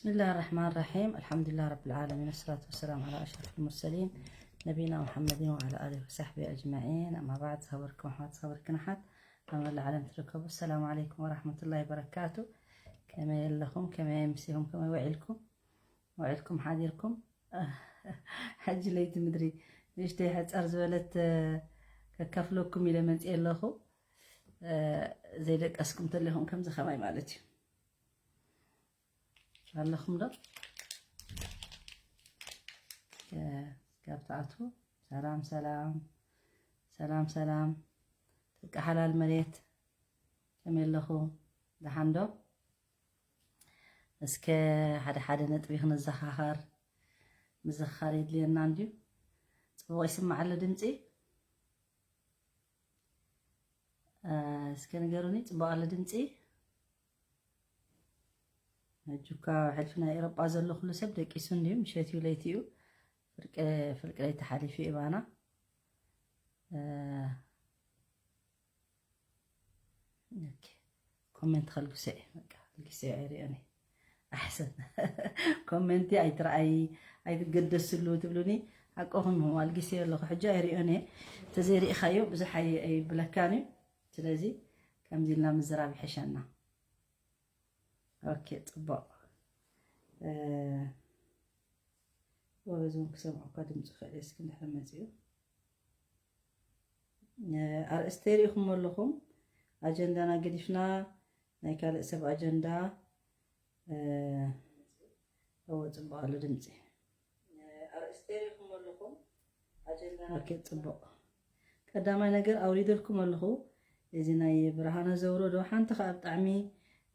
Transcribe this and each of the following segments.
بسم الله الرحمن الرحيم. الحمد لله رب العالمين، والصلاة والسلام على أشرف المرسلين نبينا محمد وعلى آله وصحبه أجمعين. أما بعد، ዝኸበርኩም ኣሕዋት፣ ዝኸበርክን ኣሓት ኣብ መላእ ዓለም ትርከቡ፣ السلام عليكم ورحمة الله وبركاته። ከመይ ኣለኹም? ከመይ ኣምሲኹም? ከመይ ውዒልኩም? ውዒልኩም ሓዲርኩም? ሕጂ ለይቲ ምድሪ ንእሽተይ ሕፀር ዝበለት፣ እ፣ ከካፍለኩም ኢለ መፅየ ኣለኹ። እ፣ ዘይደቀስኩም ተለኹም ከምዚ ከማይ ማለት እዩ። ኣለኹም ዶ? እ፣ ካብ ትኣትዉ፣ ሰላም፣ ሰላም፣ ሰላም፣ ሰላም። ደቂ ሓላል መሬት፣ ከመይ ኣለኹም? ደሓን ዶ? እስከ ሓደ ሓደ ነጥቢ ክንዘኻኸር፣ ምዝኻር የድልየና እንድዩ። ጽቡቕ ይስማዕ ኣሎ ድምጺ? እ፣ እስከ ንገሩኒ፣ ጽቡቕ ኣሎ ድምጺ? ሕጂ እኳ ሕልፊ ናይ ኤውሮጳ ዘሎ ኩሉ ሰብ ደቂሱ እንድዩ፣ ምሸት እዩ፣ ለይቲ እዩ። ፍርቂ፣ ፍርቂ ለይቲ ሓሊፉ እዩ ባና። እ፣ ኦኬ። ኮሜንት ከልግሶ እየ፣ በቃ፣ ከልግሶ እየ፣ ኣይሪኦን እየ። ኣሕሰን። ኮሜንቲ ኣይትረኣይ፣ ኣይትገደስሉ ትብሉኒ፣ ሓቅኹም ኢኹም፣ ኣልጊሰዮ ኣለኹ፣ ሕጂ ኣይሪኦን እየ። እንተዘይሪእኻዮ ብዙሕ ኣይ-፣ ኣይብለካን እዩ። ስለዚ ከምዚ ኢልና ምዝራብ ይሕሸና። ኦኬ፣ ጽቡቕ። እ፣ ወበዚ እውን ክሰምዖ እኳ ድምፂ ክእል እየ፣ እስኪ እንድሕር መፂኡ። እ፣ ኣርእስተ ርኢኹም ኣለኹም፣ ኣጀንዳና ገዲፍና ናይ ካልእ ሰብ ኣጀንዳ፣ እ፣ እወ፣ ጽቡቕ ኣሎ ድምፂ። ኣርእስተ ርኢኹም ኣለኹም፣ ኣጀንዳና ኦኬ፣ ጽቡቕ። ቀዳማይ ነገር ኣውሪደልኩም ኣለኹ፣ እዚ ናይ ብርሃነ ዘውረዶ ሓንቲ ከኣ ብጣዕሚ፣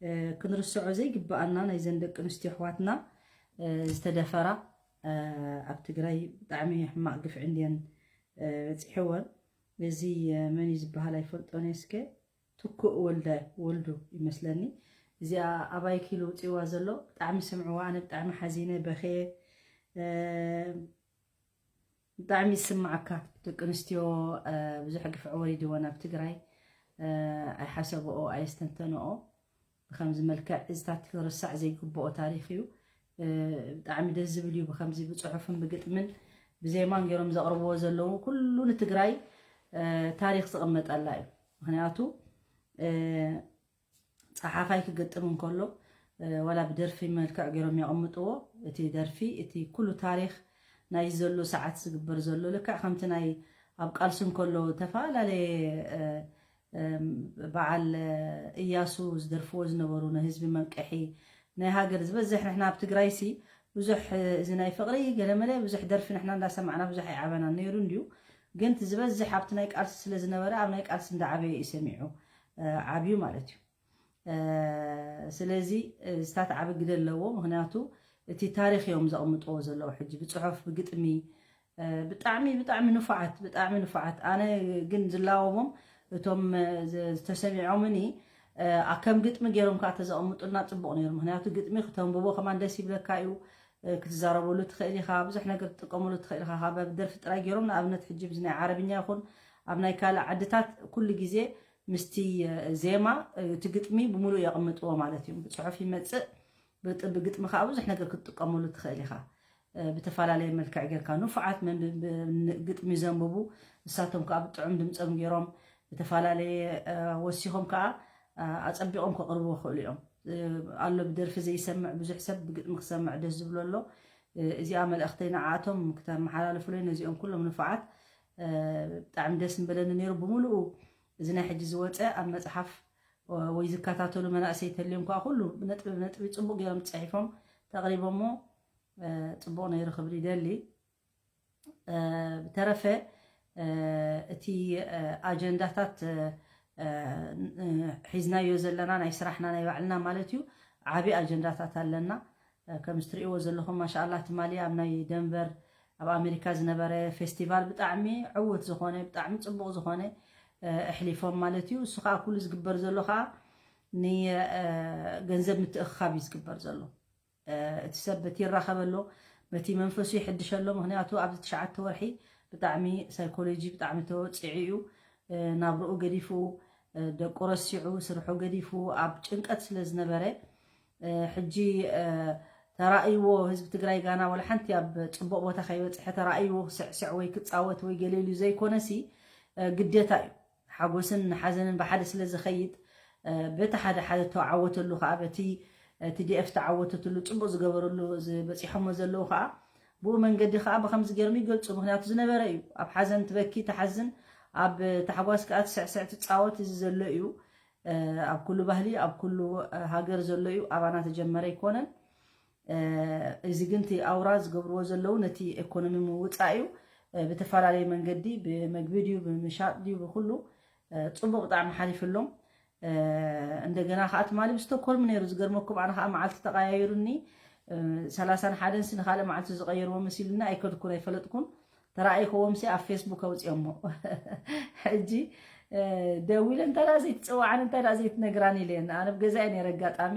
እ፣ ክንርስዖ ዘይግብኣና ናይዘን ደቂ ኣንስትዮ ኣሕዋትና፣ እ፣ ዝተደፈራ፣ እ፣ ኣብ ትግራይ ብጣዕሚ ሕማቕ ግፍዒ እንድየን፣ እ፣ በፂሕወን። እዚ፣ እ፣ መን እዩ ዝበሃል ኣይፈልጦን እየ። እስከ ትኩእ ወልደ፣ ወልዱ ይመስለኒ። እዚኣ ኣባይ ኪሉ ውፅእዋ ዘሎ ብጣዕሚ ስምዕዋ፣ ኣነ ብጣዕሚ ሓዚነ በኽየ። እ፣ ብጣዕሚ ይስማዓካ። ደቂ ኣንስትዮ፣ እ፣ ብዙሕ ግፍዒ ወሪድወን ኣብ ትግራይ፣ እ፣ ኣይሓሰብኦ፣ ኣየስተንተንኦ። ብኸምዚ መልክዕ እዚታት ክርሳዕ ዘይግብኦ ታሪኽ እዩ። እ፣ ብጣዕሚ ደስ ዝብል እዩ። ብኸምዚ ብጽሑፍን ብግጥምን ብዜማን ገይሮም ዘቕርብዎ ዘለዉ ኩሉ ንትግራይ፣ እ፣ ታሪኽ ዝቕመጠላ እዩ። ምኽንያቱ፣ እ፣ ጸሓፋይ ክገጥም እንከሎ፣ እ፣ ዋላ ብደርፊ መልክዕ ገይሮም የቐምጥዎ። እቲ ደርፊ፣ እቲ ኩሉ ታሪኽ ናይ ዘሎ ሰዓት ዝግበር ዘሎ ልክዕ ከምቲ ናይ ኣብ ቃልሲ እንከሎ ዝተፈላለየ፣ እ፣ እም፣ በዓል፣ እ፣ እያሱ ዝደርፍዎ ዝነበሩ ንህዝቢ መንቀሒ ናይ ሃገር ዝበዝሕ ንሕና ኣብ ትግራይሲ ብዙሕ፣ እ፣ እዚ ናይ ፍቕሪ ገለመለ ብዙሕ ደርፊ ንሕና እንዳሰማዕና ብዙሕ ኣይዓበናን ነይሩ እንድዩ። ግን እቲ ዝበዝሕ ኣብቲ ናይ ቃልሲ ስለ ዝነበረ ኣብ ናይ ቃልሲ እንዳዓበየ እዩ ሰሚዑ፣ እ፣ ዓብዩ ማለት እዩ። እ፣ ስለዚ፣ እ፣ ዝተዓበ ግደ ኣለዎ። ምኽንያቱ እቲ ታሪኽ እዮም ዘቕምጥዎ ዘለዉ ሕጂ ብጽሑፍ፣ ብግጥሚ፣ እ፣ ብጣዕሚ፣ ብጣዕሚ ንፉዓት፣ ብጣዕሚ ንፉዓት። ኣነ ግን ዝላወሞም እቶም፣ እ፣ ዝ-፣ ዝተሰሚዖምኒ፣ እ፣ ኣ-፣ ከም ግጥሚ ገይሮም ከኣ ተዘቐምጡልና ጽቡቕ ነይሩ። ምኽንያቱ ግጥሚ ክተንብቦ ከማን ደስ ይብለካ እዩ። እ፣ ክትዛረበሉ ትኽእል ኢኻ፣ ብዙሕ ነገር ክትጥቀመሉ ትኽእል ኢኻ። ካብ ኣብ ደርፊ ጥራይ ገይሮም፣ ንኣብነት ሕጂ ብዚ ናይ ዓረብኛ ይኹን ኣብ ናይ ካልእ ዓድታት ኩሉ ግዜ ምስቲ፣ እ፣ ዜማ፣ እ፣ እቲ ግጥሚ ብምሉእ የቕምጥዎ ማለት እዩ። ብጽሑፍ ይመጽእ፣ ብጥ-፣ ብግጥሚ ከኣ ብዙሕ ነገር ክትጥቀመሉ ትኽእል ኢኻ። እ፣ ብተፈላለየ መልክዕ ጌርካ ንፉዓት መንብ-፣ ብ-፣ ን-፣ ግጥሚ ዘንብቡ፣ ንሳቶም ከኣ ብጥዑም ድምጾም ጌሮም ብተፈላለየ፣ እ፣ ወሲኾም ከኣ፣ እ፣ ኣጸቢቖም ከቕርቡ ይኽእሉ እዮም። እ፣ ኣሎ ብደርፊ ዘይሰምዕ ብዙሕ ሰብ ብግጥሚ ክሰምዕ ደስ ዝብሎ ኣሎ። እ፣ እዚኣ መልእኽተይ ንዓኣቶም ክተመሓላልፉለይ ነዚኦም ኩሎም ንፉዓት፣ እ፣ ብጣዕሚ ደስ ምበለኒ ነይሩ። ብምሉኡ እዚ ናይ ሕጂ ዝወጸ ኣብ መጽሓፍ ወ-፣ ወይ ዝከታተሉ መናእሰይ ተልዮም ከኣ ኩሉ ብነጥቢ ብነጥቢ ጽቡቕ ገይሮም ጽሒፎም ተቕሪቦሞ፣ እ፣ ጽቡቕ ነይሩ ክብል ይደሊ። እ፣ ብተረፈ፣ እ፣ እቲ፣ እ፣ ኣጀንዳታት፣ እ፣ እ፣ እ፣ ሒዝናዮ ዘለና ናይ ስራሕና ናይ ባዕልና ማለት እዩ፣ ዓቢ ኣጀንዳታት ኣለና። እ፣ ከም እትርእይዎ ዘለኹም ማሻኣላ ትማሊ ኣብ ናይ ደንቨር ኣብ ኣሜሪካ ዝነበረ ፌስቲቫል ብጣዕሚ ዕዉት ዝኾነ፣ ብጣዕሚ ጽቡቕ ዝኾነ፣ እ፣ ኣሕሊፎም ማለት እዩ። እሱ ከኣ ኩሉ ዝግበር ዘሎ ከኣ ን-፣ እ፣ ገንዘብ ምትእኽኻብ እዩ ዝግበር ዘሎ። እ፣ እቲ ሰብ በቲ ይራኸበ ኣሎ፣ በቲ መንፈሱ ይሕድሸ ኣሎ። ምኽንያቱ ኣብዚ ትሽዓተ ወርሒ ብጣዕሚ ሳይኮሎጂ ብጣዕሚ ተወጺዑ እዩ። እ፣ ናብርኡ ገዲፉ፣ እ፣ ደቁ ረሲዑ፣ ስርሑ ገዲፉ ኣብ ጭንቀት ስለ ዝነበረ፣ እ፣ ሕጂ፣ እ፣ ተራእይዎ ህዝቢ ትግራይ ጋና ወላ ሓንቲ ኣብ ፅቡቕ ቦታ ከይበፅሐ ተራእይዎ ክስዕስዕ ወይ ክፃወት ወይ ገለ ኢሉ ዘይኮነሲ፣ እ፣ ግዴታ እዩ። ሓጎስን ሓዘንን ብሓደ ስለ ዝኸይድ፣ እ፣ በቲ ሓደ ሓደ ተዓወተሉ ከዓ፣ በቲ ቲ ዲ ኤፍ ተዓወተትሉ፣ ፅቡቕ ዝገበረሉ፣ ዝበፂሖሞ ዘለዉ ከዓ ብኡ መንገዲ ከዓ ብኸምዚ ገይሮም ይገልፁ። ምክንያቱ ዝነበረ እዩ። ኣብ ሓዘን ትበኪ፣ ትሓዝን፣ ኣብ ታሕጓስ ከዓ ትስዕስዕ፣ ትፃወት፣ እዚ ዘሎ እዩ። እ፣ ኣብ ኩሉ ባህሊ፣ ኣብ ኩሉ፣ እ፣ ሃገር ዘሎ እዩ። ኣባና ተጀመረ ኣይኮነን። እ፣ እዚ ግን እቲ ኣውራ ዝገብርዎ ዘለዉ ነቲ ኢኮኖሚ ምውፃእ እዩ። እ፣ ብተፈላለየ መንገዲ፣ ብመግቢ ድዩ፣ ብምሻጥ ድዩ፣ ብኩሉ፣ እ፣ ፅቡቕ ብጣዕሚ ሓሊፍሎም። እ፣ እንደገና ከዓ ትማሊ ብስቶኮልም ነይሩ። ዝገርመኩም፣ ኣነ ከዓ መዓልቲ ተቐያይሩኒ። እ፣ ሰላሳን ሓደን ሲ ንኻልእ መዓልቲ ዝቐየርዎ መሲሉኒ፣ ኣይከድኩን፣ ኣይፈለጥኩን። ተራእይክዎም ሲ ኣብ ፌስቡክ ኣውፅኦሞ። ሕጂ፣ እ፣ ደዊለ እንታይ ደኣ ዘይትፅዋዕን እንታይ ደኣ ዘይትነግራን ኢለ፣ ኣነ ኣብ ገዛ እየ ነይረ፣ ኣጋጣሚ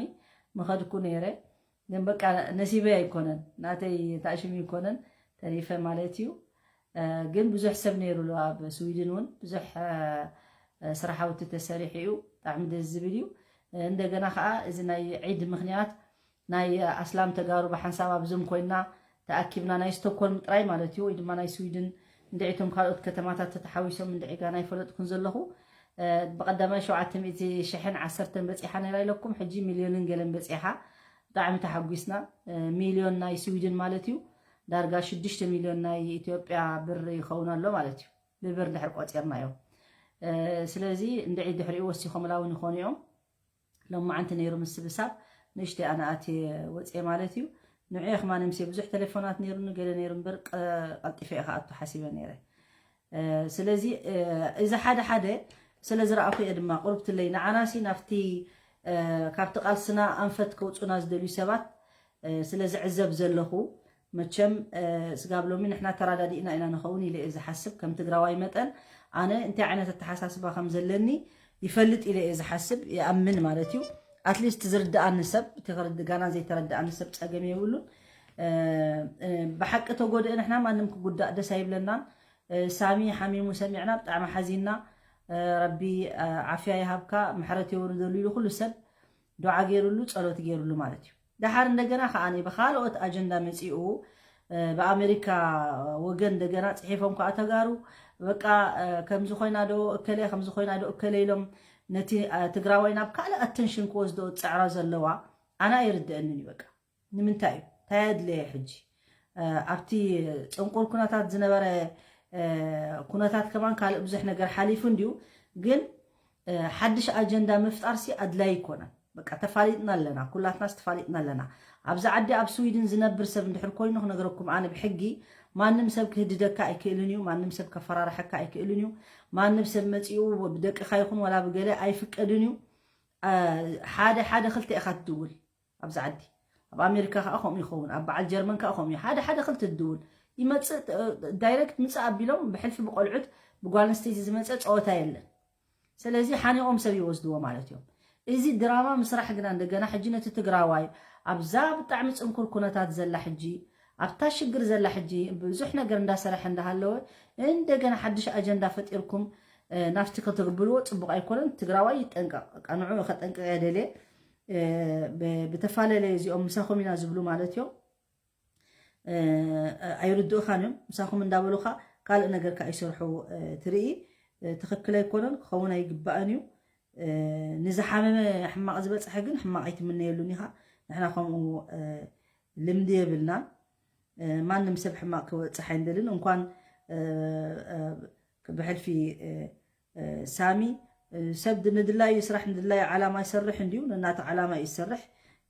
ምኸድኩ ነይረ። ግን በቃ ነሲበይ ኣይኮነን፣ ናተይ ታእሽም ኣይኮነን፣ ተሪፈ ማለት እዩ። እ፣ ግን ብዙሕ ሰብ ነይሩ ኣሎ ኣብ ስዊድን እውን፣ ብዙሕ፣ እ፣ እ፣ ስራሓውቲ ተሰሪሑ እዩ። ብጣዕሚ ደስ ዝብል እዩ። እ፣ እንደገና ከዓ እዚ ናይ ዒድ ምኽንያት ናይ ኣስላም ተጋሩ ብሓንሳብ ኣብ ዙም ኮይና ተኣኪብና፣ ናይ ስቶኮልም ጥራይ ማለት እዩ፣ ወይ ድማ ናይ ስዊድን፣ እንድዒ እቶም ካልኦት ከተማታት ተተሓዊሶም እንድዒ ጋና ኣይፈለጥኩን ዘለኹ። እ፣ ብቐዳማይ ሸውዓተ ሚእቲ ሽሕን ዓሰርተን በፂሓ ነይራ ኢለኩም፣ ሕጂ ሚልዮንን ገለን በፂሓ። ብጣዕሚ ተሓጒስና። እ፣ ሚልዮን ናይ ስዊድን ማለት እዩ፣ ዳርጋ ሽዱሽተ ሚልዮን ናይ ኢትዮጵያ ብር ይኸውን ኣሎ ማለት እዩ፣ ብብር ድሕር ቆፂርናዮ። እ፣ ስለዚ እንድዒ ድሕሪኡ ወሲኾምላ እውን ይኾኑ እዮም። ሎማዓንቲ ነይሩ ምስብሳብ፣ ንእሽተይ ኣነ ኣትየ ወፅየ ማለት እዩ። ንዑ የኽማነ ምሴ ብዙሕ ቴሌፎናት ነይሩኒ፣ ገለ ነይሩ እምበር፣ ቀ-፣ ቀልጢፈ እየ ክኣቱ ሓሲበ ነይረ። እ፣ ስለዚ፣ እ፣ እዚ ሓደ ሓደ ስለ ዝረኣኹ እየ ድማ ቁርብትለይ። ንዓናሲ ናብቲ፣ እ፣ ካብቲ ቃልስና ኣንፈት ከውፁና ዝደልዩ ሰባት፣ እ፣ ስለ ዝዕዘብ ዘለኹ፣ መቸም፣ እ፣ ስጋብ ሎሚ ንሕና ተራዳዲእና ኢና ንኸውን ኢለ እየ ዝሓስብ። ከም ትግራዋይ መጠን ኣነ እንታይ ዓይነት ኣተሓሳስባ ከም ዘለኒ ይፈልጥ ኢለ እየ ዝሓስብ፣ ይኣምን ማለት እዩ። ኣትሊስት ዝርድኣኒ ሰብ፣ እቲ ክርድ-፣ ጋና ዘይተረድኣኒ ሰብ ፀገም የብሉን። እ፣ እ፣ ብሓቂ ተጎድአ ንሕና ማንም ክጉዳእ ደስ ኣይብለናን። እ፣ ሳሚ ሓሚሙ ሰሚዕና ብጣዕሚ ሓዚንና። እ፣ ረቢ፣ እ፣ ዓፍያ ይሃብካ፣ ምሕረት የውርደሉ ኢሉ ኩሉ ሰብ ዱዓ ገይሩሉ፣ ጸሎት ገይሩሉ ማለት እዩ። ደሓር እንደገና ከኣ ብኻልኦት ኣጀንዳ መጺኡ፣ እ፣ ብኣሜሪካ ወገን እንደገና ጽሒፎም ከኣ ተጋሩ፣ በቃ፣ እ፣ ከምዚ ኮይና ዶ እከለ፣ ከምዚ ኮይና ዶ እከለ ኢሎም ነቲ፣ እ፣ ትግራዋይ ናብ ካልእ ኣተንሽን ክወስዶ ዝጽዕራ ዘለዋ ኣነ ኣይርድአንን እዩ። በቃ ንምንታይ እዩ? እንታይ ኣድለየ ሕጂ? እ፣ ኣብቲ ጽንቁር ኩነታት ዝነበረ፣ እ፣ ኩነታት ከማን ካልእ ብዙሕ ነገር ሓሊፉ እንድዩ፣ ግን፣ እ፣ ሓድሽ ኣጀንዳ ምፍጣርሲ ኣድላይ ኣይኮነን። በቃ ተፋሊጥና ኣለና፣ ኩላትናስ ተፋሊጥና ኣለና። ኣብዚ ዓዲ ኣብ ስዊድን ዝነብር ሰብ እንድሕር ኮይኑ ክነግረኩም፣ ኣነ ብሕጊ ማንም ሰብ ክህድደካ ኣይክእልን እዩ፣ ማንም ሰብ ከፈራርሐካ ኣይክእልን እዩ፣ ማንም ሰብ መጺኡ ብደቅኻ ይኹን ዋላ ብገለ ኣይፍቀድን እዩ። እ፣ ሓደ ሓደ ክልተ ኢኻ ትድውል ኣብዚ ዓዲ። ኣብ ኣሜሪካ ከኣ ከምኡ ይኸውን፣ ኣብ በዓል ጀርመን ከኣ ከምኡ እዩ። ሓደ ሓደ ክልተ ትድውል ይመጽእ፣ እ፣ ዳይሬክት ምጽእ ኣቢሎም ብሕልፊ ብቆልዑት ብጓል ኣንስተይቲ ዝመጸ ጸወታ የለን። ስለዚ ሓኒቖም ሰብ ይወስድዎ ማለት እዮም። እዚ ድራማ ምስራሕ ግና እንደገና ሕጂ ነቲ ትግራዋይ ኣብዛ ብጣዕሚ ጽንኩር ኩነታት ዘላ ሕጂ፣ ኣብታ ሽግር ዘላ ሕጂ ብዙሕ ነገር እንዳሰረሐ እንዳሃለወ እንደገና ሓድሽ ኣጀንዳ ፈጢርኩም፣ እ፣ ናብቲ ከተግብርዎ ጽቡቕ ኣይኮነን። ትግራዋይ ይጠንቀቕ። በቃ ንዑ ከጠንቅቕ እየ ደልየ። እ፣ ብ-፣ ብተፈላለየ እዚኦም ምሳኹም ኢና ዝብሉ ማለት እዮም። እ፣ ኣይርድኡኻን እዮም። ምሳኹም እንዳበሉኻ ካልእ ነገር ከኣ ይሰርሑ፣ እ፣ ትርኢ። እ፣ ትኽክል ኣይኮነን፣ ክኸውን ኣይግባእን እዩ። እ፣ ንዝሓመመ ሕማቕ ዝበጽሐ ግን ሕማቕ ኣይትምነየሉን ኢኻ። ንሕና ከምኡ፣ እ፣ ልምዲ የብልናን። እ፣ ማንም ሰብ ሕማቕ ክበጽሕ ኣይንደልን። እንኳን፣ እ፣ እ፣ ብሕልፊ፣ እ፣ እ፣ ሳሚ፣ እ፣ ሰብ ድ-፣ ንድላዩ ስራሕ፣ ንድላዩ ዓላማ ይሰርሕ እንድዩ፣ ነናቱ ዓላማ እዩ ዝሰርሕ፣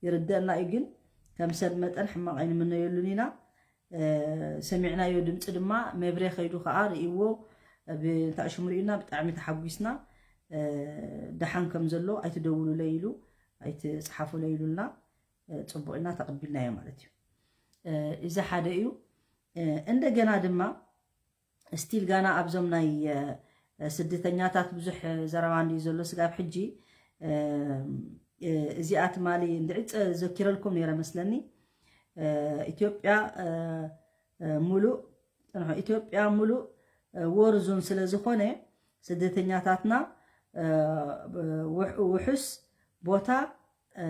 ይርደአና እዩ። ግን ከም ሰብ መጠን ሕማቕ ኣይንምነየሉን ኢና። እ፣ ሰሚዕናዮ ድምፂ ድማ መብሬ ከይዱ ከዓ ርእይዎ፣ ብ-፣ እንታይ ሽሙ ርእዩና፣ ብጣዕሚ ተሓጒስና። እ፣ ደሓን ከም ዘሎ ኣይትደውሉለይ ኢሉ፣ ኣይትፅሓፉለይ ኢሉልና፣ እ፣ ፅቡቕ ኢልና ተቐቢልናዮ ማለት እዩ። እ፣ እዚ ሓደ እዩ። እ፣ እንደገና ድማ ስቲል ጋና ኣብዞም ናይ፣ እ፣ ስደተኛታት ብዙሕ፣ እ፣ ዘረባ እንድዩ ዘሎ ስጋብ ሕጂ። እ፣ እ፣ እዚኣ ትማሊ እንድዒ ዘኪረልኩም ነይረ መስለኒ። እ፣ ኢትዮጵያ፣ እ፣ እ፣ ሙሉእ፣ ጽንሑ፣ ኢትዮጵያ ሙሉእ፣ እ፣ ዎር ዞን ስለ ዝኾነ ስደተኛታትና፣ እ፣ ውሕ-፣ ውሑስ ቦታ፣ እ፣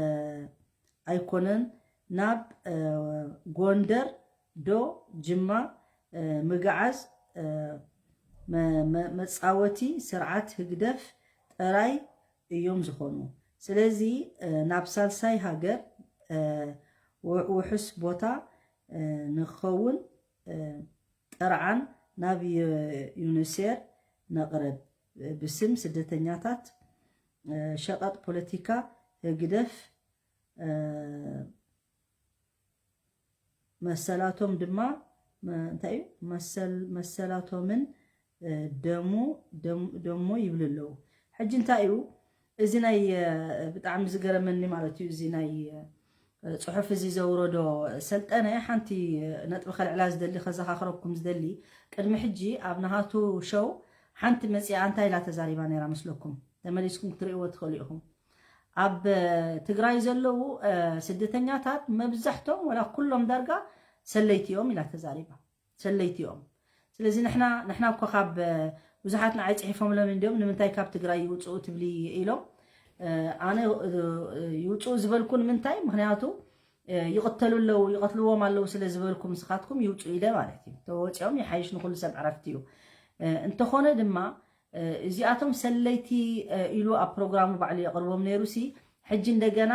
ኣይኮነን። ናብ ጎንደር ዶ ጅማ ምግዓዝ መፃወቲ ስርዓት ህግደፍ ጥራይ እዮም ዝኾኑ። ስለዚ ናብ ሳልሳይ ሃገር ውሑስ ቦታ ንክኸውን ጥርዓን ናብ ዩኒሴር ነቕርብ። ብስም ስደተኛታት ሸቐጥ ፖለቲካ ህግደፍ መሰላቶም ድማ እንታይ እዩ መሰላቶምን ደሞ ይብሉ ኣለዉ። ሕጂ እንታይ እዩ እዚ ናይ ብጣዕሚ ዝገረመኒ ማለት እዩ እዚ ናይ ፅሑፍ እዚ ዘውረዶ ሰልጠነ ሓንቲ ነጥቢ ከልዕላ ዝደሊ ከዘኻኽረኩም ዝደሊ ቅድሚ ሕጂ ኣብ ናሃቱ ሸው ሓንቲ መፂኣ እንታይ ኢላ ተዛሪባ ነይራ መስለኩም? ተመሊስኩም ክትርእይዎ ትኽእሉ ኢኹም። ኣብ ትግራይ ዘለዉ ስደተኛታት መብዛሕቶም ወላ ኩሎም ዳርጋ ሰለይቲ እዮም ኢላ ተዛሪባ። ሰለይቲ እዮም። ስለዚ ንሕና ንሕና እኮ ካብ ብዙሓት ንዓይ ፅሒፎምሎም እንዲዮም ንምንታይ ካብ ትግራይ ይውፅኡ ትብሊ ኢሎም። ኣነ ይውፅኡ ዝበልኩ ንምንታይ? ምክንያቱ ይቕተሉ ኣለዉ ይቐትልዎም ኣለዉ ስለ ዝበልኩም ንስኻትኩም ይውፅኡ ኢለ ማለት እዩ። ተወፂኦም ይሓይሽ ንኩሉ ሰብ ዕረፍቲ እዩ። እንተኾነ ድማ እዚኣቶም ሰለይቲ ኢሉ ኣብ ፕሮግራሙ ባዕሉ የቕርቦም ነይሩ ሲ ሕጂ እንደገና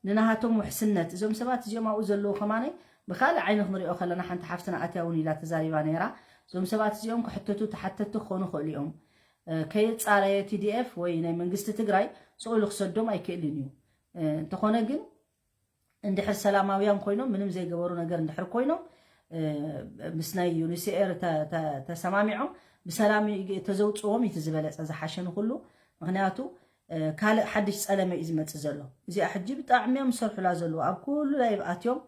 ንናሃቶም ውሕስነት እዞም ሰባት እዚኦም ኣብኡ ዘለዉ ከማነ ብካልእ ዓይኒ ክንሪኦ ከለና ሓንቲ ሓፍትና ኣትያ እውን ኢላ ተዛሪባ ነይራ። እዞም ሰባት እዚኦም ክሕተቱ ተሓተቲ ክኾኑ ይኽእሉ እዮም። ከየፃረየ ቲዲኤፍ ወይ ናይ መንግስቲ ትግራይ ስቕ ኢሉ ክሰዶም ኣይክእልን እዩ። እንተኾነ ግን እንድሕር ሰላማውያን ኮይኖም ምንም ዘይገበሩ ነገር እንድሕር ኮይኖም ምስ ናይ ዩኒሲኤር ተሰማሚዖም ብሰላም ተዘውፅዎም እቲ ዝበለፀ ዝሓሸ ንኩሉ። ምክንያቱ ካልእ ሓድሽ ፀለመ እዩ ዝመፅእ ዘሎ። እዚኣ ሕጂ ብጣዕሚ እዮም ዝሰርሑላ ዘለዉ ኣብ ኩሉ ላይ ኣትዮም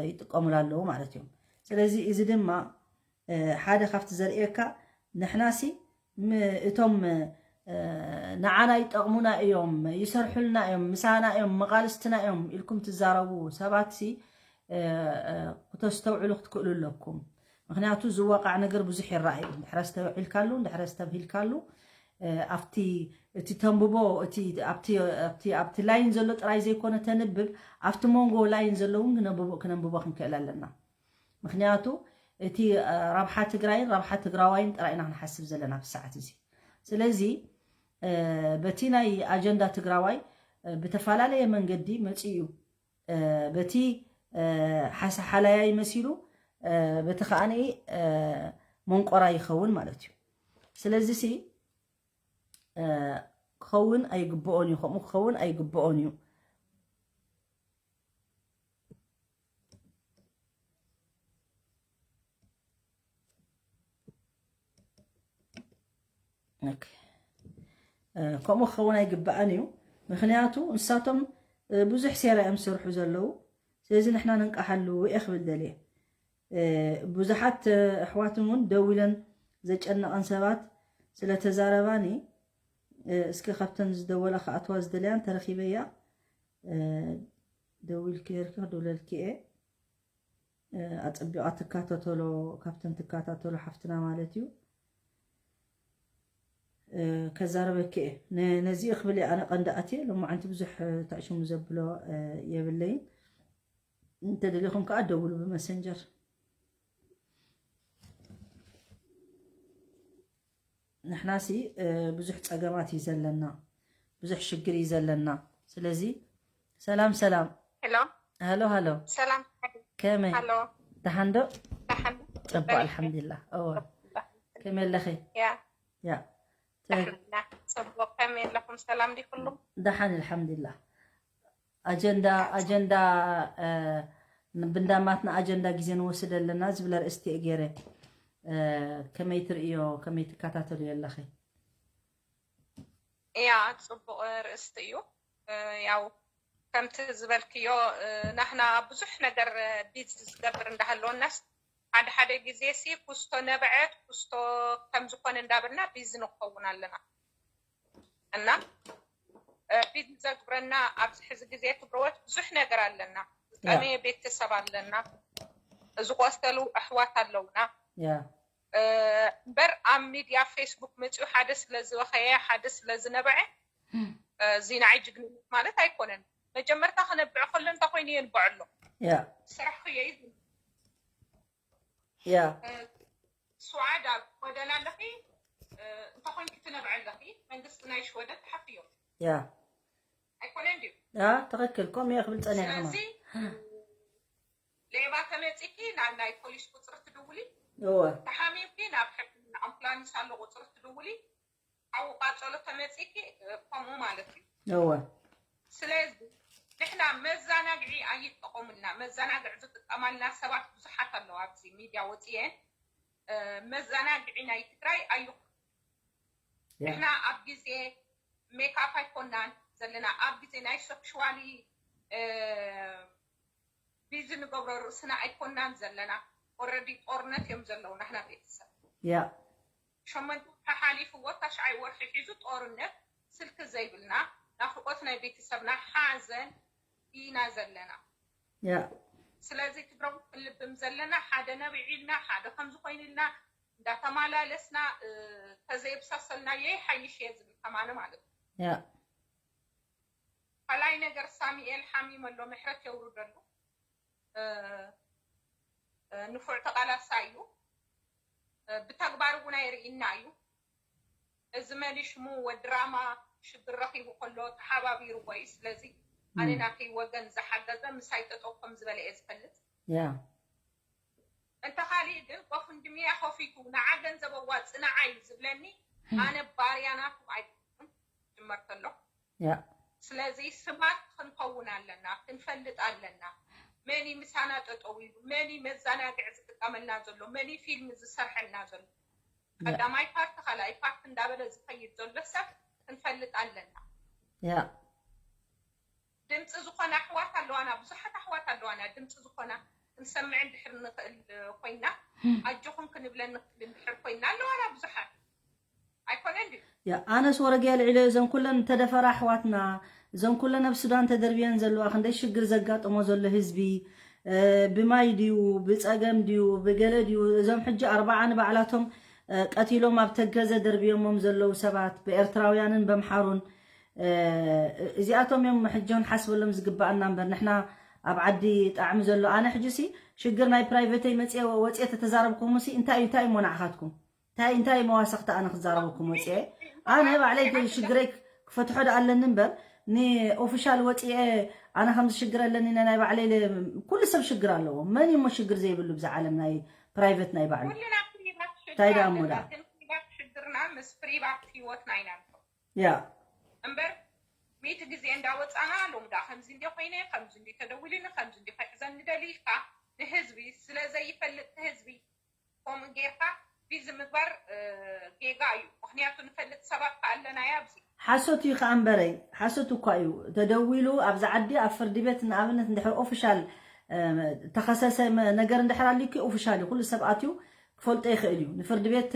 ይጥቀሙላ ኣለዉ ማለት እዮም። ስለዚ እዚ ድማ ሓደ ካብቲ ዘርእየካ ንሕናሲ እቶም ንዓና ይጠቕሙና እዮም ይሰርሑልና እዮም ምሳና እዮም መቓልስትና እዮም ኢልኩም ትዛረቡ ሰባትሲ ክተስተውዕሉ ክትክእሉ ኣለኩም። ምክንያቱ ዝወቃዕ ነገር ብዙሕ ይረኣዩ። ድሕረ ዝተውዒልካሉ ድሕረ ዝተብሂልካሉ ኣብቲ እቲ ተንብቦ ኣብቲ ላይን ዘሎ ጥራይ ዘይኮነ ተንብብ ኣብቲ መንጎ ላይን ዘለውን ክነንብቦ ክንክእል ኣለና። ምክንያቱ እቲ ረብሓ ትግራይን ረብሓ ትግራዋይን ጥራይ ኢና ክንሓስብ ዘለና ብሰዓት እዚ። ስለዚ በቲ ናይ ኣጀንዳ ትግራዋይ ብተፈላለየ መንገዲ መፂኡ እዩ። በቲ ሓላያይ መሲሉ በቲ ከዓኒ መንቆራ ይኸውን ማለት እዩ። ስለዚ ሲ ክኸውን ኣይግብኦን እዩ፣ ከምኡ ክኸውን ኣይግብኦን እዩ። ከምኡ ክኸውን ኣይግባእን እዩ። ምክንያቱ ንሳቶም ብዙሕ ሴራ እዮም ዝሰርሑ ዘለዉ። ስለዚ ንሕና ንንቃሓሉ እየ ክብል ደልየ። ብዙሓት ኣሕዋትን እውን ደዊለን ዘጨነቐን ሰባት ስለተዛረባኒ እስኪ ካብተን ዝደወላ ክኣትዋ ዝደለያን ተረኪበያ ደዊልኪ ነርኪ ክደውለልኪ እየ። ኣፀቢቓ ትካታተሎ ካብተን ትካታተሎ ሓፍትና ማለት እዩ። ከዛረበኪ እየ። ነዚ ክብል ኣነ ቀንዲ ኣትየ ሎማዓንቲ ብዙሕ ታዕሽሙ ዘብሎ የብለይን። እንተደሊኹም ከዓ ደውሉ ብመሰንጀር። ንሕናሲ ብዙሕ ፀገማት እዩ ዘለና፣ ብዙሕ ሽግር እዩ ዘለና። ስለዚ ሰላም ሰላም። ሄሎ ሃሎ ሃሎ። ሰላም። ከመይ? ሃሎ። ደሓን ዶ? ደሓን። ፅቡቅ፣ ኣልሓምዱሊላህ። እወ። ከመይ ኣለኺ? ያ። ያ። ደሓን። ፅቡቅ። ከመይ ኣለኹም? ሰላም ዲኹሉ? ደሓን፣ ኣልሓምዱሊላህ። ኣጀንዳ ኣጀንዳ ብንዳማትና ኣጀንዳ ግዜ ንወስድ ኣለና ዝብል ኣርእስቲ እየ ገይረ። ከመይ ትርእዮ? ከመይ ትከታተልዮ ኣለኺ? እያ፣ ፅቡቕ ርእስቲ እዩ። ያው ከምቲ ዝበልክዮ ናሕና ብዙሕ ነገር ቢዚ ዝገብር እንዳሃለወናስ ሓደ ሓደ ግዜ ሲ ኩስቶ ነበዐት ኩስቶ ከምዝኾነ እንዳበልና ቢዚ ንኸውን ኣለና። እና ቢዚ ዘግብረና ኣብዚ ሕዚ ግዜ ትግረወት ብዙሕ ነገር ኣለና። ዝጠመየ ቤተሰብ ኣለና። ዝቆሰሉ ኣሕዋት ኣለውና። እምበር ኣብ ሚድያ ፌስቡክ መፂኡ ሓደ ስለዝበኸየ ሓደ ስለዝነበዐ እዚ ንዓይ ጅግንነት ማለት ኣይኮነን። መጀመርታ ክነብዕ ከሎ እንታይ ኮይኑ የንብዐ ኣሎ? ያ ስራሕ ክየይ ያ ስዋዓድ ኣብ ወደን ኣለኺ። እንተኾይንኪ ትነብዐ ኣለኺ። መንግስቲ ናይ ሽወደን ተሓፍዮ ያ ኣይኮነን ድዩ? ያ ትኽክል። ከምኡ እየ ክብል ጸኒሐ። ስለዚ ሌባ ተመፂኪ ናብ ናይ ፖሊስ ቁፅሪ ትድውሊ። እወ ተሓሚምኪ ናብ ሕክምና ኣምቡላንስ ኣሎ ቁፅሪ ትድውሊ። ሓዊ ቃፀሎ ተመፂኪ ከምኡ ማለት እዩ። እወ ስለዚ ንሕና መዘናግዒ ኣይጠቀሙልና። መዘናግዒ ዝጥቀማልና ሰባት ብዙሓት ኣለዉ ኣብዚ ሚድያ ወፅየን። መዘናግዒ ናይ ትግራይ ኣይኹን። ንሕና ኣብ ግዜ ሜካፕ ኣይኮናን ዘለና፣ ኣብ ግዜ ናይ ሶክሽዋሊ ቢዚ ንገብሮ ርእስና ኣይኮናን ዘለና። ኦረዲ ጦርነት እዮም ዘለዉ ናህና ቤተሰብ። ያ ሸመንተ ተሓሊፍዎ ታሽዓይ ወርሒ ሒዙ ጦርነት፣ ስልኪ ዘይብልና፣ ናፍቆት ናይ ቤተሰብና ሓዘን ኢና ዘለና። ያ ስለዚ ትግራዊ ክንልብም ዘለና ሓደ ነብዒልና ሓደ ከምዚ ኮይንልና እንዳተማላለስና ተዘይብሳሰልናዮ ይሓይሽ እየ ዝብል ከማነ ማለት እዩ። ያ ካልኣይ ነገር ሳሚኤል ሓሚም ኣሎ ምሕረት የውርደሉ። ንፉዕ ተቓላሳይ እዩ። ብተግባር እውን ኣይርኢና እዩ። እዚ መን ሽሙ ወዲ ራማ ሽግር ረኺቡ ከሎ ተሓባቢርዎ እዩ። ስለዚ ኣነ ናተይ ወገን ዝሓገዘ ምሳይ ጠጠው ከም ዝበለ እየ ዝፈልጥ። ያ እንተ ካሊእ ግን ጎፍንድሚያ ከፊቱ ንዓ ገንዘብ ኣዋጽእ ንዓ እዩ ዝብለኒ። ኣነ ባርያ ናቱ ኣይኮንኩን። ጅመር ከሎ ያ ስለዚ ስማርት ክንከውን ኣለና፣ ክንፈልጥ ኣለና። መን እዩ ምሳና ጠጠው ኢሉ፣ መን እዩ መዘናግዒ ዝጥቀመልና ዘሎ፣ መን እዩ ፊልም ዝሰርሐልና ዘሎ። ቀዳማይ ፓርት ካልኣይ ፓርት እንዳበለ ዝኸይድ ዘሎ ሰብ ክንፈልጥ ኣለና። ያ ድምፂ ዝኾነ ኣሕዋት ኣለዋና፣ ብዙሓት ኣሕዋት ኣለዋና። ድምፂ ዝኾና ክንሰምዕ እንድሕር ንኽእል ኮይና፣ ኣጆኹም ክንብለን ንኽእል እንድሕር ኮይና ኣለዋና ብዙሓት። ኣይኮነን ድዩ? ያ ኣነስ ወረግ የልዒለ እዘን ኩለን ተደፈራ ኣሕዋትና፣ እዘን ኩለን ኣብ ሱዳን ተደርብየን ዘለዋ፣ ክንደይ ሽግር ዘጋጥሞ ዘሎ ህዝቢ፣ ብማይ ድዩ ብፀገም ድዩ ብገለ ድዩ፣ እዞም ሕጂ ኣርባዓ ንባዕላቶም ቀቲሎም ኣብ ተገዘ ደርብዮሞም ዘለዉ ሰባት ብኤርትራውያንን በምሓሩን፣ እዚኣቶም እዮም ሕጂ ክንሓስበሎም ዝግባኣና እምበር፣ ንሕና ኣብ ዓዲ ጣዕሚ ዘሎ። ኣነ ሕጂ ሲ ሽግር ናይ ፕራይቬተይ መፅየ ወፅየ ተተዛረብኩምሲ እንታይ እዩ እንታይ እሞ ንዓኻትኩም እንታይ እንታይ መዋሰኽቲ ኣነ ክዛረበኩም ወፅየ? ኣነ ባዕለይ ሽግረይ ክፈትሖ ዶ ኣለኒ እምበር ንኦፊሻል ወፅየ ኣነ ከምዚ ሽግር ኣለኒ ናይ ባዕለይ ኩሉ ሰብ ሽግር ኣለዎ። መን እሞ ሽግር ዘይብሉ ብዛ ዓለም ናይ ፕራይቬት ናይ ባዕሉ እንታይ ደኣ እሞ ደኣ ሽግርና ምስ ፕሪቫት ህይወትና ኢና ንፈ ያ እምበር ሚእቲ ግዜ እንዳወፃና ሎም ዳ ከምዚ እንዲ ኮይነ ከምዚ እንዲ ተደዊሉኒ ከምዚ እንዲ ክሕዘኒ ደሊልካ ንህዝቢ ስለ ዘይፈልጥ ህዝቢ ከምኡ ጌርካ ቢዚ ምግባር ጌጋ እዩ። ምክንያቱ ንፈልጥ ሰባት ከኣለና ኣብዚ ሓሶት እዩ ከኣ እምበረይ ሓሶት እኳ እዩ ተደዊሉ ኣብዚ ዓዲ ኣብ ፍርዲ ቤት ንኣብነት እንድሕር ኦፊሻል ተኸሰሰ ነገር እንድሕር ኣልዩኪ ኦፊሻል እዩ ኩሉ ሰብ ኣትዩ ክፈልጦ ይኽእል እዩ ንፍርዲ ቤት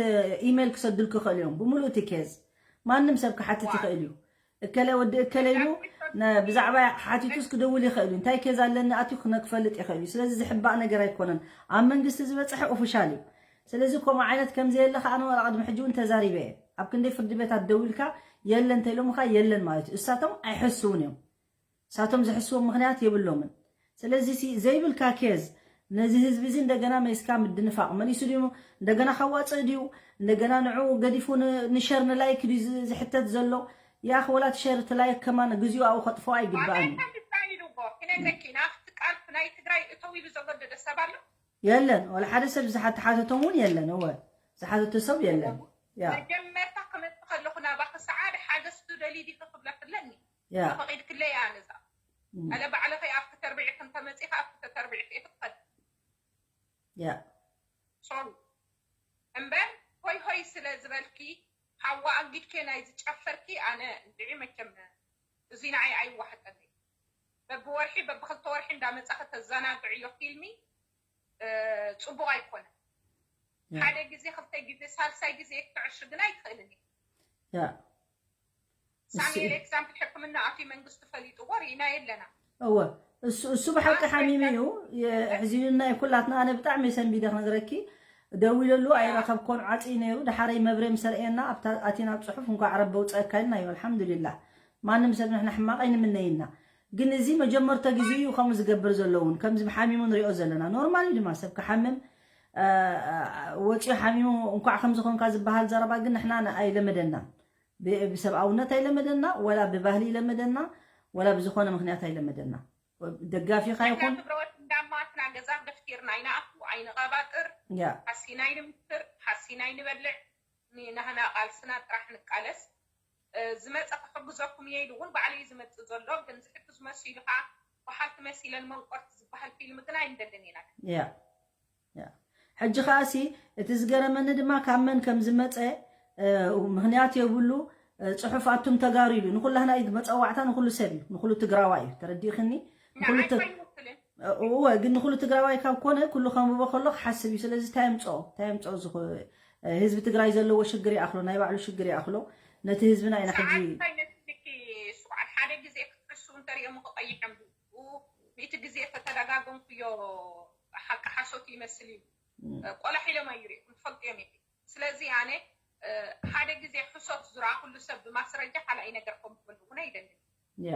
ኢሜይል ክሰዱልኪ ይኽእል እዮም ብምሉእ እቲ ኬዝ ማንም ሰብ ክሓትት ይኽእል እዩ እከለ ወዲ እከለ ኢሉ ብዛዕባ ሓቲቱስ ክደውል ይኽእል እዩ እንታይ ኬዝ ኣለኒ ኣትዩ ክፈልጥ ይኽእል እዩ ስለዚ ዝሕባእ ነገር ኣይኮነን ኣብ መንግስቲ ዝበፅሐ ኦፊሻል እዩ ስለዚ ከምኡ ዓይነት ከምዘየለ ከዓ ኣነ ዋላ ቅድሚ ሕጂ እውን ተዛሪበ እየ ኣብ ክንደይ ፍርዲ ቤታት ደዊልካ የለን እንተኢሎምካ የለን ማለት እዩ እሳቶም ኣይሕስውን እዮም እሳቶም ዝሕስዎም ምክንያት የብሎምን ስለዚ ዘይብልካ ኬዝ ነዚ ህዝቢ እዚ እንደገና መይስካ ምድንፋቕ መሊሱ ድዩ እንደገና ከዋፅእ ድዩ እንደገና ንዑ ገዲፉ ንሸር ንላይክ ድዩ ዝሕተት ዘሎ ያኽ ወላ ትሸር ትላይክ ከማን ግዚኡ ኣብኡ ከጥፍኦ ኣይግባእን እዩ ክነግረኪ ናብቲ ቃል ናይ ትግራይ እተው ኢሉ ዘገደደ ሰብ ኣሎ የለን ወላ ሓደ ሰብ ዝሓተሓተቶም እውን የለን እወ ዝሓተተ ሰብ የለን ያ መጀመርታ ክመፅእ ከለኹ ናባኺ ሰዓድ ሓገዝ ትደሊ ዲኺ ክብለክለኒ ያ ተፈቒድክለይ ኣነዛ ኣለ ባዕልኺ ኣብቲ ተርቢዕኪ እንተመፂኺ ኣብቲ ተተርቢዕኪ እየ ትኸድ ያ ሶሪ እምበር ሆይ ሆይ ስለ ዝበልኪ ሓዋ ኣጊድኬ ናይ ዝጨፈርኪ ኣነ እንድዒ መቸም እዚ ንዓይ ኣይዋሕጠኒ በብወርሒ በብክልተ ወርሒ እንዳመፃኺ ተዘናግዕዮ ፊልሚ ፅቡቅ ኣይኮነ ሓደ ግዜ ክልተ ግዜ ሳልሳይ ግዜ ክትዕሽግና ኣይትኽእልን ያ ሳሙኤል ኤግዛምፕል ሕክምና ኣትዩ መንግስቲ ፈሊጥዎ ርኢና የለና እወ እሱ እሱ ብሓቂ ሓሚሙ እዩ ሕዚዩና ኩላትና ኣነ ብጣዕሚ ሰንቢደ ክነግረኪ ደዊለሉ ኣይረኸብኮን ዓፅዩ ነይሩ ድሓረይ መብሬ ምሰርኤና ኣብታ ኣቲና ኣብ ፅሑፍ እንኳዕ ረቢ ውፀእካ ኢልና እዩ ኣልሓምዱሊላህ ማንም ሰብ ንሕና ሕማቕ ኣይንምነይና ግን እዚ መጀመርታ ግዜ እዩ ከምኡ ዝገብር ዘሎ እውን፣ ከምዚ ሓሚሙ ንሪኦ ዘለና። ኖርማል እዩ ድማ ሰብ ክሓምም፣ እ፣ እ፣ ወፂኡ ሓሚሙ እንኳዕ ከምዚ ኮንካ ዝበሃል ዘረባ ግን ንሕና ን-፣ ኣይለመደናን። ብ-፣ ብሰብኣውነት ኣይለመደና፣ ወላ ብባህሊ ኣይለመደና፣ ወላ ብዝኾነ ምኽንያት ኣይለመደና። ደጋፊኻ ይኹን ምኽንያቱ ብረወት እንዳማትና ገዛ ገፍቲርና ኣይንኣቱ፣ ኣይንቐባጥር፣ ያ። ሓሲና ኣይንምክር፣ ሓሲና ኣይንበልዕ። ንናህና ቃልስና ጥራሕ ንቃለስ። እ፣ ዝመፀ ክሕግዘኩም እየ ኢሉ እውን ባዕሉ እዩ ዝመፅእ ዘሎ፣ ግን ዝሕግዝ መሲሉ ከዓ በሓልቲ መሲለን መንቆርቲ ዝበሃል ፊልም ግን ኣይንደልን ኢና። ያ። ያ። ሕጂ ከኣሲ እቲ ዝገረመኒ ድማ ካብ መን ከም ዝመፀ፣ እ፣ ምኽንያት የብሉ፣ እ፣ ፅሑፍ ኣቱም ተጋሩ ኢሉ። ንኹላህና እዩ መፀዋዕታ፣ ንኹሉ ሰብ እዩ፣ ንኹሉ ትግራዋይ እዩ። ተረዲእኽኒ? ንኹሉ ንዓይ ተ-፣ ኣይወክልን። እወ፣ ግን ንኹሉ ትግራዋይ ካብ ኮነ፣ ኩሉ ከንብቦ ከሎ ክሓስብ እዩ። ስለዚ እንታይ የምፅኦ? እንታይ የምፅኦ? እዚ ኹ-፣ ህዝቢ ትግራይ ዘለዎ ሽግር ይኣኽሎ፣ ናይ ባዕሉ ሽግር ይኣኽሎ። ነቲ ህዝብና ኢና ሕጂ ሰዓት እንታይ መስልኪ? ስብዓት ሓደ ግዜ ክትሕሱ እንተሪኦም ክቐይሖም ድዩ? ሚእቲ ግዜ ተተደጋገምኩዮ፣ ሓቂ ሓሶት ይመስል እዩ። እም። ቆላሕ ኢሎም ኣይሪእኩም ትፈልጡ እዮም ኢኺ። ስለዚ ኣነ፣ እ፣ ሓደ ግዜ ሕሶት ዝረኣኹሉ ሰብ ብማስረጃ ካልኣይ ነገር ከም ክበሉ እውን ኣይደልን። ያ።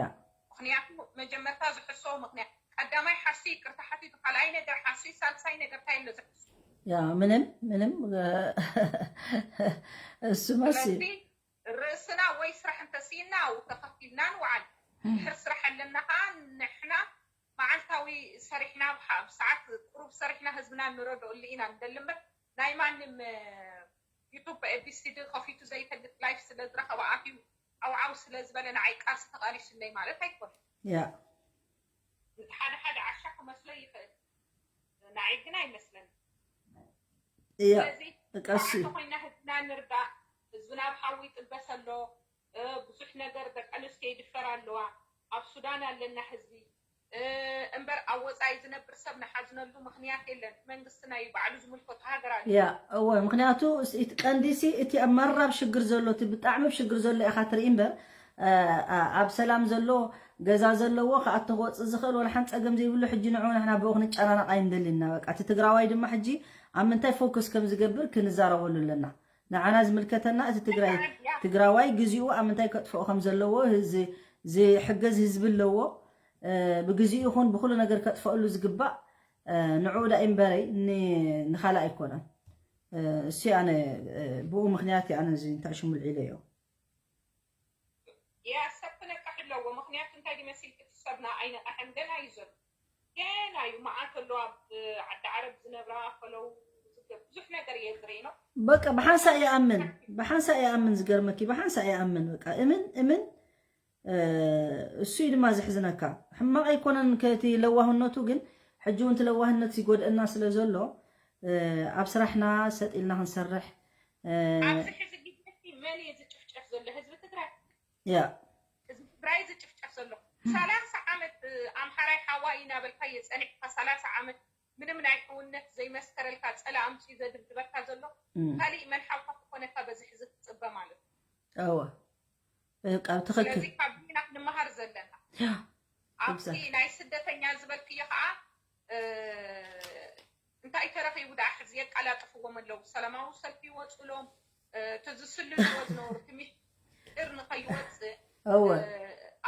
ምኽንያቱ መጀመርታ ዝሕሶ ምኽንያት ቀዳማይ ሓሱ ይቅርታ ሓቲቱ፣ ካልኣይ ነገር ሓሱ፣ ሳልሳይ ነገር እንታይ ኣሎ ዝሕሱ? ያ፣ ምንም፣ ምንም፣ እ፣ እሱ መሲ ስለዚ ርእስና ወይ ስራሕ እንተስኢና፣ ኣብኡ ተኸፊልና ንውዓል። ድሕር ስራሕ ኣለና ኸዓ ንሕና መዓልታዊ ሰሪሕና፣ ብሓ-፣ ብሰዓት ቁሩብ ሰሪሕና ህዝብና ንረድኦሉ ኢና ንደሊ እምበር፣ ናይ ማንም፣ እ፣ ዩቱብ ኤ ቢ ሲ ዲ ከፊቱ ዘይፈልጥ ላይፍ ስለ ዝረኸበ ኣትዩ ዓውዓው ስለ ዝበለ ንዓይ ቃልሲ ተቓሊሱለይ ማለት ኣይኮነን። ያ። ሓደ ሓደ ዓሻ ክመስሎ ይኽእል፣ ንዓይ ግን ኣይመስለንን። ያ። ስለዚ ቀሲ። ተባዕቲ ኮይና ህዝብና ንርዳእ። ህዝብና ኣብ ሓዊ ይጥበስ ኣሎ። እ፣ ብዙሕ ነገር ደቂ ኣንስትዮ ይድፈራ ኣለዋ። ኣብ ሱዳን ኣለና ህዝቢ። እ፣ እምበር ኣብ ወጻኢ ዝነብር ሰብ ንሓዝነሉ ምኽንያት የለን። መንግስትና እዩ ባዕሉ ዝምልከቶ ሃገር ኣሎ። ያ፣ እወ፣ ምኽንያቱ ስ-፣ እቲ ቀንዲሲ እቲ ኣብ መራብ ሽግር ዘሎ፣ እቲ ብጣዕሚ ኣብ ሽግር ዘሎ ኢኻ ትርኢ እምበር፣ እ፣ እ፣ ኣብ ሰላም ዘሎ፣ ገዛ ዘለዎ፣ ክኣቱ ክወጽእ ዝኽእል፣ ወላ ሓንቲ ጸገም ዘይብሉ፣ ሕጂ ንዑ ንሕና ብኡ ክንጨናነቕ ኣይንደልን ኢና። በቃ፣ እቲ ትግራዋይ ድማ ሕጂ ኣብ ምንታይ ፎከስ ከም ዝገብር ክንዛረበሉ ኣለና። ንዓና ዝምልከተና እቲ ትግራይ፣ ትግራዋይ ግዜኡ ኣብ ምንታይ ከጥፍኦ ከም ዘለዎ፣ እዚ ዝሕገዝ ህዝቢ ኣለዎ። እ፣ ብግዜኡ ይኹን ብኹሉ ነገር ከጥፍኣሉ ዝግባእ፣ እ፣ ንዕኡ ዳኣ እምበረይ ን-፣ ንኻልእ ኣይኮነን። እ፣ እሱ ኣነ፣ እ፣ ብኡ ምኽንያት እየ ኣነ እዚ እንታይ ሽሙ ልዒለዮ። ያ፣ ሰብ ክነቅሕ ኣለዎ። ምኽንያቱ እንታይ ድዩ መሲልኪ፣ እቲ ሰብና ኣይነቅሐን፣ ገና እዩ ዘሎ። ገና እዩ፣ መዓት ኣሎ ኣብ ዓዲ ዓረብ ዝነብራ፣ ፈለው ዝገ-፣ ብዙሕ ነገር እየ ዝርኢ ነው። በቃ ብሓንሳእ ይኣምን፣ ብሓንሳእ ይኣምን፣ ዝገርመኪ ብሓንሳእ ይኣምን። በቃ እምን፣ እምን፣ እ፣ እሱ እዩ ድማ ዘሕዝነካ። ሕማቕ ኣይኮነን ከ-፣ እቲ ለዋህነቱ፣ ግን ሕጂ እውን እቲ ለዋህነት ይጎድአና ስለ ዘሎ፣ እ፣ ኣብ ስራሕና ሰጥ ኢልና ክንሰርሕ፣ እ፣ ኣብዚ ሕዚ ግዜ መን እዩ ዝጭፍጨፍ ዘሎ? ህዝቢ ትግራይ። ያ። ህዝቢ ትግራይ ዝጭፍጨፍ ዘሎ። ሰላሳ ዓመት፣ እ፣ ኣምሓራይ ሓዋይ እናበልካዮ ጸኒሕካ፣ ሰላሳ ዓመት ምንም ናይ ሕውነት ዘይመስከረልካ፣ ጸላ ኣምጺኡ ዘድብድበካ ዘሎ፣ እም። ካሊእ መን ሓውካ ክኾነካ በዚ ሕዚ ትጽበ ማለት እዩ። እወ። በቃ፣ ትኽክል። ስለዚ ካብ ዜና ክንመሃር ዘለና። ያ። ኣብቲ ብዛት። ናይ ስደተኛ ዝበልክዮ ኸዓ፣ እ፣ እንታይ ተረኺቡ ደኣ ሕዚ የቀላጥፍዎም ኣለዉ። ሰላማዊ ሰልፊ ይወፁሎም፣ እ፣ እቲ ዝስልልዎ ዝነበሩ እቲ ሚስጢር ንኸይወፅእ፣ እወ። እ፣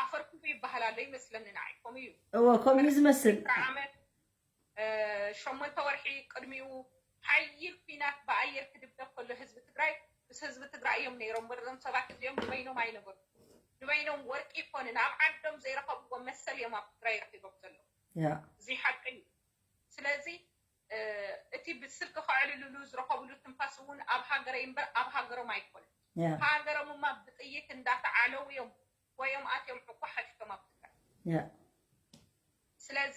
ኣፈርክቡ ይበሃል ኣሎ ይመስለኒ ንዓይ። ከምኡ እዩ። እወ፣ ከምኡ እዩ ዝመስል። ዕስራ ዓመት፣ እ፣ ሸሞንተ ወርሒ ቅድሚኡ ሓይል ኲናት ብኣየር ክድብደብ ከሎ ህዝቢ ትግራይ፣ ምስ ህዝቢ ትግራይ እዮም ነይሮም። እዞም ሰባት እዚኦም ንበይኖም ኣይነበሩ። ንበይኖም ወርቂ ይኮኑ፣ ናብ ዓዶም ዘይረኸብዎ መሰል እዮም ኣብ ትግራይ ረኺቦም ዘለዉ። ያ። እዚ ሓቂ እዩ። ስለዚ፣ እ፣ እቲ ብስልኪ ከዕልልሉ ዝረኸብሉ ትንፋስ እውን ኣብ ሃገረይ እምበር ኣብ ሃገሮም ኣይኮነን። ያ። ሃገሮም እማ ብጥይት እንዳተዓለዉ እዮም፣ ወዮም ኣትዮም ዕቋ ሓቲቶም ኣብ ትግራይ። ያ። ስለዚ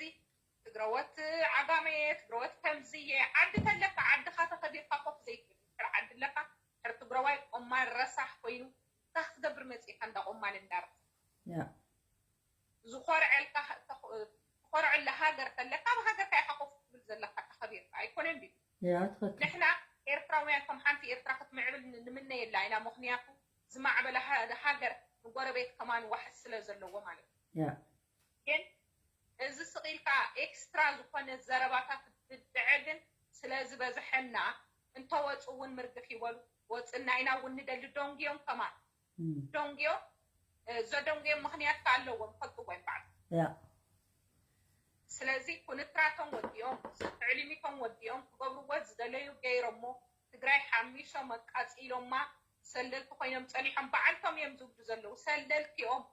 ትግረወት ዓጋመየ፣ ትግረወት ከምዝየ፣ ዓዲ ተለካ ዓድኻ ተኸቢርካ ኮፍ ዘይትብል፣ ድሕሪ ዓዲ ኣለካ፣ ድሕሪ ትግረዋይ ቆማል ረሳሕ ኮይኑ፣ እንታይ ክትገብር መፂእካ እንዳ ቆማል እንዳረሳሕ? ያ። ዝኾርዐልካ፣ ተኽ-፣ ትኾርዐላ ሃገር ተለካ፣ ኣብ ሃገርካ ኢኻ ኮፍ ትብል ዘለካ ተኸቢርካ፣ ኣይኮነን ድዩ? ያ፣ ትኽክል። ንሕና ኤርትራውያን ከም ሓንቲ ኤርትራ ክትምዕብል ን-፣ ንምነየላ ኢና፣ ምኽንያቱ ዝማዕበለ ሃ-፣ ሃገር ንጎረቤት ከማን ዋሕስ ስለ ዘለዎ ማለት እዩ። ያ። ግን እዚ ስቕ ኢልካ ኤክስትራ ዝኾነ ዘረባታት ብድዐ ግን ስለ ዝበዝሐና፣ እንተወፁ እውን ምርግፍ ይበሉ፣ ወፅና ኢና እውን ንደሊ፣ ደንጉዮም ከማን። እም። ደንጉዮም፣ እ፣ ዘደንጉዮም ምኽንያት ከ ኣለዎም፣ ይፈልጥዎ እዮም ባዕሎም። ያ ስለዚ ኩንትራቶም ወዲኦም፣ ትዕሊሚቶም ወዲኦም፣ ክገብርዎ ዝደለዩ ገይሮሞ፣ ትግራይ ሓሚሶም ኣቃፂሎማ፣ ሰለልቲ ኮይኖም ፀኒሖም። በዓልቶም እዮም ዝብሉ ዘለዉ፣ ሰለልቲኦም።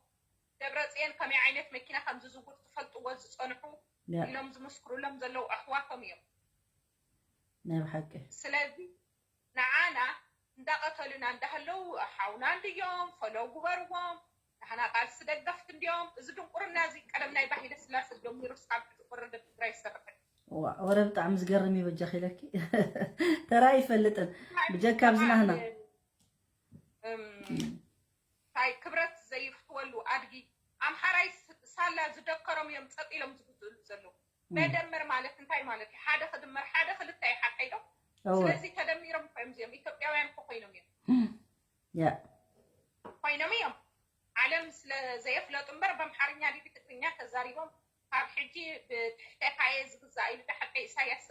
ደብረፅዮን ከመይ ዓይነት መኪና ከም ዝዝውር ዝፈልጥዎ ዝፀንሑ፣ ያ ኢሎም ዝምስክሩሎም ዘለዉ ኣሕዋቶም እዮም። ናይ ብሓቂ ስለዚ ንዓና እንዳቐተሉና እንዳሃለዉ፣ ሓውና እንድዮም፣ ፈለው ግበርዎም፣ ንሕና ቃልሲ ደገፍቲ እንድዮም። እዚ ድንቁርና እዚ ቀደም ናይ ባሂለ ስላሰ ጀሚሩ እስካብ ሕዚ ወረደ ትግራይ ይሰርሕ። ዋ፣ ወረ ብጣዕሚ ዝገርም እዩ። በጃኺ ኢለኪ ተራይ ይፈልጥን ብጀካ ኣብዚ ናህና እንታይ ክብረት ዘይፍትወሉ ኣድጊ ኣምሓራይ ስ- ሳላ ዝደከሮም እዮም ጸጥ ኢሎም ዝግዝእሉ ዘለዉ። መደመር ማለት እንታይ ማለት እዩ? ሓደ ክድመር ሓደ ክልተ እዩ፣ ሓቀይ ዶ? እወ ስለዚ ተደሚሮም እኮ እዮም እዚኦም ኢትዮጵያውያን እኮ ኮይኖም እዮም ያ ኮይኖም እዮም። ዓለም ስለ ዘየፍለጡ እምበር በምሓርኛ ድዩ ብትግርኛ ተዛሪቦም ካብ ሕጂ ብትሕቴካየ ዝግዛእ ኢሉ ዳሓቀ ኢሳያስ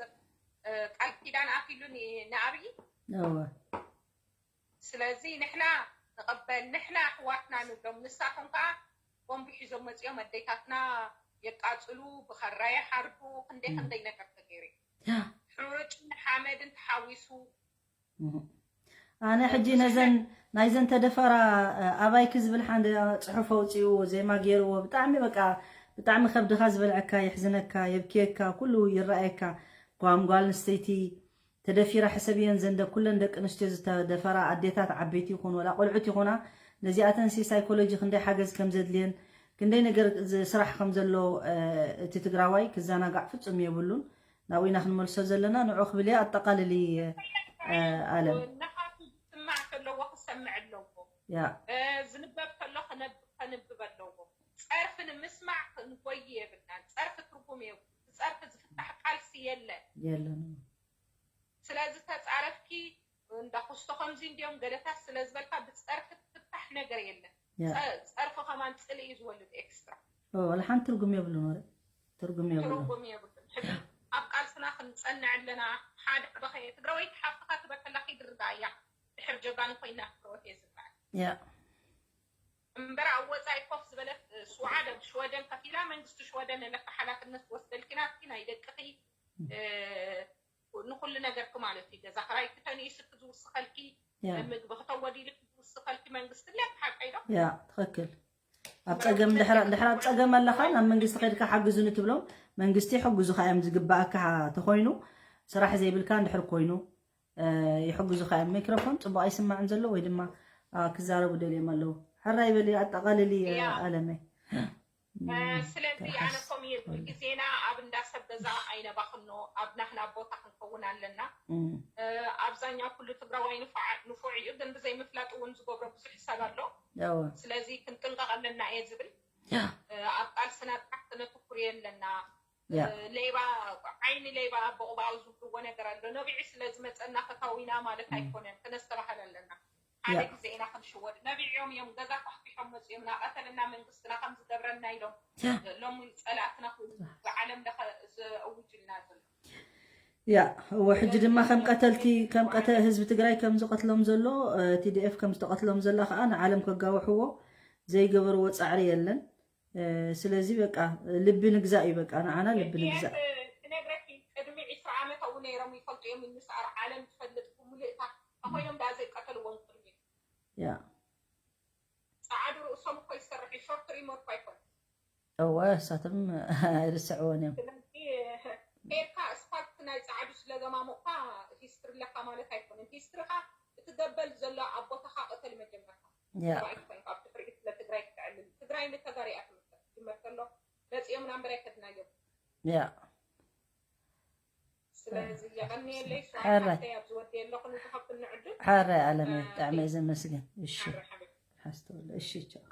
እ፣ ቃል ኪዳን ኣትሉ ን- ንኣብይ እወ ስለዚ ንሕና ንቐበል፣ ንሕና ኣሕዋትና ንብሎም፣ ንሳቶም ከዓ ቦምቢ ሒዞም መፂኦም ኣደይታትና የቃፅሉ፣ ብኸራ ይሓርዱ፣ ክንደይ ክንደይ ነገር ተገይሩ እዩ። ያ ሕሩጭን ሓመድን ተሓዊሱ እህ። ኣነ ሕጂ ነዘን ናይዘን ተደፈራ እ፣ ኣባይኪ ዝብል ሓንደ ፅሑፍ ኣውፅእዎ ዜማ ገይርዎ ብጣዕሚ በቃ ብጣዕሚ ከብድኻ ዝበልዐካ የሕዝነካ የብክየካ ኩሉ ይረኣየካ ጓም ጓል ኣንስተይቲ ተደፊራ ሕሰብየን ዘንደ ኩለን ደቂ ኣንስትዮ ዝተደፈራ ኣዴታት ዓበይቲ ይኹን ወላ ቆልዑት ይኹና ነዚኣተንሲ ሳይኮሎጂ ክንደይ ሓገዝ ከም ዘድልየን ክንደይ ነገር ዝ- ስራሕ ከም ዘሎ እ፣ እቲ ትግራዋይ ክዘናጋዕ ፍጹም የብሉን ናብኡ ኢና ክንመልሶ ዘለና ንዑ ክብል እየ ኣጠቃልሊ እ፣ ኣለም ንኻቱ ዝስማዕ ከለዎ ክሰምዕ ኣለዎ። ያ እ፣ ዝንበብ ከሎ ክነብ- ከንብብ ኣለዎ። ፀርፊ ንምስማዕ ክንጎይ የብልናን። ፀርፊ ትርጉም የብሉ። ብፀርፊ ዝፍታሕ ቃልሲ የለን። የለን ስለዚ ተፃረፍኪ እንዳ ኩስቶ ከምዚ እንዲዮም ገለታት ስለ ዝበልካ ብፀርፊ ትፍታሕ ነገር የለን። ያ ፀ- ፀርፊ ከማን ፅልኢ እዩ ዝወልድ ኤክስትራ ኦ፣ ወላ ሓንቲ ትርጉም የብሉን ወረ ትርጉም የብሉን ትርጉም የብሉን። ሕጂ ኣብ ቃልስና ክንፀንዕ ኣለና። ሓደ በኸየ ትግራወይቲ ሓፍትኻ ትበከላ ኪድርዳ እያ ድሕር ጀጋኑ ኮይና ክረወት እየ ዝበሃል ያ እምበር ኣብ ወፃኢ ኮፍ ዝበለት ስዋዓደ ሽወደን ከፊላ መንግስቲ ሽወደን ለካ ሓላፍነት ዝወስደልኪ ናትኪ ናይ ደቅኺ እ፣ ንኩሉ ነገርኪ ማለት እዩ። ገዛ ክራይኪ ተንኢስኪ ዝውስኸልኪ፣ ያ ምግቢ ክተወዲልኪ ዝውስኸልኪ መንግስቲ ለ ሓቀይ ዶ? ያ ትኽክል ኣብ ፀገም ድሕራ ድሕራ ኣብ ፀገም ኣለኻ ናብ መንግስቲ ከድካ ሓግዙኒ ትብሎም መንግስቲ ይሕግዙኻ እዮም ዝግባኣካ ተኾይኑ ስራሕ ዘይብልካ እንድሕር ኮይኑ እ፣ ይሕግዙኻ እዮም ሚክሮፎን ፅቡቅ ኣይስማዕን ዘሎ ወይ ድማ ኣ፣ ክዛረቡ ደልዮም ኣለዉ ሕራይ በሊ ኣጠቃልሊ እ፣ ያ። ኣለመይ ስለዚ ኣነ ኮም ግዜና ኣብ እንዳሰብ ገዛ ኣይነባኽኖ ኣብ ናህና ቦታ ክንከውን ኣለና ኣብዛኛው ኩሉ ትግራዋይ ንፉዕ እዩ ግን ብዘይ ምፍላጥ እውን ዝገብሮ ብዙሕ ሰብ ኣሎ ስለዚ ክንጥንቀቕ ኣለና እየ ዝብል ኣብ ቃልስና ጥራሕ ክነትኩር የለና ሌባ ዓይኒ ሌባ በቑባኡ ዝብልዎ ነገር ኣሎ ነቢዒ ስለዝመፀና ፈታዊና ማለት ኣይኮነን ክነስተባሃል ኣለና ሓደ ግዜ ኢና ክንሽወድ ነቢዕዮም እዮም ገዛ ኳሕኲሖም መፅዮም ናቐተልና መንግስትና ከም ዝገብረና ኢሎም ሎሚ ፀላእትና ኮይኑ ብዓለም ለኸ ዘእውጅልና ዘሎ ያ እወ ሕጂ ድማ ከም ቀተልቲ ከም ቀተ ህዝቢ ትግራይ ከም ዝቀትሎም ዘሎ ቲዲኤፍ ከም ዝተቀትሎም ዘላ ከዓ ንዓለም ከጋውሕዎ ዘይገበርዎ ፃዕሪ የለን ስለዚ በቃ ልቢ ንግዛእ እዩ በቃ ንዓና ልቢ ንግዛእ ትነግረኪ ቅድሚ ዕስራ ዓመት ኣብኡ ነይሮም ይፈልጡ እዮም እንስኣር ዓለም ትፈልጥ ብምልእታ ተኮይኖም ዳ ዘይቀተልዎም ቅድሚ ያ ፃዓዱ ርእሶም እኮ ይሰርሕ ሾርት ሪሞት እኮ ኣይኮነ እወ እሳቶም ኣይርስዕዎን እዮም ስለዚ ሄድካ እስፓልት ናይ ፃዓዱ ስለገማሙቕካ ሂስትሪ ኣለካ ማለት ኣይኮነን ሂስትሪካ እቲ ገበል ዘሎ ኣብ ቦታካ ቅተል መጀመርካ ያ ሰብኣይ ክኮንካ ኣብ ድሕሪኡ ስለ ትግራይ ክተዕልል ትግራይ ንተጋሪኣ ትምልከት ትጅመር ከሎ መፂኦም ናምበር ኣይከድናዮም ያ ስለዚ የቐንየለይ ሕራይ። ሓፍተይ ኣብዚ ወዲ ኣለኹ ንዝሃብክኒ ዕድል ሓራይ ኣለመይ ብጣዕሚ እየ ዘመስግን እሺ ሓረ ሓቢብ ትርሓስ ተወልደ እሺ ቻው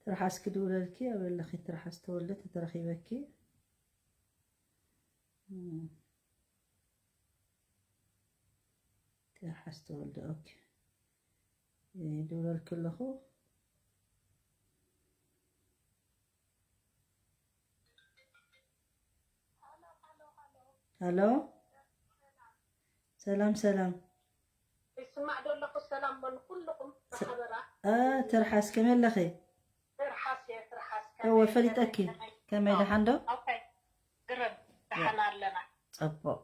ትርሓስ ክድውለልኪ ኣበለኺ ትርሓስ ተወልደ ተተረኺበኪ እም። ትርሓስ ተወልደ ኦኬ ይድውለልኪ ኣለኹ ሃሎ ሰላም ሰላም ይስማዕ ዶ ኣለኹ ሰላም በሉ ኩልኹም ማሕበራ እ፣ ትርሓስ ከመይ ኣለኺ ትርሓስ እየ ትርሓስ እወ፣ ፈሊጠኪ። ከመይ፣ ደሓን ዶ? ኦኬ፣ ግርም፣ ደሓን ኣለና። ጽቡቕ።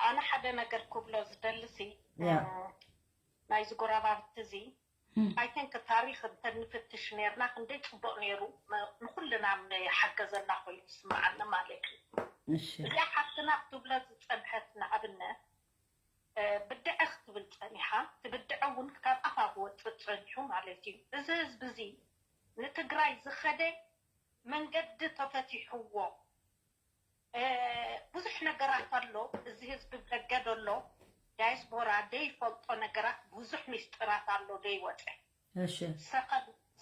ኣነ ሓደ ነገር ክብሎ ዝደልሲ ያ። ናይዚ ጎረባብቲ እዚ ኣይ ቲንክ ታሪክ እንተንፍትሽ ነርና ክንደይ ጽቡቅ ነይሩ። ንኩልና ሓገዘና ኮይኑ ይስምዓኒ ማለት እዩ። እሺ። እዚኣ ሓፍትና ክትብሎ ዝጸንሐት ንኣብነት ብድዐ ክትብል ጸኒሓ፣ ትብድዐ እውን ካብ ኣፋ ክወፅእ ጸኒሑ ማለት እዩ። እዚ ህዝቢ እዚ ንትግራይ ዝኸደ መንገዲ ተፈቲሕዎ ብዙሕ ነገራት ኣሎ። እዚ ህዝቢ ደገ ደሎ ዳያስፖራ ደይፈልጦ ነገራት ብዙሕ ሚስጥራት ኣሎ ደይወፀ። እሺ።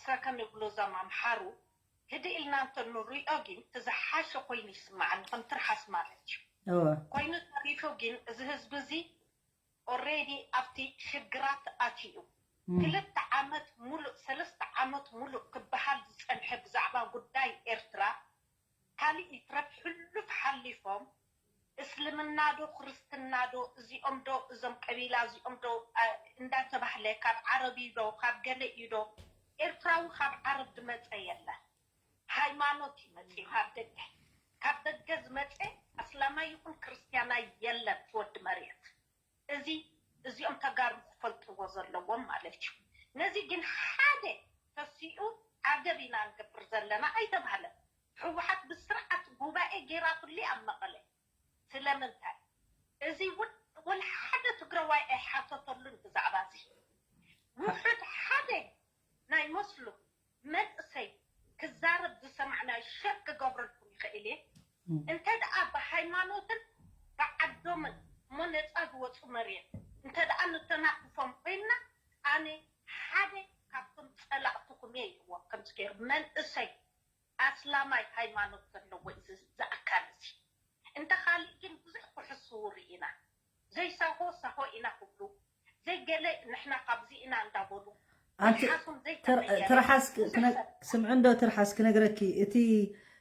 ሰከን ንብሎ እዞም ኣምሓሩ ህድእ ኢልና እንተንሪኦ ግን እቲ ዝሓሸ ኮይኑ ይስምዓኒ ከም ትርሓስ ማለት እዩ። እወ። ኮይኑ ተሪፉ ግን እዚ ህዝቢ እዚ ኦሬዲ ኣብቲ ሽግራት ኣትዩ ክልተ ዓመት ሙሉእ ሰለስተ ዓመት ሙሉእ ክበሃል ዝፀንሐ ብዛዕባ ጉዳይ ኤርትራ ካልእ ይትረፍ ሕሉፍ ሓሊፎም እስልምና ዶ ክርስትና ዶ እዚኦም ዶ እዞም ቀቢላ እዚኦም ዶ እንዳተባህለ ካብ ዓረብ እዩ ዶ ካብ ገለ እዩ ዶ ኤርትራዊ ካብ ዓረብ ዝመፀ የለ ሃይማኖት ይመፅ እዩ ካብ ደገ ካብ ደገ ዝመፀ ኣስላማይ ይኹን ክርስትያናይ የለን ትወዲ መሬት እዚ እዚኦም ተጋሩ ክፈልጥዎ ዘለዎም ማለት እዩ። ነዚ ግን ሓደ ተሲኡ ዓገብ ኢና ንገብር ዘለና ኣይተባህለን። ህወሓት ብስርዓት ጉባኤ ገይራትሉ ኣብ መቐለ። ስለምንታይ እዚ እውን ወላ ሓደ ትግራዋይ ኣይሓተተሉን ብዛዕባ እዚ። ውሑድ ሓደ ናይ መስሉ መንእሰይ ክዛረብ ዝሰማዕናዮ ሸር ክገብረልኩም ይኽእል እየ። እንተ ደኣ ብሃይማኖትን ብዓዶምን እሞ ነፃ ዝወፁ መሬት እንተ ደኣ ንተናኽፎም ኮይንና ኣነ ሓደ ካብቶም ፀላእትኹም እየ ኢልዎ ከምዚ ገይሩ መንእሰይ ኣስላማይ ሃይማኖት ዘለዎ እዩ ዝኣካል እዚ እንተ ካሊእ ግን ብዙሕ ክሕስዉ ርኢና ዘይሳሆ ሳሆ ኢና ክብሉ ዘይገለ ንሕና ካብዚ ኢና እንዳበሉ ኣንቲ መልሓሶም ትር- ዘይተቐየረ ትርሓስ ብዙሕ ክነ- ሰብ ስምዒ እንዶ ትርሓስ ክነግረኪ እቲ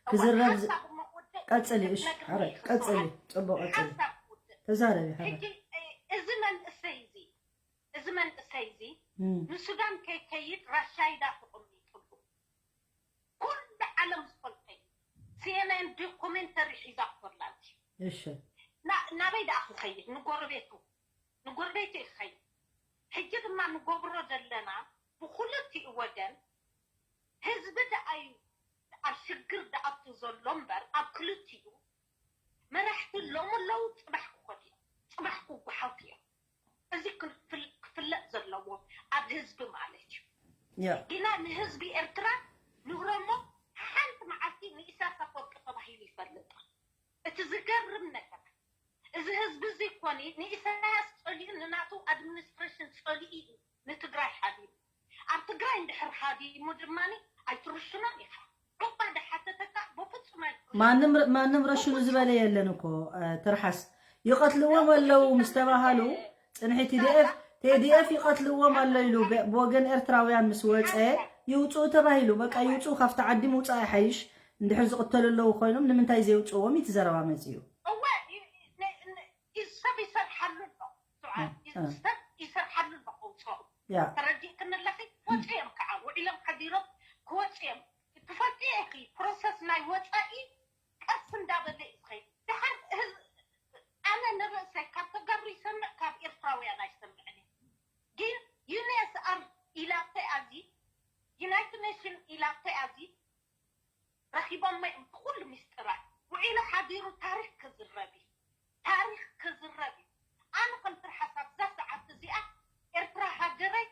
ክዝረብ ዝ- ሓሳብ እሞ ወደ ቀጽሊ እሺ ክትነግረኒ ሓረ ኢኻ ቀጽሊ ሰዓት። ጽቡቅ ቀጽሊ ሓሳብ ክውድእ ተዛረቢ ሓረ ሕጂ እ- እዚ መንእሰይ እዚ እዚ መንእሰይ እዚ እም፣ ንሱዳን ከይከይድ ራሻይዳ ተቐሚጥሉ ኩሉ ዓለም ዝፈልጦ እዩ። ሲኤንኤን ዶኩሜንተሪ ሒዛ ኮላ እሺ ና- ናበይ ደኣ ክኸይድ ንጎረቤቱ ንጎረቤቱ እዩ ክኸይድ። ሕጂ ድማ ንገብሮ ዘለና ብኩልቲኡ ወገን ህዝቢ ደኣ እዩ ኣብ ሽግር ደኣቱ ዘሎ እምበር ኣብ ክልቲኡ መራሕቲ ሎሚ ኣለዉ ፅባሕ ክኾዱ እዮም ፅባሕ ክጓሓቱ እዮም። እዚ ክፍል- ክፍለጥ ዘለዎ ኣብ ህዝቢ ማለት እዩ። ያ ግና ንህዝቢ ኤርትራ ንግረሞ ሓንቲ መዓልቲ ንኢሳያስ ኣፈወርቂ ተባሂሉ ይፈልጥ። እቲ ዝገርም ነገር እዚ ህዝቢ እዚ ኮኒ ንኢሳያስ ጸሊኡ ንናቱ ኣድሚኒስትሬሽን ጸሊኡ እዩ ንትግራይ ሃዲሙ። ኣብ ትግራይ እንድሕር ሃዲሙ ድማ ኣይትርሽኖን ኢኻ። ዑቕባ ድሓተተካ ብፍጹም ኣይትርሽኖን። ማንም ረ- ማንም ረሽኑ ዝበለ የለን እኮ እ፣ ትርሓስ ይቐትልዎም ኣለዉ ምስ ተባሃሉ ጽንሒ ቲዲኤፍ ቲዲኤፍ ይቐትልዎም ኣሎ ኢሉ ብ- ብወገን ኤርትራውያን ምስ ወፀ ይውፅኡ ተባሂሉ በቃ ይውፅኡ ካብቲ ዓዲ ምውፃእ ይሓይሽ እንድሕር ዝቕተሉ ኣለዉ ኮይኖም ንምንታይ ዘይውፅዎም እቲ ዘረባ መፅኡ እወ ይ- ን- ን- ይ- ሰብ ይሰርሓሉ ኣሎ ሱዓ- እ፣ እ። ሰብ ይሰርሓሉ ኣሎ ከውፅኦም ያ ተረዲእክኒ ኣለኺ ወፂኦም ከዓ ውዒሎም ሓዲሮም ክወፅኦም ትፈልጢ ኢኺ ፕሮሰስ ናይ ወፃኢ ቀስ እንዳበለ እዩ ዝኸይድ ድሓር ህዝ- ኣነ ንርእሰይ ካብ ተጋሩ ይሰምዕ ካብ ኤርትራውያን ኣይሰምዕን እየ ግን ዩኔስኣር ኢላተይ ኣዚ ዩናይትድ ኔሽን ኢላተይ ኣዚ ረኺቦሞ እዮም ብኩሉ ሚስጥራት ውዒሉ ሓዲሩ ታሪክ ክዝረብ እዩ ታሪክ ክዝረብ እዩ ኣነ ከም ትርሓስ ኣብዛ ሰዓት እዚኣ ኤርትራ ሃገረይ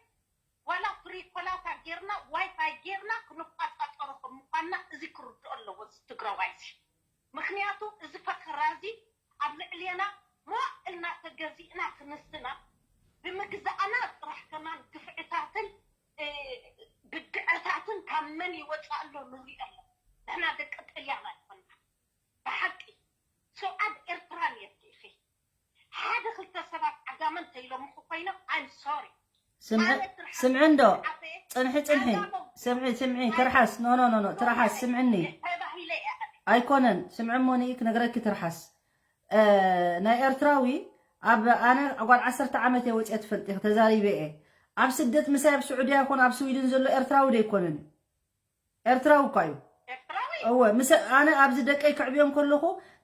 ዋላ ፍሪ ኮላታ ጌርና ዋይፋይ ጌርና ክንቋፃፀሮ ከም ምኳንና እዚ ክርድኦ ኣለዎ እዚ ትግራዋይ እዚ ምክንያቱ እዚ ፈኸራ እዚ ኣብ ልዕሌና ሞዕ ኢልና ተገዚእና ክንስና ብምግዛእና ጥራሕ ከማን ግፍዕታትን እ፣ ብድዐታትን ካብ መን ይወፅእ ኣሎ ንሪኦ ኣሎ ንሕና ደቂ ጥልያን ኣይኮና ብሓቂ ሰውኣት ኤርትራ ነርኪ ኢኺ ሓደ ክልተ ሰባት ዓጋመ እንተኢሎምኺ ኮይኖም I'm sorry ስምዒ ኣነ ትርሓስ ስምዒ እንዶ ዓበየ ፅንሒ ፅንሒ ዓጋመ ስምዒ ስምዒ ትርሓስ ኖ ኖ ኖ ኖ ትርሓስ ስምዕኒ ተባሂለ እየ ኣነ ኣይኮነን ስምዒ ሞኒ ክነግረኪ ትርሓስ እ፣ ናይ ኤርትራዊ ኣብ ኣነ ጓል ዓሰርተ ዓመት እየ ወፅየ ትፈልጢ ተዛሪበ እየ ኣብ ስደት ምሳይ ኣብ ስዑድያ ይኹን ኣብ ስዊድን ዘሎ ኤርትራዊ ዶ ኣይኮነን እዩ ኤርትራዊ እኳ እዩ እወ፣ ምስ ኣነ ኣብዚ ደቀይ ክዕብዮም ከለኹ፣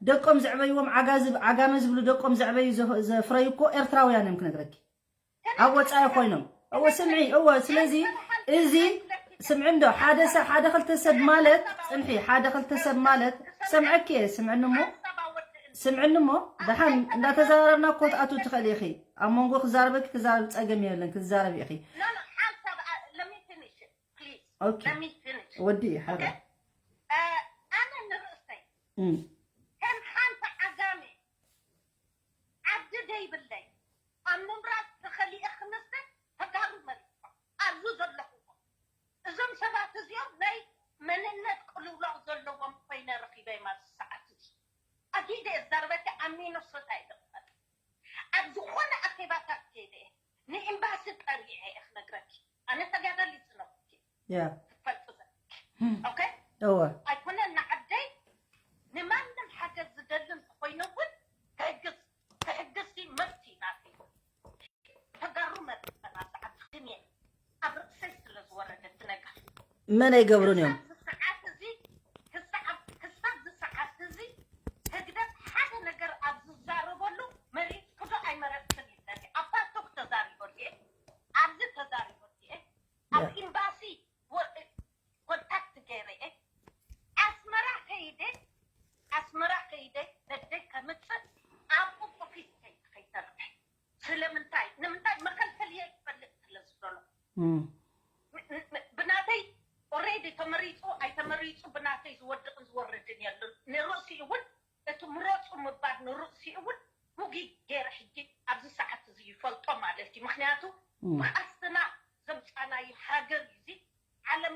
ደቆም ዘዕበይዎም ዓጋዚ-፣ ዓጋመ ዝብሉ ደቆም ዘዕበዩ ዘ-፣ ዘፍረዩ እኮ ኤርትራውያን እዮም ክነግረኪ። ኣብ ወጻኢ ኮይኖም። እወ፣ ስምዒ፣ እወ፣ ስለዚ እዚ ስምዒ እንዶ፣ ሓደ ሰ-፣ ሓደ ክልተ ሰብ ማለት፣ ጽንሒ፣ ሓደ ክልተ ሰብ ማለት፣ ሰምዐኪ እየ፣ ስምዕኒ እሞ፣ ስምዕኒ እሞ፣ ደሓን እንዳተዘራረብና እኮ ትኣትው ትኽእሊ ኢኺ። ኣብ መንጎ ክዛረበኪ ክዛረብ ጸገም የለን፣ ክትዛረቢ ኢኺ። No, no, ሓንሳብ let me finish, please. ኦኬ። Let me finish. ወዲ ሓደ። Okay? እ፣ ኣነ ንርእሰይ እም። ከም ሓንቲ ዓጋመ ዓዲ ደይብለይ ኣብ ምምራፅ ተኸሊኤ ክምስል ተጋሩ መሪፅኦም ኣብዚ ዘለኹዎ እዞም ሰባት እዚኦም ናይ መንነት ቅልውላው ዘለዎም ኮይነ ረኺበዮም ኣብዚ ሰዓት እዚ ኣጊደ እዛርበኪ ኣብ ሚነሶታ እየ ዝቕመጥ ኣብ ዝኾነ ኣኼባታት ከይደ እየ ንኤምባሲ ጠሪዐ እየ ክነግረኪ ኣነ ተጋዳሊት ዝነበርኩ ያ ትፈልጡ ዘለኪ ኦኬ እወ ኣይኮነን ንዓደይ ንማንም ሓገዝ ዝደሊ እንተኮይነ እውን ክሕግዝ ክሕግዝሲ መብት እዩ ናተይ ተጋሩ መርጠና ሰዓት ግን እየ ኣብ ርእሰይ ስለ ዝወረደት ነገር መን ኣይገብሩን እዮም ክሳብ ዝሰዓት እዚ ክሳብ ክሳብ ዝሰዓት እዚ ህግደፍ ሓደ ነገር ኣብ ዝዛረበሉ መሪፅኩ ዶ ኣይመረፅክን ይብለኒ ኣብ ፓልቶክ ተዛሪበሉ እየ ኣብዚ ተዛሪበሉ እየ ኣብ ኤምባሲ ኮንታክት ገይረ እየ ኣስመራ ከይደ ኣስመራ ከይደ ነደይ ከምፅእ ኣብኡ ኦፊስ ከይተርፈ ስለምንታይ ንምንታይ መከልከልየ ይፈልጥ ስለ ዝደሎ እም። ብናተይ ኦሬዲ ተመሪፁ ኣይተመሪፁ ብናተይ ዝወድቕን ዝወርድን የሉን ንርእሲ እውን እቲ ምረፁ ምባል ንርእሲ እውን ውጊ ገይረ ሕጂ ኣብዚ ሰዓት እዚ ይፈልጦ ማለት እዩ ምክንያቱ ብቃስትና ዘምፃናዩ ሃገር እዩ ዓለም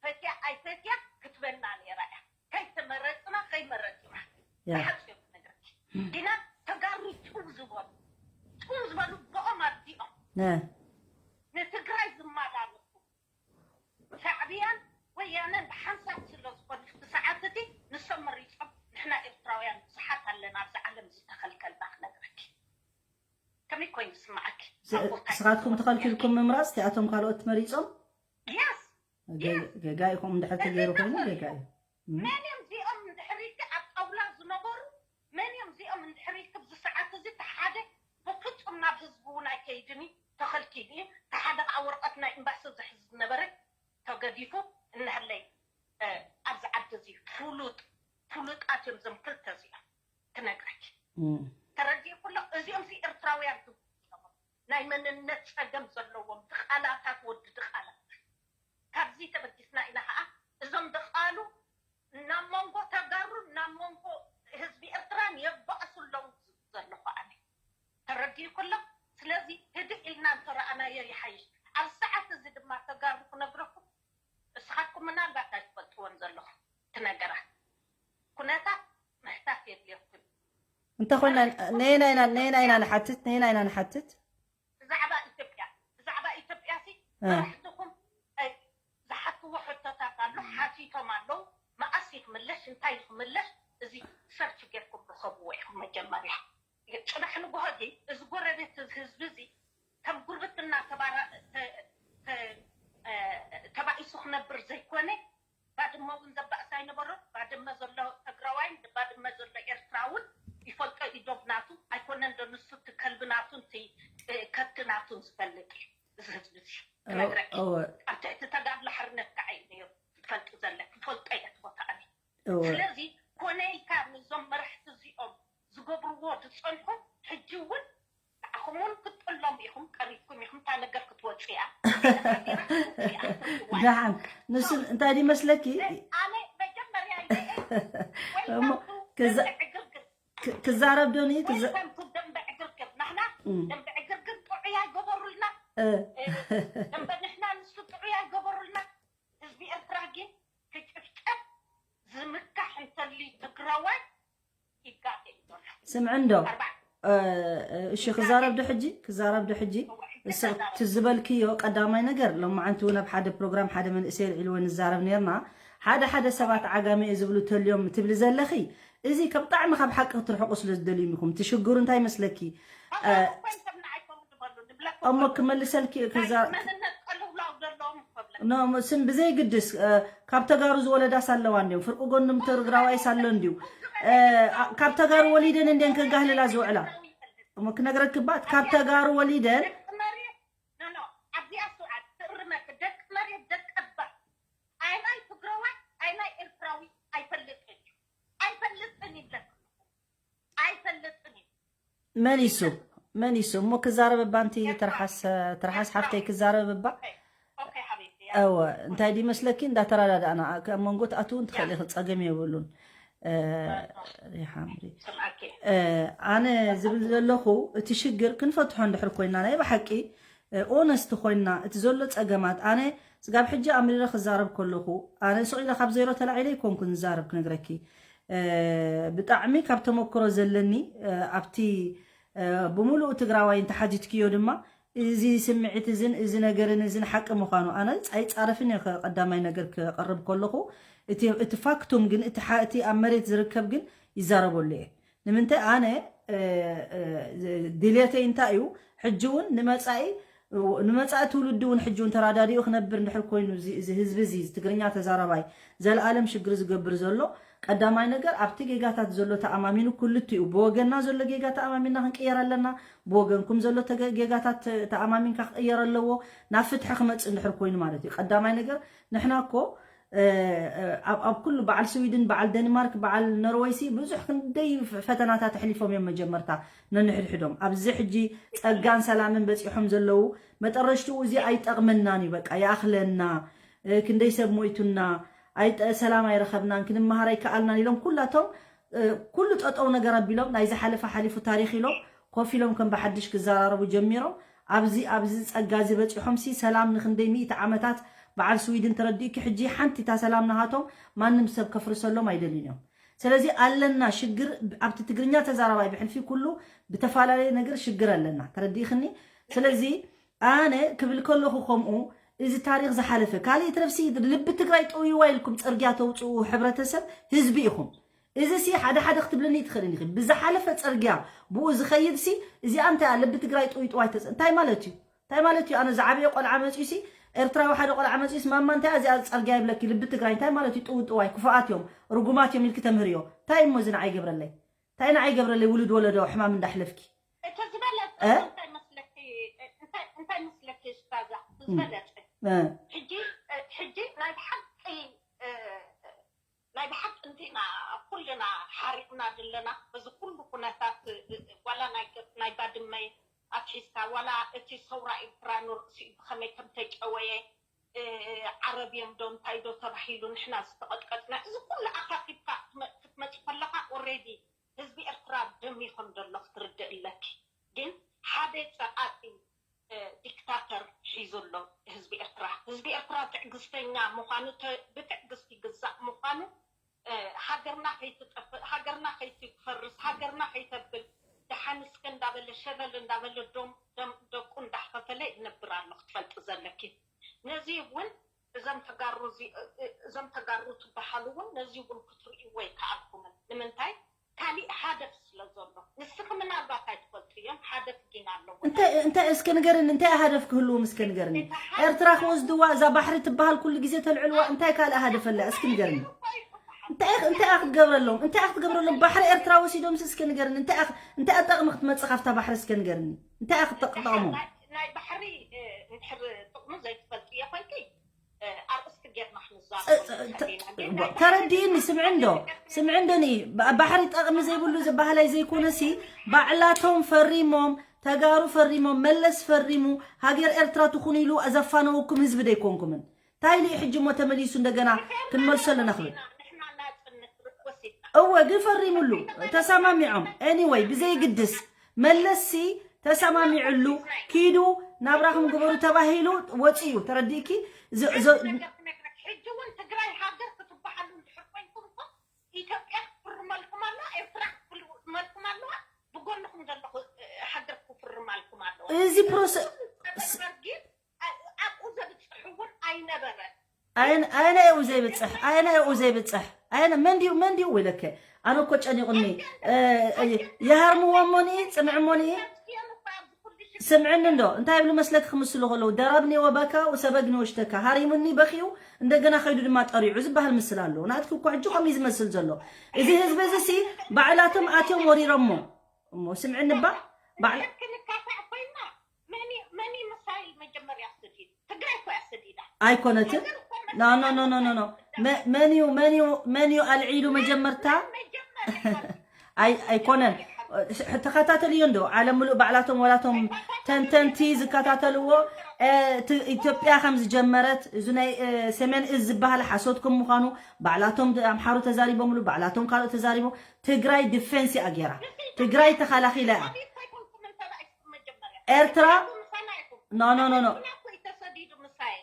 ፈትያ ኣይፈትያ ክትበና ነይራ እያ ከይተመረፅና ከይመረፅና ሓፂ ነገርኪ ግና ተጋሩ ጭው ዝበሉ ጭው ዝበሉ ብኦም ኣብዚኦም ንትግራይ ዝመላለሱ ሻዕብያን ወያነን ብሓንሳብ ስለ ዝኾነ እቲ ሰዓት እቲ ንሶም መሪፆም ንሕና ኤርትራውያን ብዙሓት ኣለና ኣብዚ ዓለም ዝተኸልከልና ክነግረኪ ከመይ ኮይኑ ዝስማዓኪ ንስኻትኩም ተኸልኪልኩም ምምራፅ እቲኣቶም ካልኦት መሪፆም የስ ገጋ ኢኹም እንድሕር ተገይሩ ኮይኑ ገጋ እዩ መን እዮም እዚኦም እንድሕር ኢልኪ ኣብ ጣውላ ዝነበሩ መን እዮም እዚኦም እንድሕር ኢልኪ ኣብዚ ሰዓት እዚ እቲ ሓደ ብፍፁም ናብ ህዝቢ እውን ኣይከይድን እዩ ተኸልኪሉ እዩ እቲ ሓደ ከዓ ወረቐት ናይ ኤምባሲ ዝሕዝ ዝነበረ ተገዲፉ እነሀለይ ኣብዚ ዓዲ እዚ ፍሉጥ ፍሉጣት እዮም እዞም ክልተ እዚኦም ክነግረኪ ተረዲእኩሎ እዚኦም ሲ ኤርትራውያን ትብሉ ናይ መንነት ፀገም ዘለዎም ድቓላታት ወዲ ድቓላ ካብዚ ተበጊስና ኢና ከዓ እዞም ድቓሉ ናብ መንጎ ተጋሩን ናብ መንጎ ህዝቢ ኤርትራን የባእሱ ኣለዉ ዘለኹ ኣነ ተረዲእኩሎ ስለዚ ህድእ ኢልና እንተረኣናዮ ይሓይሽ ኣብ ሰዓት እዚ ድማ ተጋሩ ክነግረኩም እስኻትኩም ምናልባት ኣይትፈልጥዎን ዘለኹም እቲ ነገራት ኩነታት ምሕታት የድልየኩም እንተኾይና ነየናይና ነየናይና ንሓትት ነየናይና ንሓትት ብዛዕባ ኢትዮጵያ ብዛዕባ ኢትዮጵያ ሲ መራሕትኹም ዝሓትዎ ሕቶታት ኣሎ ሓቲቶም ኣለዉ መኣስ ይክምለሽ እንታይ ይክምለሽ እዚ ሰርች ጌርኩም ርከብዎ ኢኹም መጀመርያ ፅባሕ ንግሆ እዚ እዚ ጎረቤት ህዝቢ እዚ ከም ጉርብትና ተባኢሱ ክነብር ዘይኮነ ባድመ እውን ዘባእስ ኣይነበሮን ባድመ ዘሎ ትግራዋይን ባድመ ዘሎ ኤርትራ እውን ይፈልጦ ኢዶብ ናቱ ኣይኮነን ዶ ንሱ እቲ ከልቢ ናቱን እቲ ከብቲ ናቱን ዝፈልጥ እዩ እዚ ህዝቢ እዚ ክነግረኪ ኣብ ትሕቲ ተጋድሎ ሓርነት ከዓ እዩ ነይሩ ትፈልጢ ዘለኪ ይፈልጦ እየ እቲ ቦታ ኣነ ስለዚ ኮነ ኢልካ ንዞም መራሕቲ እዚኦም ዝገብርዎ ዝፀንሑ ሕጂ እውን ንዓኹም እውን ክትጥሎም ኢኹም ቀሪብኩም ኢኹም እታ ነገር ክትወፅእ እያ ደሓን ንሱ እንታይ ድመስለኪ ኣነ መጀመርያ እሞ ክዛረብ ዶኒ ደንበ ዕግርግር ናሕና ደንበ ዕግርግር ጥዑይ ኣይገበሩልና ደንበ ንሕና ንሱ ጥዑይ ኣይገበሩልና ህዝቢ ኤርትራ ግን ክጭፍጨፍ ዝምካሕ እንተልዩ ትግራዋይ ይጋገ እዩ ዘሎ ስምዒ እንዶ እሺ ክዛረብ ዶ ሕጂ ክዛረብ ዶ ሕጂ ትዝበልክዮ ቀዳማይ ነገር ሎማዓንቲ እውን ኣብ ሓደ ፕሮግራም ሓደ መንእሰይ ኣልዒልዎ ንዛረብ ነርና ሓደ ሓደ ሰባት ዓጋመ እየ ዝብሉ ተልዮም ትብሊ ዘለኺ እዚ ከም ጣዕሚ ካብ ሓቂ ክትርሕቁ ስለ ዝደልዩም ኢኹም ትሽግሩ እንታይ መስለኪ እሞ ክመልሰልኪ ኖ፣ ስም ብዘይግድስ፣ እ፣ ካብ ተጋሩ ዝወለዳስ ኣለዋ እንዲዮም። ፍርቂ ጎንም ትግራዋይስ ኣሎ እንዲዩ። እ፣ ኣ-፣ ካብ ተጋሩ ወሊደን እንዲየን ከጋህልላ ዝውዕላ። እሞ ክነግረኪ ባት፣ ካብ ተጋሩ ወሊደን ደቂ መሬት፣ ኖ፣ ኖ፣ ኣብዚኣ ስውዓት ትእርመኪ፣ ደቂ መሬት፣ ደቂ ኣባ። ኣይናይ ትግራዋይ፣ ኣይናይ ኤርትራዊ ኣይፈልጥን እዩ። ኣይፈልጥን ይብለኪ። ኣይፈልጥን እዩ። መሊሱ፣ መሊሱ። እሞ ክዛረብ እባ፣ እንቲ ትርሓስ፣ ትርሓስ ሓፍተይ ክዛረብ እባ። ኦኬ፣ ኦኬ፣ ሓቢብቲ፣ ያ። እወ፣ እንታይ ድዩ መስለኪ፣ እንዳተረዳዳእና፣ ኣብ መንጎ ትኣትውን ትኽእሊ፣ ያ። ጸገም የብሉን። እ፣ ሪሓ ምሪ። ስምዓኪ። እ፣ ኣነ ዝብል ዘለኹ፣ እቲ ሽግር ክንፈትሖ እንድሕር ኮይና፣ ናይ ብሓቂ፣ እ፣ ኦነስት ኮይና፣ እቲ ዘሎ ጸገማት፣ ኣነ ስጋብ ሕጂ ኣምሪረ ክዛረብ ከለኹ፣ ኣነ ስቕ ኢለ ካብ ዜሮ ተላዒለ ኣይኮንኩን ዝዛረብ ክነግረኪ። እ፣ ብጣዕሚ ካብ ተመክሮ ዘለኒ፣ እ፣ ኣብቲ፣ እ፣ ብምሉኡ ትግራዋይ እንተሓቲትክዮ ድማ፣ እዚ ስምዒት እዝን እዚ ነገርን እዝን ሓቂ ምዃኑ ኣነ ኣይጻረፍን እየ። ከ-፣ ቀዳማይ ነገር ክቐርብ ከለኹ፣ እቲ፣ እቲ ፋክቱም ግን፣ እቲ ሓ-፣ እቲ ኣብ መሬት ዝርከብ ግን ይዛረበሉ እየ። ንምንታይ ኣነ፣ እ፣ እ፣ ድሌተይ እንታይ እዩ? ሕጂ እውን ንመጻኢ፣ ንመጻኢ ትውልዲ እውን ሕጂ እውን ተራዳዲኡ ክነብር እንድሕር ኮይኑ፣ እዚ፣ እዚ ህዝቢ እዚ፣ እዚ ትግርኛ ተዛራባይ፣ ዘለኣለም ሽግር ዝገብር ዘሎ፣ ቀዳማይ ነገር ኣብቲ ጌጋታት ዘሎ ተኣማሚኑ፣ ክልቲኡ፣ ብወገንና ዘሎ ጌጋ ተኣማሚንና ክንቅየር ኣለና፣ ብወገንኩም ዘሎ ተገ-፣ ጌጋታት ተ-፣ ተኣማሚንካ ክቕየር ኣለዎ፣ ናብ ፍትሒ ክመጽእ እንድሕር ኮይኑ ማለት እዩ። ቀዳማይ ነገር፣ ንሕና እኮ፣ እ፣ እ፣ ኣብ፣ ኣብ ኩሉ በዓል ስዊድን፣ በዓል ደንማርክ፣ በዓል ኖርወይ ሲ ብዙሕ ክንደይ ፈ-፣ ፈተናታት ኣሕሊፎም እዮም መጀመርታ ነንሕድሕዶም። ኣብዚ ሕጂ ጸጋን ሰላምን በጺሖም ዘለዉ፣ መጠረሽትኡ እዚ ኣይጠቕመናን እዩ፣ በቃ ይኣኽለና፣ እ፣ ክንደይ ሰብ ሞይቱና፣ ኣይጠ-፣ ሰላም ኣይረኸብናን፣ ክንመሃር ኣይከኣልናን ኢሎም ኩላቶም፣ እ፣ ኩሉ ጠጠው ነገር ኣቢሎም፣ ናይ ዝሓለፈ ሓሊፉ ታሪኽ ኢሎም፣ ኮፍ ኢሎም ከም ብሓድሽ ክዘራረቡ ጀሚሮም። ኣብዚ፣ ኣብዚ ጸጋ እዚ በጺሖም ሲ ሰላም ንክንደይ ሚእቲ ዓመታት በዓል ስዊድን ተረዲእኪ፣ ሕጂ ሓንቲ እታ ሰላም ናሃቶም ማንም ሰብ ከፍርሰሎም ኣይደልን እዮም። ስለዚ ኣለና ሽግር፣ ኣብቲ ትግርኛ ተዛራባይ ብሕልፊ ኩሉ ብተፈላለየ ነገር ሽግር ኣለና። ተረዲእኽኒ? ስለዚ ኣነ ክብል ከለኹ ከምኡ፣ እዚ ታሪኽ ዝሓለፈ፣ ካልእ ይትረፍሲ ልቢ ትግራይ ጠውይዋ ኢልኩም ጽርግያ ተውጽኡ ሕብረተሰብ ህዝቢ ኢኹም። እዚ ሲ ሓደ ሓደ ክትብልኒ ትኽእልን ኢኺ። ብዝሓለፈ ጽርግያ ብኡ ዝኸይድ ሲ እዚኣ እንታይ እያ? ልቢ ትግራይ ጥውይጥዋይ ተጽ-፣ እንታይ ማለት እዩ? እንታይ ማለት እዩ? ኣነ ዝዓበየ ቆልዓ መጺኡ ሲ፣ ኤርትራዊ ሓደ ቆልዓ መጺኡስ፣ "ማማ እንታይ እያ እዚኣ ጸርግያ?" ይብለኪ። ልቢ ትግራይ እንታይ ማለት እዩ? ጥውጥዋይ፣ ክፉኣት እዮም፣ ርጉማት እዮም ኢልኪ ተምህርዮ። እንታይ እሞ እዚ ንዓይ ይገብረለይ? እንታይ ንዓይ ይገብረለይ? ውሉድ ወለዶ ሕማም እንዳሕለፍኪ። እቲ ዝበለጸ እ? እንታይ መስለኪ? እንታይ፣ እንታይ መስለኪ ስታዛ? እ። ዝበለጸ። እ። ሕጂ፣ እ፣ ሕጂ ናይ ብሓቂ፣ እ፣ ናይ ብሓቂ እንቲና ኩልና ሓሪቕና ዘለና በዚ ኩሉ ኩነታት፣ እ፣ እ፣ ዋላ ናይ ገ-፣ ናይ ባድመ ኣትሒዝካ፣ ዋላ እቲ ሰውራ ኤርትራ ንርእሲኡ ብኸመይ ከም ተጨወየ፣ እ፣ ዓረብ እዮም ዶ እንታይ ዶ ተባሂሉ ንሕና ዝተቐጥቀጥና፣ እዚ ኩሉ ኣኻኺብካ ክትመ-፣ ክትመጽእ ከለኻ ኦሬዲ ህዝቢ ኤርትራ ደሚኹ ከም ዘሎ ክትርድእ ኣለኪ። ግን ሓደ ጸቓጢ፣ እ፣ ዲክታተር ሒዙ ኣሎ ህዝቢ ኤርትራ። ህዝቢ ኤርትራ ትዕግስተኛ ምዃኑ፣ ተ-፣ ብትዕግስቲ ይግዛእ ምዃኑ፣ እ፣ ሃገርና ከይትጠፍእ፣ ሃገርና ከይትፈርስ፣ ሃገርና ከይተብል፣ ደሓን እስከ እንዳበለ፣ ሸለል እንዳበለ፣ ዶም-፣ ደም-፣ ደቁ እንዳኸፈለ ይነብር ኣሎ፣ ክትፈልጢ ዘለኪ። ነዚ እውን እዞም ተጋሩ እዚ-፣ እ-፣ እ-፣ እዞም ተጋሩ ትበሃሉ እውን ነዚ እውን ክትርእይዎ ኣይከኣልኩምን። ንምንታይ? ካሊእ ሃደፍ ስለ ዘሎ። ንስኺ ምናልባት ኣይትፈልጥዮን፣ ሃደፍ ግን ኣለዎ። እንታይ፣ እንታይ እስከ ንገርኒ፣ እንታይ ሃደፍ ክህልዎም እስከ ንገርኒ። ኤርትራ ክወስድዋ፣ እዛ ባሕሪ ትበሃል ኩሉ ግዜ ተልዕልዋ፣ እንታይ ካልእ ሃደፍ ኣላ እስኪ ንገርኒ። እንታይ፣ እንታይ ክትገብረሎም፣ እንታይ ክትገብረሎም፣ ባሕሪ ኤርትራ ወሲዶምስ እስከ ንገርኒ። እንታይ፣ እንታይ ጠቕሚ ክትመጽእ ካብታ ባሕሪ እስከ ንገርኒ። እንታይ ክትጠቕሞም? ናይ፣ ናይ ባሕሪ፣ እ፣ እንድሕር ጥቕሙ ዘይትፈልጥዮ ኮይንኪ፣ እ፣ ኣርእስቲ ጌርና ክንዛረብ ጸ-፣ ጸ-፣ ንኽእል ኢና። ግን ናይ ተረዲእኒ፣ ባሕሪ ስምዒ እንዶ፣ ስምዒ እንዶ ኒ፣ ባ-፣ ባሕሪ ጠቕሚ ዘይብሉ ዝበሃላይ ዘይኮነሲ፣ ባዕላቶም ፈሪሞም፣ ተጋሩ ፈሪሞም፣ መለስ ፈሪሙ፣ ሃገር ኤርትራ ትኹን ኢሉ ዘፋነወኩም ህዝቢ ደይኮንኩምን። እንታይ ኢሉ እዩ ሕጂ እሞ ተመሊሱ እንደገና ክንመልሶ ኣለና ክብል? ንሕና ናጽነት ወሲድና። እወ፣ ግን ፈሪሙሉ፣ ተሰማሚዖም። ኤኒወይ፣ ብዘይግድስ፣ መለስሲ ተሰማሚዕሉ፣ ኪዱ ናብራኹም ግበሩ ተባሂሉ ወፂኡ። ተረዲእኪ? ዝ-፣ ዝ-፣ ነገር ክነግረክ፣ ሕጂ እውን ትግራይ ሃገር ክትበሃሉ እንድሕር ኮይንኩም እኮ፣ ኢትዮጵያ ክፍርመልኩም ኣሎ፣ ኤርትራ ክፍርመልኩም ኣለዋ፣ ብጎንኹም ዘለኹ፣ እ፣ ሃገር ክፍርማልኩም ኣለዋ። እዚ ፕሮሰ-፣ ደርጊ፣ እ፣ ኣብኡ ዘብፅሕ እውን ኣይነበረን። ኣየን-፣ ኣየናይ እዩ ዘይብፅሕ? ኣየናይ እዩ ዘይብፅሕ? ኣየነ-፣ መን ድዩ፣ መን ድዩ ወይለከ? ኣነ እኮ ጨኒቑኒ። እ፣ እ፣ ይሃርምዎ እሞኒ፣ ፅንዕ እሞኒ። ስምዕኒ እንዶ እንታይ ይብሉ መስለኪ ክምስሉ ከለዉ፣ ደረብኒ ወበካ ወሰበግኒ ወሽተካ፣ ሃሪሙኒ በኪዩ እንደገና ከይዱ ድማ ጠሪዑ ዝበሃል ምስል ኣሎ። ናትኪ እኮ ሕጂ ከምኡ እዩ ዝመስል ዘሎ። እዚ ህዝቢ እዚ ሲ ባዕላቶም ኣትዮም ወሪሮሞ። እሞ ስምዕኒ እባ ባዕላ ክንካፋዕ ኮይና መኒ መኒ ምሳይል መጀመርያ ሰዲድ ትግራይ እኮ እያ ሰዲዳ። ኣይኮነትን። ሃገር እኮ ኖ ኖ ኖ ኖ ኖ ኖ። መ- መን እዩ መን እዩ መን እዩ ኣልዒሉ መጀመርታ? መጀመርያ ኣይ ኣይኮነን። ተኸታተልዮ እንዶ ዓለም ምሉእ ባዕላቶም ወላቶም ተንተንቲ ዝከታተልዎ እ፣ ት- ኢትዮጵያ ከም ዝጀመረት እዚ ናይ እ፣ ሰሜን እዝ ዝበሃል ሓሶት ከም ምዃኑ ባዕላቶም ኣምሓሩ ተዛሪቦምሉ፣ ባዕላቶም ካልኦት ተዛሪቦም። ትግራይ ዲፌንስ እያ ገይራ፣ ትግራይ ተኸላኺላ እያ። ሰዲድ ኮይኮንኩም እንተባይ መጀመርያ ኤርትራ ምሳና ይኹም ኖ ኖ ኖ ኖ እኮ ተሰዲዱ ምሳይ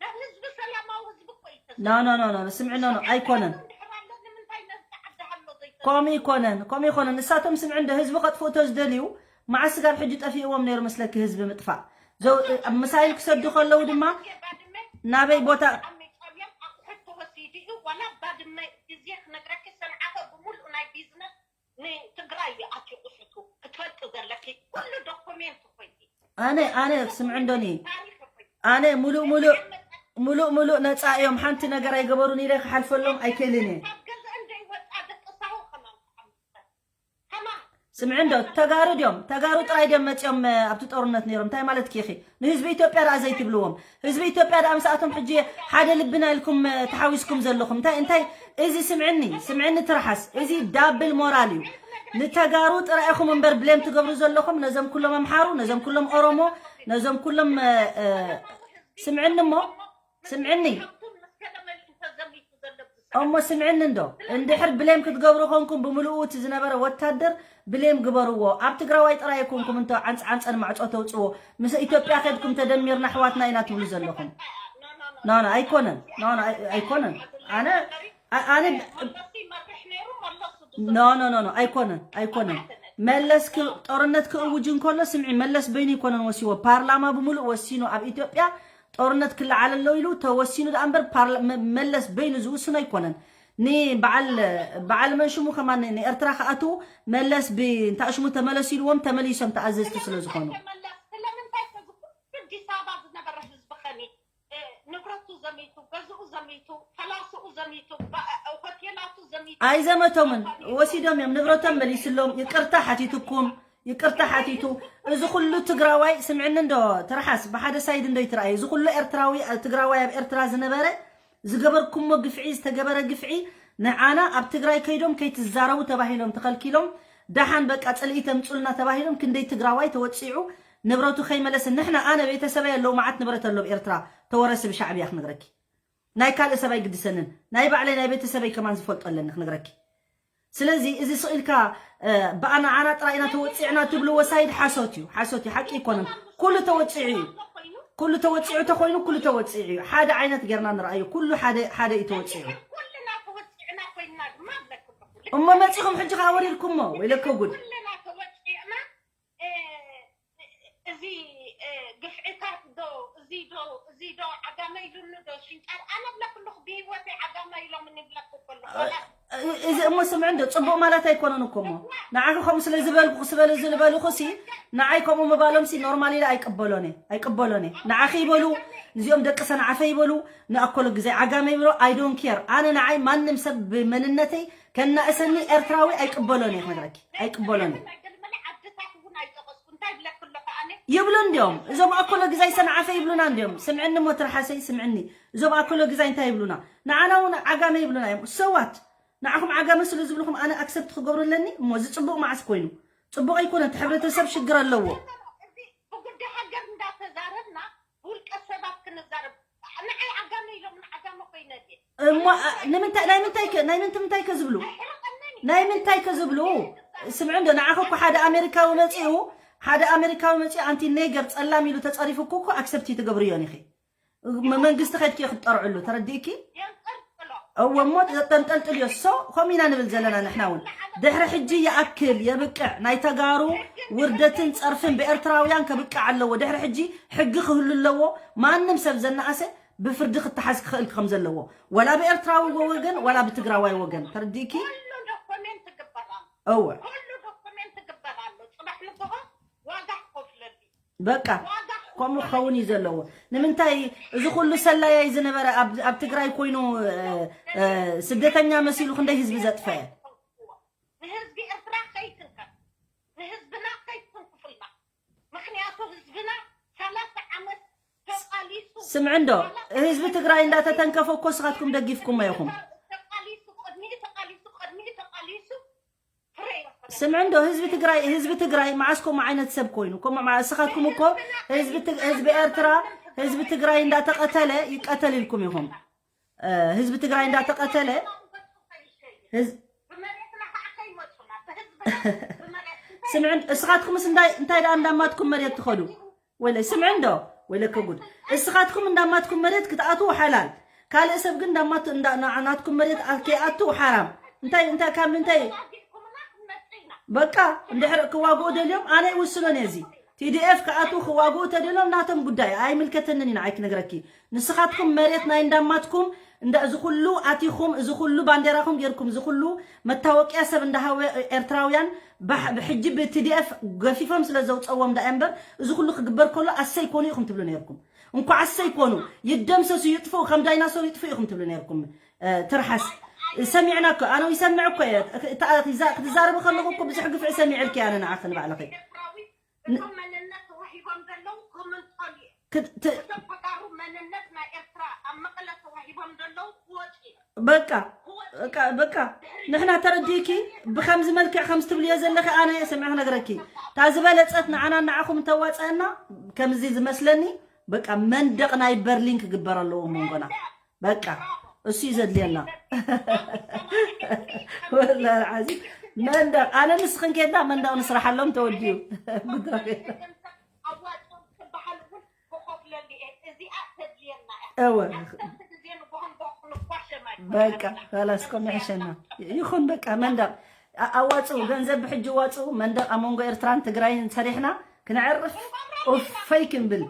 ናብ ህዝቢ ሰላማዊ ህዝቢ እኮ ይተሰ ኖ ኖ ኖ ኖ ስምዒ ኖ ኖ ኣይኮነን። እንድሕር ኣሎ ንምንታይ ነዚ ዓዲ ሃሎ ዘይተ ከምኡ ይኮነን፣ ከምኡ ይኮነን። ንሳቶም ስምዒ እንደ ህዝቢ ከጥፍኡ ተዝደልዩ መዓስ ስጋብ ሕጂ ጠፊእዎም ነይሩ መስለኪ ህዝቢ ምጥፋእ። ዘው ኣብ ምሳይል ክሰዱ ከለዉ ድማ ባድመ ናበይ ቦታ ኣሚጾም እዮም ኣቑሑት ተወሲዱ እዩ ዋላ ባድመ ግዜ ክነግረኪ ሰንዓፈ ብምሉእ ናይ ቢዝነስ ንትግራይ እዩ ኣትዩ ቁሽቱ ክትፈልጢ ዘለኪ ኩሉ ዶኩሜንት ኮይኒ ኣነ ኣነ ስምዒ እንዶኒ ታሪክ ኮይኒ ኣነ ሙሉእ ሙሉእ ሙሉእ ሙሉእ ነፃ እዮም፣ ሓንቲ ነገር ኣይገበሩን ኢለ ክሓልፈሎም ኣይክእልን እየ። ካብ ገዛ እንደይወፃ ደቂ ሳሆ ከማን ተዓምፀ ከማን ስምዒ እንዶ ተጋሩ ድዮም? ተጋሩ ጥራይ ድዮም መፂኦም እ፣ ኣብቲ ጦርነት ነይሮም? እንታይ ማለት ኪኺ? ንህዝቢ ኢትዮጵያ ደኣ ዘይትብልዎም? ህዝቢ ኢትዮጵያ ደኣ ምስኣቶም ሕጂ ሓደ ልብና ኢልኩም እ፣ ተሓዊስኩም ዘለኹም እንታይ እንታይ? እዚ ስምዕኒ ስምዕኒ ትርሓስ፣ እዚ ዳብል ሞራል እዩ። ንተጋሩ ጥራይ ኢኹም እምበር ብሌም ትገብሩ ዘለኹም ነዞም ኩሎም ኣምሓሩ፣ ነዞም ኩሎም ኦሮሞ፣ ነዞም ኩሎም እ፣ እ፣ ስምዕኒ እሞ ስምዕኒ ካብቱን ምስ ገለ መሊኡ ተዘሚቱ ዘሎ ብዙሕ እሞ ስምዕኒ እንዶ እንድሕር ብሌም ክትገብሩ ኮንኩም ብምልኡ እቲ ዝነበረ ወታደር ብሌም ግበርዎ። ኣብ ትግራዋይ ጥራይ ኣይኮንኩም እንተ ዓንፅ ዓንፀን ማዕፆ ተውፅዎ ምስ ኢትዮጵያ ከድኩም ተደሚርና ኣሕዋትና ኢና ትብሉ ዘለኹም። ኖ ኖ ኣይኮነን። ኖ ኖ ኣይ- ኣይኮነን። ኣነ ኣ- ኣነ መለሱ ይመርሕ ነይሩ መለሱ ኖ ኖ ኖ ኖ ኣይኮነን ኣይኮነን። መለስ ክ- ጦርነት ክእውጅ እንከሎ ስምዒ መለስ በይኑ ኣይኮነን ወሲዎ። ፓርላማ ብምሉእ ወሲኑ ኣብ ኢትዮጵያ ጦርነት ክለዓል ኣሎ ኢሉ ተወሲኑ ደኣ እምበር ፓርላ- መ- መለስ በይኑ ዝውስኖ ኣይኮነን። ንበዓል በዓል መን ሽሙ ከማን ንኤርትራ ክኣትዉ መለስ ብእንታ ሽሙ ተመለሱ ኢልዎም ተመሊሶም ተኣዘዝቲ ስለ ዝኾኑ። መለስ ስለምንታይ ከዚ ኩሉ ኣዲስ ኣበባ ዝነበረ ህዝቢ ኸኒ ንብረቱ ዘሚቱ፣ ገዝኡ ዘሚቱ፣ ፈላስኡ ዘሚቱ፣ ባ- ሆቴላቱ ዘሚቱ። ኣይዘመቶምን ወሲዶም እዮም ንብረቶም መሊስሎም። ይቅርታ ሓቲትኩም ይቅርታ ሓቲቱ። እዚ ኩሉ ትግራዋይ ስምዕኒ እንዶ ትርሓስ ብሓደ ሳይድ እንዶ ይትረኣዩ። እዚ ኩሉ ኤርትራዊ ትግራዋይ ኣብ ኤርትራ ዝነበረ ዝገበርኩሞ ግፍዒ ዝተገበረ ግፍዒ ንዓና ኣብ ትግራይ ከይዶም ከይትዛረቡ ተባሂሎም ተኸልኪሎም። ደሓን በቃ ፅልኢ ተምፁልና ተባሂሎም ክንደይ ትግራዋይ ተወፂዑ ንብረቱ ከይመለሰ። ንሕና ኣነ ቤተሰበይ ኣለዉ መዓት ንብረት ኣለዉ ኤርትራ ተወረሲ ብሻዕብያ ክነግረኪ። ናይ ካልእ ሰብ ኣይግድሰንን ናይ ባዕለይ ናይ ቤተሰበይ ከማን ዝፈልጦ ኣለኒ ክነግረኪ። ስለዚ እዚ ስቕ ኢልካ ብኣና ዓና ጥራይ ኢና ተወፂዕና ትብልዎ ሳይድ ሓሶት እዩ። ሓሶት እዩ፣ ሓቂ ኣይኮነን። ኩሉ ተወፂዑ እዩ። ኩሉ ተወፂዑ ተኮይኑ ኩሉ ተወፂዑ እዩ። ሓደ ዓይነት ጌርና ንረኣዩ ኩሉ ሓደ ሓደ እዩ ተወፂዑ። ኩልና ተወፂዕና ኮይና ድማ ኣለኩ እሞ መፂኹም ሕጂ ከዓ ወሪድኩሞ ወይለከ ጉድ። ኩልና ተወፂዕና እ፣ እዚ እ፣ ግፍዕታት ዶ እዚ ዶ እዚ ዶ ዓጋመ ኢሉኒ ዶ ሽንጫር ኣነ ብለኩ ኣለኹ ብሂወተይ ዓጋመ ኢሎም ንብለኩ ከለኹ ዋላ እዚ እሞ ስምዕ እንዶ ፅቡቅ ማለት ኣይኮነን እኮ እሞ ንዓኺ ከምኡ ስለ ዝበልኩ ስበሉ ዝበልኹ ሲ ንዓይ ከምኡ ምባሎም ሲ ኖርማል ኢለ ኣይቅበሎን እየ ኣይቅበሎን እየ። ንዓኺ ይበሉ ንዚኦም ደቂ ሰንዓፈ ይበሉ ንኣኮሎ ግዜ ዓጋመ ይበሉ I don't care። ኣነ ንዓይ ማንም ሰብ ብመንነተይ ከናእሰኒ ኤርትራዊ ኣይቅበሎን እየ ክነግረኪ ኣይቅበሎን እየ። ናይ ገለመለ ዓድታት እውን ኣይጠቀስኩ እንታይ ብለኩ ኣለኹ ኣነ ይብሉ እንዲዮም እዞም ኣኮሎ ግዛይ ሰንዓፈ ይብሉና እንዲዮም። ስምዕኒ እሞ ትርሓሰይ ስምዕኒ እዞም ኣኮሎ ግዛይ እንታይ ይብሉና? ንዓና እውን ዓጋመ ይብሉና እዮም። ሰዋት ንዓኹም ዓጋመ ስለ ዝብልኹም ኣነ ኣክሰፕት ክገብሩ ኣለኒ እሞ እዚ ፅቡቅ መዓስ ኮይኑ ፅቡቅ ኣይኮነ እቲ ሕብረተሰብ ሽግር ኣለዎ። እዚ ብጉዳይ ሃገር እንዳተዛረብና ብውልቀ ሰባት ክንዛረብ ንዓይ ዓጋመ ኢሎም ንዓጋመ ኮይነ ድየ እሞ ኣ- ንምንታይ ናይ ምንታይ ከ ናይ ምንት ምንታይ ከ ዝብሉ ኣይሕረቀነኒ ናይ ምንታይ ከ ዝብሉ? ስምዑ እንዶ ንዓኹ እኮ ሓደ ኣሜሪካዊ መፂኡ ሓደ ኣሜሪካዊ መፂኡ ኣንቲ ኔገር ፀላም ኢሉ ተፀሪፉ እኮ እኮ ኣክሰፕት ትገብርዮን ኢኺ። ም- መንግስቲ ከድኪ ክትጠርዕሉ ተረዲእኪ? የንጠልጥሎ እወ እሞ ተንጠልጥልዮ ሶ ከምኡ ኢና ንብል ዘለና ንሕና እውን ድሕሪ ሕጂ ይኣክል የብቅዕ ናይ ተጋሩ ውርደትን ፀርፍን ብኤርትራውያን ከብቅዕ ኣለዎ። ድሕሪ ሕጂ ሕጊ ክህሉ ኣለዎ። ማንም ሰብ ዘናኣሰ ብፍርዲ ክተሓዝ ክኽእል ከም ዘለዎ ወላ ብኤርትራዊ ወገን ወላ ብትግራዋይ ወገን ተረዲእኪ? ኩሉ ዶኮሜንት ግበር ኣሎ እወ ኩሉ ዶኮሜንት ግበር ኣሎ ፅባሕ ንግሆ ዋጋ ክኸፍለሉ በቃ ከምኡ ክኸውን እዩ ዘለዎ። ንምንታይ እዚ ኩሉ ሰላያይ ዝነበረ ኣብ ኣብ ትግራይ ኮይኑ እ፣ እ፣ ስደተኛ መሲሉ ክንደይ ህዝቢ ዘጥፈአ? ንህዝቢ ኤርትራ ከይትንከፍ፣ ንህዝብና ከይትንክፉልና። ምክንያቱ ህዝብና ሰላሳ ዓመት ተቃሊሱ ስምዕ እንዶ ህዝቢ ትግራይ እንዳተተንከፈ እኮ ንስኻትኩም ደጊፍኩሞ ኢኹም። ተቃሊሱ ቅድሚኡ ተቃሊሱ ቅድሚኡ ተቃሊሱ ፍረ ይረክበ። ስምዕ እንዶ ህዝቢ ትግራይ ህዝቢ ትግራይ መዓስ ከምኡ ዓይነት ሰብ ኮይኑ ከምኡ መዓ- ንስኻትኩም እኮ ህዝቢ ትግ- ህዝቢ ኤርትራ ህዝቢ ትግራይ እንዳተቀተለ ይቀተል ኢልኩም ኢኹም። እ፣ ህዝቢ ትግራይ እንዳተቀተለ ህዝ- ብመሬትና ከዓ ከይመፁና ብህዝብና ብመሬት ስምዕ እንዶ እስኻትኩምስ እንታይ እንታይ ደኣ እንዳማትኩም መሬት ትኸዱ? ወለ ስምዕ እንዶ ወለከ ጉድ እስኻትኩም እንዳማትኩም መሬት ክትኣትዉ ሓላል ካልእ ሰብ ግን እንዳማት እንዳ- ና- ናትኩም መሬት ኣ- ከይኣትዉ ሓራም እንታይ እንታይ ካብ ምንታይ ዲኩምና ክንመፅእ ኢና። በቃ እንድሕር ክዋግኡ ደልዮም ኣነ ይውስኖን እየ እዚ ቲዲኤፍ ክኣትዉ ክዋግኡ ተደልዮም ናቶም ጉዳይ ኣይምልከተንን ኢና ኣይክነግረኪ ንስኻትኩም መሬት ናይ እንዳማትኩም እንዳ እዚ ኩሉ ኣቲኹም እዚ ኩሉ ባንዴራኹም ጌርኩም እዚ ኩሉ መታወቅያ ሰብ እንዳሃወ ኤርትራውያን ባሕ- ብሕጂ ብቲዲኤፍ ገፊፎም ስለ ዘውፀዎም ዳ እምበር እዚ ኩሉ ክግበር ከሎ ኣሰይ ኮኑ ኢኹም ትብሉ ነርኩም እንኳዕ ኣሰይ ኮኑ ይደምሰሱ ይጥፍኡ ከም ዳይናሶር ይጥፍኡ ኢኹም ትብሉ ነርኩም እ፣ ትርሓስ ሰሚዕና እኮ ኣነ ይሰምዕ እኮ እየ እታ- እታ- ክትዛረቢ ከለኹ እኮ ብዙሕ ግፍዒ ሰሚዕልኪ ኣነ ንዓኺ ንባዕልኺ እቶም መንነት ተዋሂቦም ዘለዉ ክምንጠሉ እዮም። ክድ- ት- እቶም ተጋሩ መንነት ናይ ኤርትራ ኣብ መቐለ ተዋሂቦም ዘለዉ ክወፁ እዮም። በቃ በቃ በቃ ንሕና ተረዲእኪ ብከምዚ መልክዕ ከምዚ ትብልዮ ዘለኺ ኣነ እየ ሰሚዐ ክነግረኪ እታ ዝበለፀት ንዓና ንዓኹም እንተዋፀአና ከምዚ ዝመስለኒ በቃ መንደቕ ናይ በርሊን ክግበር ኣለዎ መንጎና በቃ እሱ እዩ ዘድልየና ወላ ዓዚ መንደቕ ኣነ ንስኽን ኬድና መንደቕ ንስራሓሎም ተወዲኡ ጉዳይ ኣዋፅኦም ትበሃል እውን ክኸፍለሉ እየ። እዚኣ ተድልየና እያ። እወ ዓሰርተ ግዜ ንጎሆን ዶ ክንኳሸም ኣይኮነን። በቃ ላስ ኮም ይሕሸና ይኹን በቃ መንደቕ ኣ- ኣዋፅኡ ገንዘብ ብሕጂ ዋፅኡ መንደቕ ኣብ መንጎ ኤርትራን ትግራይን ሰሪሕና ክነዕርፍ ኡፈይ ክንብል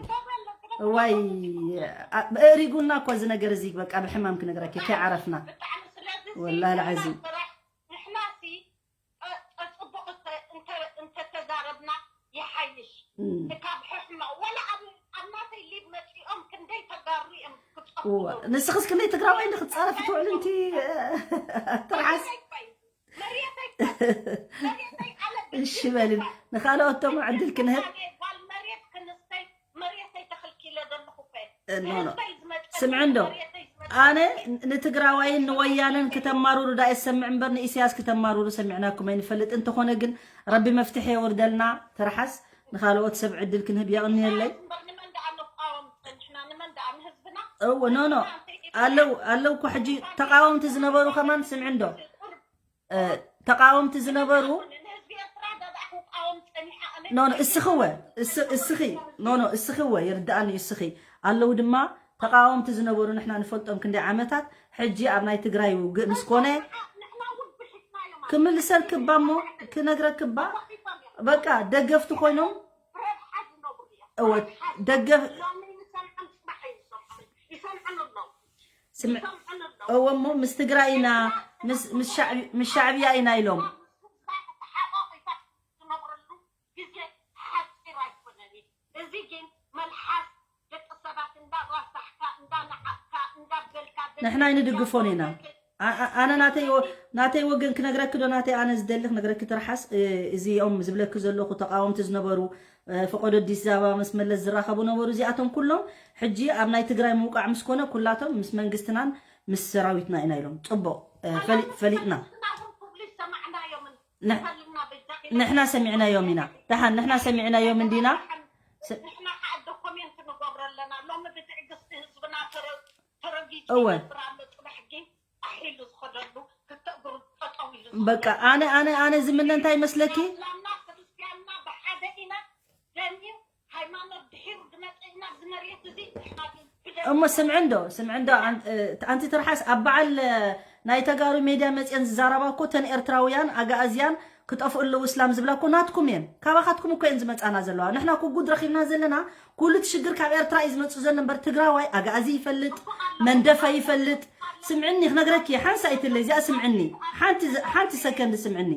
እዋይ ኣ- ብእሪጉና እኮ እዚ ነገር እዚ በቃ ብሕማም ክነግረኪ ከይዓረፍና ብጣዕሚ ስለዚ ወላሂ ዓዚ ስራሕ ንሕና ሲ ጸ- ጸ- ጽቡቕ እተ- እንተ- እንተተዛረብና ይሓይሽ። እም። ካብ ሕሕማ ወላ ኣብ ኣብ ናተይ ሊብ መጺኦም ክንደይ ተጋሩ እዮም ክጸፍቱ እዋ፣ ንስኽስ ክንደይ ትግራዋይ ንክትፃረፊ ትውዕል እንቲ ትርሓስ መሬተይ ቆይ መሬተይ ቆይ መሬተይ ኣለ እሺ በልን ንካልኦት ቶም ዕድል ክንህብ ጓል መሬት ክንስተይ መሬተይ ተኽልኪለ ዘለኹ እኮ እ፣ ኖ፣ ኖ። ህዝበይ ዝመጸ ስምዒ እንዶ። መሬተይ ዝመጸ ኣነ ንትግራዋይን ንወያነን ክተማርሩ ዳ የሰምዕ እምበር ንኢሳያስ ክተማርሩ ሰሚዕናኩም ኣይንፈልጥ እንተኾነ ግን ረቢ መፍትሒ የውርደልና ትርሓስ ንካልኦት ሰብ ዕድል ክንህብ የቕንየለይ እምበር ንመን ደኣ ንቃወም ጸኒሕና ንመን ደኣ ንህዝብና እወ ኖ ኖ ኣለው ኣለው እኮ ሕጂ ተቃወምቲ ዝነበሩ ከማን ስምዒ እንዶ እ፣ ተቃወምቲ ዝነበሩ ንህዝቢ ኤርትራ ደኣ ክቃወም ጸኒሓ ኣነ ኖ ኖ እስኺ ወ እስ- እስኺ ኖ ኖ እስኺ ወ ይርድኣኒ እስኺ ኣለው ድማ ተቃወምቲ ዝነበሩ ንሕና ንፈልጦም ክንደይ ዓመታት ሕጂ ኣብ ናይ ትግራይ ውግእ ምስ ኮነ ንሕና እውን ብሒትናዮም ክምልሰልክባ እሞ ክነግረክባ በቃ ደገፍቲ ኮይኖም ብረብሓ ዝነብሩ እዮም እወ ደገፍ ሎሚ ንሰምዖም ጽባሕ ኣይንሰምዖም ይሰምዑን ኣለዉ ስምዕ ይሰምዑን ኣለዉ እወ እሞ ምስ ትግራይ ኢና ምስ ምስ ሻዕቢ- ምስ ሻዕብያ ኢና ኢሎም ተሓቋቒፋ ዝነብረሉ ግዜ ሓፂር ኣይኮነን እዩ። እዚ ግን መልሓስ ደቂ ሰባት እንዳራሳሕካ እንዳነዓቕካ እንዳበልካ ንሕና ኣይንድግፎን ኢና ኣ- ኣ- ኣነ ናተይ ወ- ናተይ ወገን ክነግረኪ ዶ ናተይ ኣነ ዝደሊ ክነግረኪ ትርሓስ እ፣ እዚኦም ዝብለኪ ዘለኹ ተቃወምቲ ዝነበሩ እ፣ ፈቆዶ ኣዲስ ኣበባ ምስ መለስ ዝራኸቡ ነበሩ እዚኣቶም ኩሎም ሕጂ ኣብ ናይ ትግራይ ምውቃዕ ምስ ኮነ ኩላቶም ምስ መንግስትናን ምስ ሰራዊትና ኢና ኢሎም ፅቡቅ እ፣ ፈሊ- ፈሊጥና ናቶም ክብሉ ዝሰማዕናዮም ንሕ- ፈልና በጃ ንሕና ሰሚዕናዮም ኢና ደሓን ንሕና ሰሚዕናዮም እንዲና ስ- ንሕና ከዓ ዶኮሜንት ንገብሮ ኣለና ሎሚ ብትዕግስቲ ህዝብና ተረ- ተረጊጹ እወ። ይነብር ኣሎ ጽባሕ ግን ኣሒሉ ዝኸደሉ ክልተ እግሩ ጠጠው ኢሉ ዝኸደሉ በቃ ኣነ ኣነ ኣነ ዝምነ እንታይ መስለኪ እስላምና ክርስትያንና ብሓደ ኢና ደም እዩ ሃይማኖት ድሒሩ ዝመፀ ኢና ኣብዚ መሬት እዚ ንሕና ግን ብደም እሞ ስምዒ እንዶ ስምዒ እንዶ ኣን- እ፣ ኣንቲ ትርሓስ ኣብ በዓል እ፣ ናይ ተጋሩ ሜድያ መፅየን ዝዛረባ እኮ ተን ኤርትራውያን ኣጋእዝያን ክጠፍኡ ኣለዉ እስላም ዝብላ እኮ ናትኩም እየን ካባኻትኩም እኮ እየን ዝመፃና ዘለዋ ንሕና እኮ ጉድ ረኺብና ዘለና ኩሉ እቲ ሽግር ካብ ኤርትራ እዩ ዝመፅእ ዘሎ እምበር ትግራዋይ ኣጋእዚ ይፈልጥ መንደፈ ይፈልጥ ስምዕኒ ክነግረኪ ሓንሳ ኣይትለ እዚኣ ስምዕኒ ሓንቲ ዘ- ሓንቲ ሰከንድ ስምዕኒ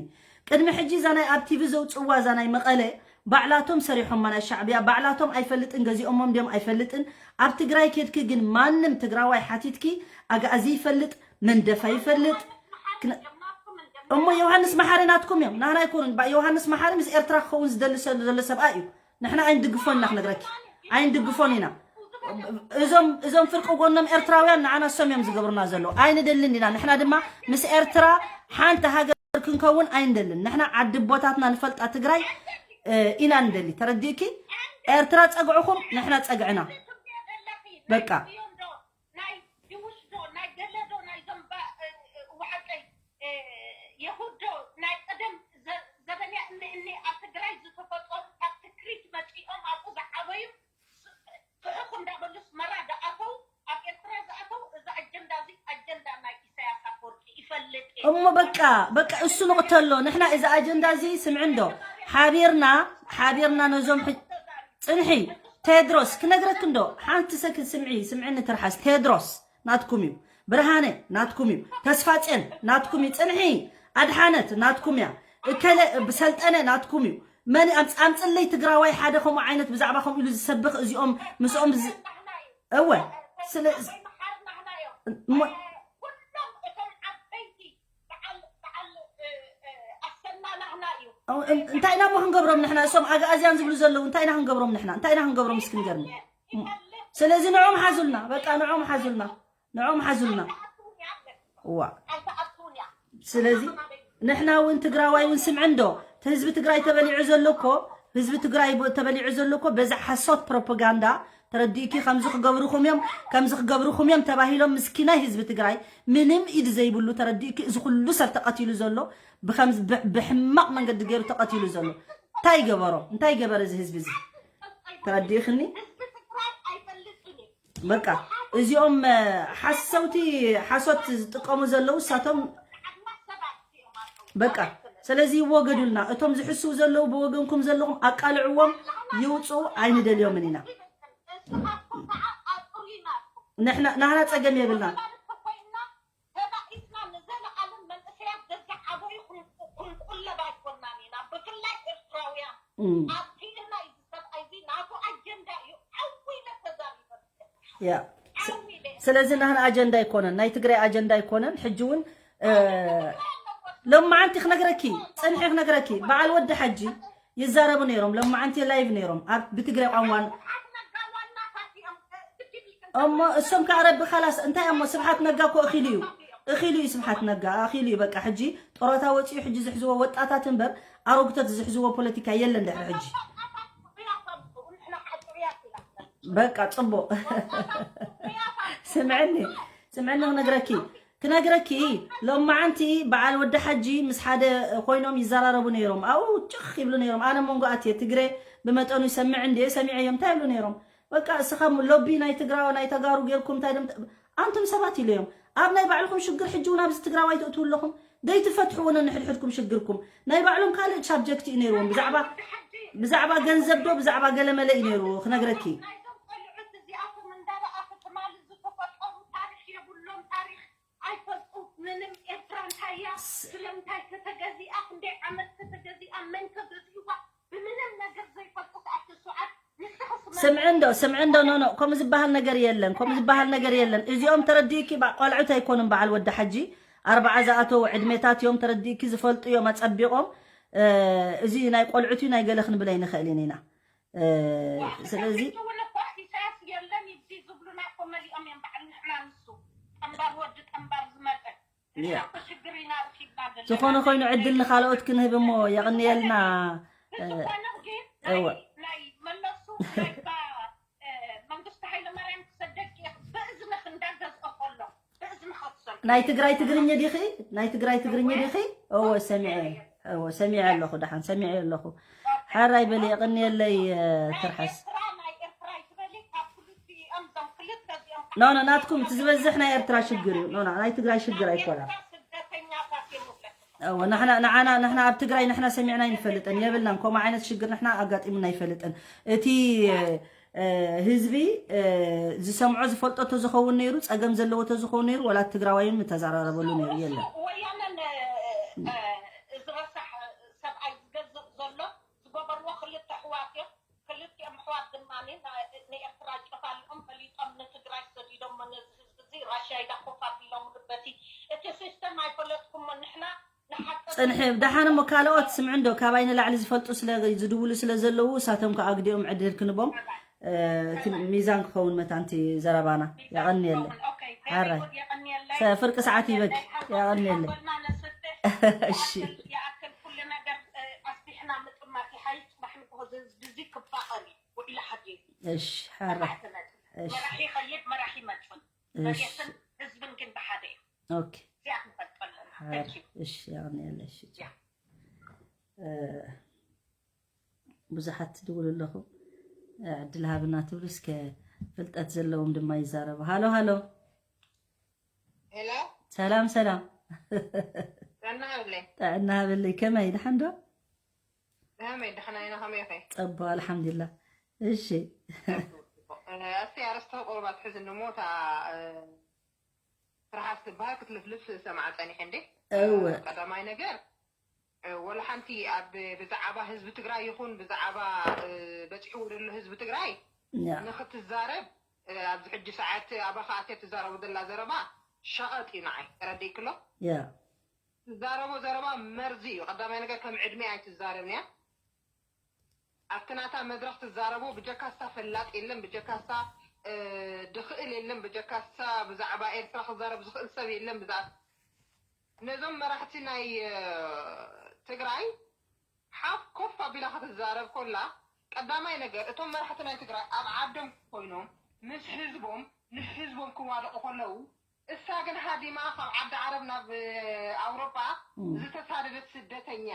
ቅድሚ ሕጂ እዛ ናይ ኣብ ቲቪ ዘውፅዋ እዛ ናይ መቐለ ባዕላቶም ሰሪሖማ ናይ ሻዕብያ፣ ባዕላቶም ኣይፈልጥን፣ ገዚኦሞም ድዮም ኣይፈልጥን። ኣብ ትግራይ ኬድኪ ግን ማንም ትግራዋይ ሓቲትኪ፣ ኣግኣዚ ይፈልጥ፣ መንደፋ ይፈልጥ። ክነ- እሞ ዮሃንስ መሓሪ ናትኩም እዮም፣ ናህና ኣይኮኑን። ባ- ዮሃንስ መሓሪ ምስ ኤርትራ ክኸውን ዝደሊ ሰብ ዘሎ ሰብኣይ እዩ። ንሕና ኣይንድግፎን ኢና፣ ክነግረኪ ኣይንድግፎን ኢና። እዞም እዞም ፍርቂ ጎኖም ኤርትራውያን ንዓና እሶም እዮም ዝገብሩና ዘለዉ። ኣይንደልን ኢና። ንሕና ድማ ምስ ኤርትራ ሓንቲ ሃገር ክንከውን ኣይንደልን። ንሕና ዓዲ ኣቦታትና ንፈልጣ ትግራይ እ፣ ኢና ንደሊ። ተረዲእኪ? ኤርትራ ጸግዕኹም፣ ንሕና ጸግዕና። በቃ። ናይ ጅውሽ ዶ ናይ ገለ ዶ ናይ ዘንባ ዋዕጠይ የሁድ ዶ ናይ ቀደም ዘበንያ እኒ እኒ ኣብ ትግራይ ዝተፈጠሩ ካብ ትክሪት መፂኦም ኣብኡ ዝዓበዩ ፍሕኽ እንዳበሉ ኣስመራ ዝኣተው ኣብ ኤርትራ ዝኣተው እዚ ኣጀንዳ እዚ ኣጀንዳ ናይ ኢሳያስ ኣፈወርቂ ይፈልጥ እየ። እሞ በቃ በቃ እሱ ንቕተሎ። ንሕና እዚ ኣጀንዳ እዚ ስምዒ እንዶ ሓቢርና ሓቢርና ነዞም ሕጅ- ጽንሒ ቴድሮስ ክነግረክ እንዶ ሓንቲ ሰክን ስምዒ ስምዒ ንትርሓስ ቴድሮስ ናትኩም እዩ። ብርሃነ ናትኩም እዩ። ተስፋጼን ናትኩም እዩ። ጽንሒ ኣድሓነት ናትኩም እያ። እከለ ብሰልጠነ ናትኩም እዩ። መን ኣምጽ- ኣምጽለይ ትግራዋይ ሓደ ከምኡ ዓይነት ብዛዕባ ከምኡ ኢሉ ዝሰብኽ እዚኦም ምስኦም ዝ- እወ ስለ እሞ እንታይ ኢና እሞ ክንገብሮም ንሕና? እሶም ኣግኣዝያን ዝብሉ ዘለዉ እንታይ ኢና ክንገብሮም ንሕና? እንታይ ኢና ክንገብሮም እስኪ ንገርኒ? ስለዚ ንዖም ሓዙልና፣ በቃ ንዖም ሓዙልና፣ ንዖም ሓዙልና። እዋ ስለዚ ንሕና እውን ትግራዋይ እውን ስምዒ እንዶ ህዝቢ ትግራይ ተበሊዑ ዘሎ እኮ ህዝቢ ትግራይ ተበሊዑ ዘሎ እኮ በዚ ሓሶት ፕሮፓጋንዳ ተረዲእኪ ከምዚ ክገብርኹም እዮም ከምዚ ክገብርኹም እዮም ተባሂሎም ምስኪናይ ህዝቢ ትግራይ ምንም ኢድ ዘይብሉ ተረዲእኪ እዚ ኩሉ ሰብ ተቐቲሉ ዘሎ ብሕማቕ መንገዲ ገይሩ ተቐቲሉ ዘሎ እንታይ ገበሮ እንታይ ገበረ እዚ ህዝቢ እዚ ተረዲእክኒ በቃ እዚኦም ሓሰውቲ ሓሶት ዝጥቀሙ ዘለዉ እሳቶም በቃ ስለዚ ይወገዱልና እቶም ዝሕስው ዘለዉ ብወገንኩም ዘለኹም ኣቃልዕዎም ይውፅኡ ኣይንደልዮምን ኢና ንሕና ናህና ፀገም የብልና ተባኢስና ንዘለኣለም መንእሰያት ዘዝዓበዩ ክንቁለብ ኣይኮናን ኢና ብፍላይ ኤርትራውያን ኣብኪልና እዩ ዝሰብኣይ እዚ ናቱ ኣጀንዳ እዩ ዓው ኢለ ተዛሪበ ያ ስለዚ ናህና ኣጀንዳ ኣይኮነን ናይ ትግራይ ኣጀንዳ ኣይኮነን ሕጂ እውን ሎማዓንቲ ክነግረኪ ፅንሒ ክነግረኪ በዓል ወዲ ሓጂ ይዛረቡ ነይሮም ሎማዓንቲ ላይቭ ነይሮም ኣብ ብትግራይ ቋንቋን እሞ እሶም ከዓ ረቢ ካላስ እንታይ እሞ ስብሓት ነጋ እኮ እኺሉ እዩ እኺሉ እዩ ስብሓት ነጋ እኺሉ እዩ በቃ ሕጂ ጦሮታ ወፂኡ ሕጂ ዝሕዝዎ ወጣታት እምበር ኣሮግቶት ዝሕዝዎ ፖለቲካ የለን ድሕሪ ሕጂ በቃ ፅቡቅ ስምዕኒ ስምዕኒ ክነግረኪ ክነግረኪ ሎማዓንቲ በዓል ወዲ ሓጂ ምስ ሓደ ኮይኖም ይዘራረቡ ነይሮም ኣብኡ ጭኽ ይብሉ ነይሮም ኣነ መንጎ ኣትየ ትግረ ብመጠኑ ይሰምዕ እንድየ ሰሚዐዮም እንታይ ይብሉ ነይሮም በቃ እስኻ ሎቢ ናይ ትግራዊ ናይ ተጋሩ ጌርኩም እንታይ ደም ኣንቱም ሰባት ኢለዮም ኣብ ናይ ባዕልኩም ሽግር ሕጂ እውን ኣብዚ ትግራዋይ ትእትው ኣለኹም ደይትፈትሕዎ ነንሕድሕድኩም ሽግርኩም ናይ ባዕሎም ካልእ ሳብጀክት እዩ ነይርዎም ብዛዕባ ብዛዕባ ገንዘብ ዶ ብዛዕባ ገለመለ እዩ ነይሩ ክነግረኪ ስለምንታይ ከተገዚኣ ክንደይ ዓመት ከተገዚኣ መን ከገዚእዋ ብምንም ነገር ዘይፈልጡ ሰዓት ስምዒ እንዶ ስምዒ እንዶ ኖ ኖ ከምኡ ዝበሃል ነገር የለን ከምኡ ዝበሃል ነገር የለን እዚኦም ተረዲእኪ ቆልዑት ኣይኮኑን በዓል ወዲ ሓጂ ኣርባዓ ዝኣተው ዕድሜታት እዮም ተረዲእኪ ዝፈልጡ እዮም ኣፀቢቖም እዚ ናይ ቆልዑት እዩ ናይ ገለ ክንብል ኣይንኽእልን ኢና ስለዚ ዝኾነ ኮይኑ ዕድል ንካልኦት ክንህብ እሞ የቕንየልና ናይ ትግራይ ትግርኛ ዲኺ ናይ ትግራይ ትግርኛ ዲኺ እወ ሰሚዐ እወ ሰሚዐ ኣለኹ ደሓን ሰሚዐ ኣለኹ ሓራይ በሊ የቕንየለይ ትርሓስ ኖ ኖ ናትኩም እቲ ዝበዝሕ ናይ ኤርትራ ሽግር እዩ ኖ ናይ ትግራይ ሽግር ኣይኮነን ንሕና ኣብ ትግራይ ንሕና ሰሚዕና ይንፈልጥን የብልናን ከምኡ ዓይነት ሽግር ንሕና ኣጋጢሙና ይፈልጥን እቲ ህዝቢ ዝሰምዖ ዝፈልጦ ተዝኸውን ነይሩ ፀገም ዘለዎ ተዝኸውን ነይሩ ወላ ትግራዋይን ምተዘራረበሉ ነይሩ የለን ጽንሒ። ደሓን እሞ ካልኦት ስምዑ እንዶ፣ ካባይ ንላዕሊ ዝፈልጡ ስለ ዝድውሉ ስለ ዘለዉ፣ እሳቶም ከኣ ግዲኦም ዕድል ክንቦም፣ እ፣ እቲ ሚዛን ክኸውን መታን እቲ ዘረባና። የቐንየለይ። ሓራይ። ሰ-፣ ፍርቂ ሰዓት ይበኪ። የቐንየለይ። እሺ። እሺ፣ ሓራይ። እሺ። እሺ። ኦኬ። ሓራይ። እሺ፣ የቐንየለይ። እሺ። እ፣ ብዙሓት ትድውሉ ኣለኹም። ዕድል ሃብና ትብሉ፣ እስከ ፍልጠት ዘለዎም ድማ ይዛረቡ። ሃሎ፣ ሃሎ። ሄሎ። ሰላም፣ ሰላም። ጥዕና ሃብለይ። ጥዕና ሃብለይ። ከመይ፣ ደሓን ዶ? ከመይ፣ ደሓና ኢና፣ ከመይ ኢኺ? ጸቡቕ፣ ኣልሓምዱሊላህ። እሺ። እ፣ እስቲ ኣርእስቲ ቁሩብ ኣትሕዝኒ እሞ፣ እታ፣ እ፣ ትርሓስ ትበሃል ክትልፍልፍ ሰማዓ ጸኒሐ እንዴ? እወ። ቀዳማይ ነገር፣ እ፣ ወላ ሓንቲ ኣብ ብዛዕባ ህዝቢ ትግራይ ይኹን ብዛዕባ፣ እ፣ በፂሕዎ ዘሎ ህዝቢ ትግራይ ያ። ንኽትዛረብ፣ እ፣ ኣብዚ ሕጂ ሰዓት ኣባኻ ኣትያ ትዛረቦ ዘላ ዘረባ ሸቐጥ እዩ ንዓይ። ተረዲእክሎ? ያ። ትዛረቦ ዘረባ መርዚ እዩ። ቀዳማይ ነገር ከም ዕድሜ ኣይትዛረብን እያ። ኣብቲ ናታ መድረኽ ትዛረቦ ብጀካሳ ፈላጥ የለን፣ ብጀካሳ፣ እ፣ ድኽእል የለን፣ ብጀካሳ ብዛዕባ ኤርትራ ክዛረብ ዝኽእል ሰብ የለን። ብዛዕባ ነዞም መራሕቲ ናይ፣ እ፣ ትግራይ ሓፍ ኮፍ ኣቢላ ክትዛረብ ኮላ፣ ቀዳማይ ነገር እቶም መራሕቲ ናይ ትግራይ ኣብ ዓዶም ኮይኖም ምስ ህዝቦም ንህዝቦም ክዋደቑ ከለዉ፣ እሳ ግን ሃዲማ ካብ ዓዲ ዓረብ ናብ፣ እ፣ ኣውሮጳ እም። ዝተሳደደት ስደተኛ።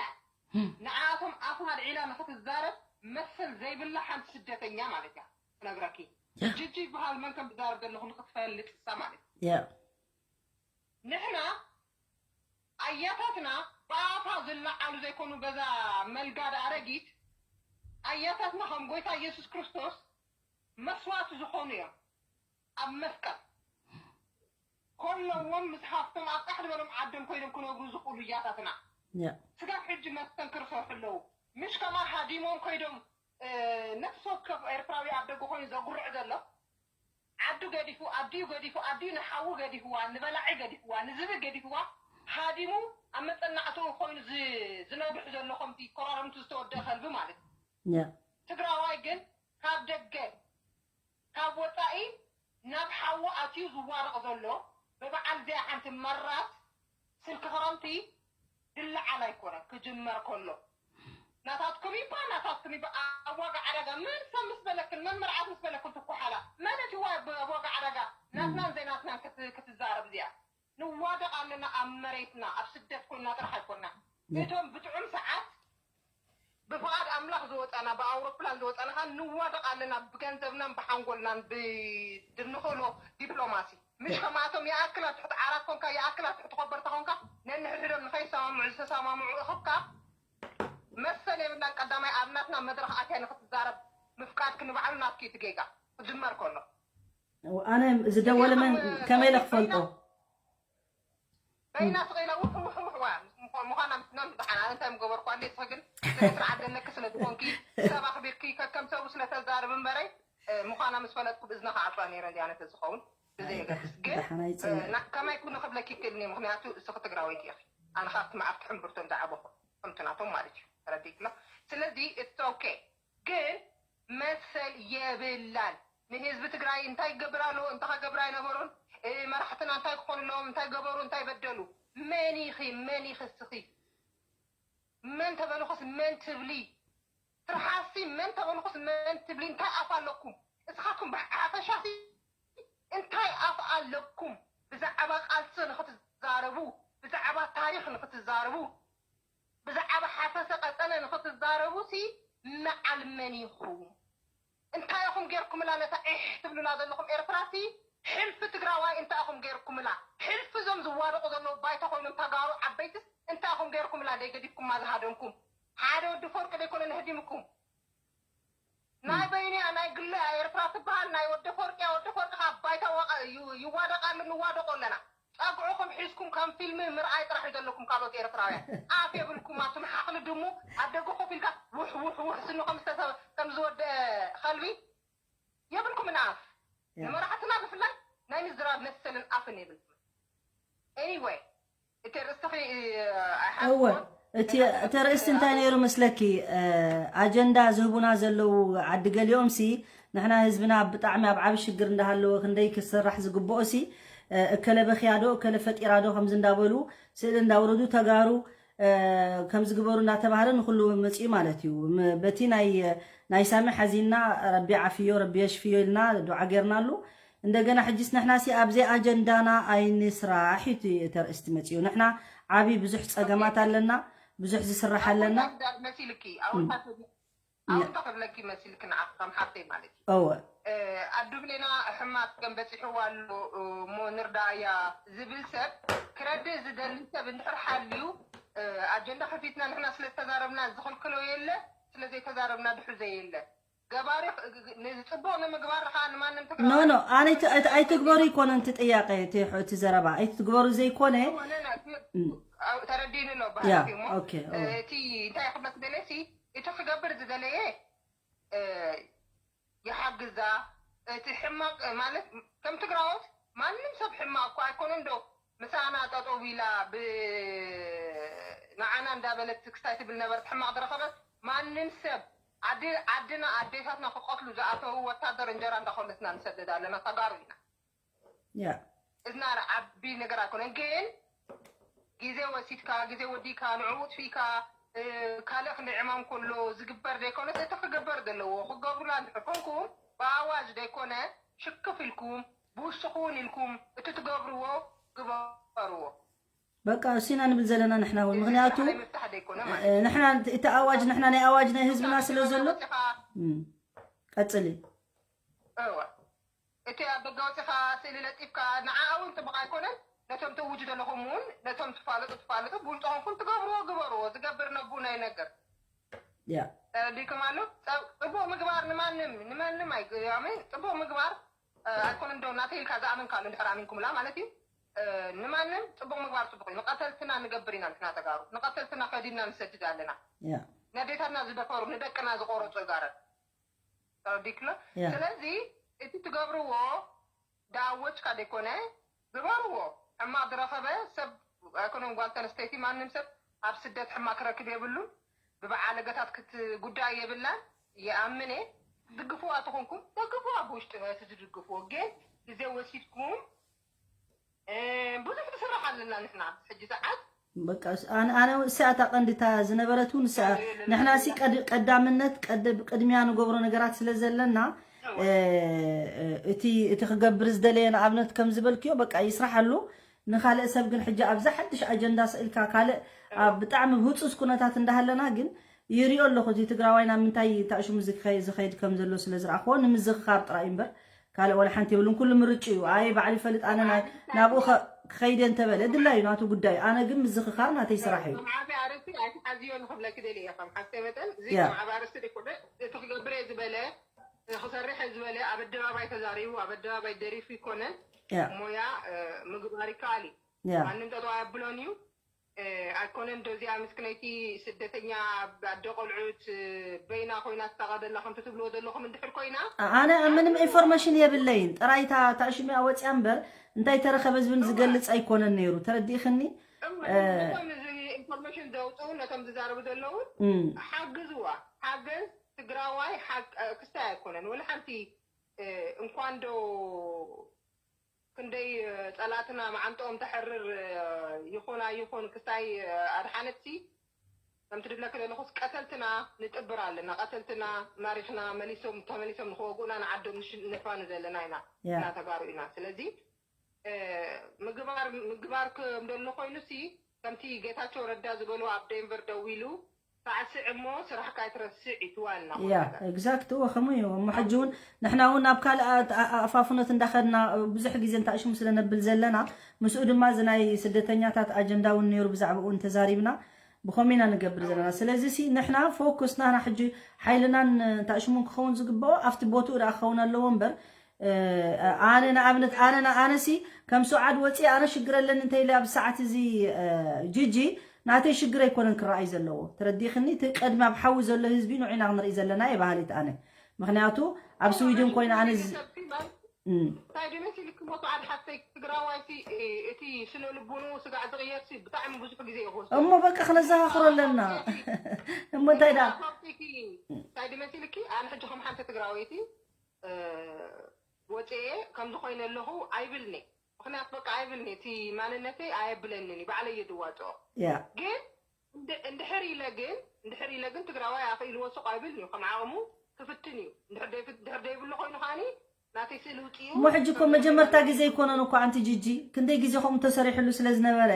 እም። ንዓኣቶም ኣፋ ኣልዒላ ንኽትዛረብ መሰል ዘይብላ ሓንቲ ስደተኛ ማለት እያ። ትነግረኪ። ያ። ጅጂ ይበሃል መን ከም ዝዛረብ ዘለኹ ንኽትፈልጥ እሳ ማለት እዩ። ያ። ንሕና ኣያታትና ብኣፋ ዝለዓሉ ዘይኮኑ በዛ መልጋዳ ኣረጊት ኣያታትና ከም ጎይታ ኢየሱስ ክርስቶስ መስዋዕቲ ዝኾኑ እዮም። ኣብ መስቀል ኮለዎም ምስ ሃፍቶም ኣብ ቃሕ ዝበሎም ዓዶም ኮይዶም ክነብሩ ዝኽእሉ እያታትና ያ። ስጋብ ሕጂ መስተንክር ይሰርሑ ኣለዉ። ምሽ ከማ ሃዲሞም ኮይዶም፣ እ፣ ነፍሲ ወከፍ ኤርትራዊ ኣብ ደገ ኮይኑ ዘጉርዕ ዘሎ ዓዱ ገዲፉ፣ ኣዲኡ ገዲፉ፣ ኣዲኡ ንሓዉ ገዲፍዋ፣ ንበላዒ ገዲፍዋ፣ ንዝብኢ ገዲፍዋ፣ ሃዲሙ ኣብ መጸናዕትኡ ኮይኑ ዝ-፣ ዝነብሕ ዘሎ ከምቲ ኮራረምቱ ዝተወደአ ከልቢ ማለት እዩ። ያ። ትግራዋይ ግን ካብ ደገ ካብ ወጻኢ ናብ ሓዊ ኣትዩ ዝዋደቕ ዘሎ ብበዓል እዚኣ ሓንቲ መራት ስልኪ ክረምቲ ዝለዓል ኣይኮነን ክጅመር ከሎ። ናታትኩም ይባ፣ ናታትኩም ይባ፣ ኣብ ዋጋ ዕዳጋ መን ሰብ ምስ በለክን፣ መን መርዓት ምስ በለክን ትኩሓላ? መን እቲ ዋ-፣ ብ-፣ ኣብ ዋጋ ዕዳጋ ናትናን ዘይናትናን ክት-፣ ክትዛረብ እዚኣ? ንዋደቕ ኣለና ኣብ መሬትና፣ ኣብ ስደት ኮይና ጥራሕ ኣይኮና። ያ። እቶም ብጥዑም ሰዓት ብፍቓድ ኣምላኽ ዝወጻና፣ ብኣውሮፕላን ዝወጻና ኸኣ ንዋደቕ ኣለና፣ ብገንዘብናን ብሓንጎልናን ብ-፣ ብንኽእሎ ዲፕሎማሲ። ምሽ ያ። ከማቶም ይኣክል ኣብ ትሕቲ ዓራት ኮንካ፣ ይኣክል ኣብ ትሕቲ ኮበርታ ኮንካ፣ ነንሕድሕዶም ንኸይሰማምዑ ዝተሰማምዑ እኽብካ መሰል የብላን። ቀዳማይ ኣብ ናትና መድረኽ ኣትያ ንኽትዛረብ ምፍቃድኪ ንባዕሉ ናትኪ እቲ ጌጋ ክጅመር ከሎ። ኣነ ዝደወለ መን ከም ከመይ ኢለ ክፈልጦ? በይና ስቕ ኢላ ውሕ ውሕ ውሕ ዋ፣ ምዃ-፣ ምዃና ምስ መን ብደሓን፣ ኣነ እንታይ ምገበርኳ? እንዴ እስኺ ግን ስነ ስርዓት ዘለኪ ስለ ዝኾንኪ፣ ሰብ ኣኽቢርኪ፣ ከከም ሰቡ ስለ ተዛርብ እምበረይ፣ እ፣ ምዃና ምስ ፈለጥኩ ብእዝና ክዓጽዋ ነይረ እንዲ ኣነ ተዝኸውን፣ ብዘየገድስ። ግን፣ ደሓን ኣይጽንዕን። እ፣ ና-፣ ከማይ ኩነ ክብለኪ ይክእል እየ፣ ምኽንያቱ እስኺ ትግራወይቲ ኢኺ። ኣነ ካብቲ መዓርኪ ሕምብርቶ እንዳዓበኹ፣ ከምቲ ናቶም ማለት እዩ። ተረዲእክሎ? ስለዚ፣ it's okay። ግን መሰል የብላን። ንህዝቢ ትግራይ እንታይ ይገብር ኣለዎ? እንታይ ከገብር ኣይነበሮን? እ፣ መራሕትና እንታይ ክኾኑ ኣለዎም? እንታይ ገበሩ? እንታይ በደሉ? መን ኢኺ? መን ኢኺ እስኺ? መን ተበልኹስ መን ትብሊ? ትርሓስሲ መን ተበልኹስ መን ትብሊ? እንታይ ኣፍ ኣለኩም? እስኻትኩም ብሓፈሻሲ እንታይ ኣፍ ኣለኩም? ብዛዕባ ቃልሲ ንኽትዛረቡ፣ ብዛዕባ ታሪኽ ንኽትዛረቡ፣ ብዛዕባ ሓፈሰ ቀጠነ ንኽትዛረቡሲ መዓል መን ኢኹም? እንታይ ኢኹም ጌርኩምላ ነታ ዒሕ ትብሉላ ዘለኹም ኤርትራሲ? ሕልፊ ትግራዋይ እንታይ ኢኹም ጌርኩምላ? ሕልፊ እዞም ዝዋደቑ ዘለዉ ባይታ ኮይኖም ተጋሩ ዓበይትስ እንታይ ኢኹም ጌርኩምላ? ደይገዲፍኩማ ዝሃደምኩም ሓደ ወዲ ፈርቂ ደይኮነ ነህዲምኩም። ናይ በይንያ ናይ ግለ ኤርትራ ትበሃል ናይ ወዲ ፈርቂ፣ ወዲ ፈርቂ ካብ ባይታ ዋቃ-፣ ዩ-፣ ይዋደቕ ኣሎ፣ ንዋደቑ ኣለና። ጸግዕኹም ሒዝኩም ከም ፊልም ምርኣይ ጥራሕ እዩ ዘለኩም ካልኦት ኤርትራውያን። ኣፍ የብልኩም ኣቱም ሓኽሊ ድሙ ኣብ ደገ ኮፍ ኢልካ ውሕ ውሕ ውሕ ስኑ ከም ዝተሰበ-፣ ከም ዝወደአ ከልቢ የብልኩምን ኣፍ። ያ። ንመራሕትና ብፍላይ ናይ ምዝራብ መሰልን ኣፍን የብልኩም። ኤኒወይ እቲ ርእስኺ እወ እቲ እቲ ርእስቲ እንታይ ነይሩ መስለኪ? ኣጀንዳ ዝህቡና ዘለዉ ዓዲ ገሊኦም ሲ ንሕና ህዝብና ብጣዕሚ ኣብ ዓቢ ሽግር እንዳሃለወ ክንደይ ክስራሕ ዝግብኦ ሲ እከለ በኽያ ዶ እከለ ፈጢራ ዶ ከምዚ እንዳበሉ ስእሊ እንዳውረዱ ተጋሩ ከምዚ ግበሩ እንዳተባሃለ ንኩሉ መፅኡ ማለት እዩ። በቲ ናይ ናይ ሳሚ ሓዚና ረቢ ዓፍዮ ረቢ የሽፍዮ ኢልና ዱዓ ጌርናሉ። እንደገና ሕጅስ ንሕና ሲ ኣብዘይ ኣጀንዳና ኣይንስራሕ እዩ እቲ ተርእስቲ መፅኡ። ንሕና ዓብዪ ብዙሕ ፀገማት ኣለና፣ ብዙሕ ዝስራሕ ኣለና። መሲልኪ ኣውንታ ክብለኪ መሲልኪ ንዓኺ ከም ሓፍተይ ማለት እዩ። እወ ኣዱብሌና ሕማቅ ከም በፂሕዋ ኣሎ እሞ ንርዳእያ ዝብል ሰብ ክረድእ ዝደሊ ሰብ እንድሕር ሓልዩ ኣጀንዳ ከፊትና ንሕና ስለ ዝተዛረብና ዝኽልክሎ የለ። ስለ ዘይተዛረብና ድሕር ዘየለ ገባሪ ንፅቡቅ ንምግባር ኻ ንማንም ትግራ ኖ ኖ ኣነ ኣይትግበሩ ይኮነ እቲ ጥያቄ እቲ ዘረባ ኣይትግበሩ ዘይኮነ ተረዲኒ ኣሎ ባህላትሞ እቲ እንታይ ክብለክ ደለሲ እቲ ክገብር ዝደለየ ይሓግዛ። እቲ ሕማቅ ማለት ከም ትግራዎት ማንም ሰብ ሕማቅ እኮ ኣይኮነ እንዶ ምሳና ጠጠው ኢላ ንዓና እንዳበለት ክስታይ ትብል ነበረት። ሕማቅ ዝረኸበት ማንም ሰብ ዓዲ ዓድና ኣዴታትና ክቀትሉ ዝኣተው ወታደር እንጀራ እንዳኮለትና ንሰደድ ኣለና። ተጋሩ ኢና። እዝና ዓቢ ነገር ኣይኮነን ግን ግዜ ወሲድካ ግዜ ወዲካ ንዕኡ ጥፊእካ ካልእ ክንደይ ዕማም ከሎ ዝግበር ዘይኮነስ እቲ ክግበር ዘለዎ ክገብሩላ እንድሕር ኮንኩም ብኣዋጅ ዘይኮነ ሽክፍ ኢልኩም ብውሽጥኹ እውን ኢልኩም እቲ ትገብርዎ ግበርዎ። በቃ እሱ ኢና ንብል ዘለና ንሕና እውን ምክንያቱ ንሕና እቲ ኣዋጅ ንሕና ናይ ኣዋጅ ናይ ህዝብና ስለ ዘሎ ቀፅሊ እቲ ኣብ ደገ ወፂኻ ስእሊ ለጢፍካ ንዓ እውን ፅቡቅ ኣይኮነን። ነቶም ተውጁ ዘለኹም እውን ነቶም ትፋለጡ ትፋለጡ ብውልጥኹም ትገብርዎ ግበርዎ። ዝገብር ነቡ ናይ ነገር ተረዲኩም ኣሎ። ፅቡቅ ምግባር ንማንም ንማንም ኣይግያምን። ፅቡቅ ምግባር ኣይኮነ እንዶ ናተይ ኢልካ ዝኣመንካሉ እንድሕር ኣሚንኩምላ ማለት እዩ። ንማንም ፅቡቅ ምግባር ፅቡቅ እዩ። ንቀተልትና ንገብር ኢና ንሕና ተጋሩ ንቀተልትና ከዲና ንሰድድ ኣለና። ነዴታትና ዝደፈሩ ንደቅና ዝቆረፁ ጋረን ተረዲክሎ። ስለዚ እቲ ትገብርዎ ዳወጭካ ደይኮነ ግበርዎ። ሕማቅ ዝረኸበ ሰብ ኣይኮነን ጓል ተነስተይቲ ማንም ሰብ ኣብ ስደት ሕማቅ ክረክብ የብሉን። ብበዓል ገታት ክትጉዳእ የብላን። ይኣምነ ትድግፍዋ ተኾንኩም ደግፍዋ። ብውሽጢ እቲ ዝድግፍዎ ግን ግዜ ወሲድኩም ብዙሕ ትስራሕ ኣለና ንሕና ሕጂ ሰዓት በቃ ኣነ እሳ እታ ቀንዲ እታ ዝነበረት እውን እሳ ንሕና ሲ ቀዳምነት ቅድሚያ ንገብሮ ነገራት ስለ ዘለና እቲ እቲ ክገብር ዝደለየ ንኣብነት ከም ዝበልክዮ በቃ ይስራሓሉ። ንካልእ ሰብ ግን ሕጂ ኣብዛ ሓድሽ ኣጀንዳ ስእልካ ካልእ ኣብ ብጣዕሚ ብህፁስ ኩነታት እንዳሃለና ግን ይሪኦ ኣለኹ እቲ ትግራዋይ ናብ ምንታይ ታእሽሙ ዝኸይድ ከም ዘሎ ስለ ዝረኣኽዎ ንምዝኽኻር ጥራይ እምበር ካልእ ወላ ሓንቲ የብሉን። ኩሉ ምርጭ እዩ። ኣይ ባዕሉ ይፈልጥ ኣነ ናብኡ ክኸይደ እንተበለ ድላ እዩ ናቱ ጉዳይ። ኣነ ግን ምዝኽኻር ናተይ ስራሕ እዩ። ዓቢ ኣርእስቲ ኣይትሓዝዮ ንኽብለኪ ደልየ ከም ሓፍተይ መጠን እዚ ከም ዓቢ ኣርእስቲ ደይኮነ እቲ ክገብር እየ ዝበለ ክሰርሕ እየ ዝበለ ኣብ ኣደባባይ ተዛሪቡ ኣብ ኣደባባይ ደሪፉ ይኮነን ሞያ ምግባር ይከኣል እዩ። ማንም ጠጠው ኣየብሎን እዩ። ኣይኮነን ዶ እዚኣ ምስክነይቲ ስደተኛ ኣደ ቆልዑት በይና ኮይና ትሳቐ ዘላ ከምቲ ትብልዎ ዘለኹም እንድሕር ኮይና ኣነ ምንም ኢንፎርሜሽን የብለይን። ጥራይ እታ ሽሚኣ ወፂኣ እምበር እንታይ ተረኸበ ዝብል ዝገልፅ ኣይኮነን ነይሩ። ተረዲእኽኒ? ነቶም እዚ ኢንፎርሜሽን ዘውፅኡ ነቶም ዝዛረቡ ዘለዉ ሓግዝዋ። ሓገዝ ትግራዋይ ክስታይ ኣይኮነን ወላ ሓንቲ እንኳን ዶ ክንደይ ፀላእትና መዓንጥኦም ተሕርር ይኹን ኣይኹን ክስታይ ኣድሓነትሲ ከምቲ ድብለኪ ዘለኹስ ቀተልትና ንጥብር ኣለና። ቀተልትና ማሪኽና መሊሶም ተመሊሶም ንክወግኡና ንዓዶም ንፋኑ ዘለና ኢና እና ተጋሩ ኢና። ስለዚ ምግባር ምግባር ከም ዘሎ ኮይኑሲ ከምቲ ጌታቸው ረዳ ዝበሎ ኣብ ዴንቨር ደው ኢሉ ሳዕስዕ እሞ ስራሕካ ኣይትረስዕ ይትዋልና ያ ኤግዛክት እወ ከምኡ እዩ እሞ ሕጂ እውን ንሕና እውን ናብ ካልእ ኣፋፍኖት እንዳኸድና ብዙሕ ግዜ እንታእሽሙ ስለነብል ዘለና ምስኡ ድማ እዚ ናይ ስደተኛታት ኣጀንዳ እውን ነይሩ ብዛዕባኡ እንተዛሪብና ብኸምኡ ኢና ንገብር ዘለና ስለዚ ሲ ንሕና ፎኩስ ናና ሕጂ ሓይልናን እንታእሽሙን ክኸውን ዝግብኦ ኣብቲ ቦትኡ ደኣ ክኸውን ኣለዎ እምበር ኣነ ንኣብነት ኣነ ኣነሲ ከም ሱዓድ ወፂ ኣነ ሽግር ኣለኒ እንተ ኢለ ኣብ ሰዓት እዚ ጂጂ ናተይ ሽግር ኣይኮነን ክረኣይ ዘለዎ ተረዲኽኒ እቲ ቀድሚ ኣብ ሓዊ ዘሎ ህዝቢ ንዑና ክንርኢ ዘለና እየ ባህሊት ኣነ ምክንያቱ ኣብ ስዊድን ኮይነ ኣነ እም። እንታይ ድመስ ኢልክ ሞ ሰዓድ ሓፍተይ ትግራዋይሲ እቲ ስነ ልቡኑ ስጋዕ ዝቕየርሲ ብጣዕሚ ብዙሕ ግዜ እዩ ክወስድ እሞ በቃ ክነዘኻኽሮ ኣለና። እሞ እንታይ ደኣ እንታይ ድመስ ኢልኪ ኣነ ሕጂ ከም ሓንቲ ትግራወይቲ ወፅኤ ከምዚ ኮይነ ኣለኹ ኣይብልኒ። ምክንያቱ በቃ ኣይብልኒ፣ እቲ ማንነተይ ኣየብለንን እዩ፣ ባዕለይ እየ ዝዋፅኦ። ያ ግን እንድ- እንድሕር ኢለ ግን እንድሕር ኢለ ግን ትግራዋይ ኣኽኢልዎ ሱቕ ኣይብልን እዩ፣ ከም ዓቕሙ ክፍትን እዩ። እንድሕር ደይፍ- እንድሕር ደይብሉ ኮይኑ ከዓኒ ናተይ ስእሊ ውፅኡ እሞ ሕጂ እኮ መጀመርታ ግዜ ኣይኮነን እኮ ኣንቲ ጂጂ፣ ክንደይ ግዜ ከምኡ ተሰሪሕሉ ስለ ዝነበረ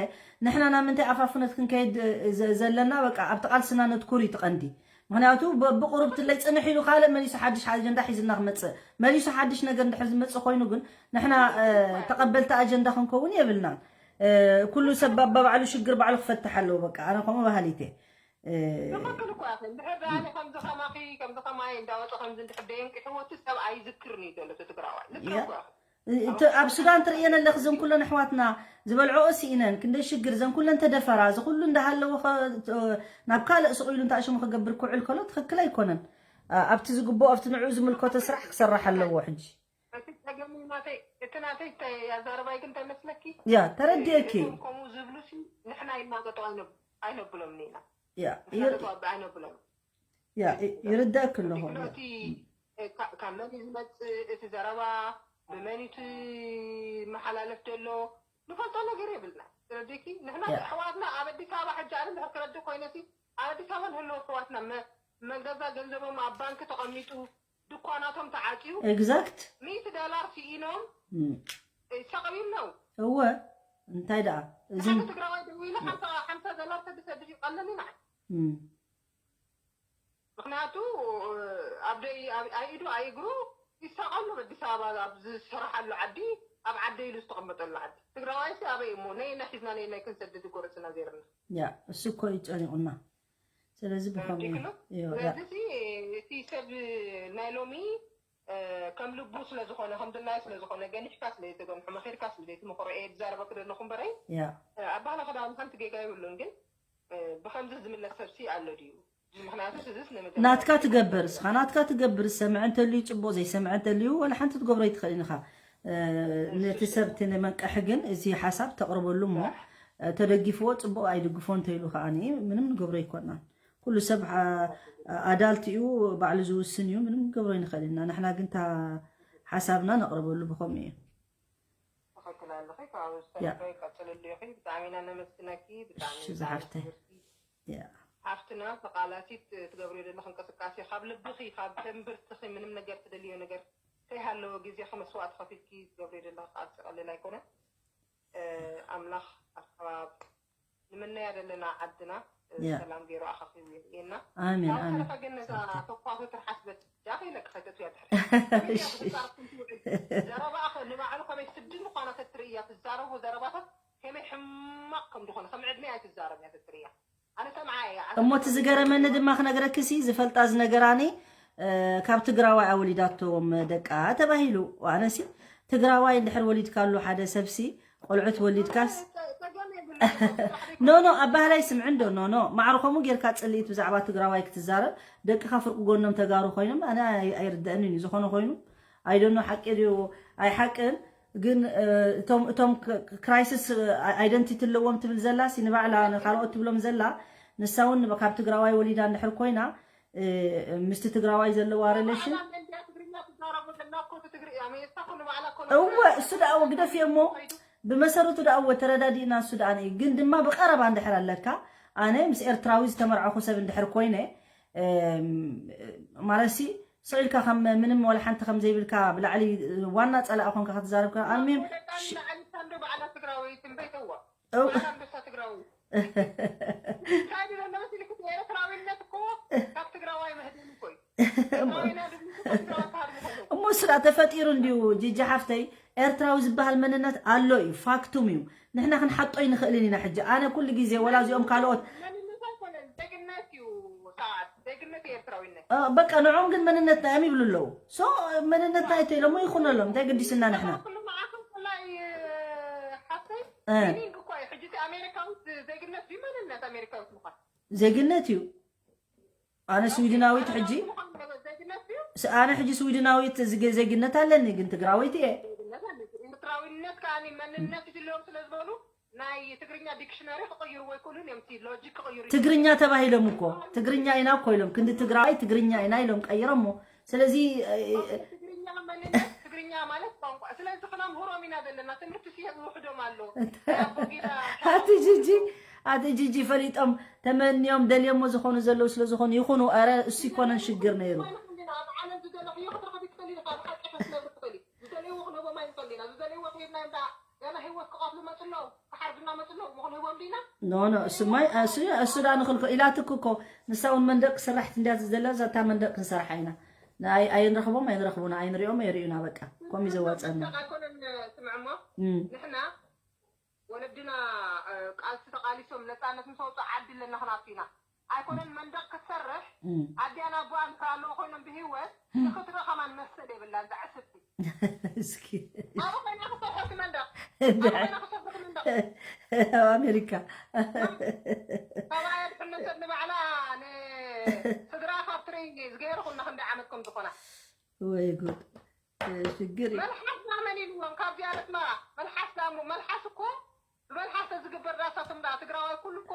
ንሕና ናብ ምንታይ ኣፋፍነት ክንከይድ እ፣ ዘ- ዘለና በቃ ኣብቲ ቃልስና ነትኩር እዩ ትቐንዲ። ምክንያቱ ብ- ብቁሩብ ትለይ ፅንሕ ኢሉ ካልእ መሊሱ ሓድሽ ኣጀንዳ ሒዝና ክመፅእ መሊሱ ሓድሽ ነገር እንድሕር ዝመፅእ ኮይኑ ግን ንሕና እ፣ ተቐበልቲ ኣጀንዳ ክንከውን የብልናን። እ፣ ኩሉ ሰብ ባባዕሉ ሽግር ባዕሉ ክፈትሕ ኣለዎ። በቃ ኣነ ከምኡ ባህሊት እየ። እ፣ ትኽክል እኮ ኢኺ። እንድሕር ደኣ ኣነ ከምዚ ከማኺ ከምዚ ከማይ እንዳወፀ ከምዚ እንድሕር ደየንቂሕዎ እቲ ሰብ ኣይዝክርን እዩ ዘሎ እቲ ትግራዋይ። ልክዕ ያ። እኮ ኢኺ። እቲ ኣብ ሱዳን ትርእየን ኣለክ ዘን ኩለን ኣሕዋትና ዝበልዕኦ ስኢነን ክንደይ ሽግር ዘን ኩለን ተደፈራ እዚ ኩሉ እንዳሃለወ ኸ- ናብ ካልእ ስቕ ኢሉ እንታይ ሽሙ ክገብር ክውዕል ከሎ ትኽክል ኣይኮነን። ኣ- ኣብቲ ዝግብኦ ኣብቲ ንዕኡ ዝምልከቶ ስራሕ ክሰራሕ ኣለዎ። ሕጂ እቲ ጸገም ናተይ እቲ ናተይ ተ- ኣዛረባይ ግን ተመስለኪ ያ ተረዲኤኪ። እቶም ከምኡ ዝብሉ ሲ ንሕና ይናገጡ ኣይነብ- ኣይነብሎም ኢና ያ ንሕና ይር- ነተዋቢ ኣይነብሎም ያ ይ- ይርዳእክ ኣለኹ። እቲ እ፣ ካ- ካብ መን እዩ ዝመፅእ እቲ ዘረባ ብመን እዩ እቲ መሓላለፍ ዘሎ ንፈልጦ ነገር የብልና ስለዚኪ ንሕና ያ። ኣሕዋትና ኣብ ኣዲስ ኣበባ ሕጂ ኣነ እንድሕር ክረድእ ኮይነ ሲ ኣብ ኣዲስ ኣበባ ንህልዎ ኣሕዋትና መ- መገዛ ገንዘቦም ኣብ ባንክ ተቐሚጡ ድኳናቶም ተዓፅዩ ኤግዛክት ሚእቲ ዶላር ስኢኖም ይሳቐዩ ኣለዉ እወ እንታይ ደኣ እዚ ሓደ ትግራዋይ ደው ኢሉ ሓምሳ ሓምሳ ዶላር ተድሰድድ ይቐለኒ ንዓይ እም፣ ምክንያቱ ኣብ ደይ ኣብ- ኣይኢዱ ኣይእግሩ ይሳቐሉ ኣዲስ ኣበባ ኣብ ዝሰራሓሉ ዓዲ ኣብ ዓደ ኢሉ ዝተቐመጠሉ ዓዲ ትግራዋይሲ ኣበይ እሞ ነየና ሒዝና ነየናይ ክንሰድድ እኮ ርእስና ዘይርና ያ እሱ እኮ እዩ ጨኒቑና። ስለዚ ብኸምኡ እዩ ዲክሎ እዩ፣ ያ ስለዚ እቲ ሰብ ናይ ሎሚ እ፣ ከም ልቡ ስለዝኾነ ከም ድላዩ ስለዝኾነ ገኒሕካ ስለዘይተገንሖ መኺርካ ስለዘይትምኽሮ እየ ዝዛረበክ ዘለኹ እምበረይ ያ እ፣ ኣብ ባህሊ ክዳን ሓንቲ ጌጋ የብሉን ግን እ፣ ብኸምዚ ዝምለስ ሰብሲ ኣሎ ድዩ ምክንያቱ ስዝስ ንምድር ናትካ ትገብር እስኻ ናትካ ትገብር ዝሰምዐ እንተልዩ ፅቡቅ ዘይሰምዐ እንተልዩ ወላ ሓንቲ ትገብሮ ይትኽእል ኢኻ። እ፣ ነቲ ሰብ እቲ ንመንቀሒ ግን እዚ ሓሳብ ተቕርበሉ እሞ እ፣ ተደጊፍዎ ፅቡቅ ኣይድግፎ እንተኢሉ ከዓ ምንም ንገብሮ ኣይኮናን። ኩሉ ሰብ ኣ- ኣዳልት እዩ ባዕሉ ዝውስን እዩ ምንም ንገብሮ ይንኽእል ኢና። ንሕና ግን እታ ሓሳብና ነቕርበሉ ብኸምኡ እዩ። ትኽክል ኣለኺ። ካብ ዝተረፈ ቀፅልሉ ኢኺ። ብጣዕሚ ኢና ነመስግነኪ። ብጣዕሚ እሺ ዝሓፍተይ ያ ሓፍትና ተቓላሲት ትገብርዮ ዘለኺ እንቅስቃሴ ካብ ልብኺ ካብ ተንብርትኺ ምንም ነገር ትደልዮ ነገር ከይሃለወ ግዜኺ መስዋእቲ ከፊልኪ ትገብርዮ ዘለኺ ቃልሲ ቀሊል ኣይኮነን። ኣምላኽ ኣከባብ ንምነያ ዘለና ዓድና ሰላም ገይሩ ኣኻኺቡ የርእየና። ኣሜን ኣሜን። ተረፈ ግን ነዛ ተኳቶ ትርሓስ በጃኺ ኢለኪ ከይተትውያ ድሕሪ ዘረባኣ ንባዕሉ ከመይ ስዲ ምዃና ተትርእያ ትዛረቦ ዘረባታት ከመይ ሕማቕ ከም ዝኾነ ከም ዕድመ ኣይትዛረብ እያ ተትርእያ። ኣነ ሰምዓ እያ። እሞ እቲ ዝገረመኒ ድማ ክነግረክሲ ዝፈልጣ ዝነገራኒ ካብ ትግራዋይ ኣወሊዳቶም ደቃ ተባሂሉ። ኣነሲ ትግራዋይ እንድሕር ወሊድካሉ ሓደ ሰብሲ ቆልዑት ወሊድካስ ኖ ኖ ኣባህላይ ስምዒ እንዶ ኖ ኖ ማዕርኾሙ ጌርካ ፅልኢት ብዛዕባ ትግራዋይ ክትዛረብ ደቅኻ ፍርቂ ጎኖም ተጋሩ ኮይኖም ኣነ ኣይርደእንን እዩ። ዝኾነ ኮይኑ ኣይደኖ ሓቂ ድዩ ኣይሓቅን ግን እቶም እቶም ክራይሲስ ኣይደንቲቲ ኣለዎም ትብል ዘላ ሲ ንባዕላ ንካልኦት ትብሎም ዘላ ንሳ እውን ካብ ትግራዋይ ወሊዳ እንድሕር ኮይና ምስቲ ትግራዋይ ዘለዋ ሬሌሽን እወ እሱ ደኣ እወ ግደፍዮ እሞ ብመሰረቱ ደኣ እወ ተረዳዲእና እሱ ደኣ እዩ። ግን ድማ ብቐረባ እንድሕር ኣለካ ኣነ ምስ ኤርትራዊ ዝተመርዓኹ ሰብ እንድሕር ኮይነ ማለትሲ ስቕ ኢልካ ከም ምንም ወላ ሓንቲ ከም ዘይብልካ ብላዕሊ ዋና ጸላኢ ኮንካ ክትዛረብ ከ ኣልሚም ኤርትራዊነት እኮ ካብ ትግራዋይ መህደም እኮ እዩ። እሞ ስራ ተፈጢሩ እንዲዩ ጂጂ ሓፍተይ ኤርትራዊ ዝበሃል መንነት ኣሎ እዩ ፋክቱም እዩ። ንሕና ክንሓጦ ይንኽእልን ኢና ሕጂ ኣነ ኩሉ ግዜ ወላ እዚኦም ካልኦት በቃ ንዖም ግን መንነትና እዮም ይብሉ ኣለዉ። ሶ መንነትና እተኢሎሞ ይኹነሎም እንታይ ገዲስና ንሕና ዜግነት እዩ። ኣነ ስዊድናዊት ሕጂ ስ- ኣነ ሕጂ ስዊድናዊት ዝገ- ዜግነት ኣለኒ፣ ግን ትግራወይቲ እየ። ኤርትራዊነት ከኣ መንነት ይድልዮም ስለ ዝበሉ ናይ ትግርኛ ዲክሽነሪ ክቕይርዎ ይክእሉን እዮም። እቲ ሎጂክ ክቕይሩ ይኽእሉ። ትግርኛ ተባሂሎም እኮ ትግርኛ ኢና እኮ ኢሎም፣ ክንዲ ትግራዋይ ትግርኛ ኢና ኢሎም ቀይሮሞ። ስለዚ እ፣ እ፣ ትግርኛ መንነት ትግርኛ ማለት ቋንቋ። ስለዚ ክነምህሮም ኢና ዘለና። ትምህርቲ ሲሄ ዝውሕዶም ኣሎ። ኣቦጊዳ ኣቲ ጂጂ ኣቲ ጂጂ ፈሊጦም ተመንዮም ደልዮሞ ዝኾኑ ዘለዉ ስለ ዝኾኑ ይኹኑ። ኣረ እሱ ይኮነን ሽግር ነይሩ። ኣብ ዓለም ዝደለኽዮ ክትረኽቢ ትኽእሊ ኢኻ። ብሓቂ ክትነብሪ ትኽእሊ። ዝደለይዎ ክነቦም ኣይንኽእል ኢና። ዝደለይዎ ከይድና እንዳ ገና ህይወት ክቐትሉ መፅሎ ክሓርዱና መፅሎ ምኹን ህቦም ዲና? ኖ ኖ እሱማ እሱ እሱ ዳ ንኽልኮ ኢላትክ እኮ። ንሳ እውን መንደቅ ክስራሕ እንዲያ ዝደላ ዛታ መንደቅ ክንሰርሓ ኢና። ንኣይ ኣይንረኽቦም ኣይንረኽቡና ኣይንሪኦም ኣይሪኡና በቃ። ኮም እዩ ዘዋፀና። ኣይኮነን። ስምዕሞ እም፣ ንሕና ወለድና እ፣ ቃልሲ ተቃሊሶም ነፃነት ምስ ኣውፅኡ ዓዲ ኣለና ክናቱ ኢና። ኣይኮነን መንደቅ ክትሰርሕ እም። ኣዲያን ኣቦኣን እንተ ኣለዉ ኮይኖም ብህይወት ንክትርኢ ከማን መሰል የብላን። ዛዕስብቲ እስኪ ኣብ ኮይና ክሰርሐ እቲ መንደቅ እንደ- ኣብ ኮይና ክሰርሐ እቲ መንደቅ ኣብ ኣሜሪካ ሰብኣይ ድሕነት ንባዕላ ንስድራ ካብ ትርኢ ዝገይሩ ኩና ክንደይ ዓመት ከም ዝኾና ወይ ጉድ ሽግር እዩ። መልሓስ ናመን ኢልዎም ካብዚኣ ኣስመራ መልሓስ ዳሞ መልሓስ እኮ ብመልሓስ ተዝግበር ዳሳቶም ዳ ትግራዋይ ኩሉ እኮ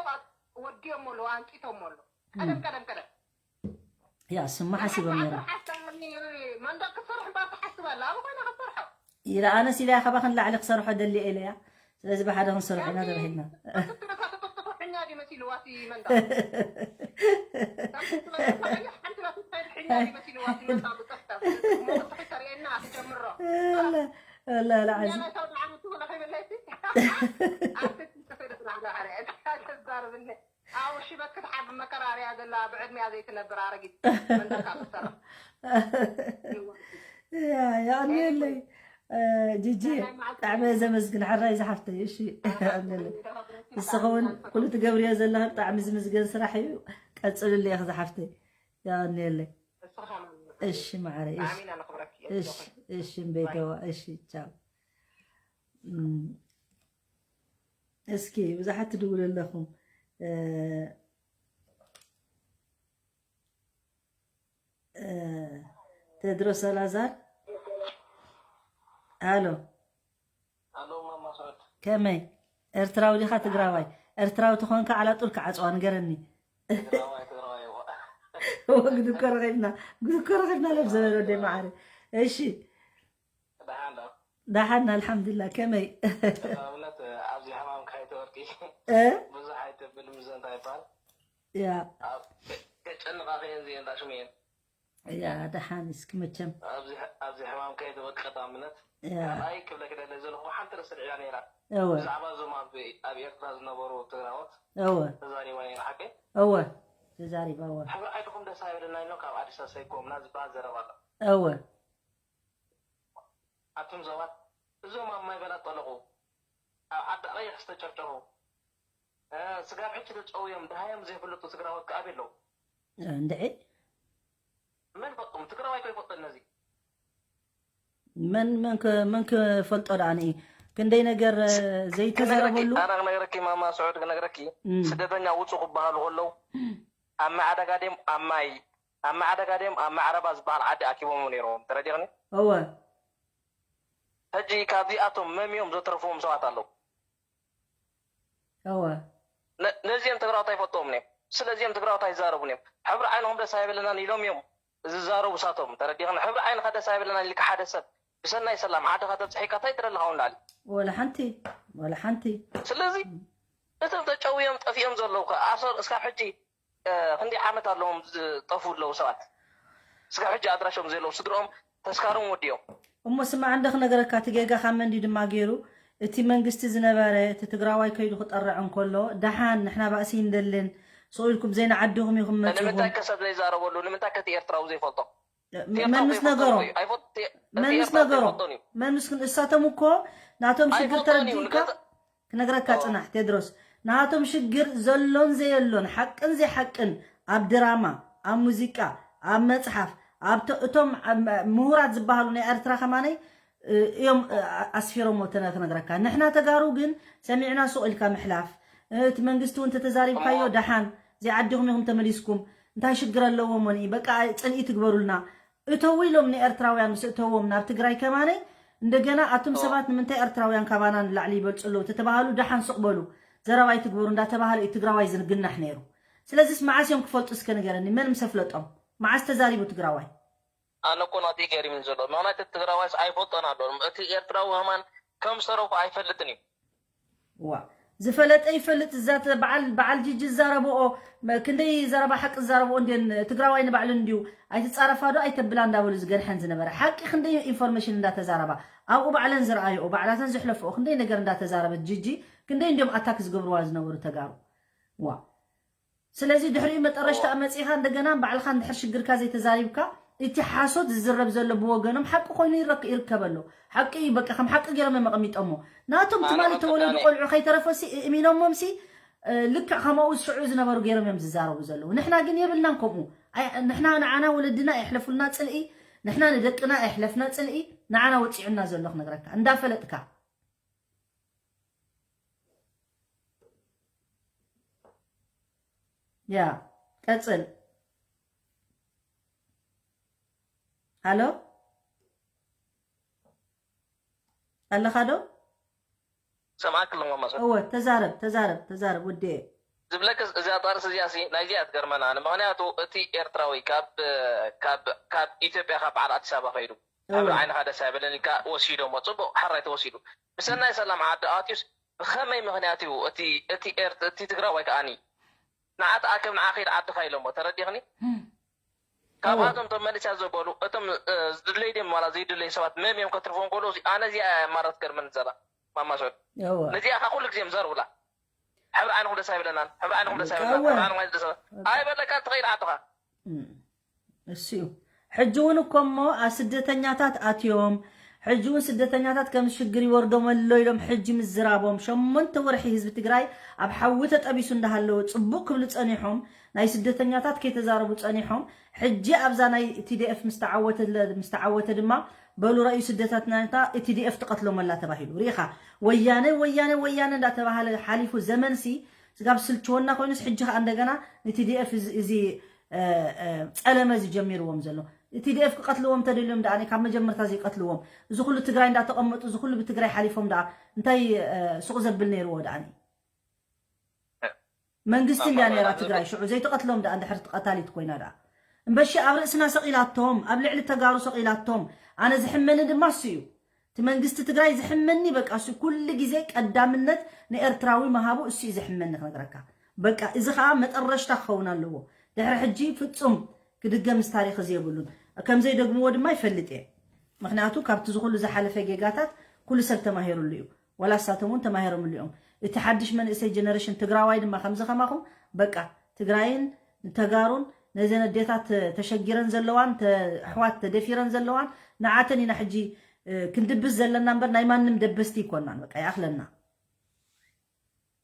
ወዲኦም ኣሎ ኣንቂቶም ኣሎ ቀደም ቀደም ቀደም ያ ስማ ሓሲቦም ነይሮም። መልሓስ ዳኒ መንደቅ ክትሰርሕ እምበር ትሓስብ ኣላ ኣብ ኮይና ክትሰርሖ ኢለ ኣነስ ኢለያ ካባኽን ላዕሊ ክሰርሖ ደልየ ኢለያ። ስለዚ ብሓደ ክንሰርሖ ኢና ተባሂልና። ሕኛ ድዩ መሲልዋ እቲ መንደቅ ሓንቲ ባት ትኸይድ ሕኛ ድዩ መሲልዋ እቲ መንደቅ ብፀፍታ ተርእየና ትጀምሮ ወላ ወላ ላዓዚ ናይ ሰብዓ ዓመት ትኾነ ከይበለይቲ ኣርተቲ ተኸይደ ስራሕ ዶ ሓደ ተዛርብኒ ኣው ሽበት ክትሓብ መከራርያ ዘላ ብዕድሚያ ዘይትነብር ኣረጊት መንደርካ ትሰርሕ ያ ያኔለይ ጂጂ ብጣዕሚ እየ ዘመስግን ሓራይ ዝሓፍተይ። እሺ ኣሜለይ ንስኺ እውን ኩሉ ትገብርዮ ዘለኺ ብጣዕሚ ዝምስገን ስራሕ እዩ። ቀፅልሉ ኢኺ ዝሓፍተይ። ያኔለይ እሺ ማዕረ እሺ ኣሚና ንኽብረኪ እሺ እሺ እምበይተዋ እሺ ቻው። እም፣ እስኪ ብዙሓት ትድውሉ ኣለኹም። እ፣ እ፣ ቴድሮስ ኣላዛር ሃሎ ኣሎ ማማ ሰዑድ ከመይ ኤርትራዊ ዲኻ ትግራዋይ? ኤርትራዊ ተኾንካ ዓላጡል ክዓፅዋ ንገረኒ። ትግራዋይ ትግራዋይ እዋ ግድኮ ረኺብና ግድኮ ረኺብና ለብ ዘበለ ወደይ መዓሪ። እሺ ደሓን ዶ ደሓን ኣልሓምዱላ። ከመይ እውነት ኣብዚ ሕማም ካይተወርቂ እ? ብዙሕ ኣይትብል ምዘ እንታይ ይባል ያ ከጨንቃ ከየን ዝየን ዳሽሙ እየን ያ ደሓን እስኪ መቸም ኣብዚ ሕማም ከይተወቀጣ እምነት ያ ኣይ ክብለክ ደለ ዘለኹ ሓንቲ ርስዕ እያ ነይራ እወ ብዛዕባ እዞም ኣብ ኣብ ኤርትራ ዝነበሩ ትግራዎት እወ ተዛሪባ ነይራ ሓቀይ እወ ተዛሪባ እወ ሕብሪ ዓይንኹም ደስ ኣይበለና ኢሎም ካብ ኣዲስ ኣሰይኮምና ዝበሃል ዘረባ ኣሎ እወ ኣቱም ሰባት እዞም ኣብ ማይ በላ ጠለቑ ኣብ ዓዲ ቀይሕ ዝተጨርጨሩ እ፣ ስጋብ ሕጂ ተጨውዮም ድሃዮም ዘይፍልጡ ትግራዎት ከኣ ኣለዉ እንድዒ መን ፈጦም ትግራዋይ ከይፈጦ ነዚ መን መን ከ- መን ክፈልጦ ደኣ ንኢ ክንደይ ነገር እ፣ ዘይተዘረበሉ ኣነ ክነግረኪ ማማ ስዑድ ክነግረኪ እም፣ ስደተኛ ውፁ ክበሃሉ ከለዉ ኣብ ማይ ዓደጋ ድዮም ኣብ ማይ ኣብ ማይ ዓደጋ ድዮም ኣብ ማዕረባ ዝበሃል ዓዲ ኣኪቦም ነይሮም ተረዲቕኒ እወ ሕጂ ካብዚኣቶም መምዮም ዘተረፍዎም ሰባት ኣለዉ እወ ነ- ነዚኦም ትግራዎት ኣይፈልጥዎም እዮም ስለዚኦም ትግራዎት ኣይዛረቡን እዮም ሕብሪ ዓይንኹም ደስ ኣይበለናን ኢሎም እዮም ዝዛረቡ ሳቶም ተረዲኽን ሕብሪ ዓይንኻ ደስ ኣይበለናን ኢልካ ሓደ ሰብ ብሰናይ ሰላም ዓድኻ ተብፅሒካ እንታይ ትደለኻ እውን ላዕሊ ወላ ሓንቲ ወላ ሓንቲ ስለዚ እቶም ተጨውዮም ጠፊኦም ዘለዉ ከ ኣሶር እስካብ ሕጂ እ፣ ክንደይ ዓመት ኣለዎም ዝጠፍኡ ኣለዉ ሰባት እስካብ ሕጂ ኣድራሾም ዘለዉ ስድርኦም ተስካሮም ወዲኦም እሞ ስማዕ እንደ ክነገረካ እቲ ጌጋ ካብ መን ድዩ ድማ ገይሩ እቲ መንግስቲ ዝነበረ እቲ ትግራዋይ ከይዱ ክጠርዕ እንከሎ ደሓን ንሕና ባእሲ ይንደልን ስቕ ኢልኩም ዘይንዓድኹም ኢኹም መፂኹም ንምንታይ ከ ሰብ ዘይዛረበሉ ንምንታይ ከቲ ኤርትራዊ ዘይፈልጦ መን ምስ ነገሮም ኣይፈልጥ እቲ መን ምስ ኤርትራዊ ነገሮም ዘይፈልጦን እዩ መን ምስ እሳቶም እኮ ናቶም ሽግር ኣይፈልጦን እዩ ተረዲእካ ንገ- ክነግረካ ፅናሕ ቴድሮስ ናቶም ሽግር ዘሎን ዘየሎን ሓቅን ዘይሓቅን ኣብ ድራማ ኣብ ሙዚቃ ኣብ መፅሓፍ ኣብቶ- እቶም ኣብ- ምሁራት ዝበሃሉ ናይ ኤርትራ ከማነይ እ፣ እዮም እ፣ ኣስፊሮሞ ተነ- ክነግረካ ንሕና ተጋሩ ግን ሰሚዕና ሱቕ ኢልካ ምሕላፍ እ፣ እቲ መንግስቲ እውን ተተዛሪብካዮ ደሓን ዘይዓዲኹም ኢኹም ተመሊስኩም እንታይ ሽግር ኣለዎ ሞኒ በቃ ፅልኢ ትግበሩልና እተው ኢሎም ንኤርትራውያን ምስ እተዎም ናብ ትግራይ ከማነይ እንደገና ኣቱም ሰባት ንምንታይ ኤርትራውያን ካባና ንላዕሊ ይበልፁ ኣለዉ ተተባሃሉ ደሓን ስቕ በሉ ዘረባ ይትግበሩ እንዳተባሃለ እዩ ትግራዋይ ዝግናሕ ነይሩ። ስለዚስ መዓስ እዮም ክፈልጡ እስከ ንገረኒ መን ምስ ኣፍለጦም? መዓስ ተዛሪቡ ትግራዋይ? ኣነ እኮ ናተይ ገሪምን ዘሎ ምክንያቱ ትግራዋይስ ኣይፈልጦን ኣሎ እቲ ኤርትራዊ ከማን ከም ዝሰረፉ ኣይፈልጥን እዩ። ዋ ዝፈለጠ ይፈልጥ እዛ በዓል በዓል ጂጂ ዝዛረብኦ ክንደይ ዘረባ ሓቂ ዝዛረብኦ እንዴን ትግራዋይ ንባዕሉ እንዲዩ ኣይትፃረፋ ዶ ኣይተብላ እንዳበሉ ዝገድሐን ዝነበረ ሓቂ ክንደይ ኢንፎርሜሽን እንዳተዛረባ ኣብኡ ባዕለን ዝረኣይኦ ባዕላተን ዝሕለፍኦ ክንደይ ነገር እንዳተዛረበት ጂጂ ክንደይ እንዲዮም ኣታክ ዝገብርዋ ዝነበሩ ተጋሩ ዋ ስለዚ ድሕሪኡ መጠረሽታ መፂኻ እንደገና ባዕልኻ እንድሕር ሽግርካ ዘይተዛሪብካ እቲ ሓሶት ዝዝረብ ዘሎ ብወገኖም ሓቂ ኮይኑ ይረክ ይርከብ ኣሎ ሓቂ እዩ በቃ ከም ሓቂ ገይሮም እዮም ኣቐሚጦሞ ናቶም ትማሊ ተወለዱ ቆልዑ ከይተረፈ ሲ እሚኖሞም ሲ ልክዕ ከማኡ ዝስዑ ዝነበሩ ገይሮም እዮም ዝዛረቡ ዘለዉ ንሕና ግን የብልናን ከምኡ ንሕና ንዓና ወለድና የሕለፉልና ፅልኢ ንሕና ንደቅና የሕለፍና ፅልኢ ንዓና ወፂዑና ዘሎ ክነግረካ እንዳፈለጥካ ያ ቀፅል ሃሎ ኣለኻ ዶ ሰምዓክ ኣለኹ ማማ እወ ተዛረብ ተዛረብ ተዛረብ ውዴ ዝብለክ እዚኣ ጣርስ እዚኣ ሲ ናይዚኣ ትገርመና ምክንያቱ እቲ ኤርትራዊ ካብ ካብ ካብ ኢትዮጵያ ካብ በዓል ኣዲስ ኣበባ ከይዱ ኣብ ዓይንኻ ደስ ኣይበለን ኢልካ ወሲዶሞ ፅቡቅ ሓራይ ተወሲዱ ብሰናይ ሰላም ዓዲ ኣትዩስ ብኸመይ ምኽንያት እዩ እቲ እቲ ኤርት እቲ ትግራዋይ ከኣኒ ንዓ ተኣከብ ንዓ ኸይድ ዓድኻ ኢሎሞ ተረዲኽኒ ካብኣቶም እቶም መሊስያ ዘበሉ እቶም ዝድለዩ ድዮም ዋላ ዘይድለዩ ሰባት መም እዮም ከትርፎም ከሎ ኣነ እዚኣ እያ ማራ ትገርመኒ ዘላ ማማ ሰዑድ ነዚኣ ከ ኩሉ ግዜ እዮም ዘርብላ ሕብሪ ዓይንኹም ደስ ኣይብለናን ሕብሪ ዓይንኹም ደስ ኣይብለናን ሕብሪ ዓይንኹም ደስ ኣይብለናን ኣይበለካ ትኸይድ ዓድኻ እሱ እዩ። ሕጂ እውን እኮ እሞ ስደተኛታት ኣትዮም ሕጂ እውን ስደተኛታት ከም ሽግር ይወርዶም ኣሎ ኢሎም ሕጂ ምዝራቦም ሸሞንተ ወርሒ ህዝቢ ትግራይ ኣብ ሓዊ ተጠቢሱ እንዳሃለወ ፅቡቅ ክብሉ ፀኒሖም ናይ ስደተኛታት ከይተዛረቡ ፀኒሖም ሕጂ ኣብዛ ናይ ቲዲኤፍ ምስተዓወተ ድማ በሉ ረእዩ ስደተኛታ ቲዲኤፍ ትቀትሎም ኣላ ተባሂሉ ርኢኻ ወያነ ወያነ ወያነ እንዳተባሃለ ሓሊፉ ዘመንሲ ስጋብ ስልችወና ኮይኑስ ሕጂ ከዓ እንደገና ንቲዲኤፍ እዚ ጸለመ እዚ ጀሚርዎም ዘሎ እቲ ዲኤፍ ክቀትልዎም ተደልዮም ደኣ ካብ መጀመርታ ዘይቀትልዎም እዚ ኩሉ ትግራይ እንዳተቀመጡ እዚ ኩሉ ብትግራይ ሓሊፎም ደኣ እንታይ ሱቅ ዘብል ነይርዎ ደኣ መንግስቲ እንድያ ነይራ ትግራይ ሽዑ ዘይተቀትሎም ደኣ እንድሕር ቀታሊት ኮይና ደኣ እምበሺ ኣብ ርእስና ሰቂላቶም ኣብ ልዕሊ ተጋሩ ሰቂላቶም ኣነ ዝሕመኒ ድማ እሱ እዩ እቲ መንግስቲ ትግራይ ዝሕመኒ በቃ እሱ ኩሉ ግዜ ቀዳምነት ንኤርትራዊ መሃቡ እሱ እዩ ዝሕመኒ ክነግረካ በቃ እዚ ከዓ መጠረሽታ ክኸውን ኣለዎ ድሕሪ ሕጂ ፍፁም ክድገምስ ታሪክ እዚ የብሉን ከምዘይ ደግምዎ ድማ ይፈልጥ እየ ምክንያቱ ካብቲ ዝኩሉ ዝሓለፈ ጌጋታት ኩሉ ሰብ ተማሂሩሉ እዩ ወላ እሳቶም እውን ተማሂሮምሉ እዮም እቲ ሓድሽ መንእሰይ ጀነሬሽን ትግራዋይ ድማ ከምዚ ከማኹም በቃ ትግራይን ንተጋሩን ነዘን ኣዴታት ተሸጊረን ዘለዋን ኣሕዋት ተደፊረን ዘለዋን ንዓተን ኢና ሕጂ ክንድብስ ዘለና እምበር ናይ ማንም ደበስቲ ይኮናን በቃ ይኣክለና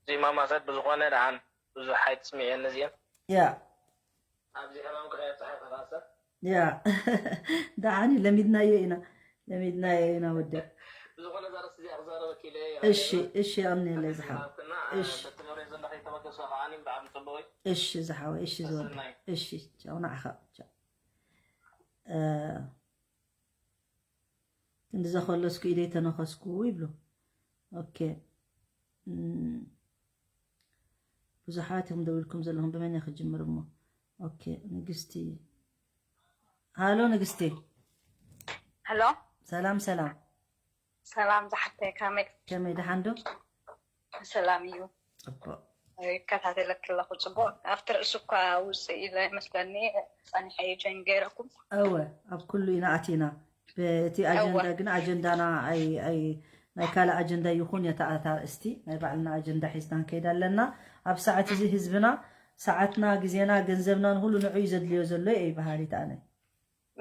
እዚ ማማ ሰብ ብዝኾነ ደሓን ብዙሕ ኣይትስምዕየኒ እዚአን ያ ኣብዚ ሕማም ክኸየብፅሐ ተባሰ ያ ደሓን እዩ ለሚድናዮ ኢና ለሚድናዮ ኢና ወደ ብዝኾነ ዛረስ እዚኣ ክዛረበ ኪለ እሺ እሺ ኣምኒ ለይ ዝሓ እሺ ተትገብረ ዘለኸ ተበገሰ ከዓኒ ብጣዕሚ ጽቡቅ እዩ እሺ ዝሓወ እሺ ዝወደ እሺ ቻው ንዓኻ ቻው ክንዲ ዘኸለስኩ ኢደይ ተነኸስኩ ይብሉ ኦኬ ብዙሓት እዮም ደው ኢልኩም ዘለኹም ብመን እየ ክጅምር እሞ ኦኬ ንግስቲ ሃሎ ንግስቲ ሄሎ ሰላም ሰላም ሰላም ዝሓፍተይ ከመይ ከመይ ደሓን ዶ ሰላም እዩ ፅቡቅ ይከታተለክ ኣለኹ ፅቡቅ ኣብቲ ርእሲ እኳ ውፅእ ኢለ ይመስለኒ ፀኒሐ እዩ ጆይን ገይረኩም እወ ኣብ ኩሉ ኢና ኣቲና በቲ ኣጀንዳ ግን ኣጀንዳና ናይ ካልእ ኣጀንዳ ይኹን የታ ኣርእስቲ ናይ ባዕልና ኣጀንዳ ሒዝና ንከይድ ኣለና ኣብ ሰዓት እዚ ህዝብና ሰዓትና ግዜና ገንዘብና ንኩሉ ንዑ እዩ ዘድልዮ ዘሎ እየ በሃሊት ኣነ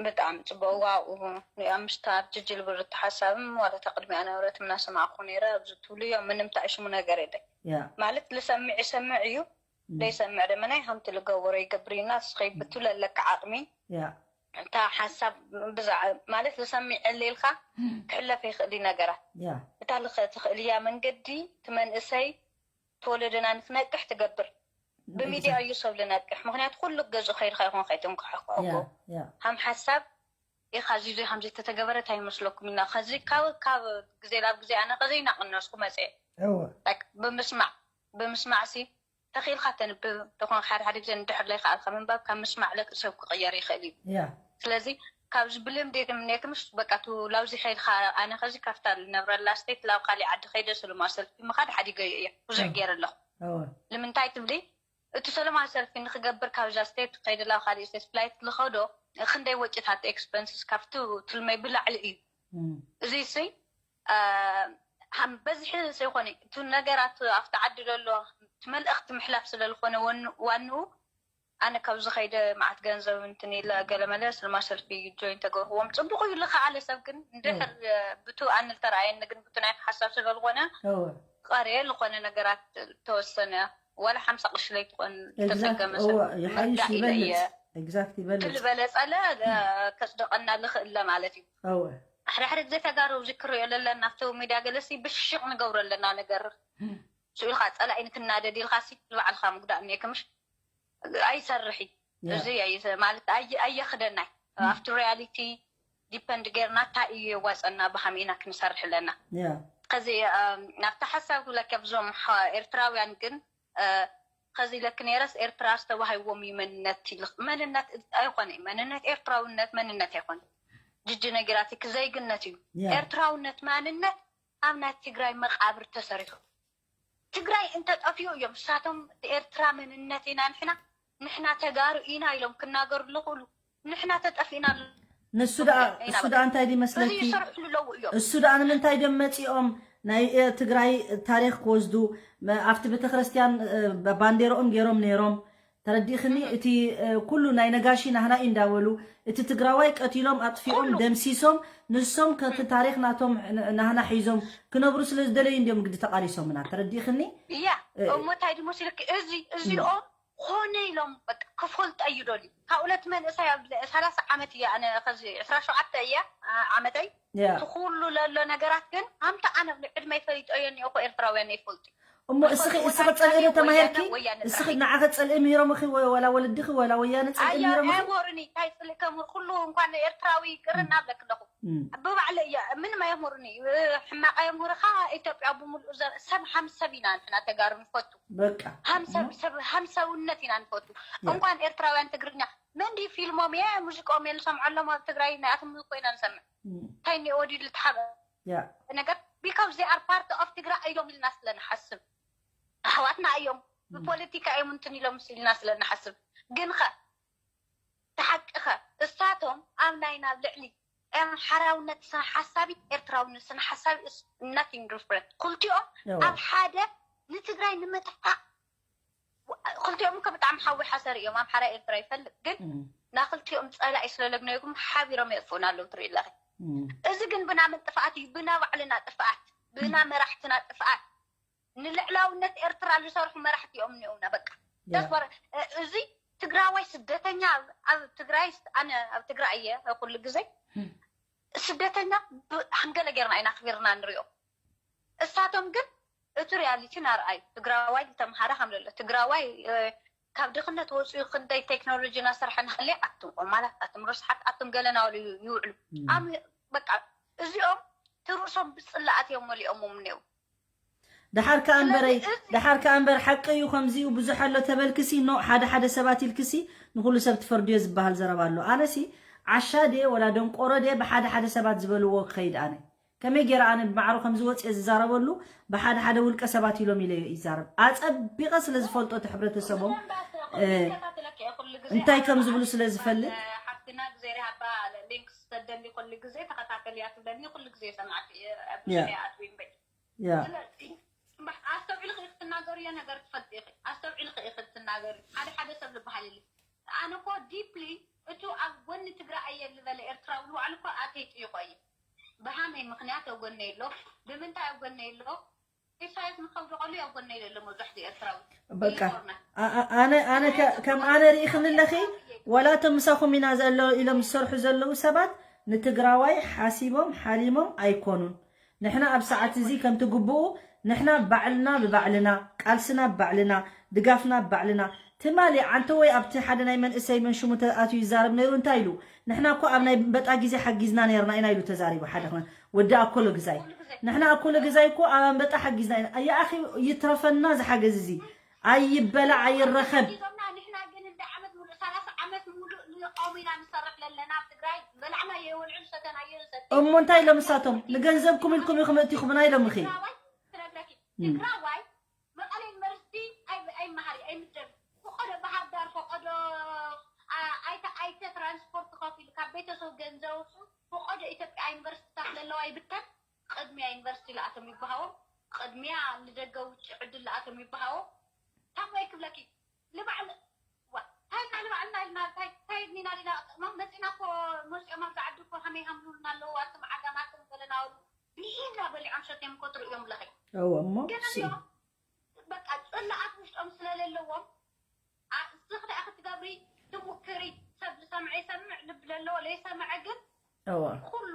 ብጣዕሚ ፅቡቅ ዋኡ እዚኣ ምስታ ጅጅል ብርቱ ሓሳብም ዋላ እታ ቅድሚኣ ነበረት እናሰማዕኩ ነይረ ኣብዚ ትብሉ እዮም ምንም ተዕሽሙ ነገር የለን ያ ማለት ልሰምዕ ይሰምዕ እዩ ዘይሰምዕ ደመናይ ከምቲ ልገብሮ ይገብር እዩ እና ንስኸይ ብትብለለካ ዓቅሚ ያ እታ ሓሳብ ብዛዕ ማለት ልሰምዕ ዕሊ ኢልካ ክሕለፍ ይኽእል እዩ ነገራት ያ እታ ልኸ ትኽእል እያ መንገዲ እቲ መንእሰይ ተወለደና ንክነቅሕ ትገብር ብሚድያ እዩ ሰብ ልነቅሕ ምክንያቱ ኩሉ ገዝኡ ከይድካ ይኹን ከይትንክሖ ክሕጎ ያ ሃም ሓሳብ ኢኻ እዚ ከምዚ ተተገበረ እንታይ ይመስለኩም ኢልና ከዚ ካብ ካብ ግዜ ናብ ግዜ ኣነ ከዚ እናቐነስኩ መፅአ እወ ብምስማዕ ብምስማዕ ሲ ተኽኢልካ ተንብብ ተኾን ሓደ ሓደ ግዜ እንድሕር ዘይከኣልካ ምንባብ ካብ ምስማዕ ለክ ሰብ ክቕየር ይኽእል እዩ ያ ስለዚ ካብዚ ብልምዲ የትምኔትምስ በቃ ቱ ላብዚ ከይድካ ኣነ ከዚ ካብታ ዝነብረላ ስቴት ላብ ካሊእ ዓዲ ከይደ ሰለማዊ ሰልፊ ምኻድ ሓዲገዮ እየ ብዙሕ ገይረ ኣለኹ እወ ንምንታይ ትብሊ እቲ ሰለማዊ ሰልፊ ንክገብር ካብዛ ስቴት ከይደ ላብ ካሊእ ስቴት ፍላይት ልኸዶ ክንደይ ወጭታት ኤክስፐንስስ ካብቲ ትልመይ ብላዕሊ እዩ እም፣ እዚ ሲ በዝሒ ዘይኮነ እቲ ነገራት ኣብቲ ዓዲ ዘሎ እቲ መልእኽቲ ምሕላፍ ስለ ዝኾነ ወን- ዋንኡ ኣነ ካብዚ ከይደ መዓት ገንዘብ እንትን ኢለ ገለመለ ስልማ ሰልፊ ጆይን ተገብርዎም ፅቡቅ እዩ ልከዓለ ሰብ ግን እንድሕር ብቱ ኣነ ዝተረኣየኒ ግን ብቱ ናይ ሓሳብ ስለ ዝኾነ እወ ቀርየ ዝኾነ ነገራት ተወሰነ ዋላ ሓምሳ ቅርሺ ለይትኾን ኤግዛክት ተፀገመ እወ ሰብ ይሓይሽ ምርዳእ ኢለ እየ ይበልፅ ኤግዛክት ይበልፅ ትልበለፀለ ከፅደቀና ልኽእለ ማለት እዩ እወ ሕርሕሪ ግዜ ተጋሩ ኣብዚ ክሪኦ ለለን ናብቲ ሚድያ ገለሲ ብሽቅ ንገብሮ ኣለና ነገር ስኡ ኢልካ ፀላኢ ንክናደድ ኢልካ ሲ ንባዕልካ ምጉዳእ እኒኤ ክምሽ ኣይሰርሕ እዩ ያ እዚ ኣይሰ- ማለት ኣየ- ኣየኽደናይ ኣብቲ ሪያሊቲ ዲፐንድ ጌርና እንታይ እዩ የዋፀና ብሃም ኢና ክንሰርሕ ኣለና ያ ከዚ ናብቲ ሓሳብ ክብለካ ብዞም ሓ- ኤርትራውያን ግን እ፣ ከዚ ኢለክ ነይረስ ኤርትራ ዝተባሃይዎም እዩ መንነት ኢልኽ መንነት ኣይኮነ እዩ መንነት ኤርትራውነት መንነት ኣይኮነ ጅጅ ነጊራትክ ዘይግነት እዩ ያ ኤርትራውነት ማንነት ኣብ ናይ ትግራይ መቃብር ተሰሪሑ ትግራይ እንተጠፊኡ እዮም ንሳቶም ኤርትራ መንነት ኢና ንሕና ንሕና ተጋሩ ኢና ኢሎም ክናገሩ ዝኽእሉ ንሕና ተጠፊእና ኣሎ ንሱ ደኣ እሱ ደኣ እንታይ ድዩ እዚ መስለኪ ይሰርሕሉ ኣለዉ እዮም እሱ ደኣ ንምንታይ ድዮም መፂኦም ናይ እ፣ ትግራይ ታሪክ ክወስዱ መ- ኣብቲ ቤተክርስትያን እ፣ ባ- ባንዴርኦም ገይሮም ነይሮም ተረዲእክኒ እቲ እ፣ ኩሉ ናይ ነጋሺ ናህና እዩ እንዳበሉ እቲ ትግራዋይ ቀቲሎም ኣጥፊኦም ኩሉ። ደምሲሶም ንሶም ከቲ ታሪክ ናቶም ን- ናህና ሒዞም ክነብሩ ስለ ዝደለዩ እንዲዮም ግዲ ተቃሊሶምና ተረዲእክኒ እያ እሞ እንታይ ድዩ መሲልክ እዚ እዚኦም ኮነ ኢሎም በቃ ክፈልጦ እዩ ደልዩ ካብ ሁለት መንእሰይ ኣብ ሰላሳ ዓመት እያ ኣነ ከዚ ዕስራ ሸውዓተ እያ ዓ- ዓመተይ ያ እቲ ኩሉ ለሎ ነገራት ግን ኣምታ ኣነ ዕድመይ ፈሊጦ እየ እኒኦ እኮ ኤርትራውያን ይፈልጡ እሞ እስኺ ይፈልጡ እስኺ ወላ ፀልኢ ወያነ ተማሂርኪ ወያነ እስኺ ጥራሕ ንዓኸ ፀልኢ ምሂሮምኺ ወ- ወላ ወለድኺ ወላ ወያነ ፀልኢ ኣያ ምሂሮምኺ ኣይሞርኒ እንታይ ፅልኢ ከምህር ኩሉ እንኳን ኤርትራዊ ይቅርና ኣብለክ ኣለኹ እም፣ ብባዕለ እያ ምንም ኣየምህሩኒ ሕማቅ ኣየምህርኻ ኢትዮጵያ ብምሉእ ዘ- ሰብ ሃም ሰብ ኢና ንሕና ተጋሩ ንፈቱ በቃ ሃም ሰብ ሰብ ሃም ሰውነት ኢና ንፈቱ ያ እንኳን ኤርትራውያን ትግርኛ መንዲ ፊልሞም እየ ሙዚቃኦም እየ ንሰምዐሎም ኣብ ትግራይ ናያቶም እኮ ኢና ንሰምዕ እም፣ እንታይ እኒኦ ድዩ ልትሓበ ያ ነገር because they are part of ትግራይ እዮም ኢልና ስለ ንሓስብ ኣሕዋትና እዮም ብፖለቲካ እዮም እንትን ኢሎም ኢልና ስለ ንሓስብ ግን ኸ ተሓቂ ኸ እሳቶም ኣብ ናይ ናብ ልዕሊ ኣምሓራውነት ስነ ሓሳቢ ኤርትራውነት ስነ ሓሳቢ is nothing different ክልቲኦም ያው ኣብ ሓደ ንትግራይ ንምጥፋእ ክልቲኦም እኮ ብጣዕሚ ሓዊ ሓሰር እዮም ኣምሓራ ኤርትራ ይፈልጥ ግን እም፣ ናክልቲኦም ፀላኢ ስለለግነይኩም ሓቢሮም የጥፍኡና ኣለዉ ትርኢ ኣለኺ እም፣ እዚ ግን ብና ምጥፋኣት እዩ ብና ባዕልና ጥፍኣት ብና መራሕትና ጥፍኣት ንልዕላውነት ኤርትራ ዝሰርሑ መራሕቲ እዮም እኒኦምና በቃ ያ ደስበረ እዚ ትግራዋይ ስደተኛ ኣብ ትግራይ ኣነ ኣብ ትግራይ እየ ኩሉ ግዜ ስደተኛ ብሃንገለ ጌርና ኢና ክቢርና ንሪኦ እሳቶም ግን እቲ ሪያሊቲ ናርኣዩ ትግራዋይ ዝተምሃረ ከም ዘሎ ትግራዋይ እ፣ ካብ ድኽነት ወፅኡ ክንደይ ቴክኖሎጂ እናሰርሐ ንሃለየ ኣቱም ቆማላት ኣቱም ረስሓት ኣቱም ገለ ናበሉ ይውዕሉ እም፣ ኣም በቃ እዚኦም ትርእሶም ብፅላኣት እዮም መሊኦሞም እኒው ደሓር ከኣ እምበረይ ስለዚ እዚ- ደሓር ከኣ እምበር ሓቂ እዩ ከምዚኡ ብዙሕ ኣሎ ተበልክሲ ኖ ሓደ ሓደ ሰባት ኢልክሲ ንኩሉ ሰብ ትፈርድዮ ዝበሃል ዘረባ ኣሎ ኣነሲ ዓሻ ድየ ወላ ደንቆሮ ድየ ብሓደ ሓደ ሰባት ዝበልዎ ክኸይድ ኣነ ከመይ ገይረ ኣነ ብማዕሮ ከምዚ ወፅየ ዝዛረበሉ ብሓደ ሓደ ውልቀ ሰባት ኢሎም ኢለዮ ይዛረብ ኣፀቢቐ ስለ ዝፈልጦ እቲ ሕብረተሰቦም እ፣ እንታይ ከም ዝብሉ ስለ ዝፈልጥ ሓፍትና ግዜ ሪሃባ ሊንክ ስተደሊ ኩሉ ግዜ ተኸታተልያ ትብለኒ ኩሉ ግዜ ሰማዕቲ ያ ኣትዊንበይ ያ ስለዚ ኣስተውዒልኺ ክትናገርዮ ነገር ትፈልጢ ኢኺ ኣስተውዒልኺ ኢኺ ክትናገሪ ሓደ ሓደ ሰብ ዝበሃል የለ ኣነ ኮ ዲፕሊ እቱ ኣብ ጎኒ ትግራይ እየ ዝበለ ኤርትራዊ ንባዕሉ እኮ ኣተይ ጥይቆ እየ ብሃመይ ምክንያት ኣብ ጎነይ ኣሎ ብምንታይ ኣብ ጎነይ ኣሎ ኢሳያስ ንከብዶ ቀሉ ኣብ ጎነይ ዘሎ መብዛሕትኡ ኤርትራዊ በቃ ይኮርና አ- አ- ኣነ ኣነ ከ- ከም ኣነ ርኢኽኒ ኣለኺ ዋላ እቶም ምሳኹም ኢና ዘሎ ኢሎም ዝሰርሑ ዘለዉ ሰባት ንትግራዋይ ሓሲቦም ሓሊሞም ኣይኮኑን ንሕና ኣብ ሰዓት እዚ ከምቲ ግብኡ ንሕና ባዕልና ብባዕልና ቃልስና ብባዕልና ድጋፍና ብባዕልና እቲ ትማሊ ዓንተወይ ኣብቲ ሓደ ናይ መንእሰይ መን ሽሙ ተኣትዩ ይዛረብ ነይሩ። እንታይ ኢሉ? ንሕና እኮ ኣብ ናይ በጣ ግዜ ሓጊዝና ነይርና ኢና ኢሉ ተዛሪቡ። ሓደ ኸ-፣ ወዲ ኣኮሎ ግዛይ፣ ንሕና ኣኮሎ ግዛይ እኮ ኣብ ኣንበጣ ሓጊዝና ኢና። ኣያ ኣኺ፣ ይትረፈና ዝሓገዝ እዚ። ኣይበላዕ ኣይረኸብ። ሓጊዞምና። ንሕና ግን እንደ ዓመት ሙሉእ፣ ሰላሳ ዓመት ሙሉእ ንቐውሚ ኢና ንሰርሕ ለለና ኣብ ትግራይ። በላዕናዮ ይወልዑ፣ ዝሰተናዮ ንሰቲ። እሞ እንታይ ኢሎም ንሳቶም? ንገንዘብኩም ኢልኩም ኢኹም እቲኹምና ኢሎም እኺ። ትግራዋይ፣ ትነግረኪ። እም። ትግራዋይ መቐለ ዩኒቨርሲቲ ኣይ-፣ ኣይመሃር፣ ኣይምደብ። ፈቐዶ ባህር ዳር፣ ፈቐዶ፣ ኣ-፣ ኣይተ-፣ ኣይተ ትራንስፖርት ከፊሉ ካብ ቤተሰብ ገንዘብ ኣውፅኡ፣ ፈቐዶ ኢትዮጵያ ዩኒቨርሲቲታት ለለዋ ይብተን። ቅድሚያ ዩኒቨርሲቲ ለኣቶም ይበሃዎም፣ ቅድሚያ ንደገ ውጭ ዕድል ለኣቶም ይበሃዎም። ታሞ ይክብለኪ ልባዕል ዋ፣ ታይና ልባዕልና ኢልና፣ ታይ፣ ታይ እኒና ዲና፣ ማ-፣ መፂና እኮ መፂኦም ኣብዚ ዓዲ እኮ ሃመይ ሃምሉልና ኣለዉ፣ ኣቶም ዓጋማትን ገለናወሉ ብኢድና በሊዖም ሰትዮም እኮ ትርእዮም ኣለኺ። እወ፣ እሞ ግን እሱ እዚኦም በቃ ጽላኣት ውሽጦም ስለለለዎም፣ ኣ-፣ እስኺ ደኣ ክትገብሪ ትሙክሪ፣ ሰብ ዝሰምዐ ይሰምዕ፣ ልቢ ለለዎ ለይሰምዐ ግን እወ። ኩሉ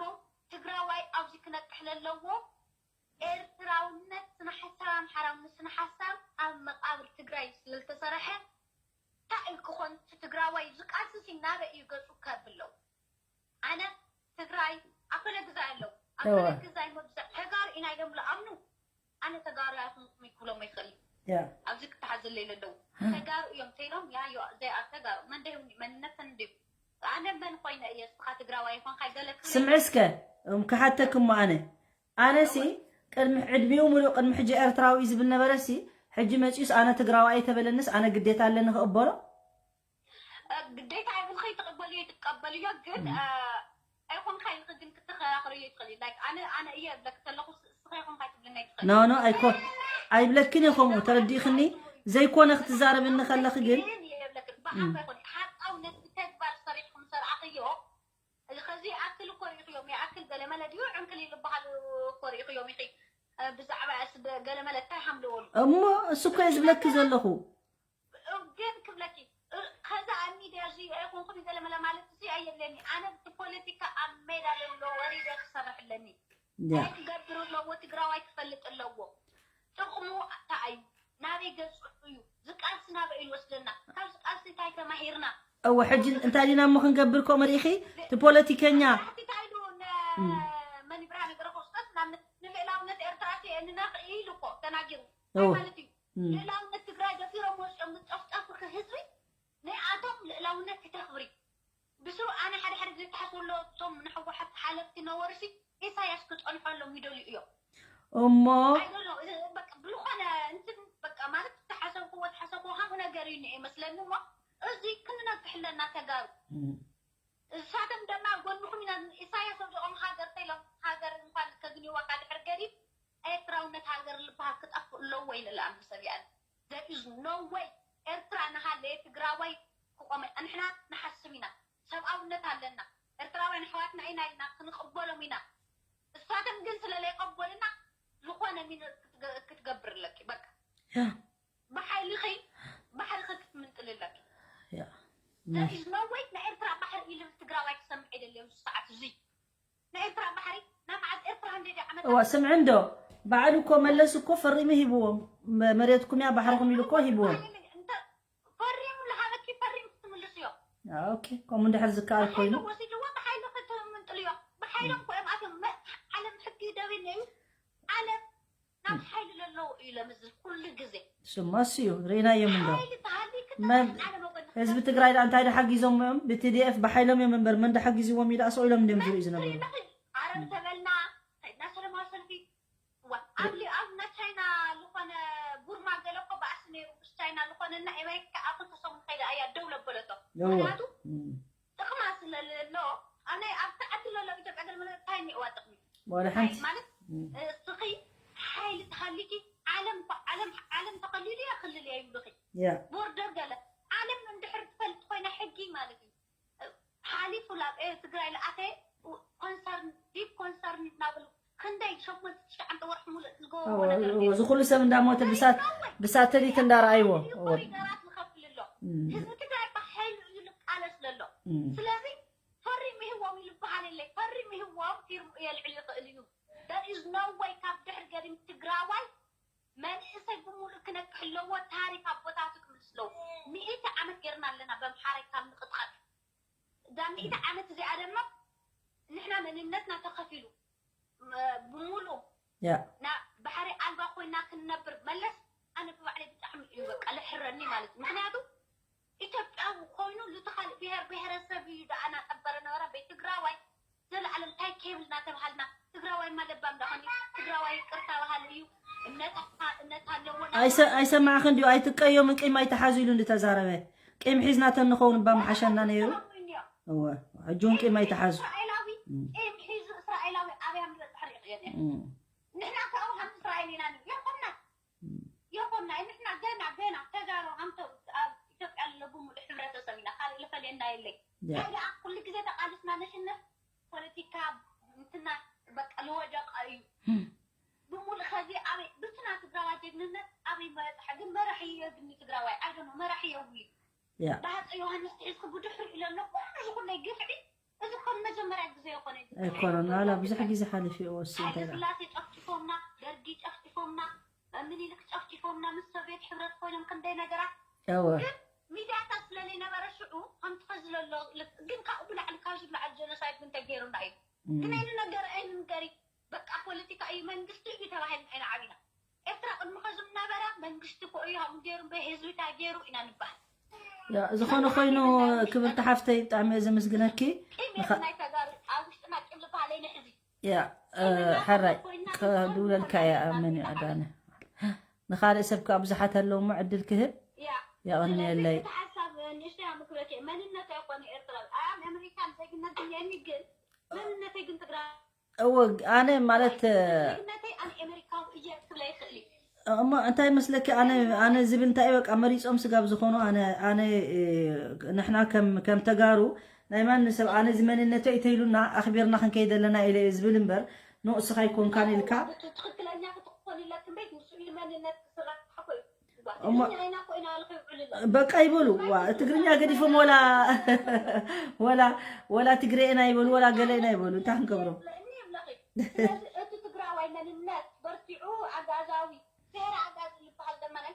ትግራዋይ ኣብዚ ክነቅሕ ለለዎ። ኤርትራውነት ስነ ሓሳብ ኣምሓራውነት ስነ ሓሳብ ኣብ መቃብር ትግራይ ስለልተሰረሐ፣ እንታይ እዩ ክኾን? እቲ ትግራዋይ ዝቃልስሲ ናበይ እዩ ገጹ ከብለው? ኣነ ትግራይ ኣኮለ ግዛይ ኣለዉ። ኣኮለ እወ። ግዛይ መብዛሕ ተጋሩ ኢና ኢሎም ዝኣምኑ። ኣነ ተጋሩ ኣይኮንኩም ክብሎም ይኽእል። ያ። ኣብዚ ክተሓዘለይ ለለዉ። ተጋሩ እዮም ተይሎም፣ ያ፣ ዮ-፣ they are ተጋሩ። መን ደይብኒ፣ መንነተን ድዩ? ኣነ መን ኮይነ እየ እስኻ ትግራዋይ ይኾንካ ገለ ክብል? ስምዒ እስከ፣ እም፣ ክሓተክሞ ኣነ። ኣነሲ፣ እወ። ቅድሚ ዕድሚኡ ሙሉእ ቅድሚ ሕጂ ኤርትራዊ እዩ ዝብል ነበረሲ፣ ሕጂ መጺኡስ ኣነ ትግራዋይ ተበለንስ ኣነ ግዴታ ኣለኒ ክቕበሎ? እ፣ ግዴታ የብልኺ፣ ትቕበልዮ ትቀበልዮ፣ ግን፣ እም። እ፣ ኣይኮንካ ኢልኺ ግን ክትከራኸርዮ ትኽእሊ። ላይክ፣ ኣነ፣ ኣነ እየ እብለኪ ከለኹ፣ ስ-፣ እስኺ ኣይኮንካ ትብልኒ ኣይትኽእሊ። ኖ፣ ኖ፣ ኣይኮ-፣ ኣይብለክን እየ ከምኡ፣ ተረዲእኽኒ? ዘይኮነ ክትዛረብኒ ከለኺ ግን ግን እየ እብለኪ፣ ብኣፍ እም። ኣይኮነ፣ ሓቃውነት ብተግባር ሰሪሕኩም ዝሰርኣኽዮ፣ እዚ ከዚ ይኣክል እኮ ርኢኽዮም፣ ይኣክል ገለ መለ ድዩ ዕንክሊል ዝበሃል እኮ ርኢኽዮም ኢኺ። እ፣ ብዛዕባ እስ ገ-፣ ገለ መለ እንታይ ሃምልወሉ? እሞ እሱ እኮ እየ ዝብለኪ ዘለኹ። ግን ክብለኪ፣ እ፣ ከዛ ኣብ ሚድያ እዚ ኣይኮንኩን ገለ መለ ማለት እዚ ኣየለኒ። ኣነ ብቲ ፖለቲካ ኣብ ሜዳ ዘሎ ወሪደ ክሰርሕ ኣለኒ። ያ። እንታይ ክገብር ኣለዎ? ትግራዋይ ክፈልጥ ኣለዎ። ጥቕሙ እንታይ እዩ? ናበይ ገጹ እዩ? ዝቃልሲ ናበይ እዩ ዝወስደና? ካብ ዝቃልሲ እንታይ ተማሂርና? እወ፣ ሕጂ እንታይ ዲና እሞ ክንገብር ከምኡ ርኢኺ? እቲ ፖለቲከኛ ስራሕቲ እንታይ ኢሉ ን-፣ እም። መን ይብርሃ ነገረ ክርስቶስ ናብ ን-፣ ንልእላውነት ኤርትራ ሲ-፣ ንነኽ-፣ ኢሉ እኮ ተናጊሩ። እንታይ እወ። ማለት እዩ? እም። ልእላውነት ትግራይ ደፊሮም ወፂኦም ዝጨፍጨፉ ህዝቢ፣ ንኣቶም ልእላውነት ክተኽብሪ። ብስሩ ኣነ ሓደ ሓደ ግዜ ተሓስቡ ኣሎ፣ እቶም ንህወሓት ሓለፍቲ ነበሩ ሲ፣ ኢሳያስ ክፀንሖሎም ይደልዩ እዮም። እሞ I don't know፣ እዚ በቃ ብዝኾነ እንትን በቃ ማለት ተሓሰብክዎ፣ ተሓሰብክዎ፣ ከምኡ ነገር እዩ እኒአ ይመስለኒ እሞ፣ እዚ ክንነቅሕ ኣለና ተጋሩ። እም። እሳቶም ደማ ጎንኹም ኢና፣ ኢሳያስ ወዲቖም ሃገር ተይሎም፣ ሃገር እንኳን ከግንይዋ ካብ ድሕር ገዲም፣ ኤርትራውነት ሃገር ልበሃል ክጠፍእ ኣለዎ ኢለ ዝኣምን ሰብ እየ ኣነ። There is no way ኤርትራ እናሃለየ ትግራዋይ ክቆመ፣ ንሕና ንሓስብ ኢና፣ ሰብኣውነት ኣለና፣ ኤርትራውያን ኣሕዋትና ኢና ኢልና ክንቕበሎም ኢና። እሳቶም ግን ስለ ዘይቀበሉና ዝኾነ ሚን ክትገ-፣ ክትገብር ኣለኪ፣ በቃ። ያ። ብሓይልኺ ባሕርኺ ክትምንጥሊ ኣለኪ። ያ። There is no way ናይ ኤርትራ ባሕሪ ኢሉ ትግራዋይ ክሰምዕ ኣይደልዮም እዚ ሰዓት እዚ። ናይ ኤርትራ ባሕሪ ናይ መዓዝ ኤርትራ ክንደይ ድያ ዓመት እዋ፣ ስምዒ እንዶ፣ ባዕሉ እኮ መለስ እኮ ፈሪሙ ሂብዎም። መ-፣ መሬትኩም እያ ባሕርኹም ኢሉ እኮ ሂብዎም። እንተ ፈሪሙ ዝሃበኪ ፈሪሙ ክትምልስዮ። ኦኬ፣ ከምኡ እንድሕር ዝከኣል ኮይኑ። ብሓይሊ ወሲድዎ ብሓይሊ ክትምንጥልዮ። ብሓይሎም እኮ እዮም ኣትዮም። መ-፣ ዓለም ሕጊ ደው ኢሉ እዩ። ዓለም ናብ ሓይሊ ለለዉ እዩ ለምዝል ኩሉ ግዜ። እሱማ እሱ እዩ፣ ርኢናዮም እንዶ። ሓይሊ ተሃልዩ መን-፣ ዓለም ወገን ህዝቢ ትግራይ ደኣ እንታይ ደሓጊዞም እዮም? ብቲ ዲ ኤፍ ብሓይሎም እዮም እምበር መን ደሓጊዝዎም እዩ ደኣ ስቕ ኢሎም እንድዮም ዝርእዩ ዝነበሩ። ዓረብ ተበልና፣ ከድና ሰላማዊ ሰልፊ። እዋ፣ ኣብ ሊ-፣ ኣብ ናይ ቻይና ዝኾነ ቡርማ ገለ እኮ ባእሲ ነይሩ፣ ምስ ቻይና ዝኾነ እና ኣሜሪካ ኣብ ክልተ ሰሙን ከይዳ እያ ደው ለበለቶ። እዎ። ምኽንያቱ እም። ጥቕማ ስለለሎ፣ ኣብ ናይ፣ ኣብቲ ዓዲ ለሎ ኢትዮጵያ ገለ መለ እንታይ እኒኦዋ ጥቕሚ? ዋላ ሓንቲ። ማለት፣ እም። እስኺ ሓይሊ ተሃሊኪ፣ ዓለም እኮ፣ ዓለም፣ ዓለም ተኸሊሉ እያ ክልል እያ ይብሉኺ። ያ። ቦርደር ገለ፣ ዓለም እንድሕር ትፈልጥ ኮይና ሕጊ ማለት እዩ። ሓሊፉ ናብ ኤ-፣ ትግራይ ለኣኸ ኮንሰርን፣ ዲፕ ኮንሰርን እናበሉ ክንደይ ሸሞንተ ትሽዓተ ወርሒ ሙሉእ ዝገበርዎ ኣዎ፣ ነገር እዎ፣ የለን። እዚ ኩሉ ሰብ እንዳሞተ ብሳ-፣ ብሳተሊት እንዳረኣይዎ። ኣዎ። ኮሪደራት ንኸፍል ኣሎ። እም። ህዝቢ ትግራይ ብሓይሉ እዩ ዝቃለስ ዘሎ። እም። ስለዚ ፈሪሙ ይህዎም እዩ ዝበሃል የለይ። ፈሪሙ ይህዎም ፊርሙ የልዕል ይኽእል እዩ። There is no way ካብ ድሕሪ ገሪም ትግራዋይ መንእሰይ ብሙሉእ ክነቅሕ ኣለዎ። ታሪክ ኣቦታቱ ክምልስ ኣለዉ። ሚእቲ ዓመት ጌርና ኣለና በምሓራይ ካብ ንቕጥቀጥ። እዛ ሚእቲ ዓመት እዚኣ ድማ ንሕና መንነትና ተኸፊሉ፣ ም-፣ ብምሉእ ያ ና-፣ ባሕሪ ኣልባ ኮይና ክንነብር መለስ፣ ኣነ ብባዕለይ ብጣዕሚ እዩ በቃ ለሕረኒ ማለት እዩ። ምኽንያቱ ኢትዮጵያዊ ኮይኑ ልቲ ካልእ ብሄር ብሄረሰብ እዩ ደኣ እናጠበረ ነበረ። በይ ትግራዋይ ዘለዓለም እንታይ ኬብል እናተባሃልና፣ ትግራዋይ ማ ለባም ዳኾኒ፣ ትግራዋይ ይቅርታ በሃሊ እዩ፣ እምነት እምነት ኣለዎ። ኣይሰ- ኣይሰማዕኽን ድዩ? ኣይትቀየሙ፣ ቂም ኣይተሓዙ ኢሉ እንድተዛረበ፣ ቂም ሒዝና ተንኸውን እባ ምሓሸና ነይሩ። እወ፣ ሕጂ እውን ቂም ኣይተሓዙ። እስራኤላዊ እም። ቂም ሒዙ እስራኤላዊ ኣብያ ምበፅሕ ሪእኽዮ ነይረ። እም። ንሕና ካብኡ ከም እስራኤል ኢና ንብል። የኾና እም። የኾና ንሕና ገና ገና ተጋሩ ኣንተ ኣብ ኢትዮጵያ ዘሎ ብምሉእ ሕብረተሰብ ኢና፣ ካልእ ልፈልየና የለይ። ያ። እንታይ ደኣ ኩሉ ግዜ ተቃሊስና ነሽነፍ ፖለቲካ እንትና በቃ ልወደቀ እዩ። እም። ብምሉእ ከዚ ኣበይ ብትና ትግራዋይ ጀግንነት ኣበይ መበፅሐ? ግን መራሒ የብኒ ትግራዋይ ኣይደኖ መራሒ የብሉ። ያ። ብሃፀ ዮሃንስ ትሒዝኩ ብድሕሪ ኢለ ኣለኹ። እዚ ኩለይ ግፍዒ እዚ ከም መጀመርያ ግዜ ይኾነ። ኣይኮነን፣ ዋላ ብዙሕ ግዜ ሓሊፉ እዩ። ወሲ እንታይ ደኣ? ስላሴ ጨፍጭፎምና፣ ደርጊ ጨፍጭፎምና፣ ምኒልክ ጨፍጭፎምና፣ ምስ ሶቪየት ሕብረት ኮይኖም ክንደይ ነገራት። እወ። ግን ሚድያታት ስለለይነበረ ሽዑ ከምቲ ከዚ ዘሎ ልክ-፣ ግን ካብኡ ብላዕሊ ካብዚ ብላዕሊ ጀኖሳይድ ግን ተገይሩና እዩ። እም። ግን ኣይንነገር ኣይንንገሪ። በቃ ፖለቲካ እዩ መንግስቲ እዩ ተባሂልና ኢና ዓቢና። ኤርትራ ቅድሚ ከዚ ነበረ መንግስቲ እኮ እዩ ከምኡ ገይሩ እምበር ህዝቢ እንታይ ገይሩ ኢና ንበሃል። ያ፣ ዝኾነ ኮይኑ ክብርቲ ሓፍተይ ብጣዕሚ እየ ዘመስግነኪ። ቂም ንኻ- የብልናይ ተጋሩ ኣብ ውሽጥና ቂም ዝበሃል ኣይንሕዚ። ያ፣ እ፣ ሕራይ ክብለልካ እየ። ኣመን እዩ ኣዳነ። ንኻልእ ሰብ ከዓ ብዙሓት ኣለዉ እሞ ዕድል ክህብ። ያ የቐንየለይ። ስለዚ እቲ ሓሳብ ንእሽተይ ኣምክረኪ መንነት ኣይኮነ ኤርትራ ኣብ ኣሜሪካን ዜግነት እኒአኒ ግን መንነተይ ግን ትግራይ እወ፣ ኣነ ማለት ዜግነተይ ኣነ ኣሜሪካዊ እየ ክብለ ይኽእል እዩ። እሞ እንታይ መስለኪ? ኣነ ኣነ ዝብል እንታይ በቃ መሪጾም ስጋብ ዝኾኑ ኣነ ኣነ እ፣ ንሕና ከም ከም ተጋሩ ናይ ማንም ሰብ ኣነ እዚ መንነተይ ተይሉና ኣኽቢርና ክንከይድ ኣለና ኢለ እየ ዝብል እምበር ንእስኻ ኣይኮንካን ኢልካ ትክክለኛ ክትኾን ኢለክን ቤት ንሱ እዩ መንነት ክስራሕ እኮ እዩ። እሞ- ትግርኛ ኢና ኮይና ልኽብዕሉ ኣሎ። በቃ ይበሉ። ዋ ትግርኛ ገዲፎም ወላ ወላ ወላ ትግሬ ኢና ይበሉ ወላ ገለ ኢና ይበሉ እንታይ ክንገብሮም? እኒ ይብለኺ። ስለዚ እቲ ትግራዋይ መንነት በርቲዑ ኣጋዛዊ ሴራ ኣጋዚ ዝበሃል ደማ ናይ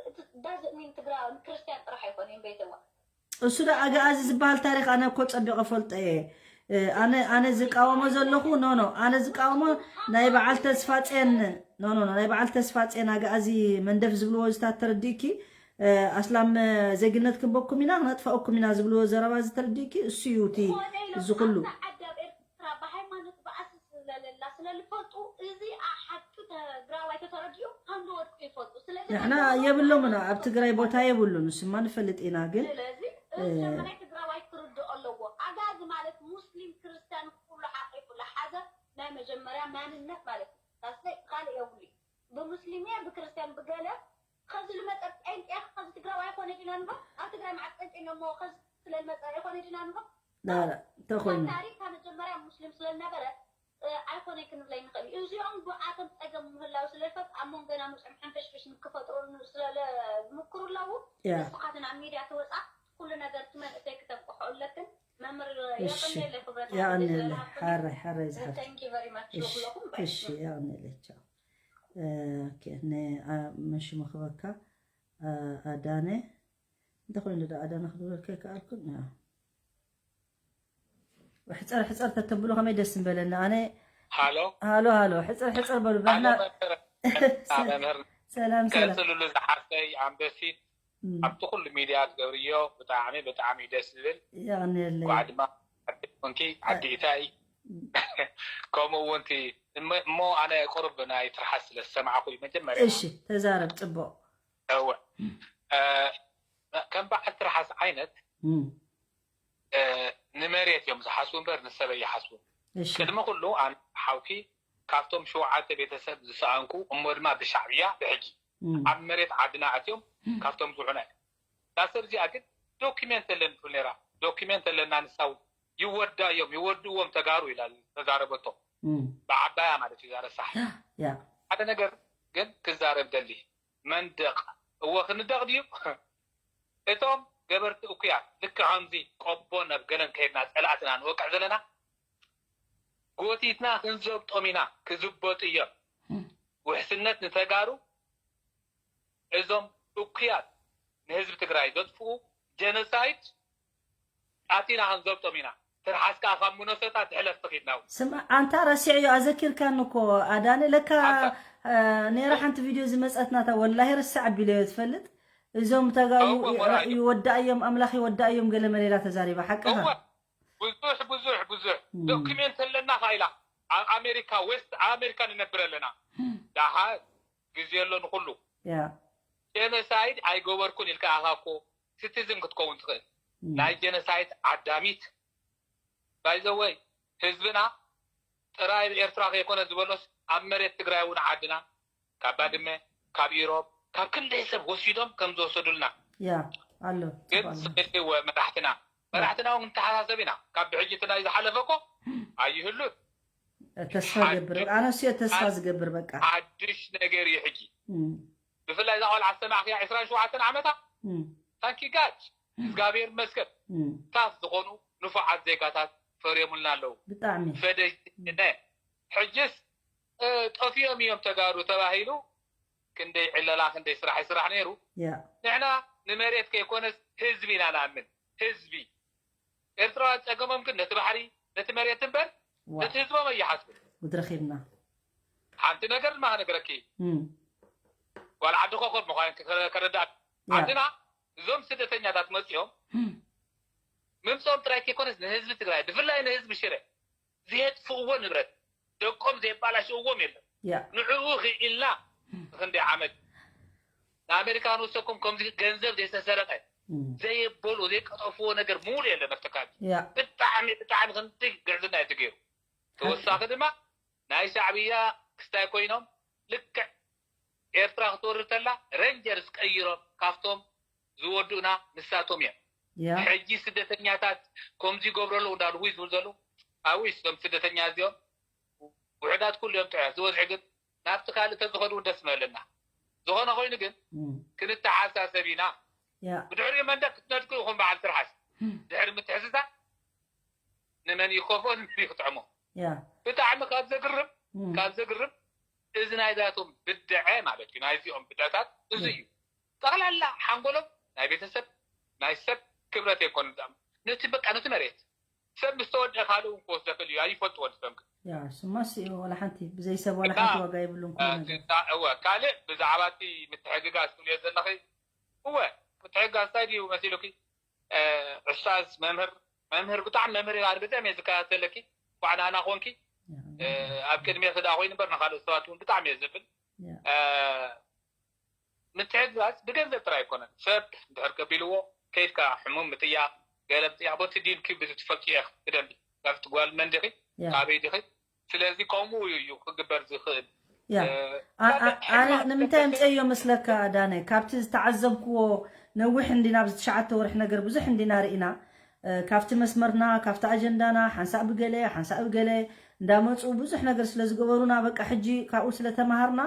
እቲ ዳዝእ ሚን ትግራዋይ ክርስቲያን ጥራሕ ኣይኮነን ቤተዋ። እሱ ዶ ኣግኣዚ ዝበሃል ታሪኽ ኣነ እኮ ጸቢቐ ፈልጦ እየ። እ፣ ኣነ ኣነ ዝቃወሞ ዘለኹ ኖ ኖ ኣነ ዝቃወሞ ናይ በዓል ተስፋጼን ኖ ኖ ኖ ናይ በዓል ተስፋጼን ኣግኣዚ መንደፍ ዝብልዎ ዝታት ተረዲእኪ እ፣ ኣስላም እ፣ ዜግነት ክንበኩም ኢና ክነጥፈኣኩም ኢና ዝብልዎ ዘረባ እዚ ተረዲእኪ እሱ እዩ እቲ እዚ ኩሉ ዓዲ ኣብ ኤርትራ ብሃይማኖት ብኣስ ስለለላ ስለልፈልጡ እዚ ሓቂ ትግራዋይ ተተረዲኡ ከም ዝወድቁ ይፈልጡ። ስለዚ ንሕና የብሎምና ኣብ ትግራይ ቦታ የብሉን። ንስማ ንፈልጥ ኢና ግን ስለዚ እ፣ መጀመርያ ትግራዋይ ክርድኦ ኣለዎ። ኣጋዚ ማለት ሙስሊም ክርስቲያን ኩሉ ሓቂፉ ዝሓዘ ናይ መጀመርያ ማንነት ማለት እዩ። ታስታይ ካልእ የብሉ። ብሙስሊም እየ ብክርስቲያን ብገለ ከዚ ልመፀ ጴንጤ ከዚ ትግራዋይ ኣይኮነ ዲና ንብሎ። ኣብ ትግራይ መዓት ጴንጤ እሞ ከዚ ስለልመፀ ኣይኮነ ዲና ንብሎ። ላላ እንተኾይኑ ታሪክ ካብ መጀመርያ ሙስሊም ስለዝነበረ እ፣ ኣይኮነ ክንብለ ይንኽእል እዩ። እዚኦም ብኣቶም ፀገም ምህላው ስለልፈት ኣብ መንጎና መፅኦም ሕንፍሽፍሽ ክፈጥሩ ስለዝምክሩ ኣለዉ። ያ ንስኻትን ኣብ ሚድያ ትወፃ ኩሉ ነገር ትመንእሰይ ክተንቅሖ ኣለክን። መምህር እሺ የቐንየለይ ክብረት የቐንየለይ ስለዝሃብኩኒ። ሓራይ ሓራይ ዝሓፍት Thank you very much እሺ ንኹለኹም። እሺ የቐንየለይ ቻው። ኦኬ ነ አ- መሽሙ ክበካ አ- ኣዳነ እንተኾይኑ ዶ ኣዳነ ክብለልካ ይከኣልኩን ያ። ሕፀር ሕፀር ተተብሉ ከመይ ደስ ምበለና ኣነ ሃሎ ሃሎ ሃሎ ሕፅር ሕፅር በሉ ሃሎ ባሕና መምህር መምህር ሰላም ሰላም ቀፅልሉ ዝሓፍተይ ኣንበሲት እም፣ ኣብቲ ኩሉ ሚድያ ትገብርዮ ብጣዕሚ ብጣዕሚ ደስ ዝብል የቐንየለይ ኳዕ ድማ ዓዲ ኮንኪ ዓዲ ኢታይ ከምኡ እውን እቲ እሞ እሞ ኣነ ቁሩብ ናይ ትርሓስ ስለ ዝሰማዕኩ እዩ መጀመርያ እሺ ተዛረብ ፅቡቕ እወ እ፣ ከም በዓል ትርሓስ ዓይነት እም፣ እ፣ ንመሬት እዮም ዝሓስቡ እምበር ንሰብ ኣይሓስቡን እሺ ቅድሚ ኩሉ ኣነ ሓውኪ ካብቶም ሸውዓተ ቤተሰብ ዝሰኣንኩ እሞ ድማ ብሻዕብያ ብሕጂ እም፣ ኣብ መሬት ዓድና ኣትዮም ካብቶም ዝዑነ እታ ሰብ እዚኣ ግን ዶኪሜንት የለን ትብል ነራ ዶኪሜንት ኣለና ንሳ እውን ይወዳ እዮም ይወድእዎም ተጋሩ ኢላ ተዛረበቶ እም፣ ብዓባያ ማለት እዩ ዛረሳሕ ያ ሓደ ነገር ግን ክዛረብ ደሊ መንደቕ እወ ክንደቕ ድዩ እቶም ገበርቲ እኩያት ልክዕ ከምዚ ቆቦ ናብ ገለን ከይድና ፀላእትና ንወቅዕ ዘለና ጎቲትና ክንዘብጦም ኢና ክዝበጡ እዮም ውሕስነት ንተጋሩ እዞም እኩያት ንህዝቢ ትግራይ ዘጥፍኡ ጀኖሳይድ ኣቲና ክንዘብጦም ኢና። ትርሓስ ከዓ ካብ ምኖሰታ ትሕለፍ ትኺድ ናው ስማ ኣንታ ረሲዕዮ ኣዘኪርካኒ እኮ ኣዳነ ለካ ኣንታ እ፣ ነይራ ሓንቲ ቪድዮ ዝመፀት ናታ ወላሂ ርሳዕ ኣቢለዮ ትፈልጥ እዞም ተጋሩ እወ፣ ወራይ። ይወዳእዮም ኣምላኽ ይወዳእዮም ገለ መሌላ ተዛሪባ ሓቅኻ እወ ብዙሕ ብዙሕ ብዙሕ እም። ዶክሜንት ኣለና ካኢላ ኣብ ኣሜሪካ ዌስት ኣሜሪካ ንነብር ኣለና። ዳሓ ግዜ ኣሎ ንኩሉ ያ ጀኖሳይድ ኣይገበርኩን ኢልካ ኣኻ እኮ ሲቲዝን ክትከውን ትኽእል። እም። ናይ ጀኖሳይድ ዓዳሚት ባይዘወይ ህዝብና ጥራይ ኤርትራ ከይኮነ ዝበሎስ ኣብ መሬት ትግራይ እውን ዓድና ካብ ባድመ ካብ ኢሮብ ካብ ክንደይ ሰብ ወሲዶም ከም ዝወሰዱልና ያ ኣሎ ግን ጽቡቅ ኣሎ። ስቅልዎ መራሕትና መራሕትና እውን ንተሓሳሰብ ኢና። ካብ ብሕጂ እቲ ናይ ዝሓለፈ እኮ ኣይህሉን። ተስፋ ሓድሽ- ገብር ኣነስ እየ ተስፋ ሓድ- ዝገብር በቃ ሓድሽ ነገር እዩ ሕጂ። እም፣ ብፍላይ እዛ ቆልዓ ዝሰማዕክያ ዕስራን ሸውዓተን ዓመታ እም፣ ታንኪ ጋድ እግዚኣብሔር ይመስገን እም። ታፍ ዝኾኑ ንፉዓት ዜጋታት ፈርዮምልና ኣለዉ። ብጣዕሚ ፈደጅነ ሕጅስ እ፣ ጠፊኦም እዮም ተጋሩ ተባሂሉ ክንደይ ዕለላ ክንደይ ስራሕ ይስራሕ ነይሩ። ያ ንሕና ንመሬት ከይኮነስ ህዝቢ ኢና ንኣምን። ህዝቢ ኤርትራውያን ጸገሞም ግን ነቲ ባሕሪ ነቲ መሬት እምበር ዋ ነቲ ህዝቦም ኣይሓስቡ። ጉድ ረኺብና ሓንቲ ነገር ድማ ክነግረኪ እም፣ ጓል ዓዲ ኮኾብ ምዃን ከረዳእ ያ ዓድና እዞም ስደተኛታት መጺኦም እም፣ ምምፅኦም ጥራይ ከይኮነስ ንህዝቢ ትግራይ ብፍላይ ንህዝቢ ሽረ ዘየጥፍእዎ ንብረት ደቆም ዘየባላሽእዎም የለን። ያ ንዕኡ ክኢልና ክንደይ ዓመት ንኣሜሪካ ንወሰኩም ከምዚ ገንዘብ ዘይተሰረቀ እም፣ ዘየበሉ ዘይቀጠፍዎ ነገር ምውሉ የለን ኣብቲ ከባቢ። ያ ብጣዕሚ ብጣዕሚ ክንዲ ግዕዝና እዩ ተገይሩ። ተወሳኺ ድማ ናይ ሻዕብያ ክስታይ ኮይኖም ልክዕ ኤርትራ ክትወርድ ተላ ሬንጀርስ ቀይሮም ካብቶም ዝወዱእና ንሳቶም እዮም። ያ ሕጂ ስደተኛታት ከምዚ ይገብሩ ኣለዉ እንዳሉ ውይ ዝብሉ ዘለዉ ኣውይ እዞም ስደተኛ እዚኦም ውሕዳት ኩሉ እዮም ጥዑያት ዝበዝሑ ግን ናብቲ ካልእ ተዝኸዱ ደስ ምበለና። ዝኾነ ኮይኑ ግን እም፣ ክንተሓሳሰብ ኢና። ያ ብድሕሪኡ መንደር ክትነድቁ ኢኹም በዓል ትርሓስ እም፣ ድሕሪ ምትሕስሳብ ንመን ይከፍኦ ንመን ይክጥዕሞ። ያ ብጣዕሚ ካብ ዘግርም እም፣ ካብ ዘግርም እዚ ናይዛቶም ብድዐ ማለት እዩ ናይዚኦም ብድዐታት እዚ እዩ። ጠቕላላ ሓንጎሎም ናይ ቤተሰብ ናይ ሰብ ክብረት ኣይኮኑን ዝኣምኑ ነቲ በቃ ነቲ መሬት ሰብ ምስ ተወድአ ካልእ እውን ክወስዶ ክእል እዩ ኣይፈልጥዎን ዝሰምክ ያ ስማስ እዩ ዋላ ሓንቲ ብዘይ ሰብ ዋላ እና ሓንቲ ዋጋ የብሉን ኩሉ ነገር እወ ካልእ ብዛዕባ እቲ ምትሕግጋዝ ትብልዮ ዘለኺ እወ ምትሕግጋዝ እንታይ ድዩ መሲሉኪ እ፣ ኡስታዝ መምህር መምህር ብጣዕሚ መምህር ኢና ብጣዕሚ እየ ዝከታተለኪ እንኳዕ ናና ኮንኪ ያ እ፣ ኣብ ቅድሜ ክዳ ኮይኑ እምበር ንካልኦት ሰባት እውን ብጣዕሚ እየ ዘብል ያ እ፣ ምትሕግጋዝ ብገንዘብ ጥራይ ኣይኮነን ሰብ እንድሕር ከቢልዎ ከይድካ ሕሙም ምጥያቕ ገለ ምጥያቕ ቦቲ ዲንኪ ብዙ ትፈልጡ እየ ብደንቢ ካብቲ ጓል መን ዲኺ ያ ካበይ ዲኺ ስለዚ ከምኡ እዩ እዩ ክግበር ዝኽእል ያ እ፣ ኣ- ኣ- ካልእ ኣነ ሕማቕ ንምንታይ ነገር ምፀዮ መስለካ ዳነ ካብቲ ዝተዓዘብክዎ ነዊሕ እንዲና ኣብዚ ትሽዓተ ወርሒ ነገር ብዙሕ እንዲና ርኢና እ፣ ካብቲ መስመርና ካብቲ ኣጀንዳና ሓንሳእ ብገለ ሓንሳእ ብገለ እንዳመፁ ብዙሕ ነገር ስለ ዝገበሩና በቃ ሕጂ ካብኡ ስለ ተማሃርና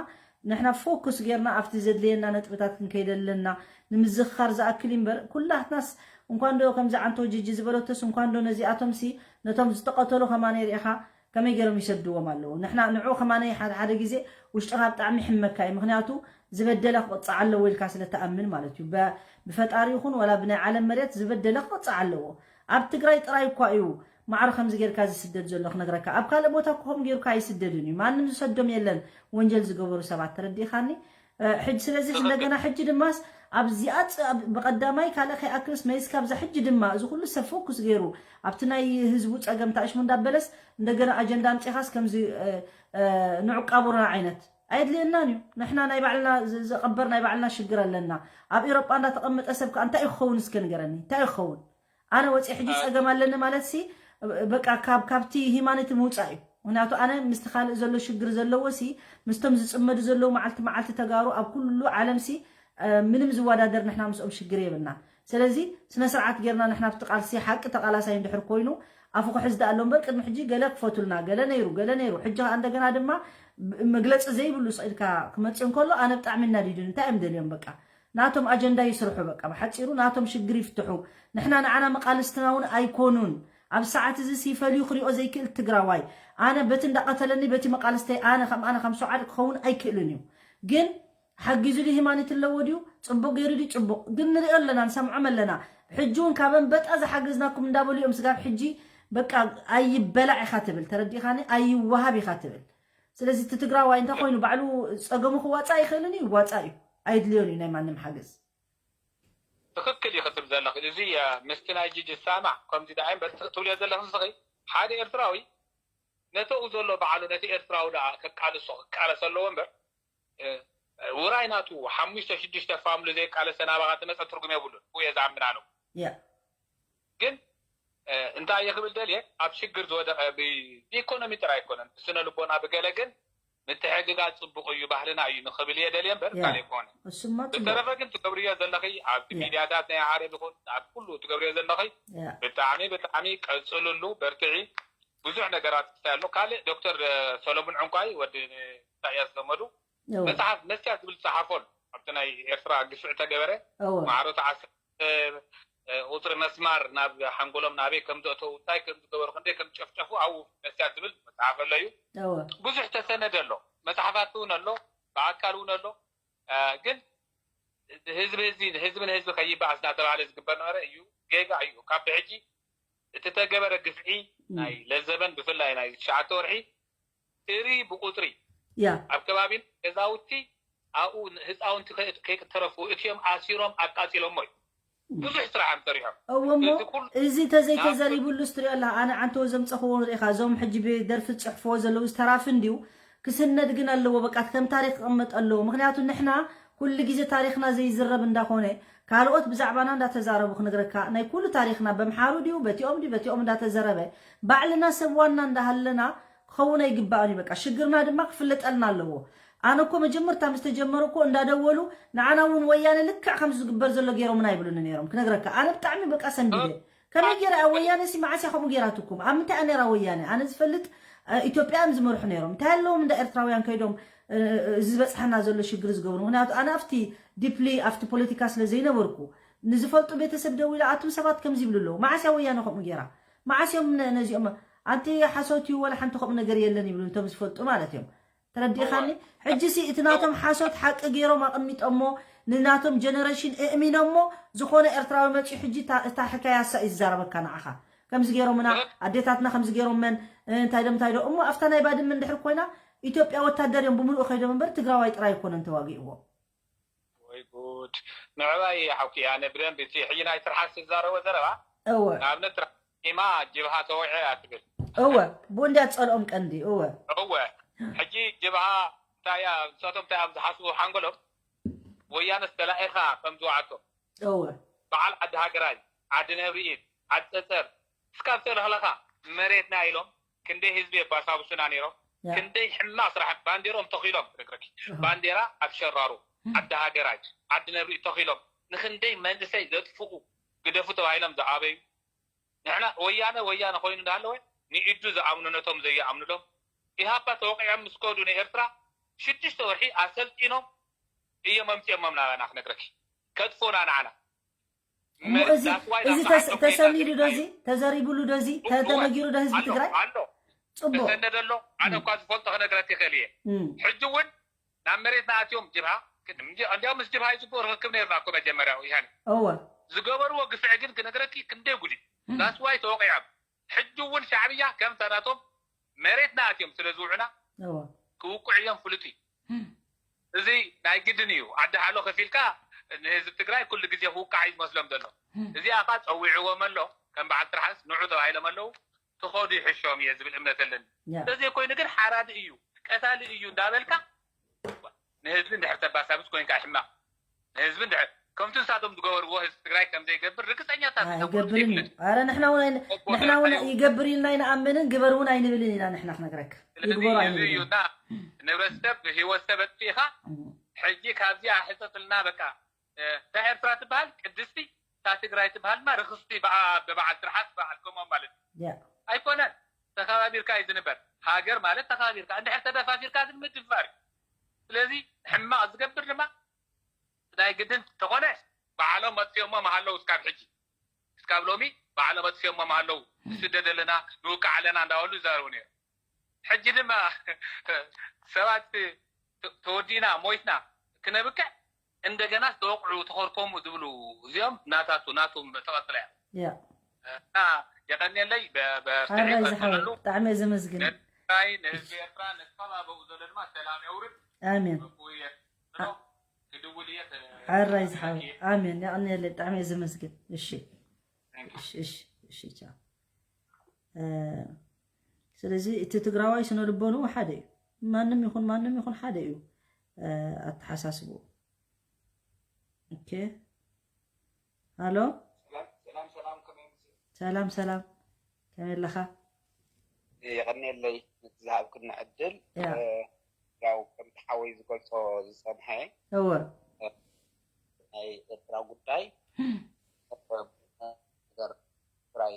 ንሕና ፎኩስ ጌርና ኣብቲ ዘድልየና ነጥብታት ክንከይድ ኣለና ንምዝኽኻር ዝኣክል እዩ እምበር ኩላትናስ እንኳን ዶ ከምዚ ዓንቶ ጅጂ ዝበለቶስ እንኳን ዶ ነዚኣቶምሲ ነቶም ዝተቐተሉ ከማነ ርኢኻ ከመይ ገይሮም ይሰድዎም ኣለዉ ንሕና ንዑ ከማነ ሓደ ሓደ ግዜ ውሽጥኻ ብጣዕሚ ይሕመካ እዩ ምክንያቱ ዝበደለ ክቕፃዕ ኣለዎ ኢልካ ስለ ትኣምን ማለት እዩ በ- ብፈጣሪ ይኹን ወላ ብናይ ዓለም መሬት ዝበደለ ክቕፃዕ ኣለዎ ኣብ ትግራይ ጥራይ እኳ እዩ ማዕረ ከምዚ ጌርካ ዝስደድ ዘሎ ክነግረካ ኣብ ካልእ ቦታ እኮ ከምኡ ጌርካ ኣይስደድን እዩ ማንም ዝሰዶም የለን ወንጀል ዝገበሩ ሰባት ተረዲእኻኒ እ፣ ሕጂ ስለዚ እንደገና ሕጂ ድማስ ኣብዚኣ ፅ- ኣብ- ብቐዳማይ ካልእ ከይኣክልስ መይስ ካብዛ ሕጂ ድማ እዚ ኩሉ ሰብ ፎኩስ ገይሩ ኣብቲ ናይ ህዝቡ ፀገም ታእሽሙ እንዳበለስ እንደገና ኣጀንዳ ኣምፂኻስ ከምዚ እ፣ እ፣ ንዕቃቡና ዓይነት ኣየድልየናን እዩ ንሕና ናይ ባዕልና ዝ- ዘቐበር ናይ ባዕልና ሽግር ኣለና ኣብ ኤሮጳ እንዳተቐመጠ ሰብ ከዓ እንታይ እዩ ክኸውን እስከ ንገረኒ እንታይ እዩ ክኸውን ኣነ ወፂ ሕጂ ፀገም ኣለኒ ማለት ሲ በቃ ካብ ካብቲ ሂማኒቲ ምውፃእ እዩ ምክንያቱ ኣነ ምስቲ ካልእ ዘሎ ሽግር ዘለዎ ሲ ምስቶም ዝፅመዱ ዘለዉ መዓልቲ መዓልቲ ተጋሩ ኣብ ኩሉ ዓለም ሲ ምንም ዝወዳደር ንሕና ምስኦም ሽግር የብልና ስለዚ ስነ ስርዓት ጌርና ንሕና ኣብቲ ቃልሲ ሓቂ ተቃላሳይ እንድሕር ኮይኑ ኣፉ ክሕዝ ዳኣ ኣሎ እምበር ቅድሚ ሕጂ ገለ ክፈቱልና ገለ ነይሩ ገለ ነይሩ ሕጂ ከዓ እንደገና ድማ መግለፂ ዘይብሉ ስኢልካ ክመፅእ እንከሎ ኣነ ብጣዕሚ እናዲዱን እንታይ እዮም ደልዮም በቃ ናቶም ኣጀንዳ ይስርሑ በቃ ብሓፂሩ ናቶም ሽግር ይፍትሑ ንሕና ንዓና መቃልስትና እውን ኣይኮኑን ኣብ ሰዓት እዚ ሲፈልዩ ክሪኦ ዘይክእል ትግራዋይ ኣነ በቲ እንዳቀተለኒ በቲ መቃልስተይ ኣነ ከም ኣነ ከም ሰዓድ ክኸውን ኣይክእልን እዩ ግን ሓጊዙ ድዩ ሂማኒት ኣለዎ ድዩ? ጽቡቕ ገይሩ ድዩ? ጽቡቕ ግን ንሪኦ ኣለና፣ ንሰምዖም ኣለና። ሕጂ እውን ካብ ኣንበጣ ዝሓገዝናኩም እንዳበሉ እዮም ስጋብ ሕጂ። በቃ ኣይበላዕ ኢኻ ትብል፣ ተረዲኻኒ? ኣይወሃብ ኢኻ ትብል። ስለዚ እቲ ትግራዋይ እንታይ ኮይኑ ባዕሉ ጸገሙ ክዋጻእ ይኽእልን እዩ፣ ይዋጻእ እዩ። ኣይድልዮን እዩ ናይ ማንም ሓገዝ። ትኽክል እዩ ክትብል ዘለኺ። እዚ ምስቲ ናይ ጂጂ ዝሰማማዕ ከምዚ ደኣ እምበር ትብልዮ ዘለኺ ንስኺ ሓደ ኤርትራዊ ነተኡ ዘሎ ባዕሉ ነቲ ኤርትራዊ ደኣ ከቃልሶ ክቃለስ ኣለዎ እምበር ውራይ ናቱ ሓሙሽተ ሽዱሽተ ፋምሉ ዘይቃለሰ ናባኻ ትመፀ ትርጉም የብሉን። እየ ዝኣምን ኣነ። ግን እንታይ እየ ክብል ደልየ ኣብ ሽግር ዝወደቀ ብኢኮኖሚ ጥራይ ኣይኮነን ብስነ ልቦና ብገለ ግን ምትሕግጋዝ ፅቡቅ እዩ ባህልና እዩ ንክብል እየ ደልየ እምበር ካልእ ኣይኮነ። ብተረፈ ግን ትገብርዮ ዘለኺ ኣብ ሚድያታት ናይ ዓረብ ይኹን ኣብ ኩሉ ትገብርዮ ዘለኺ ብጣዕሚ ብጣዕሚ ቀፅልሉ በርትዒ። ብዙሕ ነገራት ክታይ ኣሎ። ካልእ ዶክተር ሰሎሙን ዕንቋይ ወዲ ኢሳያስ ዘመዱ መፅሓፍ መስያ ዝብል ፀሓፎል ኣብቲ ናይ ኤርትራ ግፍዒ ተገበረ ማዕሮ ተዓሰርተ ቁፅሪ መስማር ናብ ሓንጎሎም ናበይ ከም ዘእተው እንታይ ከም ዝገበሩ ክንደይ ከም ዝጨፍጨፉ ኣብኡ መስያ ዝብል መፅሓፍ ኣሎ እዩ። ብዙሕ ተሰነደ ኣሎ፣ መፅሓፋት እውን ኣሎ፣ ብኣካል እውን ኣሎ። ግን ህዝቢ ህዝቢ ህዝቢ ንህዝቢ ከይበኣስ እናተባህለ ዝግበር ነበረ እዩ። ጌጋ እዩ። ካብ ብሕጂ እቲ ተገበረ ግፍዒ ናይ ለዘበን ብፍላይ ናይ ትሽዓተ ወርሒ እሪ ብቁፅሪ ኣብ ከባቢን ገዛውቲ ኣብኡ ህፃውንቲ ከይተረፉ እቲኦም ኣሲሮም ኣቃፂሎሞ እዩ። ብዙሕ ስራሕ እዮም ሰሪሖም። እወ እሞ እዚ ተዘይተዘሪቡሉ ስትሪኦ ኣለካ ኣነ ዓንተወ ዘምፀኽዎ ርኢኻ እዞም ሕጂ ብደርፊ ዝፅሕፍዎ ዘለዉ ዝተራፊ እንድዩ ክስነድ ግን ኣለዎ በቃ ከም ታሪክ ክቕመጥ ኣለዎ ምክንያቱ ንሕና ኩሉ ግዜ ታሪክና ዘይዝረብ እንዳኾነ ካልኦት ብዛዕባና እንዳተዛረቡ ክነግረካ ናይ ኩሉ ታሪክና በምሓሩ ድዩ በቲኦም ድዩ በቲኦም እንዳተዘረበ ባዕልና ሰብ ዋና እንዳሃለና ክኸውን ኣይግባእን እዩ በቃ ሽግርና ድማ ክፍለጠልና ኣለዎ ኣነ እኮ መጀመርታ ምስ ተጀመሩ እኮ እንዳደወሉ ንዓና እውን ወያነ ልክዕ ከምዚ ዝግበር ዘሎ ገይሮምና ይብሉኒ ነይሮም ክነግረካ ኣነ ብጣዕሚ በቃ ሰንቢደ ከመይ ገይራ እያ ወያነ ሲ መዓስ እያ ከምኡ ገይራትኩም ኣብ ምንታይ እያ ነይራ ወያነ ኣነ ዝፈልጥ ኢትዮጵያ እዮም ዝመርሑ ነይሮም እንታይ ኣለዎም እንዳ ኤርትራውያን ከይዶም እዚ ዝበፅሐና ዘሎ ሽግር ዝገብሩ ምክንያቱ ኣነ ኣብቲ ዲፕሊ ኣብቲ ፖለቲካ ስለ ዘይነበርኩ ንዝፈልጡ ቤተሰብ ደዊለ ኣቱም ሰባት ከምዚ ይብሉ ኣለዉ መዓስ እያ ወያነ ከምኡ ገይራ መዓስ እዮም ነዚኦም ኣንቲ ሓሶት እዩ ወላ ሓንቲ ከምኡ ነገር የለን ይብሉ እንቶም ዝፈልጡ ማለት እዮም ተረዲእኻኒ? ሕጂ ሲ እቲ ናቶም ሓሶት ሓቂ ገይሮም ኣቐሚጦሞ ንናቶም ጀነረሽን እእሚኖሞ ዝኾነ ኤርትራዊ መፂኡ ሕጂ እታ ሕካያ እሳ እዩ ዝዛረበካ ንዓኻ ከምዚ ገይሮምና ኣዴታትና ከምዚ ገይሮመን እንታይ ዶ እንታይ ዶ እሞ ኣብታ ናይ ባድመ እንድሕር ኮይና ኢትዮጵያ ወታደር እዮም ብምሉኡ ከይዶም እምበር ትግራዋይ ጥራይ ኣይኮነን ተዋጊእዎ ወይ ጉድ ምዕባይ ሓውኪ ኣነ ብደንቢ እቲ ሕጂ ናይ ትርሓስ ዝዛረቦ ዘረባ እወ ንኣብነት ትርሓስ ማ ጅብሃ ተወዒ እያ ትብል እወ ብኡ እንድያ ትፀልኦም ቀንዲ እወ እወ ሕጂ ጅብሃ እንታይ እያ ንሳቶም እንታይ እዮም ዝሓስቡ ሓንጎሎም ወያነስ ተላኢኻ ከም ዝወዓቶ እወ በዓል ዓዲ ሃገራይ ዓዲ ነብሪኢት ዓዲ ፀፀር እስካብ ተለኽለኻ መሬትና ኢሎም ክንደይ ህዝቢ የባሳብሱና ነይሮም ክንደይ ሕማቅ ስራሕ ባንዴሮም ተኺሎም ክነግረኪ ባንዴራ ኣብ ሸራሩ ዓዲ ሃገራይ ዓዲ ነብሪኢት ተኺሎም ንክንደይ መንእሰይ ዘጥፍኡ ግደፉ ተባሂሎም ዝኣበዩ ንሕና ወያነ ወያነ ኮይኑ እንዳሃለወ ንኢዱ ዝኣምኑ ነቶም ዘይኣምኑሎም ኢሃፓ ተወቂዖም ምስ ከዱ ንኤርትራ ሽዱሽተ ወርሒ ኣሰልጢኖም እዮም ኣምፂኦሞም ናባና ክነግረኪ ከጥፉና ንዓና እሞ እዚ እዚ ተሰኒዱ ዶ እዚ ተዘሪቡሉ ዶ እዚ ተነጊሩ ዶ ህዝቢ ትግራይ ኣሎ ጽቡቅ ተሰነደ ኣሎ ኣነ እኳ ዝፈልጦ ክነግረኪ ይኽእል እየ ሕጂ እውን ናብ መሬትና ኣትዮም ጅብሃ እንዲያው ምስ ጅብሃ ይፅቡቅ ርክክብ ነይርና እኮ መጀመርያ ወያነ እወ ዝገበርዎ ግፍዒ ግን ክነግረኪ ክንደይ ጉድ እዩ that's why ተወቂዖም ሕጂ እውን ሻዕብያ ከምታ ናቶም መሬትና ኣትዮም ስለ ዝውዑና እወ ክውቅዑ እዮም ፍሉጥ እዩ እዚ ናይ ግድን እዩ ዓዲ ሓሎ ከፊልካ ንህዝቢ ትግራይ ኩሉ ግዜ ክውቃዕ እዩ ዝመስሎም ዘሎ እዚኣ ካ ፀዊዕዎም ኣሎ ከም በዓል ትርሓስ ንዑ ተባሂሎም ኣለዉ ትኸዱ ይሕሾም እየ ዝብል እምነት ኣለኒ እንተዘይኮይኑ ግን ሓራዲ እዩ ቀታሊ እዩ እንዳበልካ ንህዝቢ እንድሕር ተባሳብስ ኮይንካ ሕማቕ ንህዝቢ እንድሕር ከምቲ ንሳቶም ዝገበርዎ ህዝቢ ትግራይ ከምዘይገብር ርግፀኛታት ኣይገብርን እዩ ኣረ ንሕና እውን ንሕና እውን ይገብር ኢልና ኣይንኣምንን ግበር እውን ኣይንብልን ኢና ንሕና ክነግረክ ስለዚ ይግበሩ እዚ እዩ እና ንብረት ሰብ ህይወት ሰብ ኣጥፊእኻ ሕጂ ካብዚኣ ሕፀፅልና በቃ እታ ኤርትራ ትበሃል ቅድስቲ እታ ትግራይ ትበሃል ድማ ርክስቲ ብበዓል ትርሓስ በዓል ከምኦም ማለት እዩ ኣይኮነን ተኸባቢርካ እዩ ዝንበር ሃገር ማለት ተኸባቢርካ እንድሕር ተደፋፊርካ ግን ምድፋር እዩ ስለዚ ሕማቕ ዝገብር ድማ ናይ ግድን ተኾነ ባዕሎም መጥፊኦሞ መሃለዉ እስካብ ሕጂ እስካብ ሎሚ ባዕሎም መጥፊኦሞ መሃለዉ ንስደድ ኣለና ንውቃዕ ኣለና እንዳበሉ ይዛረቡ ነይሩ ሕጂ ድማ ሰባት ተወዲና ሞይትና ክነብቅዕ እንደገና ዝተወቕዑ ተኸርከሙ ዝብሉ እዚኦም ናታቱ ናቶም ተቐጽለ እያ። ያ እና የቐንየለይ በ- በ- ሓራይ ዝሓወይ ቀጥለሉ። ብጣዕሚ እየ ዘመስግን። ንትግራይ ንህዝቢ ኤርትራ ነቲ ከባበኡ ዘሎ ድማ ሰላም የውርድ። ኣሜን። እየ ዝብሎ። ክድውል እየ ተ- ሓራይ ዝሓወይ ኣሜን። የቐንየለይ ብጣዕሚ እየ ዘመስግን። እሺ Thank you. እሺ እሺ እሺ ቻው። እ፣ ስለዚ እቲ ትግራዋይ ስነ ልቦንኡ ሓደ እዩ። ማንም ይኹን ማንም ይኹን ሓደ እዩ እ፣ ኣተሓሳስብኡ። ኦኬ ሃሎ ሰላም ሰላም ሰላም፣ ከመይ ምስ- ሰላም ሰላም ከመይ ኣለኻ? የቐንየለይ ነቲ ዝሃብክኒ ዕድል። ያ እ፣ ያው ከምቲ ሓወይ ዝገልጾ ዝጸንሐ እወ ናይ ኤርትራ ጉዳይ እ፣ ነገር ትግራይ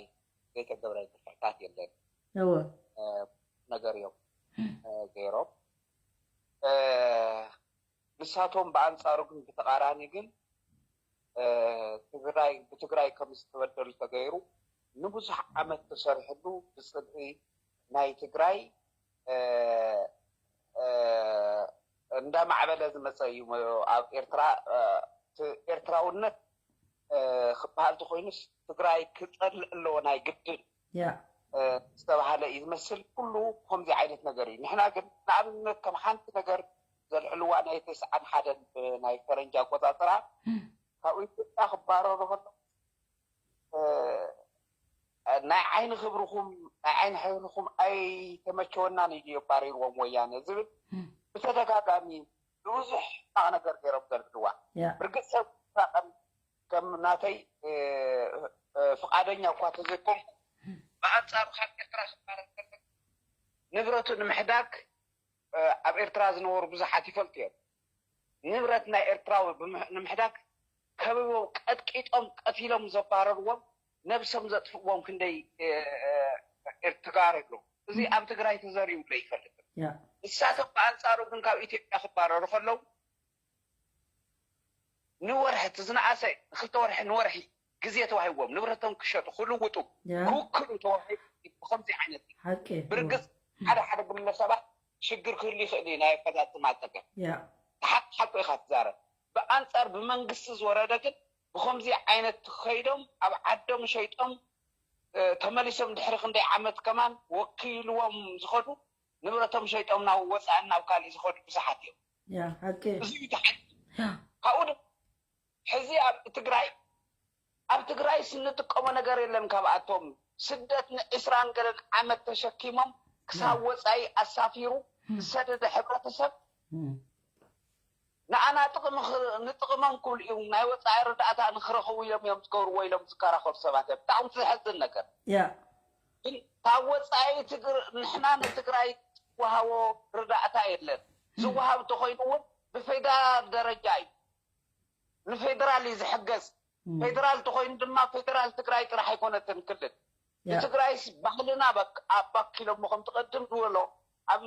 ዘይተገብረ ግፍዕታት የለን እወ እ፣ ነገር እዮም እ፣ ገይሮም እ፣ ንሳቶም ብኣንጻሩ ግን ብተቓራኒ ግን እ፣ ትግራይ ብትግራይ ከም ዝተበደሉ ተገይሩ ንብዙሕ ዓመት ተሰሪሕሉ ብጽልኢ ናይ ትግራይ እ፣ እ፣ እንዳማዕበለ ዝመፀ እዩ ኣብ ኤርትራ እ፣ ት- ኤርትራውነት እ፣ ክበሃል ተኮይኑስ ትግራይ ክፀልእ ኣለዎ ናይ ግድን ያ እ፣ ዝተባሃለ እዩ ዝመስል። ኩሉ ከምዚ ዓይነት ነገር እዩ። ንሕና ግን ንኣብነት ከም ሓንቲ ነገር ዘልዕልዋ ናይ ተስዓን ሓደን ብናይ ፈረንጂ ኣቆፃፅራ ካብ ኢትዮጵያ ክባረሩ ከሎ እ፣ ናይ ዓይኒ ክብርኹም ናይ ዓይኒ ሕብርኹም ኣይተመቸወናን እዩ ኣባሪርዎም ወያነ ዝብል ብተደጋጋሚ ንብዙሕ ሕማቕ ነገር ገይሮም ዘልዕልዋ ያ ብርግፅ ሰብ ከም ከም ናተይ እ፣ እ፣ ፍቓደኛ እኳ ተዘይኮንኩ ብኣንፃሩ ካብ ኤርትራ ክባረር ከሎ ንብረቱ ንምሕዳግ እ፣ ኣብ ኤርትራ ዝነበሩ ብዙሓት ይፈልጡ እዮም። ንብረት ናይ ኤርትራዊ ብምሕ- ንምሕዳግ ከቢቦም ቀጥቂጦም ቀቲሎም ዘባረርዎም ነብሶም ዘጥፍእዎም ክንደይ እ፣ እ፣ ኤር- ተጋሩ ኣለዉ። እዚ ኣብ ትግራይ ተዘሪቡ ዶ ይፈልጥ? ያ ንሳቶም ብኣንፃሩ ግን ካብ ኢትዮጵያ ክባረሩ ከለዉ ንወርሒ እቲ ዝነኣሰ ንክልተ ወርሒ ንወርሒ ግዜ ተዋሂዎም ንብረቶም ክሸጡ ክልውጡ ያ ክውክሉ ተዋሂቡ ብከምዚ ዓይነት እዩ። ሓቂ ብርግፅ ሓደ ሓደ ግለሰባት ሽግር ክህሉ ይኽእል እዩ ናይ ኣፈፃፅማ ፀገም ያ ሓቂ ሓቂ ኢኻ ትዛረብ። ብኣንፃር ብመንግስቲ ዝወረደ ግን ብከምዚ ዓይነት ከይዶም ኣብ ዓዶም ሸይጦም እ፣ ተመሊሶም ድሕሪ ክንደይ ዓመት ከማን ወኪልዎም ዝኸዱ ንብረቶም ሸይጦም ናብ ወፃእን ናብ ካሊእ ዝኸዱ ብዙሓት እዮም። ያ ሓቂ እዚ እዩ ተሓት ያ ካብኡ ድማ ሕዚ ኣብ ትግራይ ኣብ ትግራይ ስንጥቀሞ ነገር የለን። ካብኣቶም ስደት ንዕስራን ገለን ዓመት ተሸኪሞም ክሳብ ወፃኢ ኣሳፊሩ ዝሰደደ ሕብረተሰብ እም፣ ንኣና ጥቕሚ ኽ- ንጥቕሞም ክብሉ እዮም ናይ ወፃኢ ርዳእታ ንክረኽቡ እዮም እዮም ዝገብርዎ ኢሎም ዝከራኸሩ ሰባት እዮም። ብጣዕሚ ዘሕዝን ነገር ያ ግን ካብ ወፃኢ ትግር ንሕና ንትግራይ ዝወሃቦ ርዳእታ የለን። ዝወሃብ ተኮይኑ እውን ብፌደራል ደረጃ እዩ። ንፌደራል እዩ ዝሕገዝ። እም፣ ፌደራል ተኮይኑ ድማ ፌደራል ትግራይ ጥራሕ ኣይኮነትን ክልል ያ ንትግራይስ ባህልና በክ- ኣባኪሎሞ ከም ትቐድም ዝበሎ ኣብ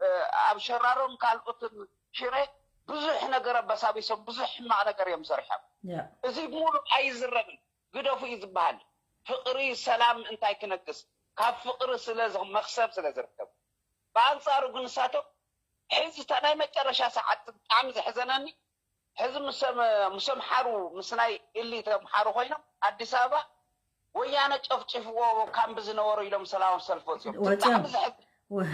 እ፣ ኣብ ሸራሮን ካልኦትን ሽረ ብዙሕ ነገር ኣበሳቢሶም ብዙሕ ሕማቕ ነገር እዮም ሰሪሖም። ያ እዚ ሙሉእ ኣይዝረብን ግደፉ እዩ ዝበሃል። ፍቕሪ ሰላም እንታይ ክነግስ ካብ ፍቕሪ ስለ ዝ- መክሰብ ስለ ዝርከብ ብኣንፃሩ ግን ንሳቶም ሕዚ እታ ናይ መጨረሻ ሰዓት ብጣዕሚ ዘሕዘነኒ ሕዚ ምስ ምስ ኣምሓሩ ምስ ናይ ኢሊት ኣምሓሩ ኮይኖም ኣዲስ ኣበባ ወያነ ጨፍጭፍዎ ካምቢ ዝነበሩ ኢሎም ሰላማዊ ሰልፊ ወፂኦም ወፂኦም ብጣዕሚ ዘሕዝን ወ-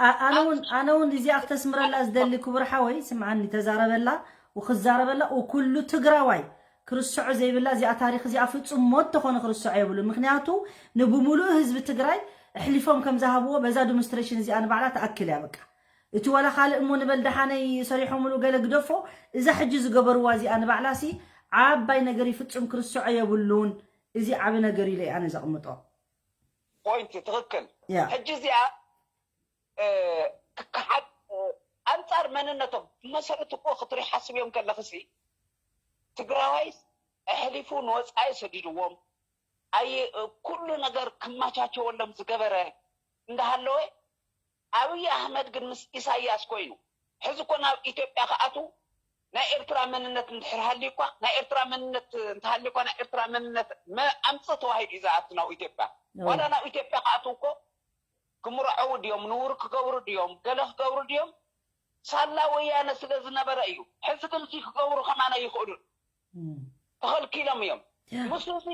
ኣ- ኣነ እውን ኣነ እውን እዚኣ ክተስምረላ ዝደሊ ክቡር ሓወይ ስምዓኒ ተዛረበላ ወክዛረበላ ወኩሉ ትግራዋይ ክርስዖ ዘይብላ እዚኣ ታሪክ እዚኣ ፍጹም ሞት ተኾነ ክርስዖ የብሉን ምክንያቱ ንብሙሉእ ህዝቢ ትግራይ ኣሕሊፎም ከም ዝሃብዎ በዛ ዲሞንስትሬሽን እዚኣ ንባዕላ ትኣክል እያ በቃ እቲ ዋላ ካልእ እሞ ንበል ደሓነይ ሰሪሖምሉ ገለ ግደፎ እዛ ሕጂ ዝገበርዋ እዚኣ ንባዕላሲ ዓባይ ነገር እዩ ፍጹም ክርስዖ የብሉን እዚ ዓቢ ነገር ኢለ ኣነ ዘቕምጦ ፖይንት ትኽክል ያ ሕጂ እዚኣ እ፣ ክከሓድ እ፣ ኣንጻር መንነቶም ብመሰረት እኮ ክትርኢ ሓስብዮም ከለኽሲ ትግራዋይ ኣሕሊፉ ንወፃኢ ሰዲድዎም ኣየ እ፣ ኩሉ ነገር ክመቻቸወሎም ዝገበረ እንዳሃለወ ኣብይ ኣሕመድ ግን ምስ ኢሳያስ ኮይኑ ሕዚ እኮ ናብ ኢትዮጵያ ክኣትው ናይ ኤርትራ መንነት እንድሕር ሃልዩ እኳ ናይ ኤርትራ መንነት እንተሃልዩ እኳ ናይ ኤርትራ መንነት መ- ኣምጽእ ተዋሂዱ እዩ ዝኣቱ ናብ ኢትዮጵያ ኦ፣ ዋላ ናብ ኢትዮጵያ ክኣትው እኮ ክምርዐው ድዮም ንውር ክገብሩ ድዮም ገለ ክገብሩ ድዮም ሳላ ወያነ ስለ ዝነበረ እዩ። ሕዚ ግን እዚ ክገብሩ ከማን ኣይኽእሉን፣ እም፣ ተኸልኪሎም እዮም። ያ፣ ምስ እዚ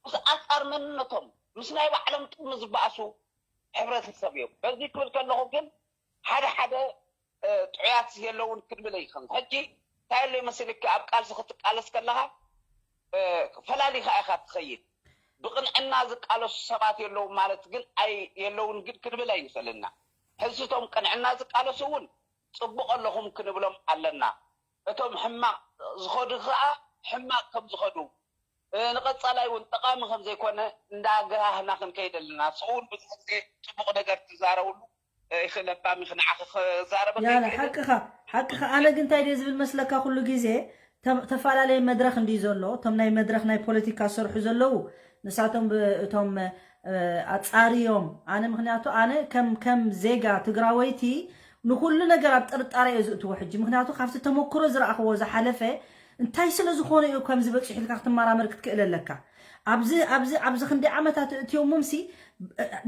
ምስ ኣንጻር መንነቶም ምስ ናይ ባዕሎም ጥቕሚ ዝበኣሱ ሕብረተሰብ እዮም። በዚ ክብል ከለኹ ግን ሓደ ሓደ እ፣ ጥዑያት የለውን ክንብል ኣይኽእልን። ሕጂ እንታይ ኣሎ ይመስልኪ፣ ኣብ ቃልሲ ክትቃለስ ከለኻ እ፣ ፈላሊኻ ኢኻ ትኸይድ። ብቕንዕና ዝቃለሱ ሰባት የለውን ማለት ግን ኣይ የለውን ግን ክንብል ኣይንኽእልና። ሕዚ እቶም ቅንዕና ዝቃለሱ እውን ጽቡቕ ኣለኹም ክንብሎም ኣለና። እቶም ሕማቕ ዝኸዱ ኸኣ ሕማቕ ከም ዝኸዱ እ፣ ንቐጻላይ እውን ጠቓሚ ከም ዘይኮነ እንዳገሃህና ክንከይድ ኣለና። ንስኹ እውን ብዙሕ ግዜ ጽቡቕ ነገር ትዛረብሉ እ፣ ይኽእለካ ሚኺ ንዓኺ ክዛረበካ ያለ ይኽእልን ሓቅኻ ሓቅኻ። ኣነ ግን እንታይ ድየ ዝብል መስለካ፣ ኩሉ ግዜ ተም- ተፈላለየ መድረኽ እንድዩ ዘሎ። እቶም ናይ መድረኽ ናይ ፖለቲካ ዝሰርሑ ዘለዉ ንሳቶም ብ- እቶም እ፣ ኣጻርዮም። ኣነ ምክንያቱ ኣነ ከም ከም ዜጋ ትግራወይቲ ንኩሉ ነገር ኣብ ጥርጣረ እየ ዝእትዎ ሕጂ። ምክንያቱ ካብቲ ተመክሮ ዝረኣኽዎ ዝሓለፈ እንታይ ስለ ዝኾነ እዩ ከምዚ በፂሑ ኢልካ ክትመራመር ክትክእል ኣለካ። ኣብዚ ኣብዚ ኣብዚ ክንደይ ዓመታት እእትዮሞምሲ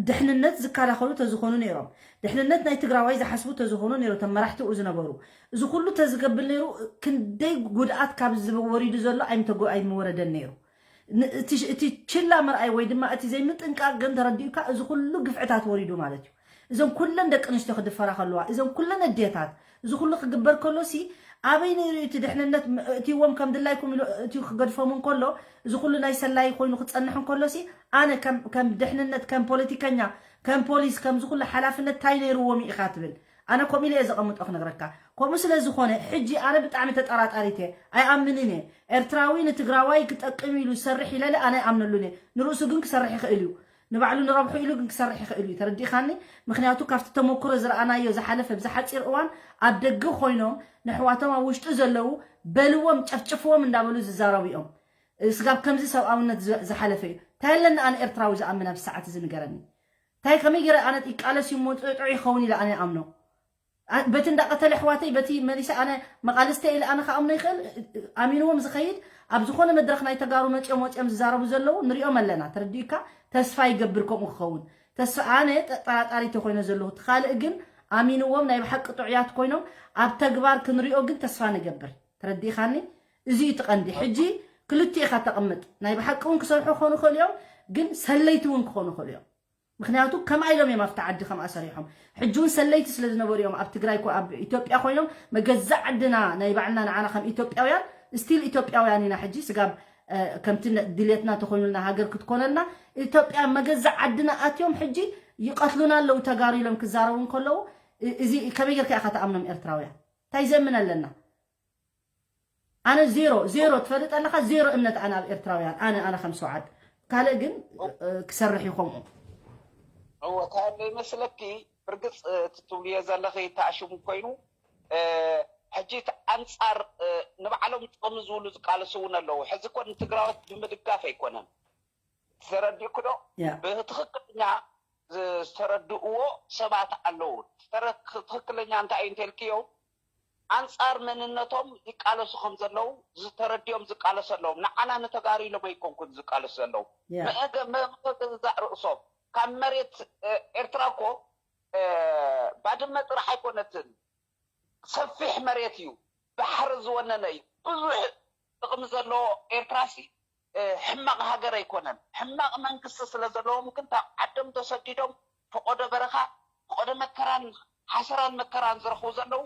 ድሕንነት ዝከላኸሉ ተዝኾኑ ነይሮም፣ ድሕንነት ናይ ትግራዋይ ዝሓስቡ ተዝኾኑ ነይሮም፣ እቶም መራሕቲ ዝነበሩ፣ እዚ ኩሉ ተዝገብር ነይሩ ክንደይ ጉድኣት ካብ ዝወሪዱ ዘሎ ኣይምተጎ ኣይምወረደን ነይሩ። ን- እቲ እቲ ችላ ምርኣይ ወይ ድማ እቲ ዘይምጥንቃቕ ግን ተረዲኡካ እዚ ኩሉ ግፍዕታት ወሪዱ ማለት እዩ። እዞም ኩለን ደቂ ኣንስትዮ ክድፈራ ከለዋ፣ እዞም ኩለን ኣዴታት፣ እዚ ኩሉ ክግበር ከሎ ሲ ኣበይ ነይሩ እቲ ድሕንነት? ም- እቲዎም ከም ድላይኩም ኢሉ እቲ ክገድፎም እንከሎ፣ እዚ ኩሉ ናይ ሰላይ ኮይኑ ክጸንሕ እንከሎ ሲ ኣነ ከም ከም ድሕንነት፣ ከም ፖለቲከኛ፣ ከም ፖሊስ፣ ከምዚ ኩሉ ሓላፍነት እንታይ ነይርዎም እዩ ኢኻ ትብል? ኣነ ከምኡ ኢለ እየ ዘቐምጦ ክነግረካ። ከምኡ ስለ ዝኾነ ሕጂ ኣነ ብጣዕሚ ተጠራጣሪት እየ፣ ኣይኣምንን እየ። ኤርትራዊ ንትግራዋይ ክጠቅም ኢሉ ዝሰርሕ ኢለለ ኣነ ኣይኣምነሉን እየ። ንርእሱ ግን ክሰርሕ ይኽእል እዩ፣ ንባዕሉ ንረብሑ ኢሉ ግን ክሰርሕ ይኽእል እዩ። ተረዲእኻኒ? ምክንያቱ ካብቲ ተመክሮ ዝረኣናዮ ዝሓለፈ ብዝሓፂር እዋን ኣብ ደገ ኮይኖም ንሕዋቶም ኣብ ውሽጡ ዘለዉ በልዎም ጨፍጭፍዎም እንዳበሉ ዝዛረቡ እዮም። ስጋብ ከምዚ ሰብኣውነት ዝ- ዝሓለፈ እዩ። እንታይ ኣለና ኣነ ኤርትራዊ ዝኣምን ኣብዚ ሰዓት እዚ ንገረኒ? እንታይ ከመይ ገይረ ኣነ ይቃለስ እዩ እሞ ጥዑይ ይኸውን ኢለ ኣነ ይኣምኖ? ኣ- በቲ እንዳቀተለ ኣሕዋተይ በቲ መሊሰ ኣነ መቃልስተ ኢለ ኣነ ክኣምኖ ይኽእል? ኣሚንዎም ዝኸይድ ኣብ ዝኾነ መድረኽ ናይ ተጋሩ መፅኦም ወፅኦም ዝዛረቡ ዘለዉ ንሪኦም ኣለና። ተረዲእካ? ተስፋ ይገብር ከምኡ ክኸውን። ተስፋ ኣነ ጠ- ጠራጣሪት ኮይነ ዘለኹ። እቲ ካልእ ግን ኣሚንዎም ናይ ብሓቂ ጥዑያት ኮይኖም ኣብ ተግባር ክንሪኦ ግን ተስፋ ንገብር። ተረዲእኻኒ? እዚ እዩ እቲ ቀንዲ። ሕጂ ክልቲኡ ኢኻ ተቕምጥ። ናይ ብሓቂ እውን ክሰርሑ ክኾኑ ይኽእሉ እዮም፣ ግን ሰለይቲ እውን ክኾኑ ይኽእሉ እዮም። ምክንያቱ ከምኣ ኢሎም እዮም ኣብቲ ዓዲ ከምኣ ሰሪሖም። ሕጂ እውን ሰለይቲ ስለ ዝነበሩ እዮም ኣብ ትግራይ ኮ- ኣብ ኢትዮጵያ ኮይኖም መገዛእ ዓድና ናይ ባዕልና ንዓና ከም ኢትዮጵያውያን ስቲል ኢትዮጵያውያን ኢና። ሕጂ ስጋብ እ፣ ከምቲ ነ- ድሌትና ተኮይኑልና ሃገር ክትኮነልና ኢትዮጵያ መገዛእ ዓድና ኣትዮም ሕጂ ይቐትሉና ኣለዉ ተጋሩ ኢሎም ክዛረቡ እንከለዉ እ- እዚ ከመይ ጌርካ ኢኻ ተኣምኖም ኤርትራውያን? እንታይ ዘምን ኣለና? ኣነ ዜሮ ዜሮ ትፈልጥ ኣለኻ፣ ዜሮ እምነት ኣነ ኣብ ኤርትራውያን። ኣነ ኣነ ከም ሰውዓት ካልእ ግን እ፣ ክሰርሕ እዩ ከምኡ። እወ፣ እንታይ ኣሎ ይመስለኪ፣ ብርግጽ እ፣ እቲ ትብልዮ ዘለኺ ተኣሽሙ ኮይኑ እ፣ ሕጂ እቲ ኣንጻር እ፣ ንባዕሎም ጥቕሚ ዝብሉ ዝቃለሱ እውን ኣለዉ። ሕዚ እኮ ንትግራዎት ብምድጋፍ ኣይኮነን። ተረዲእኩ ዶ? ያ ብትኽክለኛ ዝ- ዝተረድእዎ ሰባት ኣለዉ። ተረ- ትኽክለኛ እንታይ እዩ እንተልክዮ፣ ኣንጻር መንነቶም ይቃለሱ ከም ዘለዉ ዝተረዲኦም ዝቃለሱ ኣለዉ። ንዓና ንተጋሩ ኢሎም ኣይኮንኩን ዝቃለሱ ዘለዉ። ያ መእገ- መ- መገዛእ ርእሶም ካብ መሬት እ፣ ኤርትራ እኮ እ፣ ባድመ ጥራሕ ኣይኮነትን፣ ሰፊሕ መሬት እዩ፣ ባሕሪ ዝወነነ እዩ። ብዙሕ ጥቕሚ ዘለዎ ኤርትራሲ እ፣ ሕማቕ ሃገር ኣይኮነን። ሕማቕ መንግስቲ ስለ ዘለዎም ግን ካብ ዓዶም ተሰዲዶም ፈቆዶ በረኻ፣ ፈቆዶ መከራን ሓሰራን መከራን ዝረኽቡ ዘለዉ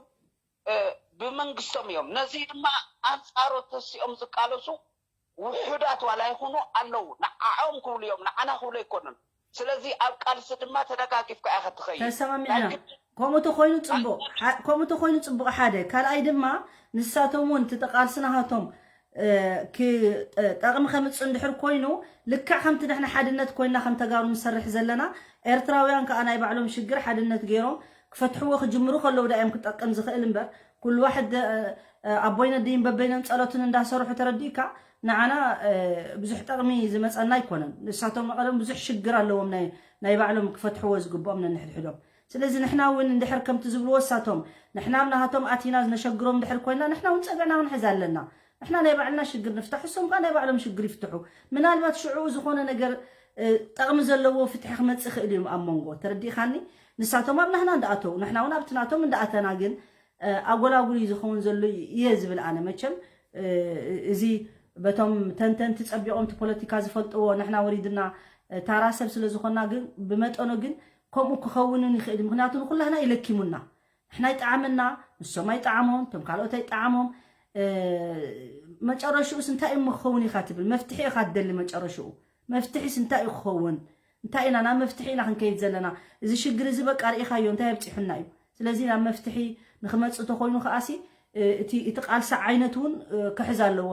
እ፣ ብመንግስቶም እዮም። ነዚ ድማ ኣንጻሮ ተሲኦም ዝቃለሱ ውሑዳት ዋላ ይኹኑ ኣለዉ። ንዓኦም ክብሉ እዮም፣ ንዓና ክብሉ ኣይኮኑን። ስለዚ ኣብ ቃልሲ ድማ ተደጋጊፍካ ኢኻ ትኸይድ። ናይ ተሰማሚዕና። ግድ ከምኡ ተኮይኑ ጽቡቕ፣ ሓ- ከምኡ ተኮይኑ ጽቡቕ ሓደ። ካልኣይ ድማ ንሳቶም እውን እቲ ቃልሲ ናሃቶም እ፣ ክ- ጠቕሚ ከምጽእ እንድሕር ኮይኑ ልክዕ ከምቲ ንሕና ሓድነት ኮይና ከም ተጋሩ ንሰርሕ ዘለና ኤርትራውያን ከዓ ናይ ባዕሎም ሽግር ሓድነት ገይሮም ክፈትሕዎ ክጅምሩ ከለዉ ዳ እዮም ክጠቅም ዝኽእል እምበር ኩሉ ዋሕድ እ፣ ኣቦይነ ድይን በበይኖም ጸሎትን እንዳሰርሑ ተረዲእካ ንዓና እ፣ ብዙሕ ጠቕሚ ዝመጸና ኣይኮነን። ንሳቶም መቐሎም ብዙሕ ሽግር ኣለዎም ናይ ናይ ባዕሎም ክፈትሕዎ ዝግብኦም ነንሕድሕዶም። ስለዚ ንሕና እውን እንድሕር ከምቲ ዝብልዎ እሳቶም ንሕና ኣብ ናሃቶም ኣቲና ዝነሸግሮም እንድሕር ኮይና ንሕና እውን ጸግዕና ክንሕዝ ኣለና። ንሕና ናይ ባዕልና ሽግር ንፍታሕ፣ እሶም ከዓ ናይ ባዕሎም ሽግር ይፍትሑ። ምናልባት ሽዑ ዝኾነ ነገር እ፣ ጠቕሚ ዘለዎ ፍትሒ ክመጽእ ይኽእል እዩ ኣብ መንጎ። ተረዲእኻኒ? ንሳቶም ኣብ ናህና እንዳኣተው፣ ንሕና እውን ኣብቲ ናቶም እንዳኣተና፣ ግን ኣጎላጉል እዩ ዝኸውን ዘሎ እየ ዝብል ኣነ። መቸም እዚ በቶም ተንተንቲ ጸቢቖም እቲ ፖለቲካ ዝፈልጥዎ፣ ንሕና ወሪድና ታራ ሰብ ስለ ዝኾንና፣ ግን ብመጠኑ ግን ከምኡ ክኸውንን ይኽእል። ምክንያቱ ንኩላህና ይለኪሙና። ንሕና ይጠዓመና፣ ንሶም ኣይጠዓሞም፣ እቶም ካልኦት ኣይጠዓሞም። መጨረሽኡስ እንታይ እሞ ክኸውን ኢኻ ትብል? መፍትሒ ኢኻ ትደሊ። መጨረሽኡ መፍትሒስ እንታይ እዩ ክኸውን? እንታይ ኢና ናብ መፍትሒ ኢና ክንከይድ ዘለና? እዚ ሽግር እዚ በቃ ርኢኻዮ እንታይ ኣብፂሑና እዩ። ስለዚ ናብ መፍትሒ ንክመፅእ ተኮይኑ ከኣሲ እቲ ቃልሲ ዓይነት እውን ክሕዝ ኣለዎ።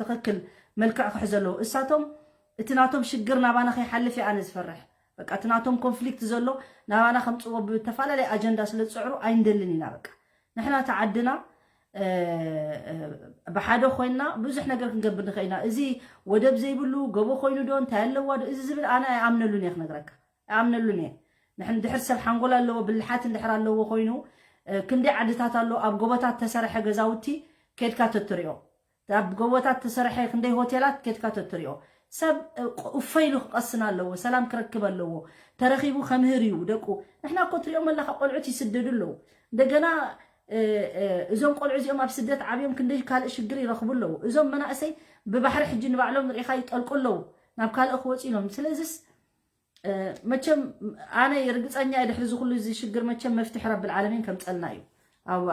ትክክል መልክዕ ክሕዝ ኣለዎ። እሳቶም እቲ ናቶም ሽግር ናባና ከይሓልፍ እየ ኣነ ዝፈርሕ። በቃ እቲ ናቶም ኮንፍሊክት ዘሎ ናባና ከምፅዎ ብተፈላለየ ኣጀንዳ ስለ ዝፅዕሩ ኣይንደልን ኢና። በቃ ንሕና እቲ ዓድና ብሓደ ኮይንና ብዙሕ ነገር ክንገብር ንኽእል ኢና። እዚ ወደብ ዘይብሉ ጎቦ ኮይኑ ዶ እንታይ ኣለዋ ዶ እዚ ዝብል ኣነ ኣይኣምነሉን እየ ክነግረካ። ኣይኣምነሉን እየ። ንሕን ድሕር ሰብ ሓንጎል ኣለዎ ብልሓት እንድሕር ኣለዎ ኮይኑ ክንደይ ዓድታት ኣሎ ኣብ ጎቦታት ተሰርሐ ገዛውቲ ከድካ ተትሪኦ። ኣብ ጎቦታት ተሰርሐ ክንደይ ሆቴላት ከድካ ተትሪኦ። ሰብ እፈይሉ ክቀስን ኣለዎ፣ ሰላም ክረክብ ኣለዎ። ተረኺቡ ከምህር እዩ ደቁ። ንሕና እኮ ትሪኦም ኣለካ ቆልዑት ይስደዱ ኣለዉ። እንደገና እዞም ቆልዑ እዚኦም ኣብ ስደት ዓብዮም ክንደይ ካልእ ሽግር ይረኽቡ ኣለዉ። እዞም መናእሰይ ብባሕሪ ሕጂ ንባዕሎም ርኢኻ ይጠልቁ ኣለዉ ናብ ካልእ ክወፁ ኢሎም። ስለዚስ መቸም ኣነ ርግፀኛ እየ ድሕሪ እዚ ኩሉ እዚ ሽግር መቸም መፍትሒ ረብል ዓለሚን ከምፀልና እዩ።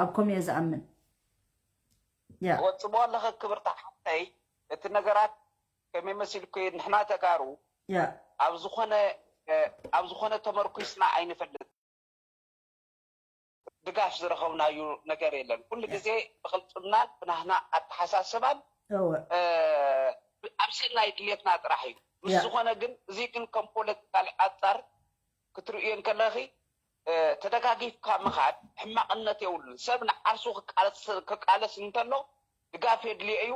ኣብ ከምኡ እየ ዝኣምን። ወፅቦ ኣለኸ ክብርቲ ሓፍተይ እቲ ነገራት ከመይ መሲልኩ ንሕና ተጋሩ ኣብ ዝኾነ ኣብ ዝኾነ ተመርኩስና ኣይንፈልጥ ድጋፍ ዝረኸብናዩ ነገር የለን። ኩሉ ግዜ ብቕልፅምናን ብናህና ኣተሓሳስባን ኣብ ሰናይ ድሌትና ጥራሕ እዩ። ምስ ዝኾነ ግን እዚ ግን ከም ፖለቲካል ኣፃር ክትርእዮ እንከለኺ ተደጋጊፍካ ምኻድ ሕማቕነት የብሉን። ሰብ ንዓርሱ ክቃለስ እንተሎ ድጋፍ የድልዮ እዩ።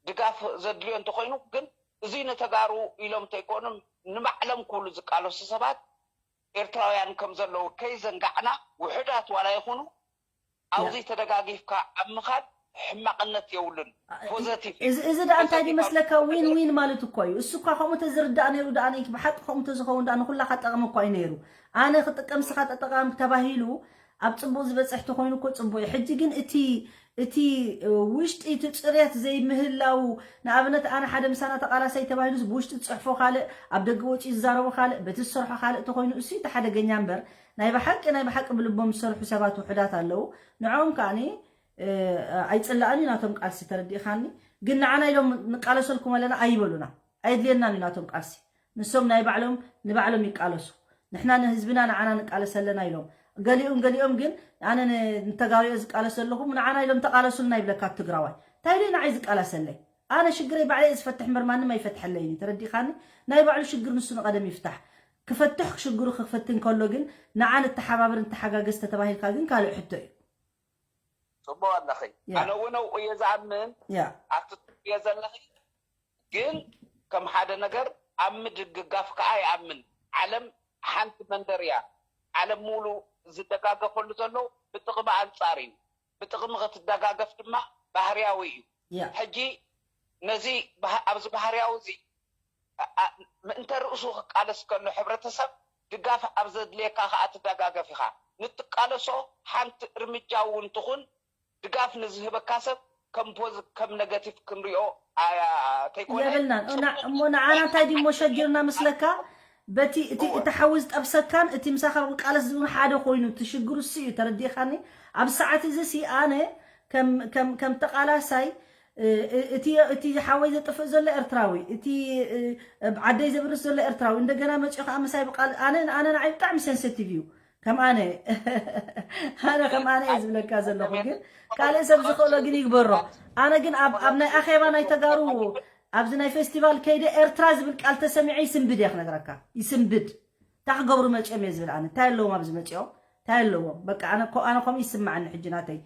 ድጋፍ ዘድልዮ እንተኾይኑ ግን እዚ ንተጋሩ ኢሎም እንተይኮኑ ንባዕሎም ክብሉ ዝቃለሱ ሰባት ኤርትራውያን ከም ዘለዉ ከይዘንጋዕና ውሑዳት ዋላ ይኹኑ ኣብዚ ተደጋጊፍካ ኣብ ምኻድ ሕማቕነት የብሉን። ፖዘቲቭ እዩ። እዚ እዚ ደኣ እንታይ ፖዘቲቭ ድመስለካ ዊን ዊን ማለት እኮ እዩ። እሱ እኳ ከምኡ ተዝርዳእ ነይሩ ደኣ ነይ ብሓቂ ከምኡ ተዝኸውን ደኣ ንኩላኻ ጠቕሚ እኳ እዩ ነይሩ። ኣነ ክጥቀም ስኻ ተጠቓም ተባሂሉ ኣብ ጽቡቕ ዝበጽሕ ተኾይኑ እኮ ጽቡቕ እዩ። ሕጂ ግን እቲ እቲ ውሽጢ እቲ ጽሬት ዘይምህላው ንኣብነት ኣነ ሓደ ምሳና ተቓላሳይ ተባሂሉስ ብውሽጢ ዝጽሕፎ ካልእ ኣብ ደገ ወጺኡ ዝዛረቦ ካልእ በቲ ዝሰርሖ ካልእ ተኾይኑ እሱ እቲ ሓደገኛ እምበር ናይ ብሓቂ ናይ ብሓቂ ብልቦም ዝሰርሑ ሰባት ውሑዳት ኣለዉ። ንዕኦም ከኣኒ ኣይፅላእን እዩ ናቶም ቃልሲ ተረዲእኻኒ። ግን ንዓና ኢሎም ንቃለሰልኩም ኣለና ኣይበሉና። ኣየድልየናን እዩ ናቶም ቃልሲ። ንሶም ናይ ባዕሎም ንባዕሎም ይቃለሱ። ንሕና ንህዝብና ንዓና ንቃለስ ኣለና ኢሎም። ገሊኡም ገሊኦም ግን ኣነ ንተጋሩዮ ዝቃለስ ዘለኹም ንዓና ኢሎም ተቃለሱልና ይብለካ ትግራዋይ። እንታይ ኢሉ ንዓይ ዝቃለሰለይ? ኣነ ሽግረይ ባዕለይ ዝፈትሕ እምበር ማንም ኣይፈትሐለይን እዩ። ተረዲእኻኒ? ናይ ባዕሉ ሽግር ንሱ ንቀደም ይፍታሕ። ክፈትሕ ሽግሩ ክፈትን ከሎ ግን ንዓ ንተሓባበር ንተሓጋገዝ ተተባሂልካ ግን ካልእ ሕቶ እዩ። ጽቡቕ ኣለኺ። ኣነ እውን ኣብኡ እየ ዝኣምን ኣብቲ ትብልዮ ዘለኺ ግን ከም ሓደ ነገር ኣብ ምድግጋፍ ከኣ ይኣምን። ዓለም ሓንቲ መንደር እያ። ዓለም ሙሉ ዝደጋገፈሉ ዘሎ ብጥቕሚ ኣንጻር እዩ። ብጥቕሚ ክትደጋገፍ ድማ ባህርያዊ እዩ። ሕጂ ነዚ ኣብዚ ባህርያዊ እዚ ምእንተ ርእሱ ክቃለስ ከሎ ሕብረተሰብ ድጋፍ ኣብ ዘድልየካ ከኣ ትደጋገፍ ኢኻ። ንትቃለሶ ሓንቲ እርምጃ እውን ትኹን ድጋፍ ንዝህበካ ሰብ ከም ፖዝ ከም ነገቲቭ ክንሪኦ ተይኮነ የብልናን። እሞ ንዓና እንታይ ድሞ ሸጊርና ምስለካ በቲ እቲ እቲ ሓዊ ዝጠብሰካን እቲ ምሳኻ ክቃለስ ዝውን ሓደ ኮይኑ እቲ ሽግሩ እሱ እዩ። ተረዲእኻኒ? ኣብ ሰዓት እዚ ሲ ኣነ ከም ከም ከም ተቃላሳይ እቲ እቲ ሓወይ ዘጥፍእ ዘሎ ኤርትራዊ እቲ ዓደይ ዘብርስ ዘሎ ኤርትራዊ እንደገና መፅኡ ከዓ ምሳይ ብቃል ኣነ ኣነ ንዓይ ብጣዕሚ ሴንሲቲቭ እዩ። ከም ኣነ ኣነ ከም ኣነ እየ ዝብለካ ዘለኹ ግን ካልእ ሰብ ዝኽእሎ ግን ይግበሮ። ኣነ ግን ኣብ ኣብ ናይ ኣኼባ ናይ ተጋሩ ኣብዚ ናይ ፌስቲቫል ከይደ ኤርትራ ዝብል ቃል ተሰሚዐ ይስንብድ እየ ክነግረካ። ይስንብድ። እንታይ ክገብሩ መፅኦም እየ ዝብል ኣነ። እንታይ ኣለዎም ኣብዚ መፅኦም? እንታይ ኣለዎም? በቃ ኣነ ኮ ኣነ ከምኡ ይስማዓኒ ሕጂ ናተይ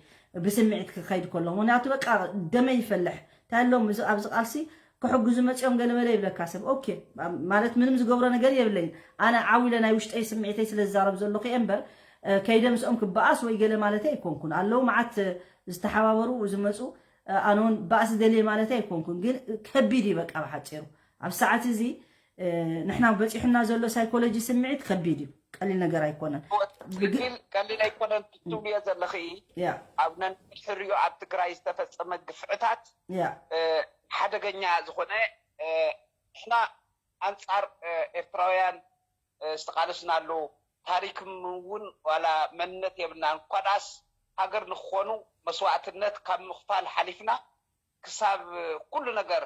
ብስምዒት ክኸይድ ከለኹ። ምክንያቱ በቃ ደመይ ይፈልሕ። እንታይ ኣለዎም እዚ ኣብዚ ቃልሲ ክሕግዙ መፅኦም ገለመለ ይብለካ ሰብ። ኦኬ ማለት ምንም ዝገብሮ ነገር የብለይን። ኣነ ዓው ኢለ ናይ ውሽጠይ ስምዒተይ ስለ ዝዛረብ ዘለኹ እየ እምበር ከይደ ምስኦም ክበኣስ ወይ ገለ ማለተይ ኣይኮንኩን። ኣለዉ መዓት ዝተሓባበሩ ዝመፁ ኣነ እውን ባእሲ ደልየ ማለተይ ኣይኮንኩን። ግን ከቢድ እዩ በቃ ብሓፂሩ ኣብ ሰዓት እዚ ንሕና በፂሑና ዘሎ ሳይኮሎጂ ስምዒት ከቢድ እዩ። ቀሊል ነገር ኣይኮነን። ትክክል፣ ቀሊል ኣይኮነን ትብልዮ ዘለኺ። ያ ኣብ ነንሕሪኡ ኣብ ትግራይ ዝተፈፀመ ግፍዕታት ያ ሓደገኛ ዝኾነ፣ ንሕና ኣንፃር ኤርትራውያን ዝተቃለስናሉ ታሪክም እውን ዋላ መንነት የብልና እንኳዳስ ሃገር ንክኾኑ መስዋእትነት ካብ ምኽፋል ሓሊፍና ክሳብ ኩሉ ነገር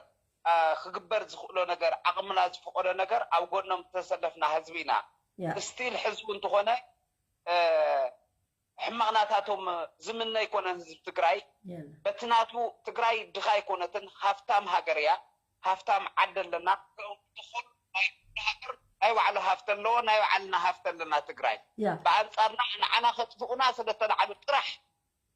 ክግበር ዝኽእሎ ነገር ዓቕምና ዝፈቐዶ ነገር ኣብ ጎኖም ዝተሰለፍና ህዝቢ ኢና። ስቲል ሕዝቡ እንተኾነ ሕማቕ ናታቶም ዝምነ ኣይኮነን ህዝቢ ትግራይ። በቲ ናቱ ትግራይ ድኻ ኣይኮነትን፣ ሃፍታም ሃገር እያ፣ ሃፍታም ዓዲ ኣለና። ትኹን ናይ ኩሉ ሃገር ናይ ባዕሉ ሃፍቲ ኣለዎ፣ ናይ ባዕልና ሃፍቲ ኣለና ትግራይ። ብኣንፃርና ንዓና ከጥፍኡና ስለተላዕሉ ጥራሕ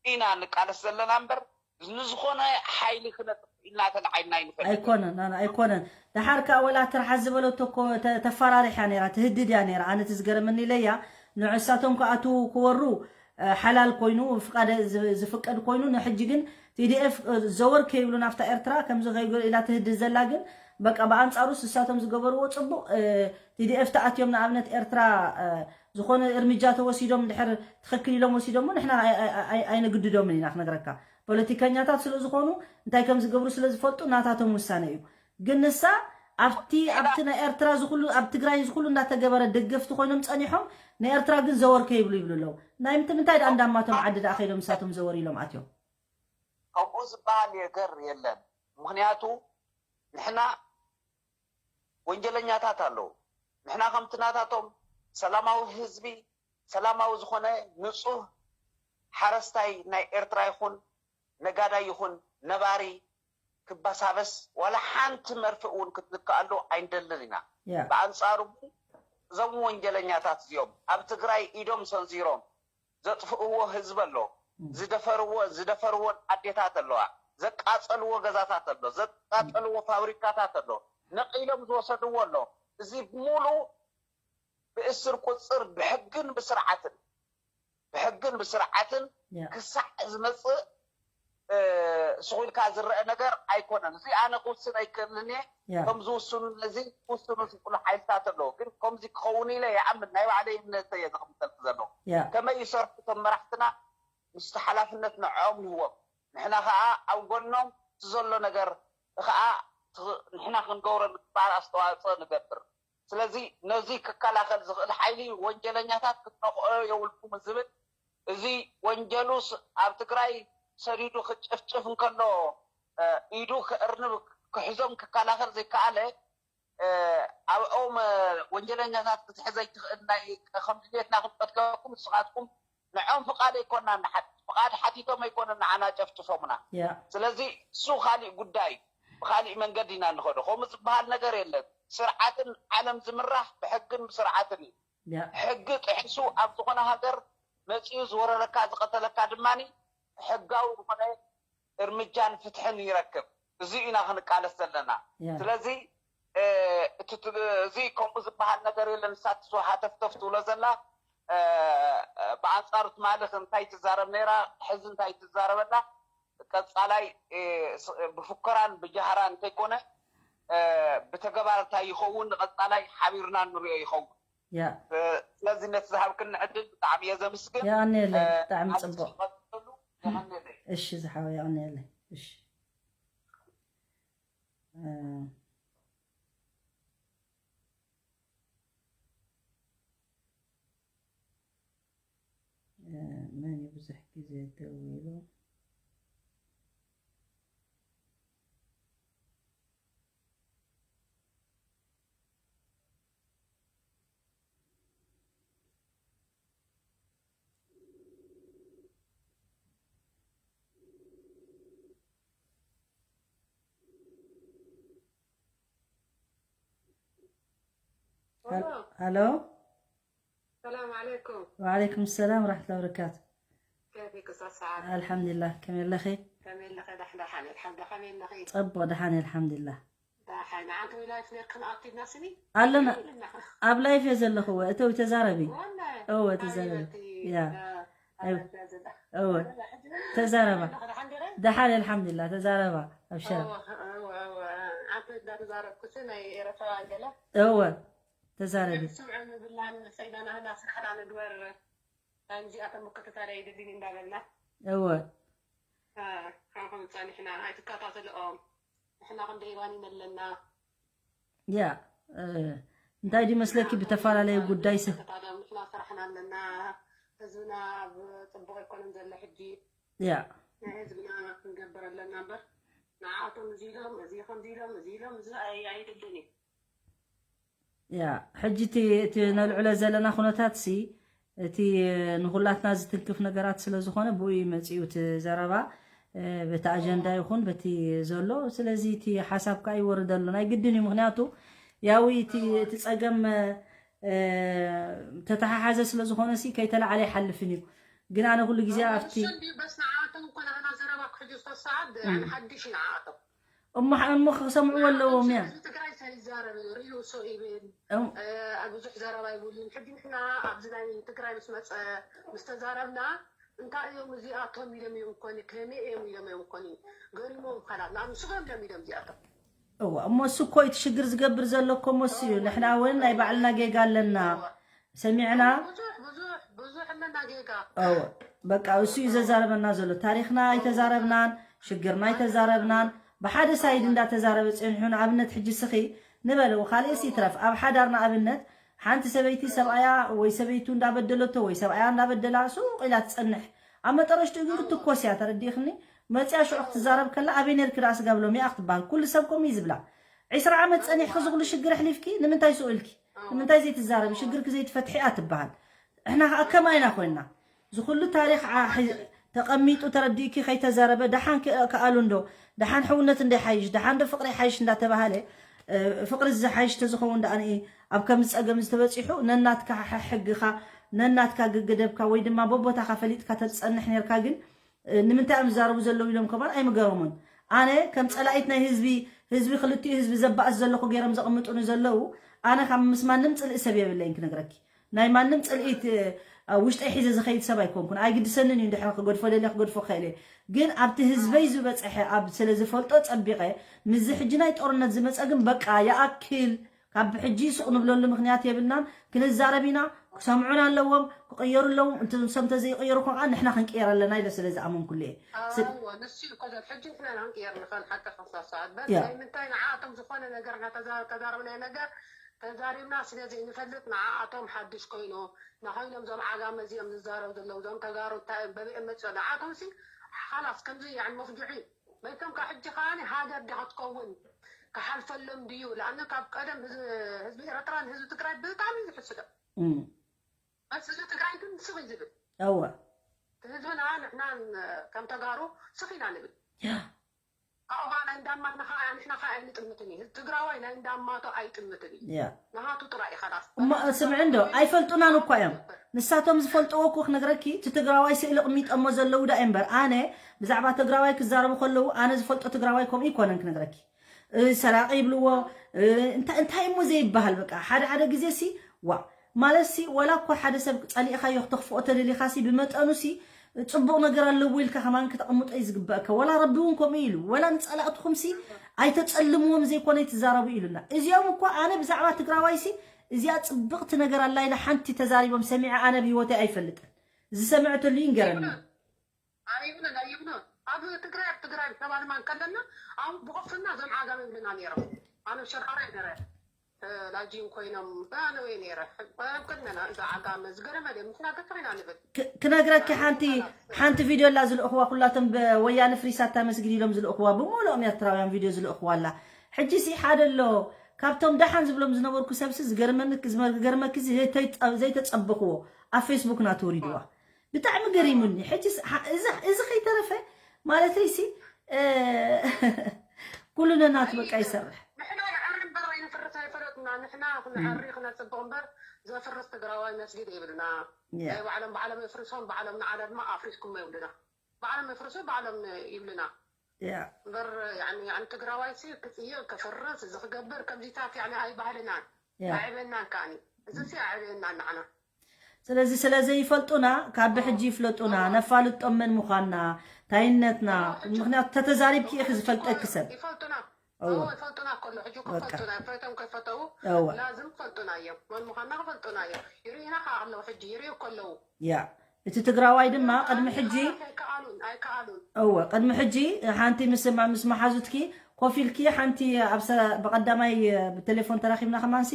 ኢና ንቃለስ ዘለና እምበር ንዝኾነ ሓይሊ ክነጥፍ ኢልና ተላዓልና ይንፈልጥ። ኣይኮነን ኣነ ኣይኮነን። ደሓር ከዓ ወላ ትርሓስ ዝበለቶ እኮ ተ- ተፈራሪሕ እያ ነይራ፣ ትህድድ እያ ነይራ። ኣነ እቲ ዝገረመኒ ኢለያ ንዕሳቶም ክኣትዉ ክወሩ እ፣ ሓላል ኮይኑ ፍቃደ ዝ- ዝፍቀድ ኮይኑ ንሕጂ ግን ቲዲኤፍ ዘወር ከይብሉ ናብታ ኤርትራ ከምዚ ከይገ ኢላ ትህድድ ዘላ ግን በቃ ብኣንፃሩስ እሳቶም ዝገበርዎ ፅቡቅ። እ፣ ቲዲኤፍ ተኣትዮም ንኣብነት ኤርትራ እ፣ ዝኾነ እርምጃ ተወሲዶም ድሕር ትኽክል ኢሎም ወሲዶሞ ንሕና ኣይ- ኣይ- ኣይ- ኣይንግድዶምን ኢና ክነግረካ። ፖለቲከኛታት ስለ ዝኾኑ እንታይ ከም ዝገብሩ ስለ ዝፈልጡ ናታቶም ውሳነ እዩ። ግን ንሳ ኣብቲ ኣብቲ ናይ ኤርትራ ዝኩሉ ኣብ ትግራይ ዝኩሉ እንዳተገበረ ደገፍቲ ኮይኖም ጸኒሖም ንኤርትራ ግን ዘወር ከይብሉ ይብሉ ኣለዉ። ናይ ምንት- ምንታይ ደኣ እንዳማቶም ዓዲ ደኣ ከይዶም ንሳቶም ዘወር ኢሎም ኣትዮም? ከምኡ ዝበሃል ነገር የለን። ምክንያቱ ንሕና ወንጀለኛታት ኣለዉ። ንሕና ከምቲ ናታቶም ሰላማዊ ህዝቢ ሰላማዊ ዝኾነ ንፁህ ሓረስታይ ናይ ኤርትራ ይኹን ነጋዳይ ይኹን ነባሪ ክባሳበስ ዋላ ሓንቲ መርፍእ እውን ክትንከኣሉ ኣይንደልን ኢና። ብኣንፃሩ ግን እዞም ወንጀለኛታት እዚኦም ኣብ ትግራይ ኢዶም ሰንዚሮም ዘጥፍእዎ ህዝቢ ኣሎ። ዝደፈርዎ ዝደፈርዎን ኣዴታት ኣለዋ። ዘቃፀልዎ ገዛታት ኣሎ። ዘቃፀልዎ ፋብሪካታት ኣሎ። ነቒሎም ዝወሰድዎ ኣሎ። እዚ ሙሉ ብእስር ቁፅር ብሕግን ብስርዓትን ብሕግን ብስርዓትን ክሳዕ ዝመፅእ ስኹልካ ዝረአ ነገር ኣይኮነን። እዚ ኣነ ክውስን ኣይክእልን እየ። ከም ዝውስኑ ነዚ ክውስኑ ዝኽእሉ ሓይልታት ኣለዉ። ግን ከምዚ ክኸውን ኢለ ይኣምን። ናይ ባዕለይ እምነት እየ ዘቕምጠልክ ዘለኹ። ከመይ ይሰርሑ እቶም መራሕትና ምስቲ ሓላፍነት ንዕኦም ንህቦም። ንሕና ከዓ ኣብ ጎኖም እቲ ዘሎ ነገር ከዓ ንሕና ክንገብሮ ንግባር ኣስተዋፅኦ ንገብር። ስለዚ ነዚ ክከላኸል ዝኽእል ሓይሊ ወንጀለኛታት ክትነኽኦ የብልኩም ዝብል እዚ ወንጀሉስ ኣብ ትግራይ ሰዲዱ ክጭፍጭፍ እንከሎ ኢዱ ክእርንብ ክሕዞም ክከላኸል ዘይከኣለ ኣብኦም ወንጀለኛታት ክትሕዘ ይትኽእል ናይ ከም ድሌትና ክንቀትለኩም ንስኻትኩም ንዕኦም ፍቓድ ኣይኮና ንሓት ፍቓድ ሓቲቶም ኣይኮነ ንዓና ጨፍጭፎምና። ስለዚ እሱ ካሊእ ጉዳይ ብካሊእ መንገዲ ኢና ንኸዶ። ከምኡ ዝበሃል ነገር የለን። ስርዓትን ዓለም ዝምራሕ ብሕግን ብስርዓትን እዩ። ሕጊ ጥሒሱ ኣብ ዝኾነ ሃገር መፂኡ ዝወረረካ ዝቐተለካ ድማ ሕጋዊ ዝኾነ እርምጃን ፍትሕን ይረክብ። እዚ ኢና ክንቃለስ ዘለና። ስለዚ እዚ ከምኡ ዝበሃል ነገር የለን። ንሳትስ ሃተፍተፍ ትብሎ ዘላ ብኣንፃሩ ትማሊ እንታይ ትዛረብ ነይራ፣ ሕዚ እንታይ ትዛረበላ። ቀፃላይ ብፉከራን ብጃህራን እንተይኮነ ብተገባር እንታይ ይኸውን ንቀፃላይ ሓቢርና ንሪኦ ይኸውን። ስለዚ ነቲ ዝሃብክኒ ዕድል ብጣዕሚ እየ ዘምስግን። የቐንየለይ፣ ብጣዕሚ ፅቡቕ። የቐንየለይ። እሺ ዝሓወይ የቐንየለይ። እሺ መን እዩ ብዙሕ ግዜ ደዊሉ? ሃሎ ሰላም ዓለይኩም። ወዓለይኩም ሰላም ወራሕመቱላሂ ወበረካቱ። ከይፊ ቅሳስ ሰዓት። ኣልሓምዱሊላህ ከመይ ኣለኺ? ከመይ ኣለኺ? ዳሕዳሕ ኣነ ኣልሓምዱሊላህ ከመይ ኣለኺ? ጽቡቕ ደሓን እየ ኣልሓምዱሊላህ። ዳሓይ ንዓንተ ወይ ላይፍ ነርክን ኣክቲቭ ናስኒ? ኣለና ኣብ ላይፍ እየ ዘለኹ እተው ተዛረቢ። ወላሂ። እወ ተዛረቢ። ያ። እወ ተዛረባ። ደሓን ኣልሓምዱሊላህ ተዛረባ። ኣብሽራ። ተዛረብኩሲ ናይ ኤረትራ ገለ እወ ተዛረቢ። ስምዕ ምብላን ሰይዳና ህና ስራሕና ንግበር። እዚኣቶም ምክትታል ኣይደልን እንዳበልና እወ ከምኹም ጸኒሕና ኣይትከታተልኦም። ንሕና ክንደይ ባኒን ኣለና። ያ እ፣ እንታይ ድመስለኪ ብተፈላለየ ጉዳይ ስ ተታሎም ንሕና ስራሕና ኣለና። ህዝብና ኣብ ጽቡቕ ኣይኮነን ዘሎ ሕጂ። ያ ናይ ህዝብና ክንገብር ኣለና እምበር ንዓኣቶም እዚ ኢሎም እዚ ከምዚ ኢሎም እዚ ኢሎም እዚ ኣይ- ኣይድልን እዩ። ያ ሕጂ እቲ እቲ ነልዕሎ ዘለና ኩነታት ሲ እቲ ንኩላትና ዝትንክፍ ነገራት ስለ ዝኾነ ብኡ እዩ መፂኡ እቲ ዘረባ እ፣ በቲ ኣጀንዳ ይኹን በቲ ዘሎ። ስለዚ እቲ ሓሳብ ከዓ ይወርደሉ ናይ ግድን እዩ። ምክንያቱ ያው እቲ እቲ ፀገም እ፣ ተተሓሓዘ ስለ ዝኾነ ሲ ከይተለዓለ ይሓልፍን እዩ። ግን ኣነ ኩሉ ግዜ ኣብቲ ንሱ እንዲ በስ ንዓኣቶም እኮ ናህና ዘረባ ክሕጁ ዝተሰዓት ሓድሽ እዩ ንዓኣቶም። እሞ ሓ- እሞ ክሰምዕዎ ኣለዎም እያ። ህዝቢ ትግራይ እንታይ ይዛረብ እዩ ሪኡ ሶ ይብል እም- እ፣ ብዙሕ ዘረባ ይብሉን። ሕጂ ንሕና ኣብዚ ናይ ትግራይ ምስ መፀ ምስ ተዛረብና እንታይ እዮም እዚኣቶም ኢሎም እዮም እኮኒ ከመይ እዮም ኢሎም እዮም እኮኒ ገሪሞም ካላት ንኣብ ንስኹም እዮም ኢሎም እዚኣቶም እዋ እሞ እሱ እኮ እቲ ሽግር ዝገብር ዘሎ እኮ እሞ እሱ እዩ። ንሕና እውን ናይ ባዕልና ጌጋ ኣለና ሰሚዕና ብዙሕ ብዙሕ ብዙሕ ኣለና ጌጋ እወ በቃ እሱ እዩ ዘዛረበና ዘሎ። ታሪኽና ኣይተዛረብናን፣ ሽግርና ኣይተዛረብናን። ብሓደ ሳይድ እንዳተዛረበ ጸኒሑ ንኣብነት ሕጂ ስኺ ንበል ካልእስ ይትረፍ ኣብ ሓዳር ንኣብነት ሓንቲ ሰበይቲ ሰብኣያ ወይ ሰበይቱ እንዳበደለቶ ወይ ሰብኣያ እንዳበደላ ሱቕ ኢላ ትጸንሕ። ኣብ መጠረሽትኡ ግን ክትኮስ እያ ተረዲእኽኒ። መጽያ ሽዑ ክትዛረብ ከላ ኣበይ ነርኪ ደኣ ስጋብ ሎሚ እያ ክትበሃል። ኩሉ ሰብ ከምኡ እዩ ዝብላ። ዒስራ ዓመት ጸኒሕኪ እዚ ኩሉ ሽግር ኣሕሊፍኪ ንምንታይ ሱቕ ኢልኪ? ንምንታይ ዘይትዛረቢ ሽግርኪ ዘይትፈትሒ እያ ትበሃል። እሕና ከዓ ከማ ኢና ኮይንና ዝኩሉ ታሪክ ተቀሚጡ ተረዲእኪ ከይተዛረበ ደሓን ክኣሉ እንዶ ደሓን ሕውነት እንደ ሓይሽ ደሓን ዶ ፍቅሪ ሓይሽ እንዳተባሃለ ፍቅሪ ዝሓይሽ ተዝኸውን ደኣ ኣብ ከም ዝፀገም ዝተበፂሑ ነናትካ ሕግኻ ነናትካ ግግደብካ ወይ ድማ በቦታካ ፈሊጥካ ተዝፀንሕ ነርካ ግን ንምንታይ እዮም ዝዛረቡ ዘለዉ ኢሎም ከማን ኣይምገረሙን ኣነ ከም ፀላኢት ናይ ህዝቢ ህዝቢ ክልቲኡ ህዝቢ ዘባእስ ዘለኹ ገይሮም ዘቕምጡኒ ዘለዉ ኣነ ካብ ምስ ማንም ፅልኢ ሰብ የብለይን ክነግረኪ ናይ ማንም ፅልኢት ውሽጠይ ሒዘ ዝኸይድ ሰብ ኣይኮንኩን ኣይግድሰንን እዩ ድሕሪ ክገድፎ ደልየ ክገድፎ ክኽእል እየ ግን ኣብቲ ህዝበይ ዝበፀሐ ኣብ ስለ ዝፈልጦ ፀቢቐ ምስዚ ሕጂ ናይ ጦርነት ዝመፀ ግን በቃ ይኣክል ካብ ብሕጂ ሱቕ ንብለሉ ምኽንያት የብልናን ክንዛረብ ኢና ክሰምዑን ኣለዎም ክቕየሩ ኣለዎም እንተንሶም ተዘይቕየሩ ኮን ከዓ ንሕና ክንቅየር ኣለና ኢለ ስለ ዝኣመንኩሉ እየ ንሱ እኮ ሕጂ ንሕና ኢና ክንቅየር ንኽእል ሓቂ ከሳሳት በስ ናይ ምንታይ ንዓኣቶም ዝኾነ ነገር እናተዛረብናዮ ነገር ተዛሪብና ስለ ዘይንፈልጥ ንዓኣቶም ሓድሽ ኮይኑ ናኸይኖም ዞም ዓጋመ እዚኦም ዝዛረቡ ዘለዉ ዞም ተጋሩ እንታይ እዮም በበኦም መፅኦ ንዓኣቶም ሲ ሓላስ ከምዚ ያን መፍጅዒ መይቶም ካብ ሕጂ ከዓኒ ሃገር ዲኻ ትከውን ክሓልፈሎም ድዩ ለኣነ ካብ ቀደም ህዝቢ ኤረትራ ንህዝቢ ትግራይ ብጣዕሚ እዩ ዝሕስዶ በስ ህዝቢ ትግራይ ግን ስቕ እዩ ዝብል እወ ህዝብና ንሕና ከም ተጋሩ ስቕ ኢና ንብል ኣውሃ ናይ እንዳማትና ከዓ ንሕና ከዓ ኣይንጥምትን እዩ ትግራዋይ ናይ እንዳማቶ ኣይጥምትን እዩ ያ ንሃቱ ጥራይ እዩ ከላስ እሞ ስምዒ እንዶ ኣይፈልጡናን እኳ እዮም ንሳቶም ዝፈልጥዎ እኮ ክነግረኪ እቲ ትግራዋይ ስእሊ ቅሚጠሞ ዘለዉ ዳ እምበር ኣነ ብዛዕባ ትግራዋይ ክዛረቡ ከለዉ ኣነ ዝፈልጦ ትግራዋይ ከምኡ ይኮነን ክነግረኪ ሰራቂ ይብልዎ እንታይ እሞ ዘይበሃል በቃ ሓደ ሓደ ግዜ ሲ ዋ ማለት ሲ ወላ እኮ ሓደ ሰብ ፀሊእካዮ ክተኽፍኦ ተደሊኻ ሲ ብመጠኑ ሲ ፅቡቕ ነገር ኣለዎ ኢልካ ከማን ክተቐምጦ እዩ ዝግበእካ ወላ ረቢ እውን ከምኡ ኢሉ ወላ ንፀላእትኹም ሲ ኣይተፀልምዎም ዘይኮነ ትዛረቡ ኢሉና እዚኦም እኮ ኣነ ብዛዕባ ትግራዋይ ሲ እዚኣ ፅብቕቲ ነገር ኣላ ኢለ ሓንቲ ተዛሪቦም ሰሚዐ ኣነ ብሂወተይ ኣይፈልጥን ዝሰምዐተሉ ይንገረኒ ኣይብሉን ኣይብሉን ኣብ ትግራይ ኣብ ትግራይ ተባልማ እንከለና ኣብ ብቆፍና ዘም ዓጋም ይብልና ነይሮም ኣነ ሸራራ ይገረ ላጂን ኮይኖም ባነወይ ነይረ ኣብ ቅድመና እዛ ዓጋመ ዝገረመ ደ ምክና ገትር ኢና ንብል ክነግረኪ ሓንቲ ሓንቲ ቪድዮ ላ ዝልእኽዋ ኩላቶም ወያነ ፍሪሳታ መስጊድ ኢሎም ዝልእኽዋ ብምሉኦም ኤርትራውያን ቪድዮ ዝልእኽዋ ኣላ ሕጂ ሲ ሓደ ኣሎ ካብቶም ደሓን ዝብሎም ዝነበርኩ ሰብሲ ዝገርመኪ ዘይተፀበኽዎ ኣብ ፌስቡክ ናተወሪድዋ ብጣዕሚ ገሪሙኒ ሕጂ እዚ ከይተረፈ ማለተይ ሲ ኩሉ ነናቱ በቃ ይሰርሕ ንሕና ንዓሪ እምበር ኣይንፍርስ ኣይፈለጥና ንሕና ክንዓሪ ክነፅብቕ እምበር ዘፍርስ ትግራዋይ መስጊድ የብልና ናይ ባዕሎም ባዕሎም የፍርሶም ባዕሎም ንዓና ድማ ኣፍሪስኩም የብልና ባዕሎም የፍርሱ ባዕሎም ይብልና እምበር ትግራዋይ ሲ ክፅይቕ ከፍርስ እዚ ክገብር ከምዚታት ኣይባህልናን ኣዕበናን ከዓኒ እዚ ሲ ኣዕበየናን ንዓና ስለዚ ስለ ዘይፈልጡና ካብ ብሕጂ ይፍለጡና ነፋልጦም መን ምዃንና ታይነትና ምክንያቱ ተተዛሪብኪ ኢኺ ዝፈልጠኪ ሰብ ይፈልጡና እወ ይፈልጡና ከሎ ሕጂ እኮ በቃ። ፈልጡና እዮም። ፈቶም ከይፈተው እወ ላዝም ፈልጡና እዮም። መን ምዃንና ክፈልጡና እዮም። ይርእዩና ከዓ ኣለዉ ሕጂ ይርእዩ ከለዉ ያ እቲ ትግራዋይ ድማ ቅድሚ ሕጂ ኣይከኣሉን ኣይከኣሉን እወ ቅድሚ ሕጂ ሓንቲ ምስ ምስ መሓዙትኪ ኮፍ ኢልኪ ሓንቲ ኣብ ሰ- ብቀዳማይ ብቴሌፎን ተራኺብና ከማንሲ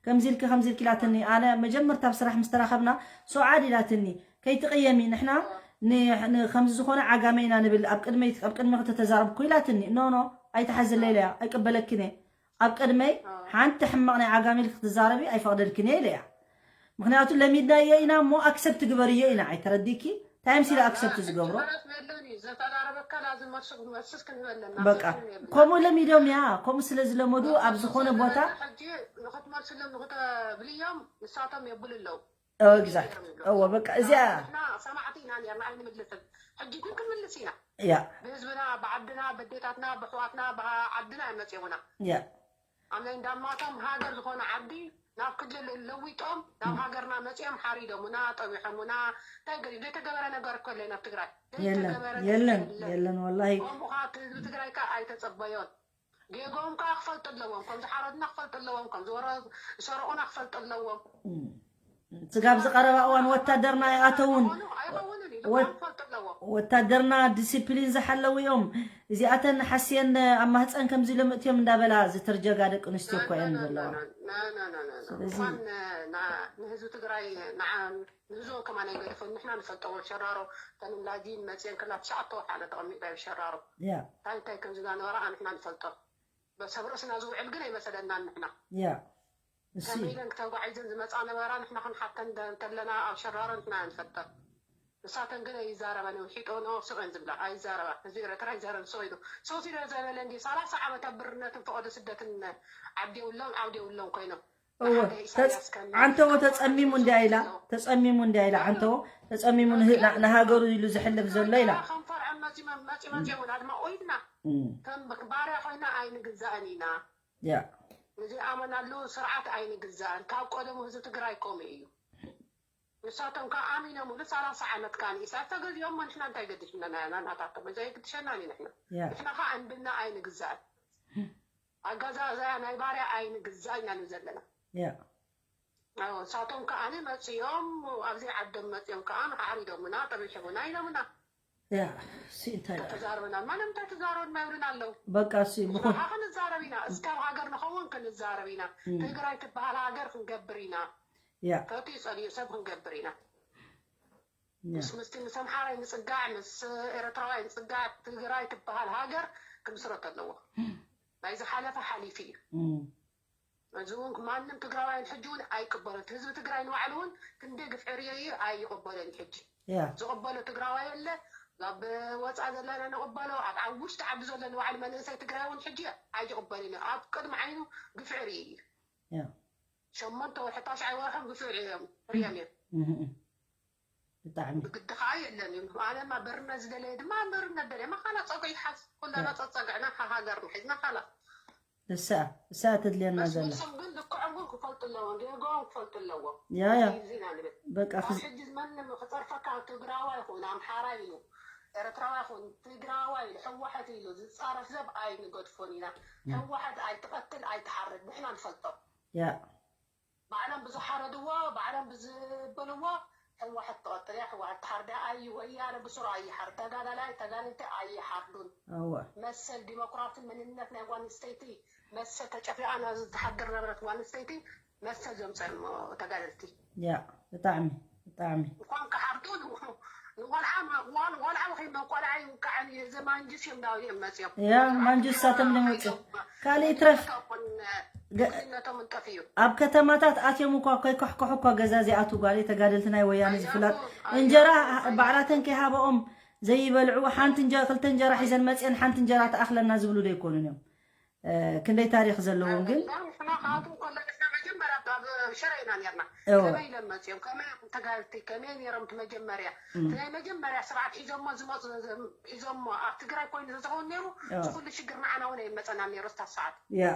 ከምዚ ኢልኪ ከምዚ ኢልኪ ኢላትኒ። ኣነ መጀመርታ ኣብ ስራሕ ምስ ተራኸብና ሶዓድ ኢላትኒ፣ ከይትቕየሚ ንሕና ን- ን- ከምዚ ዝኾነ ዓጋመ ኢና ንብል ኣብ ቅድመይ ኣብ ቅድሚ ከተተዛረብኩ ኢላትኒ። ኖ ኖ ኣይትሓዝለይ ኢለያ፣ ኣይቅበለክን እየ ኣብ ቅድመይ ሓንቲ ሕማቕ ናይ ዓጋመ ኢልኪ ክትዛረቢ ኣይፈቕደልክን እየ ኢለያ። ምክንያቱ ለሚድናዮ ኢና እሞ ኣክሰፕት ግበርዮ ኢና። ኣይተረዲኪ? ታይምስ ኢለ ኣክሰፕት ዝገብሮ ረት የለን እዩ። ዘተዛረበካ ላዝም መልሱ መልስስ ክንበለና በቃ ከምኡ ለሚዶም እያ። ከምኡ ስለ ዝለመዱ ኣብ ዝኾነ ቦታ ሕጂ ንክትመልስሎም ንክተብልዮም ንሳቶም የብሉ ኣለዉ። ኤግዛክት እወ በቃ እዚኣ ንሕና ሰማዕቲ ኢና ነርና ኣይንምልስን። ሕጂ ግን ክንምልስ ኢና። ያ ብህዝብና ብዓድና በዴታትና ብኣሕዋትና ብዓድና እዮም መፅኦምና። ያ ኣብ ናይ እንዳማቶም ሃገር ዝኾነ ዓዲ ናብ ክልል ለዊጦም ናብ ሃገርና መፂኦም ሓሪዶምና ጠቢሖምና እንታይ ገ ዘይተገበረ ነገር እኮ የለን ኣብ ትግራይ። የለን ዘይተገበረ ነገር የለን የለን። የለን ወላሂ ከምኡ ከዓ እቲ ህዝቢ ትግራይ ከዓ ኣይተፀበዮን። ጌጎም ከዓ ክፈልጡ ኣለዎም። ከም ዝሓረዱና ክፈልጡ ኣለዎም። ከም ዝወረ- ዝሰረቑና ክፈልጡ ኣለዎም። ስጋብ ዝቐረባ እዋን ወታደርና ኣይኣተውን። ኣይኾኑ- ኣይኸውንን እዩ። ወ- ክፈልጡ ኣለዎም። ወታደርና ዲሲፕሊን ዝሓለዉ እዮም። እዚኣተን ሓስየን ኣብ ማህፀን ከምዚ ኢሎም እትዮም እንዳበላ ዝተርጀጋ ደቂ ኣንስትዮ እኮ እየን ዘለዋ። ስለዚ- እንኳን ንህዝቢ ትግራይ ንዓ- ንህዝቦም ከማን ኣይገደፎን። ንሕና ንፈልጦ ወም ሸራሮ ተንላጊን መፅየን ክላ ትሽዓተ ወርሓ ኣነ ተቐሚጠ ሸራሮ ያ እንታይ እንታይ ከም ዝናነበራ ንሕና ንፈልጦ። በሰብ ርእስና ዝውዕል ግን ኣይመሰለናን ንሕና ያ እሱ ከመይ ኢለን ክተጓዒዘን ዝመፃ ነበራ ንሕና ክንሓተን እንተለና ኣብ ሸራሮ ንሕና ንፈልጠን። ንሳተን ግን ኣይዛረባን እዮም። ሒጦን ስቕ እየን ዝብላ ኣይዛረባ። ህዝቢ ኤረትራ ኣይዛረብ ስቕ ኢሉ። ሰው ሲለ ዘበለ እንዲ ሰላሳ ዓመት ኣብ ብርነትን ፈቐዶ ስደትን ዓዲ የብሎም ዓውዲ የብሎም ኮይኖም። እወ ንሓደ ኢሳያስ ከም ዓንተዎ ተጸሚሙ እንዲያ ኢላ ተጸሚሙ እንዲያ ኢላ ዓንተዎ ተጸሚሙ ንህ- ና- ንሃገሩ ኢሉ ዝሕልፍ ዘሎ ኢላ ከም ፈርዖን መፂ- መፂ- መፂኦም ኢና ድማ ኦይድና እም፣ ከም ባርያ ኮይና ኣይንግዛእን ኢና። ያ ንዘይኣመናሉ ስርዓት ኣይንግዛእን። ካብ ቀደሙ ህዝቢ ትግራይ ከምኡ እዩ። ንሳቶም ከዓ ኣሚኖምሉ ሰላሳ ዓመት ከዓ ንኢሳያስ ተገዚኦም ንሕና እንታይ ገዲሽና ናታቶም ዘይግድሸና ንሕና ያ ንሕና ከዓ እንብልና ኣይንግዛእን። ኣገዛዝኣ ናይ ባርያ ኣይንግዛእ ኢና ንብል ዘለና። ያ ኣዎ፣ ንሳቶም ከዓ መፂኦም ኣብዚ ዓዶም መፂኦም ከዓ ሓሪዶምና ጠቢሖምና ኢሎምና ያ እሱ እንታይ ደኣ? ተዛርበና ማንም እንታይ ተዛረበና ይብሉና ኣለዉ። በቃ እሱ ምኾን ንሕና ክንዛረብ ኢና እስካብ ሃገር ንኸውን ክንዛረብ ኢና። ትግራይ ትበሃል ሃገር ክንገብር ኢና። ያ ፈትዩ ፀልዩ ሰብ ክንገብር ኢና። ያ ምስ ምስቲ ምስ ኣምሓራይ ምፅጋዕ ምስ ኤርትራዋይ ምፅጋዕ ትግራይ ትበሃል ሃገር ክምስረት ኣለዎ። ናይ ዝሓለፈ ሓሊፉ እዩ። እም፣ እዚ እውን ማንም ትግራዋይ ሕጂ እውን ኣይቅበሎን። ህዝቢ ትግራይ ንባዕሉ እውን ክንደይ ግፍዒ ርእዩ እዩ ኣይቅበሎን። ሕጂ ያ ዝቕበሎ ትግራዋይ የለ። ኣብ ወፃ ዘለና ንቕበሎ ኣብ ኣብ ውሽጢ ዓዲ ዘሎ ንባዕሉ መንእሰይ ትግራይ እውን ሕጂ ኣይቅበልን እዩ። ኣብ ቅድሚ ዓይኑ ግፍዒ ርእዩ እዩ። ያ ሸሞንተ ወርሒ ታሽዓይ ወርሖም ግፍዒ ርእዮም ርእዮም እዮም። እም፣ እም። ብጣዕሚ ብግዲ ከዓ የለን እዩ። ኣነማ በርነት ዝደለየ ድማ በርነት ደለየ መኻላ ፀጉዒ ይሓዝ ኩለና ፀፀግዕና ሃገርና ሒዝና ካላ እሳ እሳ ተድልየና ዘላ መስመሶም ግን ልክዖም እውን ክፈልጡ ኣለዎም። ጌጎም ክፈልጡ ኣለዎም። ያ ያ እዚና ንብል በቃ ኣብ ክዝ- ሕጂ መንም ክፀርፈካ ትግራዋይ ይኹን ኣምሓራ ኢሉ ኤርትራዋ ይኹን ትግራዋይ ኢሉ ህወሓት ኢሉ ዝፃረፍ ሰብ ኣይንገድፎን ኢና። ህወሓት ኣይትቐትል ኣይትሓርድ ንሕና ንፈልጦ። ያ ባዕሎም ብዝሓረድዎ ባዕሎም ብዝበልዎ ህወሓት ትቐትል እያ። ህወሓት ትሓርድ እያ። ኣይ ወያነ ብስሩ ኣይሓርድ ተጋዳላይ ተጋደልቲ ኣይሓርዱን። እወ መሰል ዲሞክራሲ መንነት ናይ ጓል ኣንስተይቲ መሰል ተጨፍሊቓ ናብ ዝትሓድር ነበረት ጓል ኣንስተይቲ መሰል ዘምፀን ተጋደልቲ ያ ብጣዕሚ ብጣዕሚ እንኳን ክሓርዱ ንቆልዓ ቆልዓ ወኺኖም ቆልዓ ይውቃዕን እዩ። እዚ ማንጅስ እዮም ዳው እዮም መፅኦም ያ ማንጅስ ሳቶም ደመፅእ ካልእ ይትረፍ ነቶም እንጠፍ እዩ ኣብ ከተማታት ኣትዮም እኳ ከይኮሕኮሑ እኳ ገዛ ዘይኣትዉ ጓል ተጋደልቲ ናይ ወያነ ዝፍላጥ እንጀራ ባዕላተን ከይሃበኦም ዘይበልዑ ሓንቲ እንጀ ክልተ እንጀራ ሒዘን መፅአን ሓንቲ እንጀራ ተኣኽለና ዝብሉ ዶ ኣይኮኑን እዮም። ክንደይ ታሪክ ዘለዎም ግን ንሕና ካብኣቶም ከሎ ንሕና መጀመርያ ኣብ ሽረ ኢና ነርና። እወ። ከመይ ኢሎም መፅኦም ከመይ እዮም ተጋልቲ ከመይ ነይሮም እቲ መጀመርያ እቲ ናይ መጀመርያ ስርዓት ሒዞሞ ዝመፁ ሒዞሞ ኣብ ትግራይ ኮይኑ ተዝኸውን ነይሩ እወ። እዚ ኩሉ ሽግር ንዓና እውን ኣይመፀና ነይሩ እስታ ሰዓት ያ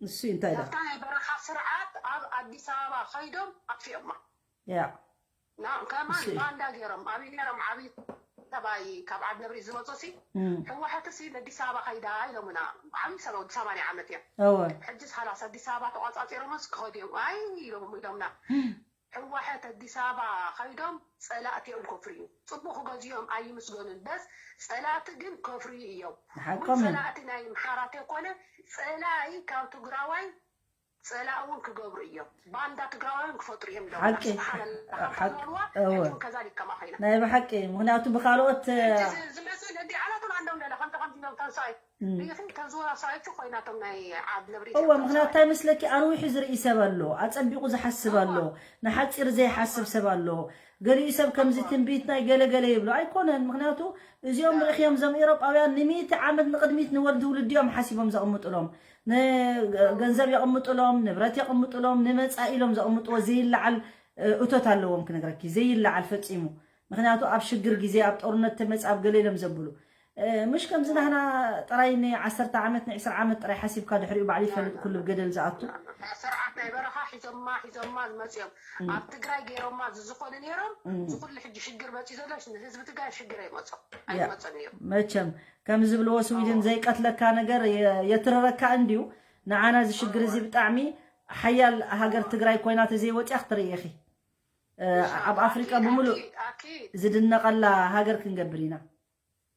እሱ እንታይ ዳ ካብታ ናይ በረኻ ስርዓት ኣብ ኣዲስ ኣበባ ከይዶም ኣጥፊኦማ ያ ና- ከማን እሱ- ባንዳ ገይሮም ኣብይ ነይሮም ዓብይ ሰብኣይ ካብ ዓድ ነብሪ ዝመፁ ሲ፣ ህወሓት ሲ ነዲስ ኣበባ ከይዳ ኢሎምና። ዓብዪ ሰብ፣ ወዲ ሰማንያ ዓመት እዮም። ሕጅስ ሃላስ ኣዲስ ኣበባ ተቋፃፂሮምስ ክኸዱ እዮም። ኣይ ኢሎም ኢሎምና። ህወሓት ኣዲስ ኣበባ ከይዶም ጸላእቲ እዮም ከፍርዩ። ጽቡቕ ክገዝኦም ኣይምስገኑን፣ በስ ጸላእቲ ግን ከፍርዩ እዮም። ሓቆም እዮም። ጸላእቲ ናይ ምሓራት የኮነ፣ ጸላኢ ካብ ትግራዋይ ጸላእ እውን ክገብሩ እዮም። ባንዳ ትግራዋይ እውን ክፈጥሩ እዮም። ሓቂ፣ ሓቂ፣ እወ። ሕጂ ከዛሊክ ከማኸይና። ናይ ብሓቂ፣ ምኽንያቱ ብኻልኦት፣ ዝመፅእ ነዲ ዓላቶም ኣንዶም ለለ ከምተ ከምዚ ኢሎም ተንሳይ እም። ሪኢኺ፣ እተን ዝወሳእቲ ኮይናቶም ናይ ዓድ ነብሪ እወ፣ ምኽንያቱ እንታይ መስለኪ? ኣርዊሑ ዝርኢ ሰብ ኣሎ፣ ኣጸቢቑ ዝሓስብ ኣሎ፣ ንሓጺር ዘይሓስብ ሰብ ኣሎ። ገሊኡ ሰብ ከምዚ ትንቢት ናይ ገለ ገለ ይብሎ። ኣይኮነን፣ ምኽንያቱ እዚኦም ርኢኽዮም፣ እዞም ኤውሮጳውያን ንሚእቲ ዓመት ንቕድሚት ንወል-፣ ንትውልዲ እዮም ሓሲቦም ዘቕምጡሎም። ን-፣ ገንዘብ የቕምጡሎም፣ ንብረት የቕምጡሎም፣ ንመጻኢ ኢሎም ዘቕምጥዎ ዘይለዓል፣ እ፣ እቶት ኣለዎም ክነግረኪ፣ ዘይለዓል ፈጺሙ። ምኽንያቱ ኣብ ሽግር ግዜ፣ ኣብ ጦርነት ተመጽእ፣ ኣብ ገለ ኢሎም ዘብሉ። እ፣ ምሽ ከምዚ ናህና ጥራይ ን ዓሰርተ ዓመት፣ ን ዕስራ ዓመት ጥራይ ሓሲብካ ድሕሪኡ ባዕሉ ይፈልጥ ኩሉ ብገደል ዝኣቱ። ስርዓት ናይ በረኻ ሒዞማ፣ ሒዞማ ዝመፅኦም። እም። ኣብ ትግራይ ገይሮማ ዝዝኾኑ ነይሮም። እም። ዝኹሉ ሕጂ ሽግር መፅኡ ዘሎ ንህዝቢ ትግራይ ሽግር ኣይመፅኦ፣ ያ። ኣይመፅኦን ነይሩ። መቸም ከም ዝብልዎ ስዊድን ዘይቀትለካ ነገር የ-፣ የትርረካ እንድዩ። ንዓና እዚ ሽግር እዚ ብጣዕሚ ሓያል ሃገር ትግራይ ኮይና ተዘይወፅያ ክትርኢ ኢኺ። እ፣ ኣብ ኣፍሪቃ ብምሉእ ኣኪድ፣ ኣኪድ። ዝድነቐላ ሃገር ክንገብር ኢና።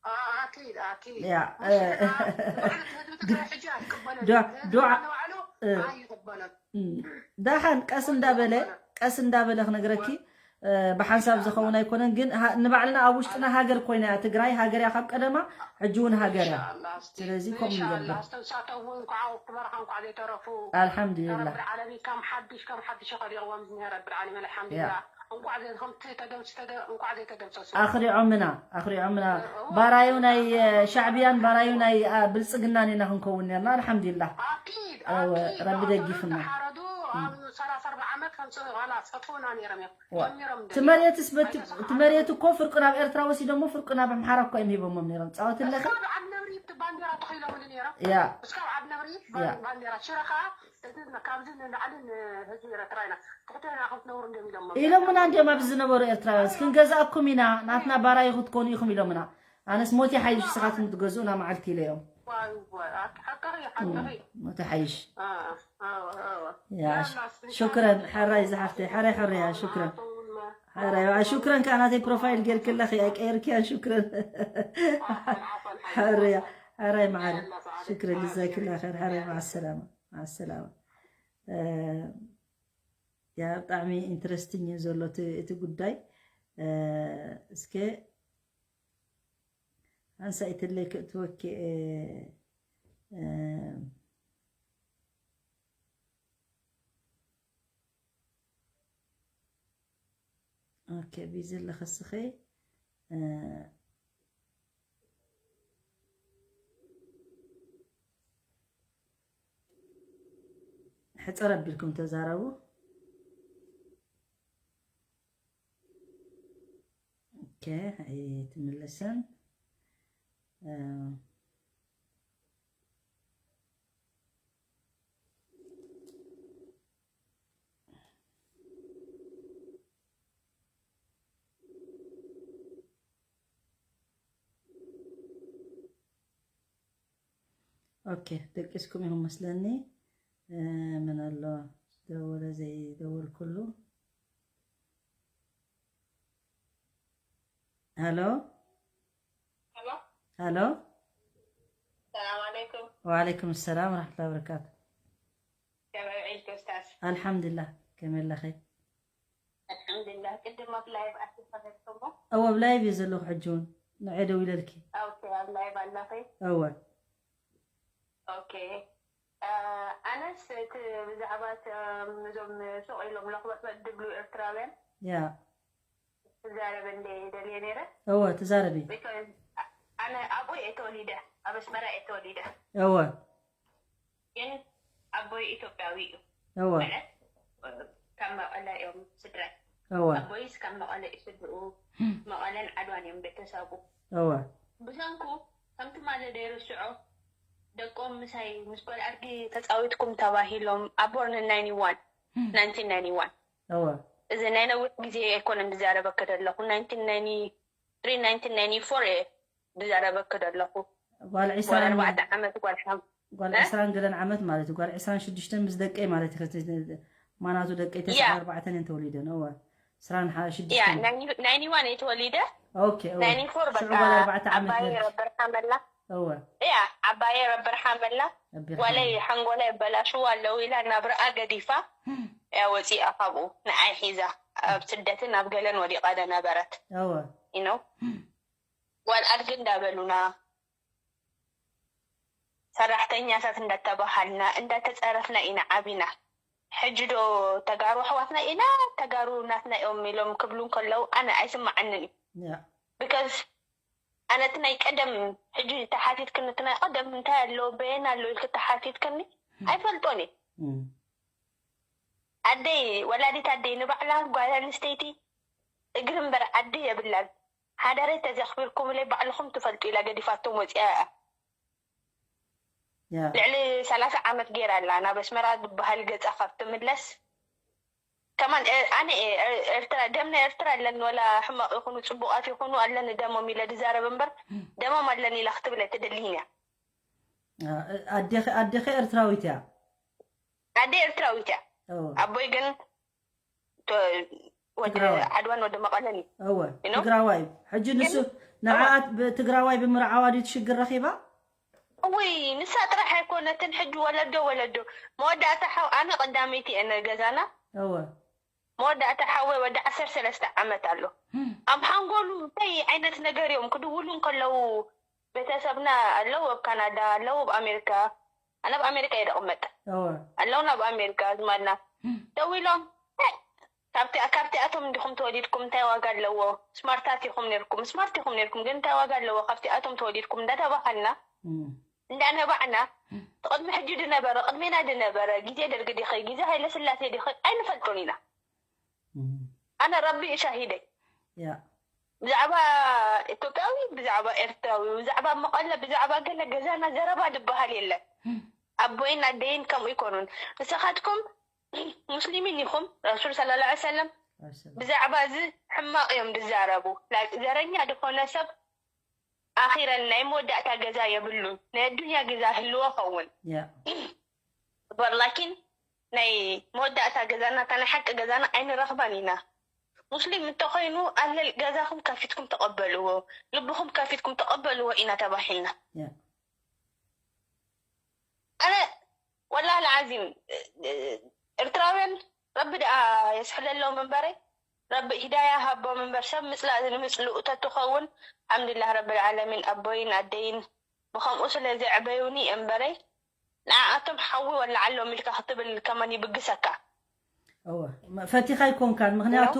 ኣ-፣ ኣኪድ፣ ኣኪድ። ያ፣ መሸጣ እ፣ ንባዕሉ ህዝቢ ትግራይ ሕጂ ኣይቅበሎን ዶ-፣ እዩ። ህዝቢ ዶ-፣ ንባዕሉ እ፣ ኣይቅበሎን። እም፣ ዳሓን ቀስ እንዳበለ፣ ኣይቅበሎን። ቀስ እንዳበለ ክነግረኪ፣ እ፣ ብሓንሳብ ዝኸውን ኣይኮነን፣ ግን ሃ-፣ ንባዕልና ኣብ ውሽጥና ሃገር ኮይና እያ ትግራይ፣ ሃገር እያ ካብ ቀደማ፣ ሕጂ እውን ሃገር እያ። ኢንሻኣላህ፣ እስቲ፣ ስለዚ ከምኡ ንገብር። ኢንሻኣላህ፣ እስቲ ንሳቶም እውን እንኳዕ ኣብቲ በረኻ እንኳዕ ዘይተረፉ። ኣልሓምዱሊላህ። ረብል ዓለሚን ከም ሓድሽ፣ ከም ሓድሽ ይኸሊቕዎም ዝኒሀ ረብል ዓለሚን፣ ኣልሓምዱሊላህ። ያ። እንኳዕ ዘይ-፣ ከምቲ ተደምስ-፣ ተደ-፣ እንኳዕ ዘይተደምሰሱ። ኣኽሪዖምና፣ ኣኽሪዖምና። እወ። ባራዩ ናይ፣ እ፣ ሻዕብያን ባራዩ ናይ፣ እ፣ ብልጽግናን ኢና ክንከውን ነርና። ኣልሓምዱሊላህ። ኣኪድ፣ እወ፣ ኣኪድ። ረቢ ኣቶም ደግፍና። ተሓረዱ፣ እም። ኣብ ሰላሳ ኣርባዓ ዓመት ከምጽኡ፣ ኻላስ፣ ከጥፍኡና ነይሮም እዮም። ዋ። ጀሚሮም እቲ ደሊቦም። መሬትስ በቲ-፣ ኣይተስፋ እቲ መሬት እኮ ፍርቁ ናብ ኤርትራ ወሲዶሞ ፍርቁ ናብ ኣምሓራ እኮ እዮም ሂቦሞም ነይሮም። ጻወት ኣለኺ? እስካብ ዓድ ነብሪ እቲ ባንዴራ ተኺሎም ይሉ ነይሮም። ያ። እስካብ ዓድ ነብሪ ያ። ባን-፣ ባንዴራ ሽረ ኸኣ፣ እዚ ን-፣ ካብዚ ንላዕሊ ንህዝቢ ኤርትራ ኢና። ትሕትና ክንትነብሩ እንዲዮም ኢሎሞም። ኢሎምና እንዲዮም ኣብዚ ዝነበሩ ኤርትራውያን። እስክንገዛእኩም ኢና፣ ናትና ባራዩ ክትኮኑ ኢኹም ኢሎምና። ኣነስ ሞት ይሓይሽ ንስኻትኩም ትገዝኡና መዓልቲ ኢለዮም። ዋይ፣ ዋይ፣ ኣት-፣ ሓቅኺ፣ ሓቅኺ። እም፣ ሞት ይሓይሽ። ኣ፣ ኣወ፣ ኣወ። ያ፣ ያላ፣ ሽ-፣ እስኪ ሹክረን፣ ሓራይ ዝሓፍተይ፣ ሓራይ ሕርያ፣ ሹክረን። ኣቱማ። ሓራይ፣ ዋ፣ ሹክረን ከኣ ናተይ ፕሮፋይል ጌርክለኺ፣ ኣይቀየርክያን፣ ሹክረን። ዓፈን፣ ዓፈን፣ ሓራይ፣ ሓራይ መዓረ። ያላ፣ ሰዓት ሽክረን፣ ጀዛኪላ ኸይር፣ ሓራይ፣ መዓ ሰላማ፣ መዓ ሰላማ። እ፣ ያ፣ ብጣዕሚ ኢንትረስቲንግ እዩ ዘሎ እቲ፣ እቲ ጉዳይ። እ፣ እስከ ሓንሳእ ኢትለይ ክእትወኪ እየ። እ፣ ኦኬ፣ ቢዚ ኣለኺ እስኺ። እ፣ ሕጽር ኣቢልኩም ተዛረቡ። ኦኬ፣ ኣይትምለሰን። እ፣ ኦኬ፣ ደቂስኩም ኢኹም መስለኒ። እ፣ መን ኣሎ ዝደወለ ዘይደወልኩሉ? ሃሎ? ሃሎ? ሃሎ? ሰላም ዓለይኩም። ወዓለይኩም ሰላም ወራህመቱላሂ ወበረካቱ። ከመይ ውዒልኪ ኡስታዝ? ኣልሓምዱሊላህ፣ ከመይ ኣለኺ? ኣልሓምዱሊላህ። ቅድም ኣብ ላይቭ ኣቲኺ ነይርኪ እሞ? እወ፣ ኣብ ላይቭ እየ ዘለኹ ሕጂ እውን። ንዐ ደዊለልኪ። ኦኬ፣ ኣብ ላይቭ ኣለኺ? እወ። ኦኬ። እ፣ ኣነስ እቲ ብዛዕባ እቲ፣ እም፣ እዞም ሱቕ ኢሎም ለኽበጥበጥ ድብሉ ኤርትራውያን ያ። ክዛረብ እንደ ደልየ ነይረ። እወ፣ ተዛረቢ። ቢኮዝ ኣ-፣ ኣነ ኣብኡ እየ ተወሊደ፣ ኣብ ኣስመራ እየ ተወሊደ። እወ። ግን ኣቦይ ኢትዮጵያዊ እዩ። እወ። ማለት፣ እ፣ ካብ መቐለ እዮም ስድራይ። እወ። ኣቦይስ ካብ መቐለ እዩ ስድርኡ። መቐለን ዓድዋን እዮም ቤተሰቡ። እወ። ብሰንኩ ከምቲ ማዘደይ ርስዖ ደቆም ምሳይ ምስ ጓል ኣድጊ ተጻዊትኩም ተባሂሎም ኣብ ቦርን ናይንቲ ዋን፣ ናይንቲን ናይንቲ ዋን። እወ። እዚ ናይ ነዊሕ ግዜ ኣይኮነን ዝዛረበኪ ዘለኹ፣ ናይንቲን ናይንቲ three nineteen ninety-four እየ ዝዛረበኪ ዘለኹ። ጓል ጓል ዕስራን ኣርባዕተ ዓመት ጓል ሓም ጓል ዕስራን ገለን ዓመት ማለት እዩ። ጓል ዕስራን ሽዱሽተን ምስ ደቀይ ማለት እዩ። ማናቱ ደቀይ ያ ተስዓን ኣርባዕተን እየን ተወሊደን። እወ ዕስራን ያ ሽዱሽተን ናይኒ ዋን እየ ተወሊደ ኦኬ እወ ናይኒ ፎር ሽዑ በቃ ጓል ኣርባዕተ ዓመት ዓባየ ነርኪ ረብርሓመላ እወ ያ ዓባየ ረብርሓመላ ረቢኻ ጓለይ ሓንጎላ የበላሽዋ ኣለዉ ኢላ ናብ ርኣ ገዲፋ እያ ወፂኣ ካብኡ ንዓይ ሒዛ ኣብ ስደትን ኣብ ገለን ወዲቓ ደነበረት እወ you know ጓል ኣድጊ እንዳበሉና ሰራሕተኛታት እንዳተባሃልና እንዳተፀረፍና ኢና ዓቢና ሕጂ ዶ ተጋሩ ኣሕዋትና ኢና ተጋሩ ናትና እዮም ኢሎም ክብሉ እንከለዉ ኣነ ኣይስማዓንን እዩ ያ because ኣነ እቲ ናይ ቀደም ሕጂ ተሓቲትክኒ እቲ ናይ ቀደም እንታይ ኣለዎ በየን ኣሎ ኢልክ ተሓቲትክኒ ኣይፈልጦን እየ እም፣ ኣደይ ወላዲት ኣደይ ንባዕላ ጓል ኣንስተይቲ እግሪ እምበር ዓዲ የብላን ሓዳረይ ተዘኽቢርኩምለይ ባዕልኹም ትፈልጡ ኢላ ገዲፋቶም ወፂኣ እያ ያ ልዕሊ ሰላሳ ዓመት ገይራ ኣላ ናብ ኣስመራ ዝበሃል ገፃ ካብ ትምለስ ከማን ኤ- ኣነ ኤ- ኤ- ኤርትራ ደም ናይ ኤርትራ ኣለኒ ወላ ሕማቕ ይኹኑ ፅቡቓት ይኹኑ ኣለኒ ደሞም ኢለ ድዛረብ እምበር ደሞም ኣለኒ ኢላ ክትብል ኣይትደልይን እያ ያ፣ ኣዴኺ ኣዴኺ ኤርትራዊት እያ ኣደ ኤርትራዊት እያ እወ ኣቦይ ግን ተ- ወዲ ትግራዋይ ዓድዋን ወዲ መቐለን እዩ እወ you know? ትግራዋይ እዩ ሕጂ ንሱ ንዓኣ ትግራዋይ ብምርዓዋ ድዩ ትሽግር ረኺባ እውይ ንሳ ጥራሕ ኣይኮነትን ሕጂ ወለዶ ወለዶ መወዳእታ ሓው ኣነ ቀዳመይቲ እየ ገዛና እወ መወዳእታ ሓወይ ወዲ ዓሰርተ ሰለስተ ዓመት ኣሎ ኣብ ሓንጎሉ እንታይ ዓይነት ነገር እዮም ክድውሉ እንከለዉ ቤተሰብና ኣለዉ ኣብ ካናዳ ኣለዉ ኣብ ኣሜሪካ ኣነ ኣብ ኣሜሪካ እየ ደቕመጥ እወ ኣለውን ኣብ ኣሜሪካ ዝማድና ደው ኢሎም "እ፣ ካብቲ ካብቲኣቶም እንዲኹም ተወሊድኩም እንታይ ዋጋ ኣለዎ ስማርታት ኢኹም ነርኩም ስማርት ኢኹም ነርኩም ግን እንታይ ዋጋ ኣለዎ ካብቲኣቶም ተወሊድኩም እንዳተባሃልና እም፣ እንዳነባዕና ቅድሚ ሕጂ ድነበረ ቅድሜና ድነበረ ግዜ ደርጊ ዲኸ ግዜ ሃይለ ስላሴ ዲኸ ኣይንፈልጦን ኢና እም፣ ኣነ ረቢ እዩ ሻሂደይ ያ ብዛዕባ ኢትዮጵያዊ ብዛዕባ ኤርትራዊ ብዛዕባ መቐለ ብዛዕባ ገለ ገዛና ዘረባ ዝበሃል የለን ኣቦይን ኣደይን ከምኡ ይኮኑን ንስኻትኩም ሙስሊሚን ኢኹም ረሱል ስለ ላ ሰለም ብዛዕባ እዚ ሕማቕ እዮም ዝዛረቡ ላይክ ዘረኛ ዝኾነ ሰብ ኣኺረን ናይ መወዳእታ ገዛ የብሉን ናይ ኣዱንያ ገዛ ህልዎ ኸውን ያ እበር ላኪን ናይ መወዳእታ ገዛና እታ ናይ ሓቂ ገዛና ኣይንረኽባን ኢና ሙስሊም እንተኾይኑ ኣለል ገዛኹም ከፊትኩም ተቐበልዎ ልብኹም ከፊትኩም ተቐበልዎ ኢና ተባሂልና ያ ኣነ ወላሂ ልዓዚም ኤርትራውያን ረቢ ደኣ የስሕለሎም እምበረ ረቢ ሂዳያ ሃቦም እምበር ሰብ ምፅላእ ንምፅልኡ ተትኸውን ሓምድላህ ረቢ ልዓለሚን ኣቦይን ኣደይን ብኸምኡ ስለ ዘዕበዩኒ እምበረ ንዓኣቶም ሓዊ ወላዓሎም ኢልካ ክትብል ከመን ይብግሰካ እወ ፈቲኻ ኣይኮንካን ምክንያቱ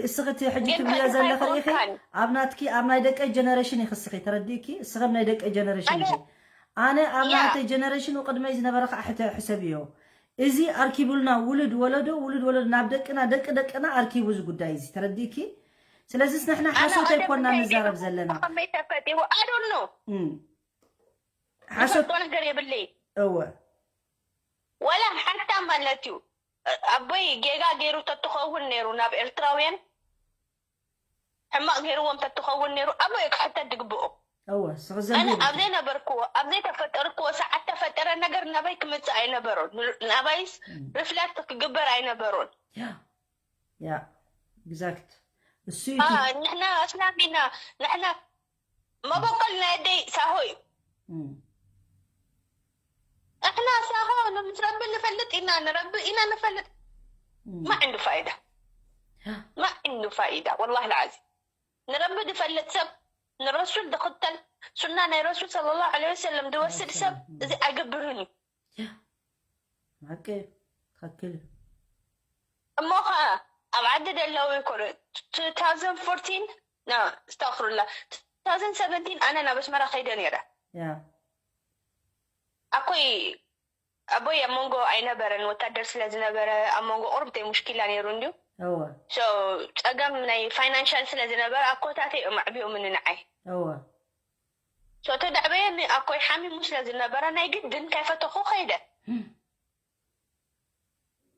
እስኺ እቲ ሕጂ ግን ትብልዮ ፈቲኻ ዘለኺ ርኢኺ ኣይኮንካን። ኣብ ናትኪ ኣብ ናይ ደቀይ ጀነሬሽን ኢኺ እስኺ ተረዲእኪ እስኺ ኣብ ናይ ደቀይ ጀነሬሽን ኢኺ ኣነ ኣብ ያ። ናተይ ጀነሬሽን ቅድመይ ዝነበረ ከዓ ሕተ- ሕሰብዮ እዚ ኣርኪቡልና ውሉድ ወለዶ ውሉድ ወለዶ ናብ ደቅና ደቂ ደቅና ኣርኪቡ እዚ ጉዳይ እዚ ተረዲእኪ ስለዚስ ንሕና ሓሶት ኣይኮና ንዛረብ ዘለና ከመይ ተፈጢሩ ኣዶኖ እም። ሓሶት ዝፈልጦ ነገር የብለይ እወ ወላ ሓታ ማለት እዩ ኣቦይ ጌጋ ገይሩ ተትኸውን ነይሩ ናብ ኤርትራውያን ሕማቕ ገይርዎም ተትኸውን ነይሩ ኣቦይ ክሕተት ድግብኦ እወ ስኺ ኣነ ዘንቢብ ኣብ ዘይነበርክዎ ኣብ ዘይተፈጠርክዎ ሰዓት ተፈጠረ ነገር ናባይ ክመፅእ ኣይነበሮን ናባይስ ሪፍለክት ክግበር ኣይነበሮን ያ ያ exact እሱ አ፣ እዩ ንሕና እስላም ኢና ንሕና መበቆል ናይ ኣደይ ሳሆ እዩ እም፣ ንሕና ሳሆ ምስ ረቢ ንፈልጥ ኢና ንረቢ ኢና ንፈልጥ እም፣ ما عنده فائدة ያ ما عنده فائدة والله العظيم ንረቢ ዝፈልጥ ሰብ ንረሱል ዝኽተል ሱና ናይ ረሱል صلى الله عليه وسلم ዝወስድ ሰብ እዚ ኣይገብርን እዩ ያ ሓቂ ትኽክል እዩ እሞ ኸዓ ኣብ ዓዲ ደለዉ ይኮኑ two thousand fourteen استغفر الله two thousand seventeen ኣነ ናብ ኣስመራ ከይደ ነይረ ያ ኣኮይ ኣቦይ ኣብ መንጎ ኣይነበረን ወታደር ስለ ዝነበረ ኣብ መንጎ ቁርብተይ ሙሽኪላ ነይሩ እንድዩ እወ so ፀገም ናይ ፋይናንሻል ስለ ዝነበረ ኣኮታተይ እዮም ኣዕብዮምኒ ንዓይ እወ so ተዳዕበየኒ ኣኮይ ሓሚሙ ስለ ዝነበረ ናይ ግድን ከይፈተኹ ከይደ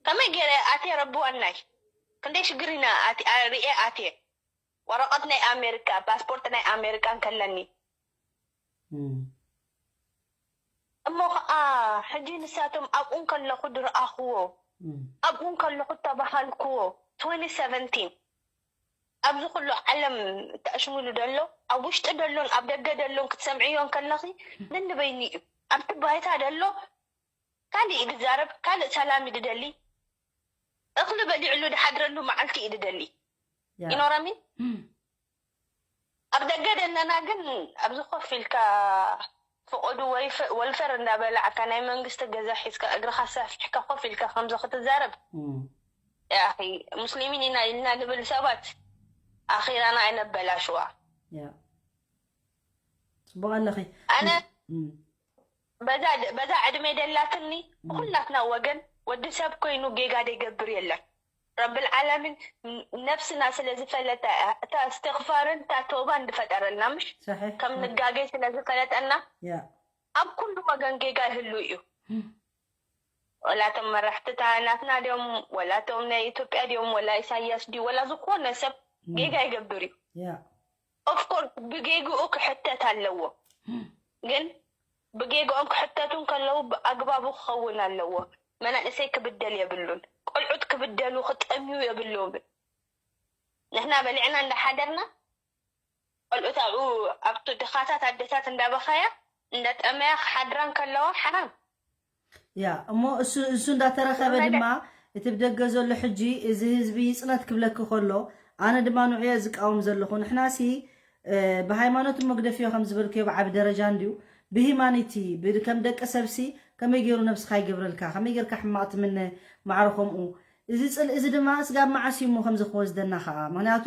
ከመይ ገይረ ኣትየ ረቢ ዋናይ ክንደይ ሽግር ኢና ኣቲ- አ- ርኤ ኣትየ ወረቐት ናይ ኣሜሪካ፣ ፓስፖርት ናይ ኣሜሪካ እንከለኒ። እም፣ እሞ ኸዓ ሕጂ ንሳቶም ኣብኡ እንከለኹ ዝረኣኽዎ፣ እም፣ ኣብኡ እንከለኹ እተባሃልክዎ፣ twenty seventeen ኣብዚ ኩሉ ዓለም ተኣሽሚሉ ደሎ፣ ኣብ ውሽጢ ደሎን ኣብ ደገ ደሎን ክትሰምዕዮ እንከለኺ፣ ነንበይኑ እዩ። ኣብቲ ባይታ ደሎ ካልእ እዩ ዝዛረብ፣ ካልእ ሰላም እዩ ዝደሊ። እኽሊ በሊዕሉ ዝሓድረሉ መዓልቲ እዩ ዝደሊ። ያ፣ You know what I mean? እም፣ ኣብ ደገ ደለና ግን ኣብዚ ኮፍ ኢልካ ፍቐዱ ወይ ፈ-፣ ወልፈር እንዳበላዕካ ናይ መንግስቲ ገዛ ሒዝካ እግርኻ ሰፊሕካ ኮፍ ኢልካ ከምዚ ክትዛረብ እም፣ ያኺ ሙስሊሚን ኢና ኢልና ንብል ሰባት ኣኺራና ኣይነበላሽዋ። ያ፣ ጽቡቕ ኣለኺ። ኣነ እም፣ በዛ በዛ ዕድመ ደላትኒ ብኩላትና ወገን ወዲ ሰብ ኮይኑ ጌጋ ደይገብር የለን። ረብል ዓለሚን ነብስና ስለ ዝፈለጠ እታ እስትኽፋርን እታ ተውባን ዝፈጠረልና ምሽ ሰሒሕ። ከም ንጋገይ ስለ ዝፈለጠና ያ፣ ኣብ ኩሉ ወገን ጌጋ ይህሉ እዩ። ወላቶም መራሕትታ ናትና ድዮም ወላቶም ናይ ኢትዮጵያ ድዮም ወላ ኢሳያስ ድዩ ወላ ዝኾነ ሰብ እም፣ ጌጋ ይገብር እዩ። ያ፣ ኦፍኮርስ ብጌግኡ ክሕተት ኣለዎ። ግን ብጌግኦም ክሕተቱ እንከለዉ ብኣግባቡ ክኸውን ኣለዎ። መናእሰይ ክብደል የብሉን። ቆልዑት ክብደሉ ክጠምዩ የብሎምን። ንሕና በሊዕና እንዳሓደርና ቆልዑት ኣብኡ ኣብቲ ድኻታት ኣደታት እንዳበኸያ እንዳጠመያ ክሓድራ እንከለዋ ሓራም። ያ፣ እሞ እሱ እሱ እንዳተረኸበ መለ- ድማ እቲ ብደገ ዘሎ ሕጂ እዚ ህዝቢ ይጽነት ክብለኪ ከሎ ኣነ ድማ ንዑየ ዝቃወም ዘለኹ። ንሕናሲ እ፣ ብሃይማኖት መግደፍዮ ከም ዝበልክዮ ብዓቢ ደረጃ እንድዩ ብሂማኒቲ ብ- ከም ደቂ ሰብሲ ከመይ ገይሩ ነብስኻ ይገብረልካ ከመይ ጌርካ ሕማቕ ትምነ ማዕረ ከምኡ እዚ ጽልኢ እዚ ድማ ስጋብ መዓስ እዩ እሞ ከምዚ ክወስደና ከዓ ምክንያቱ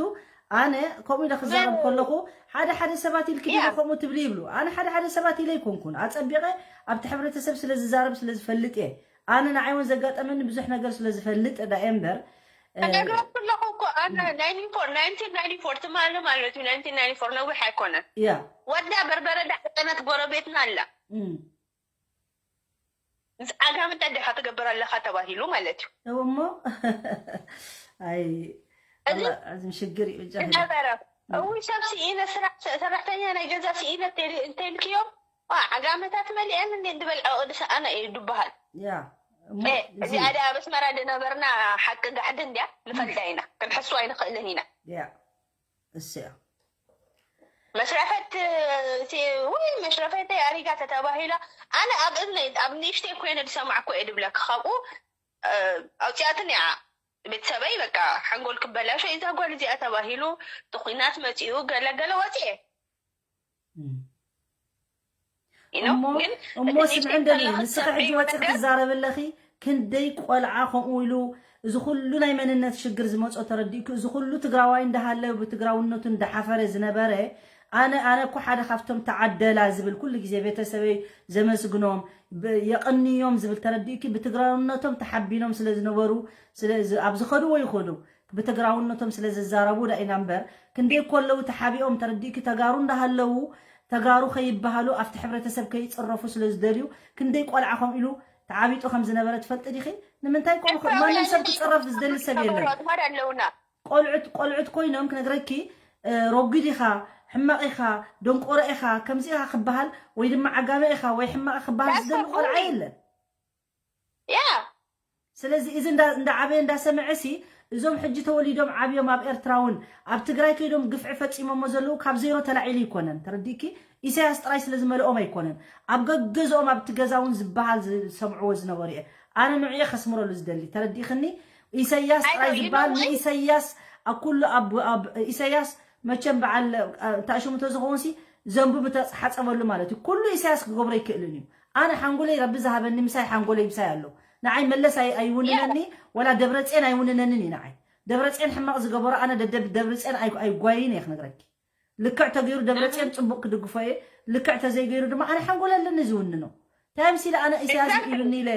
ኣነ ከምኡ ኢለ ክዛረብ ከለኹ ሓደ ሓደ ሰባት ኢልኪ ዲኺ ከምኡ ትብሊ ይብሉ ኣነ ሓደ ሓደ ሰባት ኢለ ኣይኮንኩን ኣጸቢቐ ኣብቲ ሕብረተሰብ ስለ ዝዛረብ ስለ ዝፈልጥ እየ ኣነ ንዓይ እውን ዘጋጠመኒ ብዙሕ ነገር ስለ ዝፈልጥ ዳ እምበር ተነግረኩ ኣለኹ እኮ ኣነ ናይንቲ ፎር ናይንቲን ናይንቲ ፎር ትማሊ ማለት እዩ ናይንቲን ናይንቲ ፎር ነዊሕ ኣይኮነን ያ ወዳ በርበረ ዳዕጠነት ጎረቤትና ኣላ እም። ምስ ዓጋመ እንታይ ዲኻ ትገብር ኣለኻ ተባሂሉ ማለት እዩ እው እሞ ኣይ እዚ ኣላ ኣዝም ሽግር እዩ ጃሂል ነበረ እዊ ሰብ ስኢነ ስራሕ ሰራሕተኛ ናይ ገዛ ስኢነ እንተይልክዮም ዋ ዓጋመታት መሊአን እንዴ እንድበል ዕቕዲ ሰኣና እዩ ድበሃል ያ እሞ እ፣ እዚ እዚኣ ደኣ ኣብ ኣስመራ ዝነበርና ሓቂ ጋሕዲ እንድያ ንፈልጣ ኢና ክንሕሱ ኣይንኽእልን ኢና ያ እሰያ መሽረፈት ሲ- ውይ መሽረፈተይ ኣሪጋ ተተባሂላ ኣነ ኣብ እዝነይ ኣብ ንእሽተይ ኮይነ ዝሰማዕኮ እየ ድብለኪ ካብኡ እ፣ ኣውፅኣትን እያ ቤተሰበይ በቃ ሓንጎል ክበላሾ እዛ ጓል እዚኣ ተባሂሉ እቲ ኩናት መፂኡ ገለገለ ወፅኤ እም። You know? እሞ ግን እሞ እቲ ስምዒ ንእሽተይ እንደሊ ከለኺ ንስኺ ሕጂ ትሰምዕዮ ወፂእኺ ነገር ትዛረቢ ኣለኺ ክንደይ ቆልዓ ከምኡ ኢሉ እዚ ኩሉ ናይ መንነት ሽግር ዝመፆ ተረዲእኩ እዚ ኩሉ ትግራዋይ እንዳሃለ ብትግራውነቱ እንዳሓፈረ ዝነበረ ኣነ ኣነ እኮ ሓደ ካብቶም ተዓደላ ዝብል ኩሉ ግዜ ቤተሰበይ ዘመስግኖም ብ- የቐንዮም ዝብል ተረዲእኪ ብትግራውነቶም ተሓቢኖም ስለ ዝነበሩ ስለ ዝ- ኣብ ዝኸድዎ ይኸዱ ብትግራውነቶም ስለ ዝዛረቡ ዳ ኢና እምበር ክንደይ እኮ ኣለዉ ተሓቢኦም ተረዲእኪ ተጋሩ እንዳሃለዉ ተጋሩ ከይበሃሉ ኣብቲ ሕብረተሰብ ከይፅረፉ ስለ ዝደልዩ ክንደይ ቆልዓ ከምኡ ኢሉ ተዓቢጡ ከም ዝነበረ ትፈልጢ ዲኺ? ንምንታይ ቆልዑ ማንም ሰብ ክፀረፍ ዝደሊ ሰብ የለን። ኣጥማድ ኣለውና ቆልዑት ቆልዑት ኮይኖም ክነግረኪ እ፣ ረጒድ ኢኻ፣ ሕማቕ ኢኻ፣ ደንቆሮ ኢኻ፣ ከምዚ ኢኻ ክበሃል ወይ ድማ ዓጋመ ኢኻ ወይ ሕማቕ ክበሃል ዝደሊ ቆልዓ የለን። ያ ስለዚ እዚ እንዳ- እንዳዓበየ እንዳሰምዐ ሲ እዞም ሕጂ ተወሊዶም ዓብዮም ኣብ ኤርትራ እውን ኣብ ትግራይ ከይዶም ግፍዒ ፈፂሞሞ ዘለዉ ካብ ዜሮ ተላዒሉ ይኮነን ተረዲእኪ ኢሳያስ ጥራይ ስለ ዝመልኦም ኣይኮነን ኣብ ገገዝኦም ኣብቲ ገዛ እውን ዝበሃል ዝሰምዕዎ ዝነበሩ እየ ኣነ ንዑየ ከስምረሉ ዝደሊ ተረዲእክኒ ኢሳያስ ጥራይ ዝበሃል ንኢሳያስ ኣብ ኩሉ ኣብ ኢሳያስ መቸም በዓል ታእሽሙ ተዝኸውን ሲ ዘንቡ ምተሓፀበሉ ማለት እዩ ኩሉ ኢሳያስ ክገብሮ ኣይክእልን እዩ ኣነ ሓንጎለይ ረቢ ዝሃበኒ ምሳይ ሓንጎለይ ምሳይ ኣሎ ንዓይ መለስ ኣይ- ኣይውንነኒ ወላ ደብረፅየን ኣይውንነንን እዩ ንዓይ ደብረፅየን ሕማቕ ዝገበሮ ኣነ ደደብ ደብረፅየን ኣይ- ኣይጓይን እየ ክነግረኪ ልክዕ ተገይሩ ደብረፅየን ፅቡቕ ክድግፎ እየ ልክዕ ተዘይገይሩ ድማ ኣነ ሓንጎል ኣለኒ ዝውንኖ እንታይ ምሲለ ኣነ ኢሳያስ ኢሉኒ ኢለ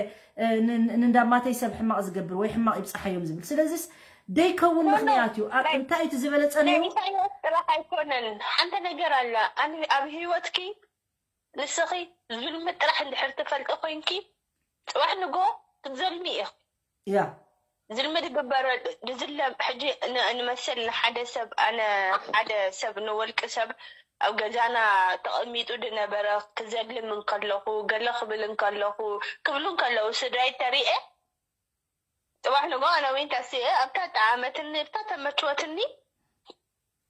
እ፣ ን- ን- ንዳማተይ ሰብ ሕማቕ ዝገብር ወይ ሕማቕ ይብፅሓዮም ዝብል ስለዚስ ደይከውን ምክንያት እዩ ኣብ እንታይ እቲ ዝበለፀ ናይ ነይሩ ኢሳያስ ጥራሕ ኣይኮነን ሓንቲ ነገር ኣላ ኣነ ኣብ ህይወትኪ ንስኺ ዝልሚ ጥራሕ እንድሕር ትፈልጢ ኮይንኪ ፅባሕ ንጎ ክትዘልሚ ኢኺ ያ ዝልምድ ግበረ ዝለም ሕጂ ንመስል ንሓደ ሰብ ኣነ ሓደ ሰብ ንወልቂ ሰብ ኣብ ገዛና ተቐሚጡ ዝነበረ ክዘልም እንከለኹ ገለ ክብል እንከለኹ ክብሉ እንከለዉ ስድራይ ተሪኤ ጽባሕ ንጎ ኣነ ወይን ተሲኤ ኣብታ ጠዓመትኒ ኣብታ ተመችወትኒ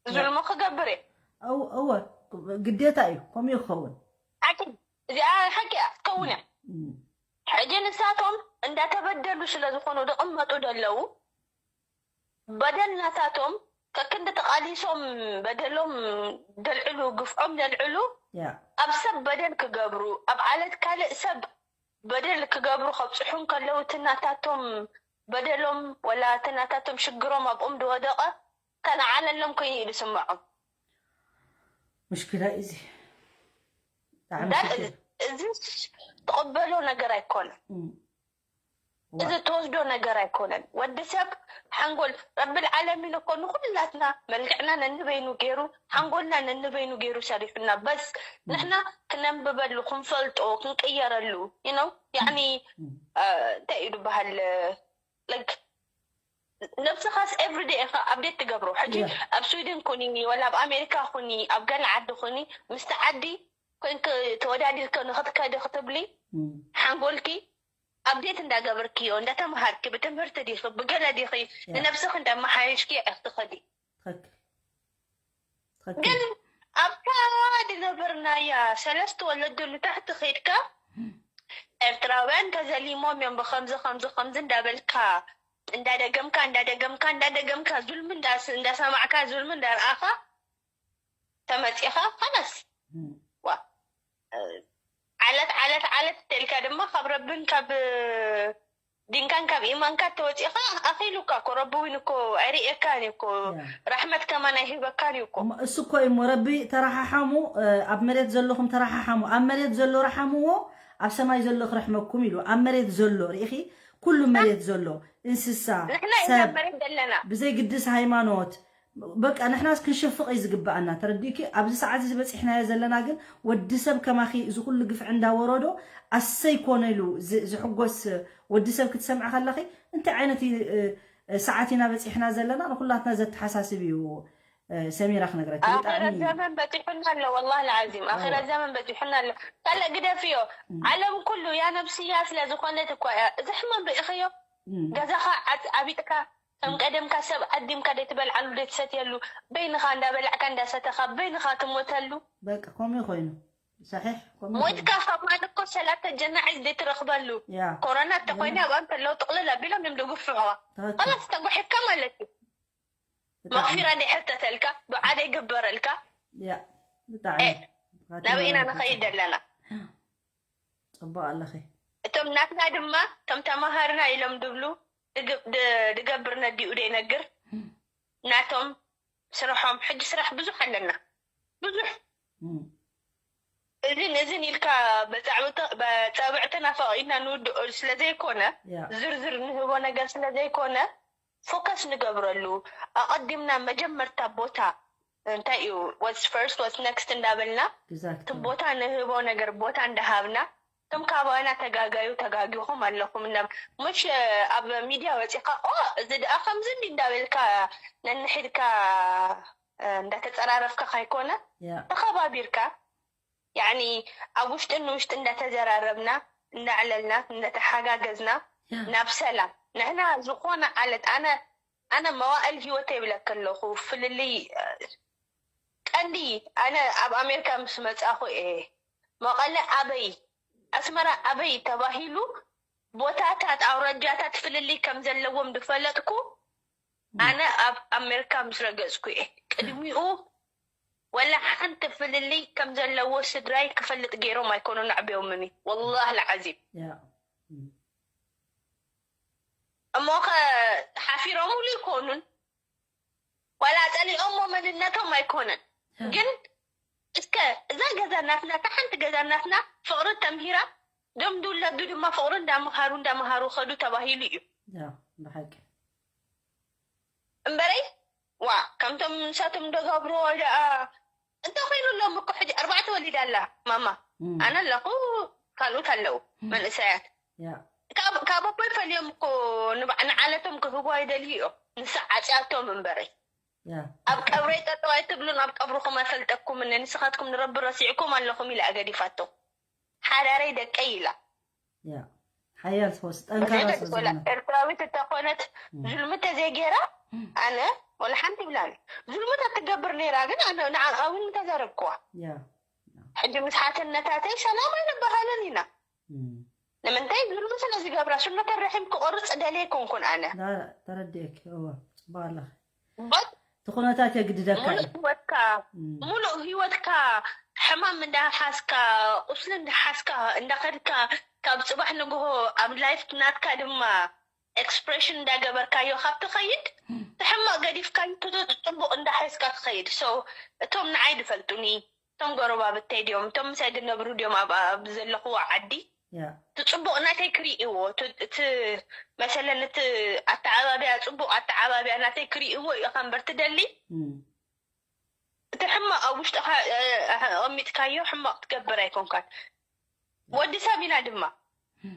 ዝልሞ ክገብር እየ። እወ ግዴታ እዩ፣ ከምኡ ይኸውን። ሓቂ እዚኣ ሓቂ እያ ክትከውን እያ። ሕጂ ንሳቶም እንዳተበደሉ ስለ ዝኾኑ ዝቕመጡ ዘለዉ በደል ናታቶም ከክንዲ ተቓሊሶም በደሎም ደልዕሉ ግፍዖም ደልዕሉ ኣብ ሰብ በደል ክገብሩ ኣብ ዓለት ካልእ ሰብ በደል ክገብሩ ከብፅሑ እንከለዉ እቲ ናታቶም በደሎም ወላ እቲ ናታቶም ሽግሮም ኣብኦም ዝወደቐ ከነዓለሎም ኮይኑ እዩ ዝስምዖም። ምሽኪላ እዚ እዚ ትቕበሎ ነገር ኣይኮነን። እዚ ትወስዶ ነገር ኣይኮነን። ወዲ ሰብ ሓንጎል ረብል ዓለሚን እኮ ንኩላትና መልክዕና ነንበይኑ ገይሩ ሓንጎልና ነንበይኑ ገይሩ ሰሪሑና። በስ ንሕና ክነንብበሉ ክንፈልጦ ክንቅየረሉ you know ያኒ እንታይ እዩ ዝበሃል like ነብስኻስ everyday ኢኻ update ትገብሮ። ሕጂ ኣብ ስዊድን ኩኒ ወላ ኣብ ኣሜሪካ ኩኒ ኣብ ገለ ዓዲ ኩኒ ምስቲ ዓዲ ኮንክ ተወዳዲርክ ንክትከዲ ክትብሊ ሓንጎልኪ update እንዳገበርክዮ እንዳተምሃርኪ ብትምህርቲ ዲኺ ብገለ ዲኺ ንነብስኺ እንዳመሓየሽኪ ኢኺ ትኸዲ። ግን ኣብታ ዝነበርናያ ሰለስተ ወለዶ ንታሕቲ ከይድካ ኤርትራውያን ተዘሊሞም እዮም ብከምዚ ከምዚ ከምዚ እንዳበልካ እንዳደገምካ እንዳደገምካ እንዳደገምካ ዙልሚ እንዳሰማዕካ ዙልሚ እንዳረኣኻ ተመፂኻ ከላስ ዓለት ዓለት ዓለት ተልካ ድማ ካብ ረብን ካብ ዲንካን ካብ ኢማንካ ተወፂኻ ኣኺሉካ እኮ ረቢ እውን እኮ ኣይርእየካን እዩ እኮ ራሕመት ከማን ኣይህበካን እዩ እኮ። እሱ እኮ እዩ እሞ ረቢ ተረሓሓሙ፣ ኣብ መሬት ዘለኹም ተረሓሓሙ፣ ኣብ መሬት ዘሎ ረሓምዎ ኣብ ሰማይ ዘሎ ክረሕመኩም ኢሉ። ኣብ መሬት ዘሎ ርኢኺ፣ ኩሉ መሬት ዘሎ እንስሳ፣ ሰብ፣ ብዘይ ግድስ ሃይማኖት በቃ ንሕናስ ክንሽፍቕ እዩ ዝግበኣና። ተረዲእኪ? ኣብዚ ሰዓት እዚ በፂሕናዮ ዘለና ግን ወዲ ሰብ ከማኺ እዚ ኩሉ ግፍዒ እንዳወረዶ ኣሰይ ኮነ ኢሉ ዝሕጎስ ወዲ ሰብ ክትሰምዒ ከለኺ እንታይ ዓይነት ሰዓት ኢና በፂሕና ዘለና ንኩላትና ዘተሓሳስብ እዩ። ሰሚራ ክነግረኪ ኣኺረት ዘመን በፂሑና ኣሎ። ወላሂ ልዓዚም ኣኺረት ዘመን በፂሑና ኣሎ። ካልእ ግደፍዮ። ዓለም ኩሉ ያ ነብስያ ስለ ዝኾነት እኳ እያ። እዚ ሕማም ርኢኽዮ? ገዛኻ ዓቢጥካ ከም ቀደምካ ሰብ ዓዲምካ ደይትበልዓሉ ደይትሰትየሉ በይንኻ እንዳበላዕካ እንዳሰተኻ በይንኻ ትሞተሉ በቃ ከምኡ ኮይኑ ሰሒሕ ከምኡ ኮይኑ ሞትካ ከማን እኮ ሰላተ ጀናዒዝ ደይትረኽበሉ ያ ኮሮና እንተኮይነ ኣብኣ እንተለዉ ጥቕልል ኣቢሎም እዮም ድጉፍሑዋ ትኽክል ኸላስ ተጓሒፍካ ማለት እዩ ብጣዕሚ መቕፊራ ደይሕተተልካ ዱዓ ደይግበረልካ ያ ብጣዕሚ ናበይ ኢና ንኸይድ ዘለና ፅቡቅ ኣለኺ እቶም ናትና ድማ ከም ተማሃርና ኢሎም ድብሉ ድገብር ነዲኡ ደይነግር ናቶም ስርሖም ሕጂ ስራሕ ብዙሕ ኣለና ብዙሕ እዝን እዝን ኢልካ በፃብዕትና ፈቂድና ንውድኦ ስለዘይኮነ ዝርዝር ንህቦ ነገር ስለዘይኮነ ፎከስ ንገብረሉ ኣቐዲምና መጀመርታ ቦታ እንታይ እዩ what's first what's next እንዳበልና እቲ ቦታ ንህቦ ነገር ቦታ እንዳሃብና እቶም ካባና ተጋጋዩ ተጋጊኹም ኣለኹም እና ምሽ ኣብ ሚድያ ወፂኻ ኦ እዚ ደኣ ከምዚ እንዲ እንዳበልካ ነንሕድካ እንዳተፀራረፍካ ካይኮነ ተኸባቢርካ ያኒ ኣብ ውሽጢ ንውሽጢ እንዳተዘራረብና እንዳዕለልና እንዳተሓጋገዝና ናብ ሰላም ንሕና ዝኾነ ዓለት ኣነ ኣነ መዋእል ህይወት ይብለክ ኣለኹ ፍልልይ ቀንዲ ኣነ ኣብ ኣሜሪካ ምስ መፃኹ እየ መቐለ ኣበይ ኣስመራ ኣበይ ተባሂሉ ቦታታት ኣውረጃታት ፍልልይ ከም ዘለዎም ዝፈለጥኩ ኣነ ኣብ ኣሜሪካ ምስ ረገፅኩ እየ ቅድሚኡ ወላ ሓንቲ ፍልልይ ከም ዘለዎ ስድራይ ክፈልጥ ገይሮም ኣይኮኑን ኣዕብዮምኒ ወላሂ ልዓዚም እሞ ከ ሓፊሮምሉ ይኮኑን ዋላ ፀሊኦሞ መንነቶም ኣይኮነን ግን እስከ እዛ ገዛ ናትና እታ ሓንቲ ገዛ ናትና ፍቅሪ ተምሂራ ዶም ድውለዱ ድማ ፍቅሪ እንዳምሃሩ እንዳምሃሩ ከዱ ተባሂሉ እዩ ብሓቂ እምበረይ ዋ ከምቶም ንሳቶም እንደገብርዎ ደኣ እንተኮይኑ ሎም እኮ ሕጂ ኣርባዕተ ወሊዳ ኣላ ማማ ኣነ ኣለኹ ካልኦት ኣለዉ መንእሰያት ካብ ኣቦይ ፈልዮም እኮ ንዓለቶም ክህቡ ኣይደልዩ እዮም። ንሳ ዓፅያቶም እምበረይ። ኣብ ቀብረይ ጠጠው ኣይትብሉን፣ ኣብ ቀብርኹም ኣይፈልጠኩምን። ንስኻትኩም ንረቢ ረሲዕኩም ኣለኹም ኢላ ገዲፋቶ። ሓዳረይ ደቀይ ኢላ። ሓያል ሰውስ ጠንካራ ሰው ዝኮነ ኤርትራዊት እተኮነት፣ ዝልሚ ተዘይጌራ፣ ኣነ ወላ ሓንቲ ይብላኒ። ዝልሚ ተትገብር ነይራ ግን ኣነ ንዓኣ እውን ምተዛረብክዋ። ሕጂ ምስ ሓትነታተይ ሰላም ኣይንበሃልን ኢና። ንምንታይ ዝልሚ ስለ ዝገብራ? ስነተ ረሒም ክቆርፅ ደልየ ኣይኮንኩን ኣነ። ተረዲእኪ። እወ፣ ፅቡቅ ኣለኺ። እቲ ኩነታት የግድደካ እዩ። ሙሉእ ህይወትካ ሕማም እንዳሓዝካ፣ ቁስሊ እንዳሓዝካ እንዳኸድካ፣ ካብ ፅባሕ ንግሆ ኣብ ላይፍ ናትካ ድማ ኤክስፕሬሽን እንዳገበርካዮ ካብ ትኸይድ፣ እቲ ሕማቕ ገዲፍካዮ፣ እቲ ፅቡቕ እንዳሓዝካ ትኸይድ። So እቶም ንዓይ ዝፈልጡኒ፣ እቶም ጎረባብተይ ድዮም፣ እቶም ምሳይ ዝነብሩ ድዮም ኣብ ዘለኽዎ ዓዲ፣ እቲ ፅቡቕ ናተይ ክርእይዎ፣ እቲ መሰለን እቲ ኣተዓባብያ፣ ፅቡቕ ኣተዓባብያ ናተይ ክርእይዎ ኢኻ እምበር ትደሊ። እቲ ሕማቕ ኣብ ውሽጥኻ ኣቐሚጥካዮ ሕማቕ ትገብር ኣይኮንካን። ወዲ ሰብ ኢና ድማ።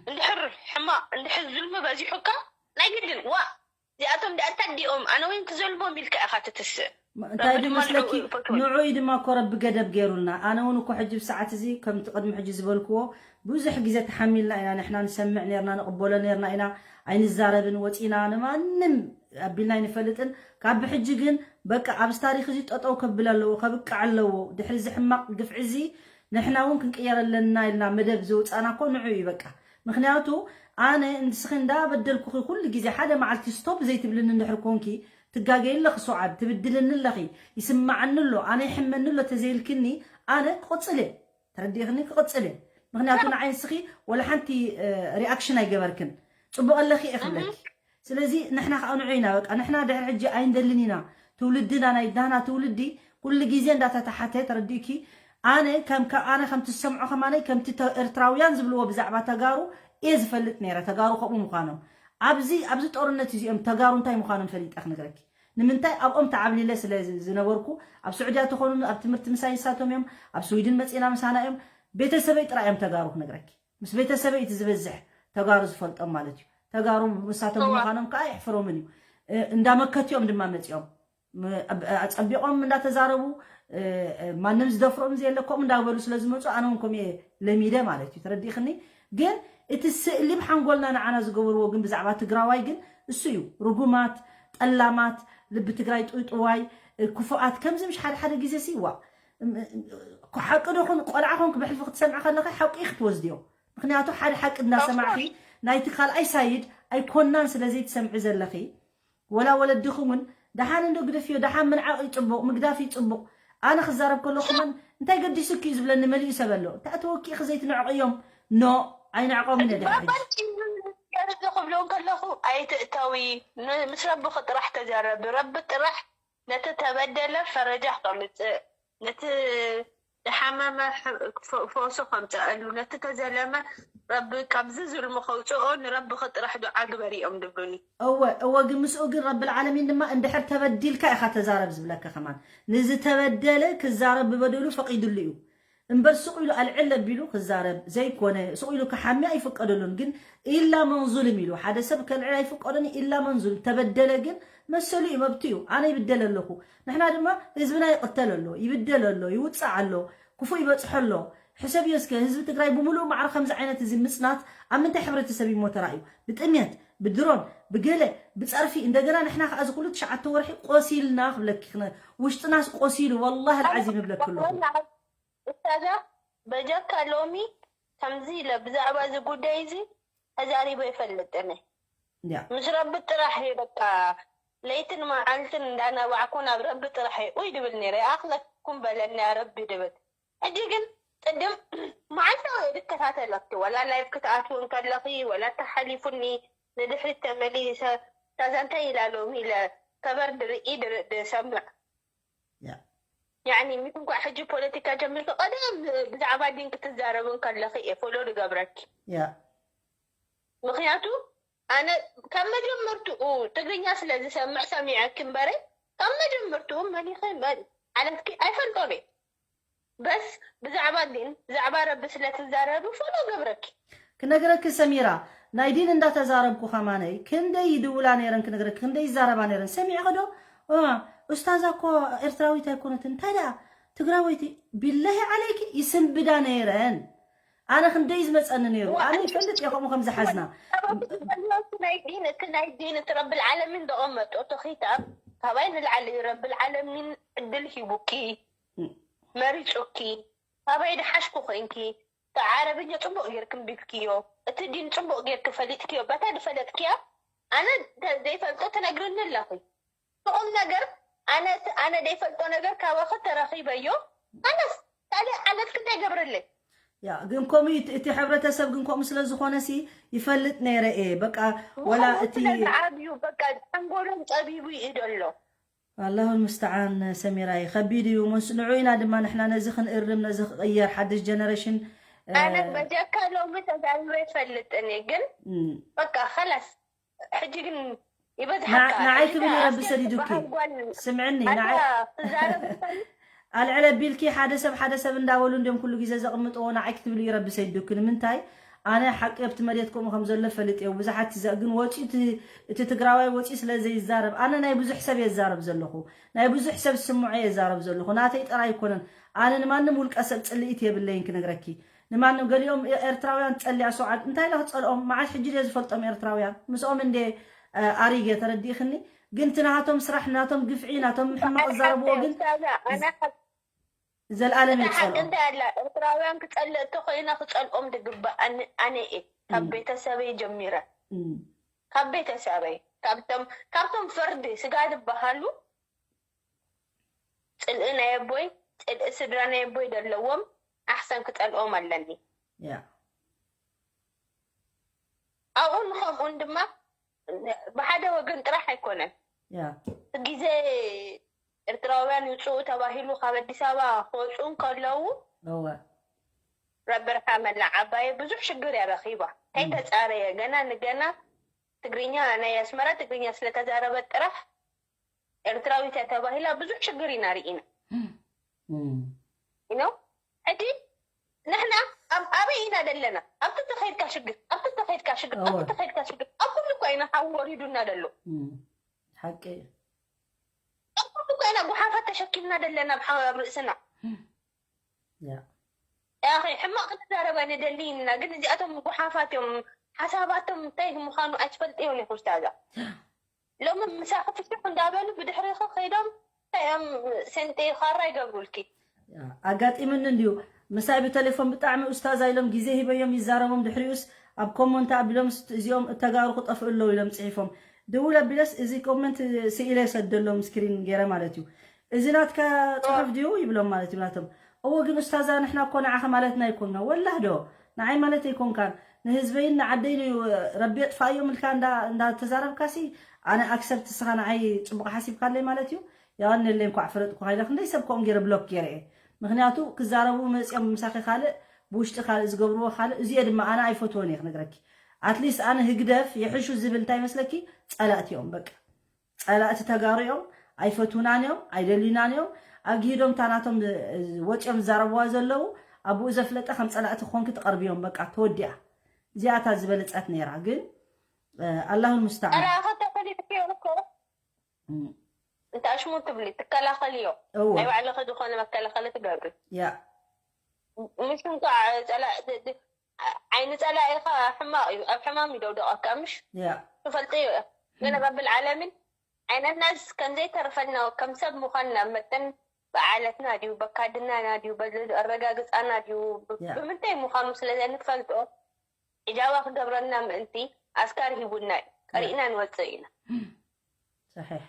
እንድሕር ሕማቕ፣ እንድሕር ዝልሚ በዚሑካ፣ ናይ ግድን ዋ እዚኣቶም ደኣ እንታይ ድኦም፣ ኣነ እውን ክዘልሞም ኢልካ ኢኻ ትትስእ። እንታይ ድመስለኪ? ንዑ እዩ ድማ እኮ ረቢ ገደብ ገይሩልና። ኣነ እውን እኮ ሕጂ ብሰዓት እዚ ከምቲ ቅድሚ ሕጂ ዝበልክዎ ብዙሕ ግዜ ተሓሚልና ኢና። ንሕና ንሰምዕ ነርና፣ ንቕበሎ ነርና ኢና። ኣይንዛረብን፣ ወፂና ንማንም ኣቢልና ኣይንፈልጥን። ካብ ብሕጂ ግን በቃ ኣብዚ ታሪክ እዚ ጠጠው ከብል ኣለዎ፣ ከብቅዕ ኣለዎ። ድሕሪ እዚ ሕማቅ ግፍዒ እዚ ንሕና እውን ክንቅየር ኣለና ኢልና መደብ ዘውፃና እኮ ንዑ እዩ በቃ። ምክንያቱ ኣነ ንስኺ እንዳበደልኩኺ ኩሉ ግዜ ሓደ መዓልቲ ስቶፕ ዘይትብልኒ እንድሕር ኮንኪ፣ ትጋገይ ኣለኺ ሱዓድ፣ ትብድልኒ ኣለኺ፣ ይስማዓኒ ኣሎ፣ ኣነ ይሕመኒ ኣሎ ተዘይልክኒ ኣነ ክቕፅል እየ። ተረዲእኽኒ? ክቕፅል እየ። ምክንያቱ ንዓይ ንስኺ ወላ ሓንቲ ሪኣክሽን ኣይገበርክን። ፅቡቕ ኣለኺ እየ ክብለኪ። ስለዚ ንሕና ከዓ ንዑ ኢና በቃ። ንሕና ድሕሪ ሕጂ ኣይንደልን ኢና። ትውልድና ናይ ናህና ትውልዲ ኩሉ ግዜ እንዳተተሓተ ተረዲእኪ። ኣነ ከም ኣነ ከምቲ ዝሰምዖ ከማነይ ከምቲ ኤርትራውያን ዝብልዎ ብዛዕባ ተጋሩ እየ ዝፈልጥ ነይረ። ተጋሩ ከምኡ ምዃኖም ኣብዚ ኣብዚ ጦርነት እዚኦም ተጋሩ እንታይ ምዃኖም ፈሊጠ ክነግረኪ። ንምንታይ ኣብኦም ተዓብሊለ ስለ ዝነበርኩ ኣብ ስዑድያ ተኾኑ ኣብ ትምህርቲ ምሳይ ንሳቶም እዮም። ኣብ ስዊድን መፂና ምሳና እዮም። ቤተሰበይ ጥራይ እዮም ተጋሩ ክነግረኪ። ምስ ቤተሰበይ እቲ ዝበዝሕ ተጋሩ ዝፈልጦም ማለት እዩ። ተጋሩ ምሳቶም ብምዃኖም ከዓ ይሕፍሮምን እዩ። እንዳመከትዮም ድማ መፂኦም ኣፀቢቖም እንዳተዛረቡ ማንም ዝደፍሮም ዘየለ ከምኡ እንዳበሉ ስለ ዝመፁ ኣነ እውን ከምኡ እየ ለሚደ ማለት እዩ። ተረዲእክኒ? ግን እቲ ስእሊ ብሓንጎልና ንዓና ዝገበርዎ ግን ብዛዕባ ትግራዋይ ግን እሱ እዩ። ርጉማት፣ ጠላማት፣ ልቢ ትግራይ ጥውጥዋይ፣ ክፉኣት ከምዚ ምሽ ሓደ ሓደ ግዜ ሲ ዋ ሓቂ ዶ ኹን ቆልዓ ኾንክ ብሕልፊ ክትሰምዕ ከለኻ ሓቂ ክትወስድዮ። ምክንያቱ ሓደ ሓቂ እንዳሰማዕኪ ናይቲ ካልኣይ ሳይድ ኣይኮናን ስለ ዘይትሰምዒ ዘለኺ ወላ ወለድኹም እውን ደሓን እንዶ ግደፍዮ፣ ደሓን ምንዓቕ እዩ ፅቡቕ፣ ምግዳፍ እዩ ፅቡቕ። ኣነ ክዛረብ ከለኹ እውን እንታይ ገዲሱኪ እዩ ዝብለኒ መሊኡ ሰብ ኣሎ። እንታይ ተወኪእኺ ዘይትንዕቕዮም? ኖ ኣይንዕቆምን እየ ድሕሪ ሕጂ። ባባል ጭምር ገርዚ ክብሎ ከለኹ ኣይትእተዊ፣ ን- ምስ ረብኺ ጥራሕ ተዛረቢ። ረቢ ጥራሕ ነቲ ተበደለ ፈረጃ ከምፅእ፣ ነቲ ዝሓመመ ሕ- ፈ- ፈውሲ ከምፅኣሉ፣ ነቲ ተዘለመ ረቢ ካብዚ ዝልሙ ከውፅኦ ንረብኺ ጥራሕ ዱዓ ግበሪ እዮም ድብሉኒ። እወ እወ ግን ምስኡ ግን ረብል ዓለሚን ድማ እንድሕር ተበዲልካ ኢኻ ተዛረብ ዝብለካ ከማን ንዝተበደለ ክዛረብ ብበደሉ ፈቒዱሉ እዩ እምበር ስቕ ኢሉ ኣልዕል ኣቢሉ ክዛረብ ዘይኮነ ስቕ ኢሉ ክሓሚ ኣይፍቀደሉን ግን ኢላ መን ዙልም ኢሉ ሓደ ሰብ ከልዕል ኣይፍቀዶን ኢላ መን ዙልም ተበደለ ግን መሰሉ እዩ መብቱ እዩ ኣነ ይብደል ኣለኹ ንሕና ድማ ህዝብና ይቕተል ኣሎ ይብደል ኣሎ ይውፃዕ ኣሎ ክፉእ ይበፅሖ ኣሎ ሕሰብዮ እስከ ህዝቢ ትግራይ ብምሉእ ማዕረ ከምዚ ዓይነት እዚ ምፅናት ኣብ ምንታይ ሕብረተሰብ እዩ እሞ ተራእዩ ብጥምየት ብድሮን ብገለ ብፀርፊ እንደገና ንሕና ከዓ እዚ ኩሉ ትሽዓተ ወርሒ ቆሲልና ክብለኪ ውሽጥናስ ቆሲሉ ወላሂ ኣልዓዚም ይብለኪ ኣለኹ እስታዛ በጃካ ሎሚ ከምዚ ኢለ ብዛዕባ እዚ ጉዳይ እዚ ተዛሪበ ይፈልጥን ምስ ረቢ ጥራሕ እየ በቃ ለይትን መዓልትን እንዳናባዕኩ ናብ ረቢ ጥራሕ እየ ኡይ ድብል ነይረ ይኣኽለኩም በለኒ ረቢ ድብል ሕጂ ግን ቅድም መዓልታዊ እየ ዝከታተለኪ ወላ ላይቭ ክትኣትዊ እንከለኺ ወላ ተሓሊፉኒ ንድሕሪት ተመሊሰ ታዛ እንታይ ኢላ ሎሚ ኢለ ከበር ድርኢ ድሰምዕ ያኒ ምስ እንኳዕ ሕጂ ፖለቲካ ጀሚርኪ ቀደም ብዛዕባ ዲን ክትዛረብ እንከለኺ እየ ፎሎ ዝገብረኪ ምክንያቱ ኣነ ካብ መጀመርትኡ ትግርኛ ስለ ዝሰምዕ ሰሚዐኪ እምበረ ካብ መጀመርትኡ መሊኺ መን ዓለትኪ ኣይፈልጦን እየ በስ ብዛዕባ ዲን ብዛዕባ ረቢ ስለ ትዛረቢ ፎሎ ገብረኪ ክነግረኪ ሰሚራ ናይ ዲን እንዳተዛረብኩ ከማነይ ክንደይ ይድውላ ነይረን ክነግረኪ፣ ክንደይ ይዛረባ ነይረን። ሰሚዕኺ ዶ? ኡስታዛ እኮ ኤርትራዊት ኣይኮነትን፣ እንታይ ደኣ ትግራወይቲ? ቢላሂ ዓለይኪ ይስንብዳ ነይረን። ኣነ ክንደይ ዝመፀኒ ነይሩ። ኣነ ይፈልጥ እየ ከምኡ ከም ዝሓዝና። ናይ ዲን እቲ ናይ ዲን እቲ ረብል ዓለሚን ዘቐመጦ እቲ ኺታብ ካባይ ንላዕሊ ረብል ዓለሚን ዕድል ሂቡኪ መሪፁኪ ካባይ ድሓሽኩ ኮይንኪ እቲ ዓረብኛ ፅቡቕ ጌርኪ እንቢብክዮ እቲ ዲን ፅቡቕ ጌርኪ ፈሊጥክዮ በታ ድፈለጥክያ ኣነ ዘይፈልጦ ትነግርኒ ኣለኹ። ብቑም ነገር ኣነ ኣነ ዘይፈልጦ ነገር ካባኺ ተረኺበዮ። ኣነስ ካልእ ዓመት ክንደይ ገብረለይ? ያ ግን ከምኡ እዩ፣ እቲ ሕብረተሰብ ግን ከምኡ ስለ ዝኾነ ሲ ይፈልጥ ነይረ እየ። በቃ ወላ እቲ ዓብዩ በቃ ሓንጎሎም ጸቢቡ እዩ ደሎ። ኣላሁ ልምስተዓን ሰሚራይ፣ ከቢድ እዩ። ምስ ንዑ ኢና ድማ ንሕና ነዚ ክንእርም፣ ነዚ ክቕየር፣ ሓድሽ ጀነሬሽን ኣነ በጀካ ሎሚ ተዛሪበ ይፈልጥን እየ፣ ግን በቃ ከላስ ሕጂ ግን ይበዝሓካ። ንዓይ ክብል እዩ ረቢ ሰዲዱኪ። ስምዕኒ፣ ንዓይ ኣልዕል ኣቢልኪ ሓደ ሰብ ሓደ ሰብ እንዳበሉ እንዲዮም ኩሉ ግዜ ዘቕምጥዎ፣ ንዓይ ክትብል እዩ ረቢ ሰዲዱኪ። ንምንታይ? ኣነ ሓቂ ኣብቲ መሬት ከምኡ ከም ዘሎ ፈልጥ እየ። ብዙሓት ይዛ-፣ ግን ወፂኡ እቲ፣ እቲ ትግራዋይ ወፂኡ ስለ ዘይዛረብ፣ ኣነ ናይ ብዙሕ ሰብ እየ ዝዛረብ ዘለኹ፣ ናይ ብዙሕ ሰብ ስምዖ እየ ዝዛረብ ዘለኹ። ናተይ ጥራይ ኣይኮነን። ኣነ ንማንም ውልቀ ሰብ ፅልኢት የብለይን ክነግረኪ። ንማንም ገሊኦም ኤርትራውያን ጸሊኣ ሰውዓት እንታይ ኢለ ክጸልኦም? መዓስ ሕጂ ድየ ዝፈልጦም ኤርትራውያን? ምስኦም እንዴ ኣሪገ ተረዲእኽኒ? ግን እቲ ናቶም ስራሕ ናቶም ግፍዒ ናቶም ሕማቕ ዝዛረብዎ ግን ዘለኣለም ይጸልኦም። ኤርትራውያን ክጸልእ እተኮይነ ክጸልኦም ዝግባእ ኣነ እየ ካብ ቤተሰበይ ጀሚረ ካብ ቤተሰበይ ካብቶም ካብቶም ፈርዲ ስጋ ዝበሃሉ ጽልኢ ናይ ኣቦይ ጽልኢ ስድራ ናይ ኣቦይ ዘለዎም ኣሕሰን ክጸልኦም ኣለኒ። ኣብኡን ከምኡን ድማ ብሓደ ወገን ጥራሕ ኣይኮነን። ግዜ ኤርትራውያን ይውፅኡ ተባሂሉ ካብ ኣዲስ ኣበባ ክወፁ እንከለዉ ረቢ ርሓመላ ዓባየ ብዙሕ ሽግር እያ ረኺባ። እንታይ ተፃረየ ገና ንገና ትግርኛ ናይ ኣስመራ ትግርኛ ስለተዛረበት ጥራሕ ኤርትራዊት እያ ተባሂላ ብዙሕ ሽግር ኢና ርኢና። ኢኖ ሕጂ ንሕና ኣበይ ኢና ዘለና? ኣብቲ ተኸይድካ ሽግር ኣብቲ ተኸይድካ ሽግር ኣብቲ ተኸይድካ ሽግር ኣብ ኩሉ እኳ ኢና ሓዊ ወሪዱና ዘሎ። ሓቂ ኣብ ኩሉ እኳ ኢና ጉሓፋት ተሸኪምና ዘለና ኣብ ርእስና። ሕማቕ ክንዛረብ ኣይንደልይን ኢና፣ ግን እዚኣቶም ጉሓፋት እዮም። ሓሳባቶም እንታይ ምዃኑ ኣይትፈልጥዮን ኢኹ ስታዛ። ሎሚ ምሳኺ ፍሽኽ እንዳበሉ ብድሕሪኺ ከይዶም እንታይ እዮም ሰንጢ ኻራ ይገብሩልኪ። ኣጋጢምኒ እንድዩ ምሳይ ብተሌፎን ብጣዕሚ ኡስታዛ ኢሎም ግዜ ሂበዮም ይዛረቦም ድሕሪኡስ ኣብ ኮሞንት ኣቢሎምስ እዚኦም እተጋሩ ክጠፍኡ ኣለዉ ኢሎም ፅሒፎም ድውል ኣቢለስ እዚ ኮመንት ስኢለ ሰደሎም ስክሪን ገይረ ማለት እዩ። እዚ ናትካ ፅሑፍ ድዩ ይብሎም ማለት እዩ ናቶም። እዎ ግን ኡስታዛ ንሕና እኮ ንዓኸ ማለትና ኣይኮንና ወላህ ዶ ንዓይ ማለት ኣይኮንካን ንህዝበይን ንዓደይን እዩ ረቢ የጥፋእዮም ኢልካ እንዳተዛረብካሲ ኣነ ኣክሰብት ስኻ ንዓይ ፅቡቕ ሓሲብካለይ ማለት እዩ። የቐንየለይ እንኳዕ ፈለጥኩኻ ኢለ ክንደይ ሰብ ከምኡ ገይረ ብሎክ ገይረ እየ። ምክንያቱ ክዛረቡ መፅኦም ምሳኺ ካልእ ብውሽጢ ካልእ ዝገብርዎ ካልእ እዚኦ ድማ ኣነ ኣይፈትዎን እየ ክነግረኪ። ኣትሊስት ኣነ ህግደፍ ይሕሹ ዝብል እንታይ መስለኪ ፀላእቲ እዮም በቃ። ፀላእቲ ተጋሩ እዮም። ኣይፈትውናን እዮም ኣይደልዩናን እዮም። ኣግሂዶም እታ ናቶም ወፂኦም ዝዛረብዋ ዘለዉ ኣብኡ ዘፍለጠ ከም ፀላእቲ ክኾንኪ ትቐርብዮም በቃ ተወዲኣ። እዚኣታ ዝበለፀት ነይራ ግን ኣላሁ ልሙስተዓን። ራኸ ተፈሊጥክዮ እኮ እንተ ኣሽሙ ትብሊ ትከላኸልዮ። ናይ ባዕልኸ ዝኾነ መከላኸሊ ትገብሪ። ያ ምሽ እንኳ ፀላ ዓይኒ ጸላኢኻ ሕማቕ እዩ፣ ኣብ ሕማም ይደውደቐካ ምሽ ትፈልጥዮ እያ። ግን ረብል ዓለሚን ዓይነናስ ከምዘይተርፈና ከም ሰብ ምዃንና መጠን ብዓለትና ድዩ በካድናና ድዩ ኣረጋግጻና ድዩ ብምንታይ ምዃኑ ስለ ዘይንፈልጦ ሒጃባ ክገብረልና ምእንቲ ኣስካሪ ሂቡና እዩ ቀሪእና ንወፅእ ኢና። ሰሒሕ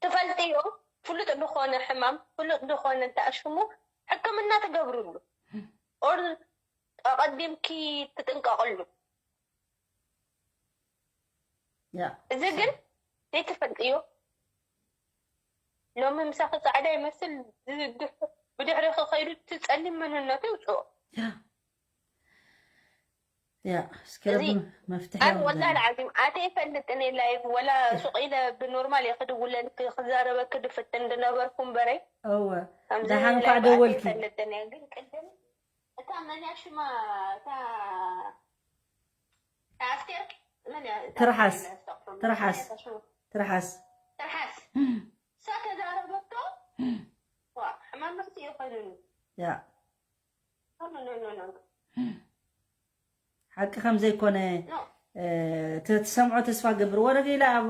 ትፈልጥዮ ፍሉጥ ዝኾነ ሕማም ፍሉጥ ዝኾነ እንተኣሽሙ ሕክምና ትገብርሉ ኦር ኣቐዲምኪ ትጥንቀቕሉ። እዚ ግን ዘይትፈልጥዮ ሎሚ ምሳኺ ጻዕዳ ይመስል ብድሕሪኺ ከይዱ እቲ ጸሊም መንነቱ ይውፅኦ። ያ እስኪ ረቢ መፍትሒ ኣነ ወላ ዓዚም ኣተ ይፈልጥ እኔ ላይቭ ወላ ሱቕ ኢለ ብኖርማል እየ ክድውለልክ ክዛረበክ ድፍትን ድነበርኩ እምበረይ እወ ደሓን እንኳዕ ደወልኪ ይፈልጥ እኔ ግን ቅድም እታ መን እያ ሽማ እታ ኣስቴር መን እያ? ትርሓስ ኣስተቕፍሩ። ትርሓስ መን እያ? ትርሓስ ትርሓስ እሳ ተዛረበቶ። ዋ፣ ሕማም መርሲ እዩ ኮይኑኒ። ያ ኖ ኖ ኖ ኖ ሓቂ ከም ዘይኮነ ኖ ትሰምዖ ተስፋ ገብር ወረገ ኢላ ኣብ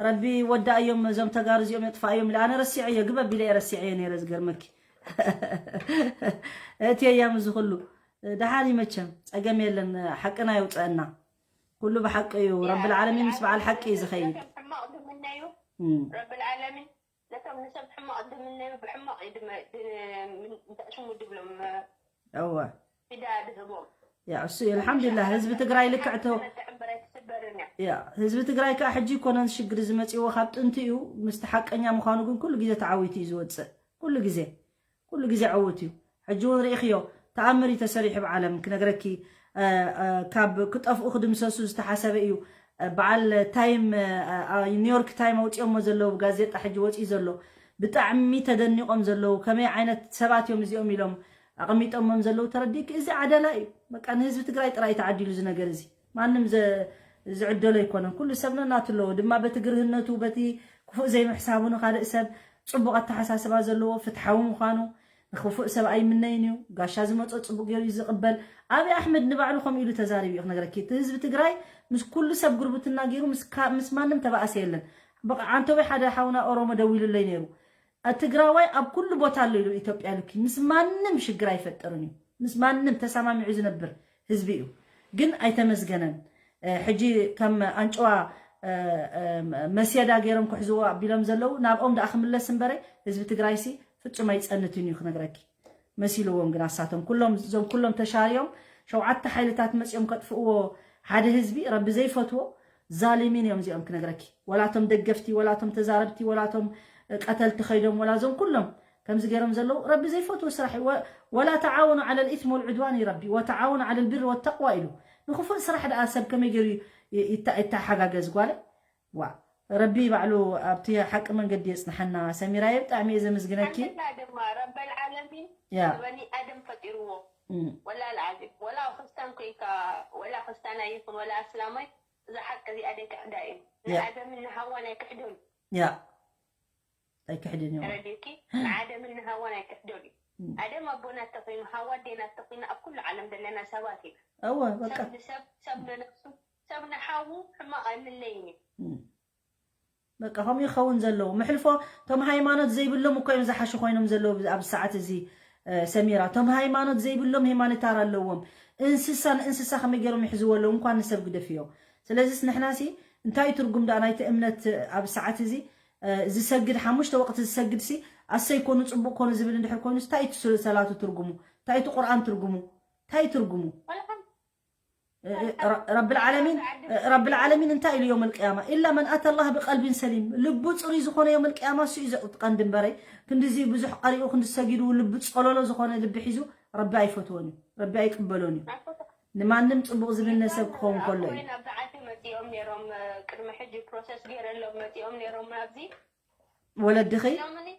ረቢ ወዳእዮም እዞም ተጋሩ እዚኦም የጥፋእዮም ኢለ ኣነ ረሲዐዮ ግበብ ኢለ ረሲዐዮ ነይረ ዝገርመኪ እቲ እያም እዚ ኩሉ ደሓን ይመቸም ጸገም የለን ሓቅና የውፀአና ኩሉ ብሓቂ እዩ ረቢ ዓለሚን ምስ በዓል ሓቂ እዩ ዝኸይድ ሕማቕ ድምነዩ እም። ረብል ዓለሚን ነቶም ንሰብ ሕማቕ ድምነዩ ብሕማቕ እዩ ድመ- ድ- ምን- እንታይ ሽሙ ድብሎም እወ ፊዳ ድህቦም ያ እሱ እዩ ኣልሓምዱሊላህ ህዝቢ ትግራይ ልክዕቶ ነቲ ዕምበረ ትስበርን እያ ያ ህዝቢ ትግራይ ከዓ ሕጂ ይኮነን ሽግር ዝመፅዎ ካብ ጥንቲ እዩ ምስቲ ሓቀኛ ምዃኑ ግን ኩሉ ግዜ ተዓዊቱ እዩ ዝወፅእ ኩሉ ግዜ ኩሉ ግዜ ዕውት እዩ ሕጂ እውን ርኢኽዮ ተኣምር እዩ ተሰሪሑ ብዓለም ክነግረኪ እ፣ እ፣ ካብ ክጠፍኡ ክድምሰሱ ዝተሓሰበ እዩ እ፣ በዓል ታይም እ፣ እ፣ ኒውዮርክ ታይም ኣውፅኦሞ ዘለዉ ጋዜጣ ሕጂ ወፂኡ ዘሎ ብጣዕሚ ተደኒቖም ዘለዉ ከመይ ዓይነት ሰባት እዮም እዚኦም ኢሎም ኣቐሚጦሞም ዘለዉ ተረዲእኪ እዚ ዓደላ እዩ በቃ ንህዝቢ ትግራይ ጥራይ ተዓዲሉ እዚ ነገር እዚ ማንም ዘ- ዝዕደሎ ኣይኮነን ኩሉ ሰብ ነናቱ ኣለዎ ድማ በቲ ግርህነቱ በቲ ክፉእ ዘይምሕሳቡ ንካልእ ሰብ ፅቡቕ ኣተሓሳስባ ዘለዎ ፍትሓዊ ምዃኑ ንክፉእ ሰብ ኣይምነይን እዩ ጋሻ ዝመፆ ፅቡቅ ገይሩ እዩ ዝቅበል ኣብይ ኣሕመድ ንባዕሉ ከምኡ ኢሉ ተዛሪቡ እዩ ክነግረኪ እቲ ህዝቢ ትግራይ ምስ ኩሉ ሰብ ጉርብትና ገይሩ ምስ ካ- ምስ ማንም ተባእሰ የለን በቃ ዓንተወይ ሓደ ሓውና ኦሮሞ ደዊሉለይ ነይሩ ትግራዋይ ኣብ ኩሉ ቦታ ኣሎ ኢሉ ኢትዮጵያ ልኪ ምስ ማንም ሽግር ኣይፈጥርን እዩ ምስ ማንም ተሰማሚዑ ዝነብር ህዝቢ እዩ ግን ኣይተመስገነን ሕጂ ከም ኣንጭዋ መስየዳ ገይሮም ክሕዝዎ ኣቢሎም ዘለዉ ናብኦም ደኣ ክምለስ እምበረ ህዝቢ ትግራይሲ ፍጹም ኣይጸንትን እዩ ክነግረኪ መሲልዎም ግን ኣሳቶም ኩሎም እዞም ኩሎም ተሻርዮም ሸውዓተ ሓይልታት መጺኦም ከጥፍእዎ ሓደ ህዝቢ ረቢ ዘይፈትዎ ዛሊሚን እዮም እዚኦም ክነግረኪ ወላቶም ደገፍቲ ወላቶም ተዛረብቲ ወላቶም ቀተልቲ ኸይዶም ወላ እዞም ኩሎም ከምዚ ገይሮም ዘለዉ ረቢ ዘይፈትዎ ስራሕ እዩ ወላ ተዓወኑ ዓለ ልኢትም ወልዕድዋን እዩ ረቢ ወተዓወኑ ዓለ ልብር ወተቅዋ ኢሉ ንክፉእ ስራሕ ደኣ ሰብ ከመይ ገይሩ ይተሓጋገዝ ጓለ ዋ ረቢ ባዕሉ ኣብቲ ሓቂ መንገዲ የፅንሐና ሰሚራየ ብጣዕሚ እየ ዘመስግነኪ ኣንተና ድማ ረበል ዓለሚን ያ በኒ ኣደም ፈጢርዎ እም፣ ወላ ልዓዚም ወላ ክርስታን ኮይንካ ወላ ክርስታና ይኹን ወላ ኣስላማይ እዛ ሓቂ እዚኣ ደይ ክሕዳ እዩ ያ። ንኣደምን ንሃዋን ኣይክሕዶን ያ ኣይክሕድን እዩ ተረዲእኪ ንኣደምን ንሃዋን ኣይክሕዶን እዩ እም፣ ኣደም ኣቦና ተኮይኑ ሃዋ ኣዴና ተኮይኑ ኣብ ኩሉ ዓለም ዘለና ሰባት ኢና እወ በቃ ሰብ ንሰብ ሰብ ንነብሱ ሰብ ንሓዉ ሕማቕ ኣይምነይን እዩ እም። በቃ ከምኡ ይኸውን ዘለዎ ምሕልፎ እቶም ሃይማኖት ዘይብሎም እኮ እዮም ዝሓሹ ኮይኖም ዘለዉ ኣብ ሰዓት እዚ እ፣ ሰሚራ እቶም ሃይማኖት ዘይብሎም ሄማኒታር ኣለዎም እንስሳ ንእንስሳ ከመይ ገይሮም ይሕዝዎ ኣለዉ እንኳን ንሰብ ግደፍዮ ስለዚስ ንሕናሲ እንታይ እዩ ትርጉም ደኣ ናይቲ እምነት ኣብ ሰዓት እዚ እ፣ ዝሰግድ ሓሙሽተ ወቅቲ ዝሰግድ ሲ ኣሰይ ኮኑ ፅቡቅ ኮኑ ዝብል እንድሕር ኮይኑ እንታይ እዩ ሰላቱ ትርጉሙ እንታይ እቲ ቁርኣን ትርጉሙ እንታይ እዩ ትርጉሙ ረቢ ልዓለሚን ረቢ ልዓለሚን እንታይ ኢሉ ዮም ልቅያማ ኢላ መን ኣተ ላህ ብቀልቢን ሰሊም ልቡ ፅሩይ ዝኾነ ዮም ልቅያማ እሱ እዩ ዘቕጥቐን ድንበረይ ክንዲዚ ብዙሕ ቀሪኡ ክንዲ ሰጊዱ ልቢ ፀለሎ ዝኾነ ልቢ ሒዙ ረቢ ኣይፈትዎን እዩ ረቢ ኣይቅበሎን እዩ ንማንም ፅቡቅ ዝብልነ ሰብ ክኸውን ከሎ እዩ ኣብዚ ዓዲ መፂኦም ነይሮም ቅድሚ ሕጂ ፕሮሰስ ገይረሎም መፂኦም ነይሮም ኣብዚ ወለድኺ ኢሎምኒ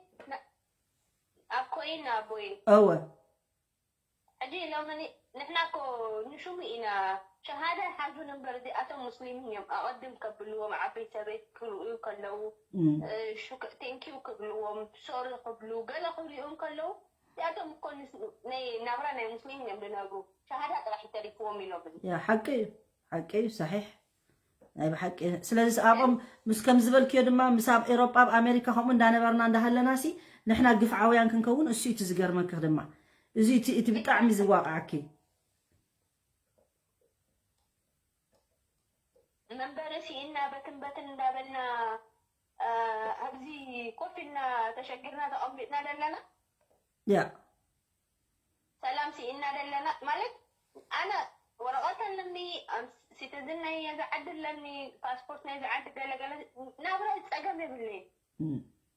ኣብ ኮይን ኣቦይ እወ ሕጂ ኢሎምኒ ንሕና ኮ ንሹሙ ኢና ሸሃዳ ሓዙ ነበር እዚኣቶም ሙስሊምን እዮም ኣቐድም ከብልዎም ዓበይ ሰበይት ክርእዩ ከለዉ ቴንኪዩ ክብልዎም ሶሪ ክብሉ ገለ ክብልኦም ከለዉ እዚኣቶም እኮ ናይ ናብራ ናይ ሙስሊም እዮም ዝነብሩ ሸሃዳ ጥራሕ ይተሪፍዎም ኢሎምኒ ያ ሓቂ እዩ ሓቂ እዩ ሰሒሕ ናይ ብሓቂ ስለዚ ኣብኦም ምስ ከም ዝበልክዮ ድማ ምስ ኣብ ኤሮጳ ኣብ ኣሜሪካ ከምኡ እንዳነበርና እንዳሃለና ሲ ንሕና ግፍዓውያን ክንከውን እሱ እቲ ዝገርመክኽ ድማ እዚ እቲ እቲ ብጣዕሚ ዝዋቃዓኪ መንበሪ ሲኢና በትን በትን እንዳበልና ኣብዚ ኮፍ ኢልና ተሸጊርና ተቐሚጥና ዘለና ያ ሰላም ሲኢና ዘለና ማለት ኣነ ወረቐት ኣለኒ ሲቲዝን ናይ እዚ ዓዲ ኣለኒ ፓስፖርት ናይ እዚ ዓዲ ገለገለ ናብራ ፀገም የብለይ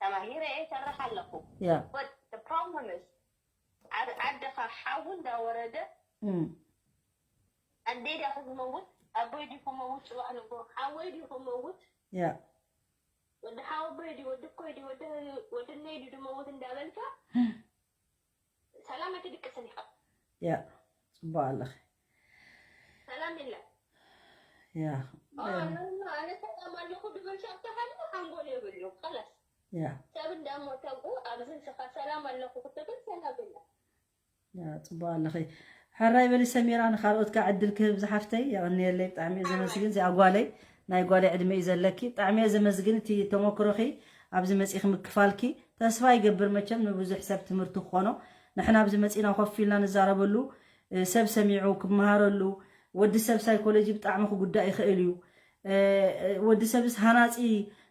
ተማሂረ እየ ሰርሕ ኣለኹ ያ problem is ኣብ ዓድኻ ሓዊ እንዳወረደ ኣዴዳ ክመውት ኣቦይ ድዩ ክመውት ፅባሕ ንጎ ሓወይ ድዩ ክመውት ያ ወዲ ሓወቦይ ድዩ ወዲ ኮይ ድዩ ወዲ ነይ ድዩ ድመውት እንዳበልካ ሰላም ኣይትድቅስን ኢኻ ያ ፅቡቅ ኣለኺ ሰላም የለን ያ ኣነ ሰላም ኣለኹ ድብል ሰብ ተሃልዩ ሓንጎል የብሉ ላስ ያ ሰብ እንዳሞተጉ ኣብዚ ንስኻ ሰላም ኣለኹ ክትብል ሰላም የለን። ያ፣ ጽቡቕ ኣለኺ። ሕራይ በሊ ሰሚራ፣ ንኻልኦት ከ ዕድል ክህብ ዝሓፍተይ። የቐንየለይ፣ ብጣዕሚ እየ ዘመስግን። እዚኣ ጓለይ፣ ናይ ጓለይ ዕድመ እዩ ዘለኪ። ብጣዕሚ እየ ዘመስግን እቲ ተመክሮኺ ኣብዚ መጺኺ ምክፋልኪ። ተስፋ ይገብር መቸም ንብዙሕ ሰብ ትምህርቲ ክኾኖ። ንሕና ኣብዚ መጺና ኮፍ ኢልና ንዛረበሉ፣ እ፣ ሰብ ሰሚዑ ክመሃረሉ፣ ወዲ ሰብ ሳይኮሎጂ ብጣዕሚ ክጉዳእ ይኽእል እዩ። እ፣ እ፣ ወዲ ሰብስ ሃናጺ፣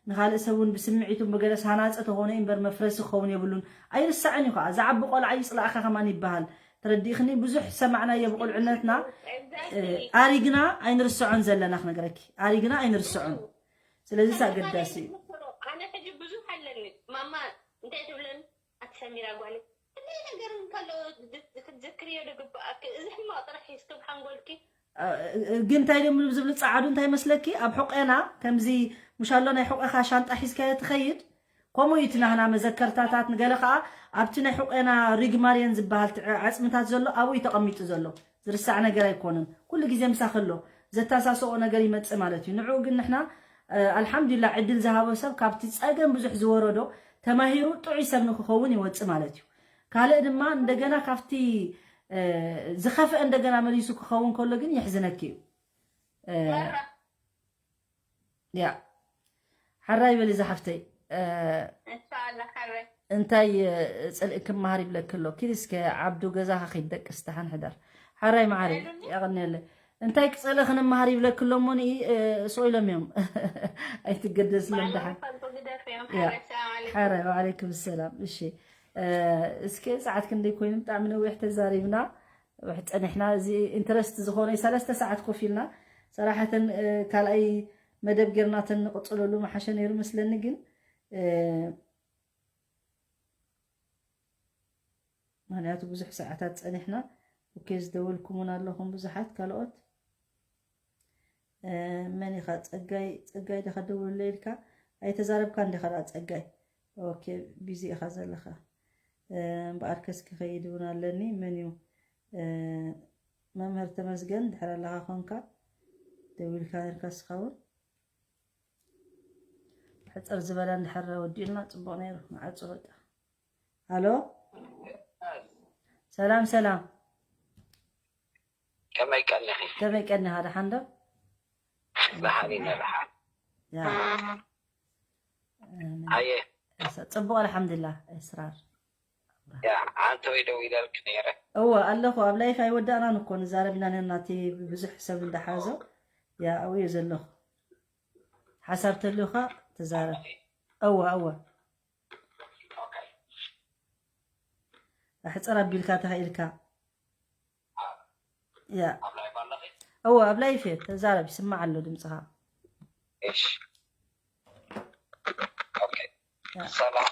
ንኻልእ ሰብ እውን ብስምዒቱን ብገለስ ሃናጺ ተኾነ እምበር መፍረሲ ክኸውን የብሉን። ኣይርሳዕን እዩ ከዓ። ዝዓቢ ቆልዓ ይጽላእካ ከማን ይበሃል። ተረዲእኽኒ? ብዙሕ ዝሰማዕናዮ ብቆልዕነትና፣ እ፣ ኣሪግና ኣይንርስዖን ዘለና ክነግረኪ። ኣሪግና ኣይንርስዖን። ስለዚ ኣገዳሲ እዩ። ኣነ ሕጂ ብዙሕ ኣለኒ ማማ እንታይ ትብለኒ ኣቲ ሰሚራ ጓለይ። እንታይ ነገር እንከሎ ክትዝክርዮ ድግብኣኪ። እዚ ሕማቕ ጥራሕ ሒዝኪ ብሓንጎልኪ እ፣ ግን እንታይ ድዮም ዝብሉ ጻዓዱ እንታይ መስለኪ? ኣብ ሕቆና ከምዚ ሙሻሎ ናይ ሕቆኻ ሻንጣ ሒዝካዮ ትኸይድ። ከምኡ እዩ እቲ ናህና መዘከርታታት። ንገለ ከዓ ኣብቲ ናይ ሕቆና ሪግማርየን ዝበሃል ትዕ-፣ ዓጽምታት ዘሎ ኣብኡ እዩ ተቐሚጡ ዘሎ። ዝርሳዕ ነገር ኣይኮነን። ኩሉ ግዜ ምሳኺ ኣሎ። ዘተሳስኦ ነገር ይመጽእ ማለት እዩ። ንዕኡ ግን ንሕና፣ እ፣ ኣልሓምዱሊላህ ዕድል ዝሃቦ ሰብ ካብቲ ጸገም ብዙሕ ዝወረዶ ተማሂሩ ጥዑይ ሰብ ንክኸውን ይወጽእ ማለት እዩ። ካልእ ድማ እንደገና ካብቲ፣ እ፣ ዝኸፍአ እንደገና መሊሱ ክኸውን ከሎ ግን የሕዝነኪ እዩ። እ፣ መራ ያ፣ ሓራይ በሊ ዝሓፍተይ። እ፣ እንሻላ ሓራይ እንታይ፣ እ፣ ጽልኢ ክመሃር ይብለኪ ኣሎ? ኪድ እስከ ዓብዱ ገዛኻ ኺድ ደቅስ ደሓን ሕደር። ሓራይ መዓረይ፣ የቐንየለይ። እንታይ ክጸልኢ ክንመሃር ይብለኪ ኣሎ እሞ ንኢ፣ እ፣ ስቕ ኢሎም እዮም። ኣይትገደስሎም ደሓን። ግደፍ እዮም ያ። ሓራይ ሰላም ዓለይኩም ሓራይ፣ ወዓለይኩም ሰላም። እሺ፣ እ፣ እስከ ሰዓት ክንደይ ኮይኑ? ብጣዕሚ ነዊሕ ተዛሪብና፣ ነዊሕ ጸኒሕና። እዚ ኢንትረስት ዝኾነ ሰለስተ ሰዓት ኮፍ ኢልና ሰራሕተን፣ እ፣ ካልኣይ መደብ ጌርና ተንቕጽለሉ መሓሸ ነይሩ መስለኒ። ግን፣ እ፣ ምኽንያቱ ብዙሕ ሰዓታት ጸኒሕና። ኦኬ፣ ዝደወልኩሙን ኣለኹም ብዙሓት ካልኦት። እ፣ መን ኢኻ? ጸጋይ፣ ጸጋይ ዲኻ ደውለይ ኢልካ? ኣይተዛረብካን ዲኻ ደኣ ጸጋይ? ኦኬ፣ ቢዚ ኢኻ ዘለኻ። እ፣ እምበኣርከስ ክኸይድ እውን ኣለኒ። መን እዩ? እ፣ መምህር ተመስገን ድሕር ኣለኻ ኮንካ ደዊልካ ነርካ ስኻ እውን። ሕጽር ዝበለ እንድሕር ወዲኡልና ጽቡቕ ነይሩ። ንዓጹ በቃ። ሃሎ፣ ሰላም ሰላም። ከመይ ቀኒኺ? ከመይ ቀኒኻ? ደሓን ዶ? ደሓን ኢና ደሓን። ያ። ኣየ ጽቡቕ፣ ኣልሓምዱሊላህ። እስራር። ያ፣ ኣንተ ወይ ደው ኢለልክ ነይረ። እወ ኣለኹ። ኣብ ላይፍ ኣይወዳእናን እኮ፣ ንዛረብ ኢና ነርና። እቲ ብዙሕ ሰብ እንዳሓዞ፣ ያ፣ ኣብኡ እየ ዘለኹ። ሓሳብ ተልዩኻ ተዛረብ። እወ፣ እወ። ኣሕጽር ኣቢልካ ተኸኢልካ። ያ። እወ፣ ኣብ ላይፍ እየ። ተዛረብ፣ ይስማዕ ኣሎ ድምፅኻ። እሺ። ኦኬ። ያ። ሰላም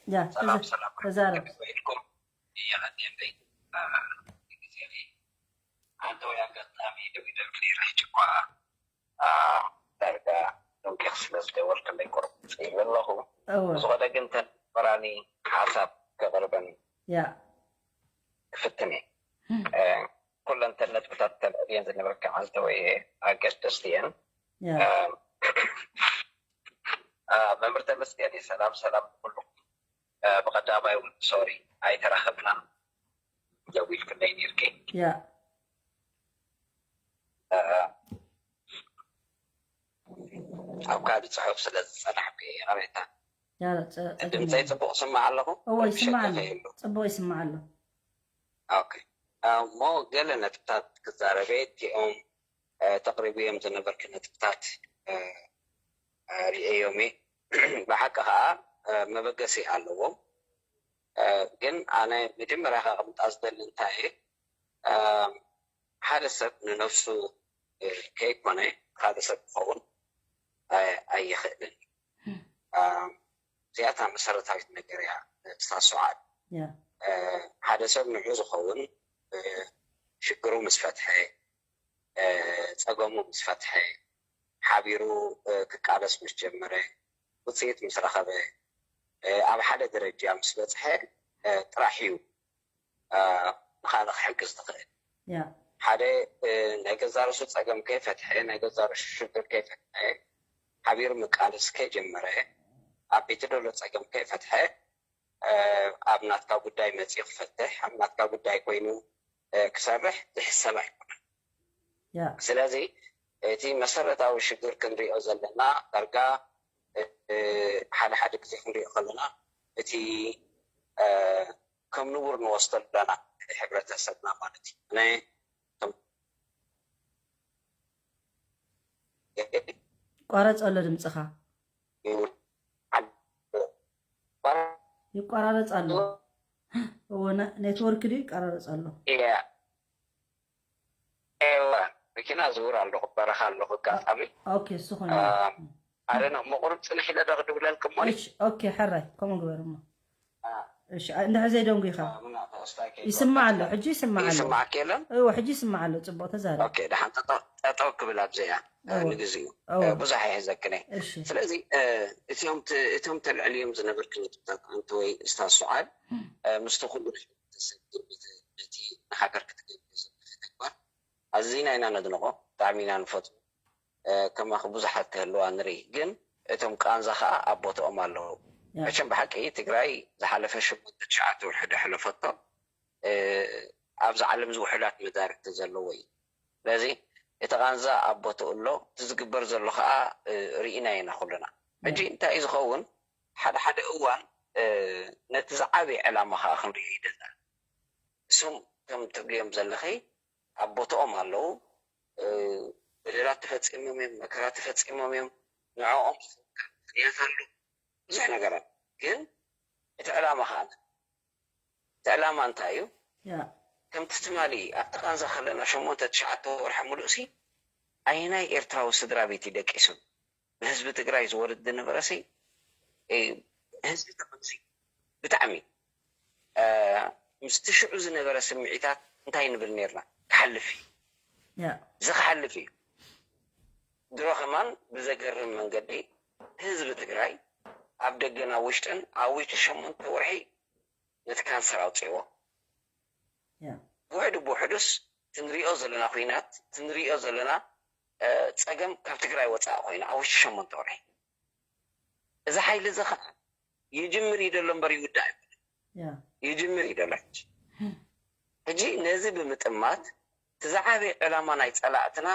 ያ፣ ሰላም ተዛ-፣ ሰላም። ተዛረብ። ኢልኩም እየቐንየለይ። አ፣ ግዜ ኣንተ ወይ ኣጋጣሚ ደው ኢለልክ ነይረ። ሕጂ እኳ፣ አ፣ ዳርጋ ደንቂኽ ስለ ዝደወልክለይ ቁሩብ ጽኢለ ኣለኹ። እወ። ብዝኾነ ግን ተን በራኒ ሓሳብ ከቕርበን ያ። ክፍትን እየ። እም። አ፣ ኩለን ተን ነጥብታት ተልዕልየን ዝነበርካ ኣንተ ወይ ኣገደስቲ እየን። ያ። አ፣ አ፣ መምህር ተመስገን እየ። ሰላም ሰላም ንኩሉ። አ፣ ብቐዳማይ እውን ሶሪ ኣይተራኸብናን። ደዊልክለይ ነይርኪ። ያ። አ፣ ኣብ ካልእ ጽሑፍ ስለ ዝጸናሕኩ እየ፣ ይቕሬታ። ያ፣ ጸ-፣ ጸገም ድምፀይ የለን። ጽቡቕ ስማዕ ኣለኹ? እወ፣ ረብሸካ ይስማዕ ኣሎ። ከይህሉ። ጽቡቕ ይስማዕ ኣሎ። ኦኬ። እሞ ገለ ነጥብታት ክዛረበ እቲኦም፣ እ፣ ተቕሪቡ እዮም ዝነበርኪ ነጥብታት፣ እ፣ እ፣ ርእየዮም እየ። ብሓቂ ኸዓ፣ እ፣ መበገሲ ኣለዎም። እ፣ ግን ኣነ መጀመርያ ከቕምጣ ዝደሊ እንታይ እየ፣ እ፣ ሓደ ሰብ ንነፍሱ፣ እ፣ ከይኮነ ካልእ ሰብ ክኸውን፣ እ፣ ኣይኽእልን። እ፣ እዚኣታ መሰረታዊት ነገር እያ፣ እ፣ ስታስውዓል። ያ። እ፣ ሓደ ሰብ ንዑ ዝኸውን፣ እ፣ ሽግሩ ምስ ፈትሐ፣ እ፣ ጸገሙ ምስ ፈትሐ፣ ሓቢሩ፣ እ፣ ክቃለስ ምስ ጀመረ፣ ውጽኢት ምስ ረኸበ፣ እ፣ ኣብ ሓደ ደረጃ ምስ በጽሐ፣ እ፣ ጥራሕ እዩ፣ እ፣ ንኻልእ ክሕግዝ ዝኽእል። ያ። ሓደ ናይ ገዛ ርእሱ ፀገም ከይፈትሐ፣ ናይ ገዛ ርእሱ ሽግር ከይፈትሐ፣ ሓቢሩ ምቃለስ ከይጀመረ፣ ኣብ ቤቱ ዘሎ ፀገም ከይፈትሐ፣ ኣብ ናትካ ጉዳይ መፂኡ ክፈትሕ፣ ኣብ ናትካ ጉዳይ ኮይኑ ክሰርሕ ዝሕሰብ ኣይኮነን። ስለዚ እቲ መሰረታዊ ሽግር ክንሪኦ ዘለና ዳርጋ ሓደ ሓደ ግዜ ክንሪኦ ከለና እቲ ከም ንቡር ንወስዶ ኣለና፣ ሕብረተሰብና ማለት እዩ። ይቋረፅ ኣሎ ድምፅኻ። ይቋራረፅ ኣሎ። እዎ፣ ነ- ኔትወርክ ድዩ ይቋራረፅ ኣሎ? Yeah. ኤዋ፣ መኪና ዝውር ኣለኹ፣ በረኻ ኣለኹ። ኣጋጣሚ ኦኬ፣ እሱ ኾነ። ኣረ ነው መቁርብ ፅንሕ ኢለ ዶ ክድውለልኩም ሞኒ? እሺ፣ ኦኬ፣ ሕራይ ከምኡ ግበር እሞ። እሺ፣ አ- እንድሕር ዘይደንጉ ኢኻ። ይስማዕ ኣሎ፣ ሕጂ ይስማዕ ኣሎ። ይስማዓክ የለን? እዎ፣ ሕጂ ይስማዕ ኣሎ፣ ፅቡቕ ተዛረብ። ኦኬ፣ ደሓን ጠጠው ጠጠው ክብል ኣብዚኣ እዎ። ንግዚኡ እዎ። ብዙሕ ኣይሕዘክን እየ። እሺ። ስለዚ እ፣ እቲኦም ት- እቶም ተልዕልዮም ዝነበርክ ነጥብታት ኣንቲ ወይ ስታዝ ሱዓል እ፣ ምስቲ ኩሉ ናይ ሕብረተሰብ ግምት ነቲ ንሃገር ክትገብር ዘለኺ ተግባር ኣዚና ኢና ነድንቖ፣ ብጣዕሚ ኢና ንፈትዎ። እ፣ ከማኺ ብዙሓት ክህልዋ ንርኢ፣ ግን እቶም ቃንዛ ከዓ ኣብ ቦትኦም ኣለዉ። ያ። መቸም ብሓቂ ትግራይ ዝሓለፈ ሸሞንተ ትሽዓተ ወርሒ ደሕለፈቶ እ፣ ኣብዛ ዓለም ዝውሕዳት መዳርግቲ ዘለዎ እዩ። ስለዚ እቲ ቃንዛ ኣብ ቦትኡ ኣሎ፣ እቲ ዝግበር ዘሎ ከዓ እ፣ ርኢና ኢና ኩልና። ሕጂ እንታይ እዩ ዝኸውን? ሓደ ሓደ እዋን እ፣ ነቲ ዝዓበየ ዕላማ ከዓ ክንሪኦ ይደልና። እሶም ከም ትብልዮም ዘለኺ ኣብ ቦትኦም ኣለዉ። እ፣ በደላት ተፈፂሞም እዮም፣ መከራ ተፈፂሞም እዮም። ንዕኦም ዝኸውን ምክንያት ኣሎ፣ ብዙሕ ነገራት። ግን እቲ ዕላማ ከዓ እቲ ዕላማ እንታይ እዩ? ያ ከምቲ ትማሊ ኣብቲ ቃንዛ ከለና ሸሞንተ ትሽዓተ ወርሒ ሙሉእ ሲ ኣየናይ ኤርትራዊ ስድራ ቤት እዩ ደቂሱ? ብህዝቢ ትግራይ ዝወርድ ዝነበረ ሲ እ፣ ህዝቢ ተቐምዚ ብጣዕሚ እ፣ ምስቲ ሽዑ ዝነበረ ስምዒታት እንታይ ንብል ነርና? ክሓልፍ እዩ ያ እዚ ክሓልፍ እዩ። ድሮ ከማን ብዘገርም መንገዲ ህዝቢ ትግራይ ኣብ ደገን ኣብ ውሽጥን ኣብ ውሽጢ ሸሞንተ ወርሒ ነቲ ካንሰር ኣውፅእዎ። ያ ብውሕዱ ብውሕዱስ ትንሪኦ ዘለና ኩናት ትንሪኦ ዘለና እ፣ ፀገም ካብ ትግራይ ወፃኢ ኮይኑ ኣብ ውሽጢ ሸሞንተ ወርሒ እዚ ሓይሊ እዚ ከዓ ይጅምር እዩ ዘሎ እምበር ይውዳእ ኣይኮነን። ያ ይጅምር እዩ ዘሎ ሕጂ። ሕጂ ነዚ ብምጥማት እቲ ዝዓበየ ዕላማ ናይ ፀላእትና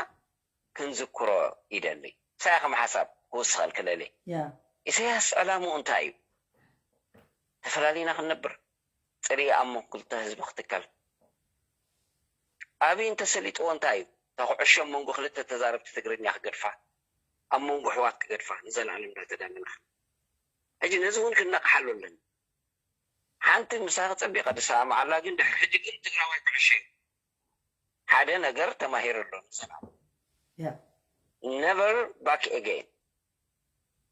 ክንዝክሮ ይደሊ። ንሳይ ከም ሓሳብ ክውስኸል ክለሊ ያ ኢሳያስ ዕላምኡ እንታይ እዩ? ተፈላሊና ክንነብር፣ ፅልኢ ኣብ መንጎ ክልተ ህዝቢ ክትከል፣ ኣብይ እንተሰሊጥዎ እንታይ እዩ? እታ ኩዕሾ ኣብ መንጎ ክልተ ተዛረብቲ ትግርኛ ክገድፋ፣ ኣብ መንጎ ኣሕዋት ክገድፋ፣ ንዘለኣለም እንዳተዳመና። ሕጂ ነዚ እውን ክንነቕሓሉ ኣለና። ሓንቲ ምሳኺ ፀቢቐ ዝሰማማዕ ኣላ፣ ግን ድሕሪ ሕጂ ግን ትግራዋይ ኩዕሾ እዩ። ሓደ ነገር ተማሂሩ ኣሎ ንዘለኣለም። ያ Never back again።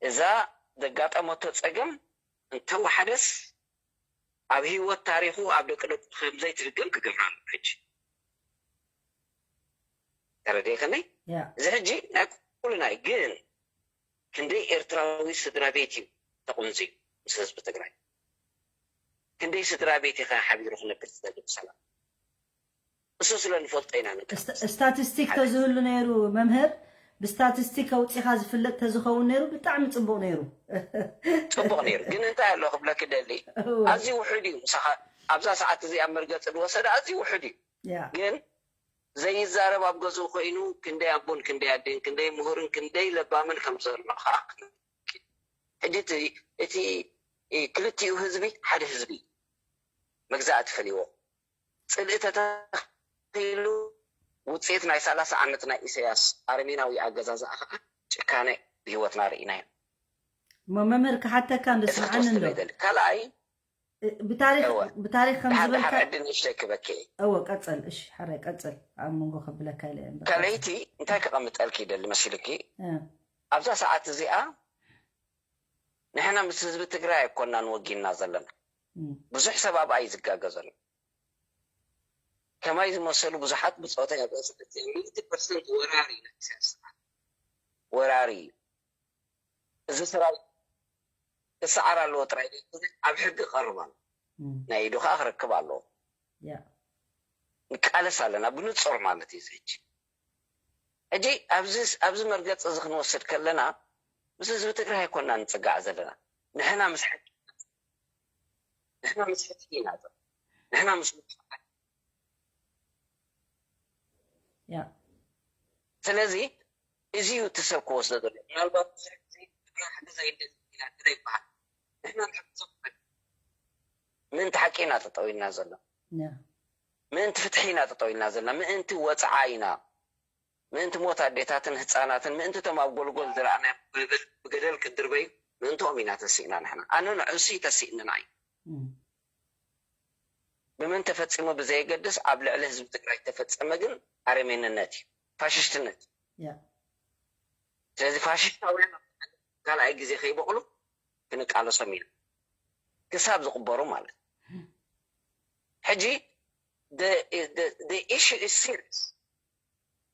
እዛ ዘጋጠመቶ ፀገም እንተወሓደስ ኣብ ህይወት ታሪኹ ኣብ ደቂ ደቁ ከም ዘይትድገም ክገብራ ኣሎ። ሕጂ ተረዲእክኒ? ያ እዚ ሕጂ ናይ ኩልና እዩ። ግን ክንደይ ኤርትራዊ ስድራ ቤት እዩ ተቆንዝዩ ምስ ህዝቢ ትግራይ? ክንደይ ስድራ ቤት ኢኻ ሓቢሩ ክነብር ዝደሊ ብሰላም? እሱ ስለ ንፈልጦ ኢና ንቀ ስታቲስቲክ ተዝህሉ ነይሩ መምህር፣ ብስታቲስቲክ ኣውፂኻ ዝፍለጥ ተዝኸውን ነይሩ ብጣዕሚ ፅቡቕ ነይሩ። ፅቡቕ ነይሩ። ግን እንታይ ኣሎ ክብለክ ደሊ፣ ኣዝዩ ውሑድ እዩ። ምሳኻ ኣብዛ ሰዓት እዚኣ መርገፂ ዝወሰደ ኣዝዩ ውሑድ እዩ። ያ ግን ዘይዛረብ ኣብ ገዝኡ ኮይኑ ክንደይ ኣቦን ክንደይ ኣዴን ክንደይ ምሁርን ክንደይ ለባምን ከም ዘሎ ከዓ ሕጂ እቲ እቲ ክልቲኡ ህዝቢ ሓደ ህዝቢ እዩ። መግዛእቲ ፈሊዎ ፅልኢ ተተኺሉ ውፅኢት ናይ ሰላሳ ዓመት ናይ ኢሳያስ ኣረሜናዊ ኣገዛዝኣ ከዓ ጭካነ ብህይወትና ርኢናዮ። እሞ መምህር ክሓተካ እንዶ እቲ ስምዓኒ ክትወስድ እንዶ ይደሊ ካልኣይ እ፣ ብታሪክ እወ። ብታሪክ ከም ድሓር ዝበልካ ድሓር ዕድል ንእሽተይ ክበኪ እወ ቀፅል እሺ ሓራይ ቀፅል ኣብ መንጎ ከብለካ ኢለ እየ እምበር ካልኣይቲ እንታይ ክቐምጠልኪ ይደሊ መሲልኪ እ፣ ኣብዛ ሰዓት እዚኣ ንሕና ምስ ህዝቢ ትግራይ ኣይኮናን ወጊና ዘለና እ፣ ብዙሕ ሰብ ኣብኣ እዩ ዝጋገ ዘሎ ከማይ ዝመሰሉ ብዙሓት ብፆታ ኣብ ርእሲ እቲ ሚእቲ ፐርሰንት ወራሪ እዩ ናይ ኢሳያስ ስርዓት ወራሪ እዩ እዚ ሰራዊት ክሰዓር ኣለዎ ጥራይ ዘይኮነ ኣብ ሕጊ ክቐርብ ኣለዎ እ፣ ናይ ኢዱ ከዓ ክረክብ ኣለዎ ያ ንቃለስ ኣለና ብንጹር ማለት እዩ። እዚ ሕጂ ሕጂ ኣብዚ ኣብዚ መርገጽ እዚ ክንወስድ ከለና ምስ ህዝቢ ትግራይ ኣይኮና ንጽጋዕ ዘለና። ንሕና ምስ ሕጂ ንሕና ምስ ሕጂ ኢና ንሕና ምስ ያ ስለዚ እዚ እዩ እቲ ሰብ ክወስዶ ዘሎ። ምናልባት ብዙሕ ግዜ ትግራይ ሕጂ ዘይደሊ ኢና ግደ ይበሃል። ንሕና ንሕግዞ ምእንቲ ሓቂ ኢና ጠጠው ኢልና ዘሎ። ያ ምእንቲ ፍትሒ ኢና ጠጠው ኢልና ዘለና። ምእንቲ ወፅዓ ኢና። ምእንቲ ሞት ኣዴታትን ህፃናትን፣ ምእንቲ እቶም ኣብ ጎልጎል ዝረኣናዮም ብገደል ክድርበዩ ምእንትኦም ኢና ተሲእና ንሕና። ኣነ ንዕንሱ ተሲእንና እዩ። እም፣ ብመን ተፈፂሙ ብዘየገድስ ኣብ ልዕሊ ህዝቢ ትግራይ ተፈፀመ ግን ኣረሜንነት እዩ፣ ፋሽስትነት እዩ። ያ ስለዚ ፋሽስታውያን ካልኣይ ግዜ ከይበቕሉ ክንቃለሶም ኢና ክሳብ ዝቕበሩ ማለት እዩ። ሕጂ the- the- the issue is serious።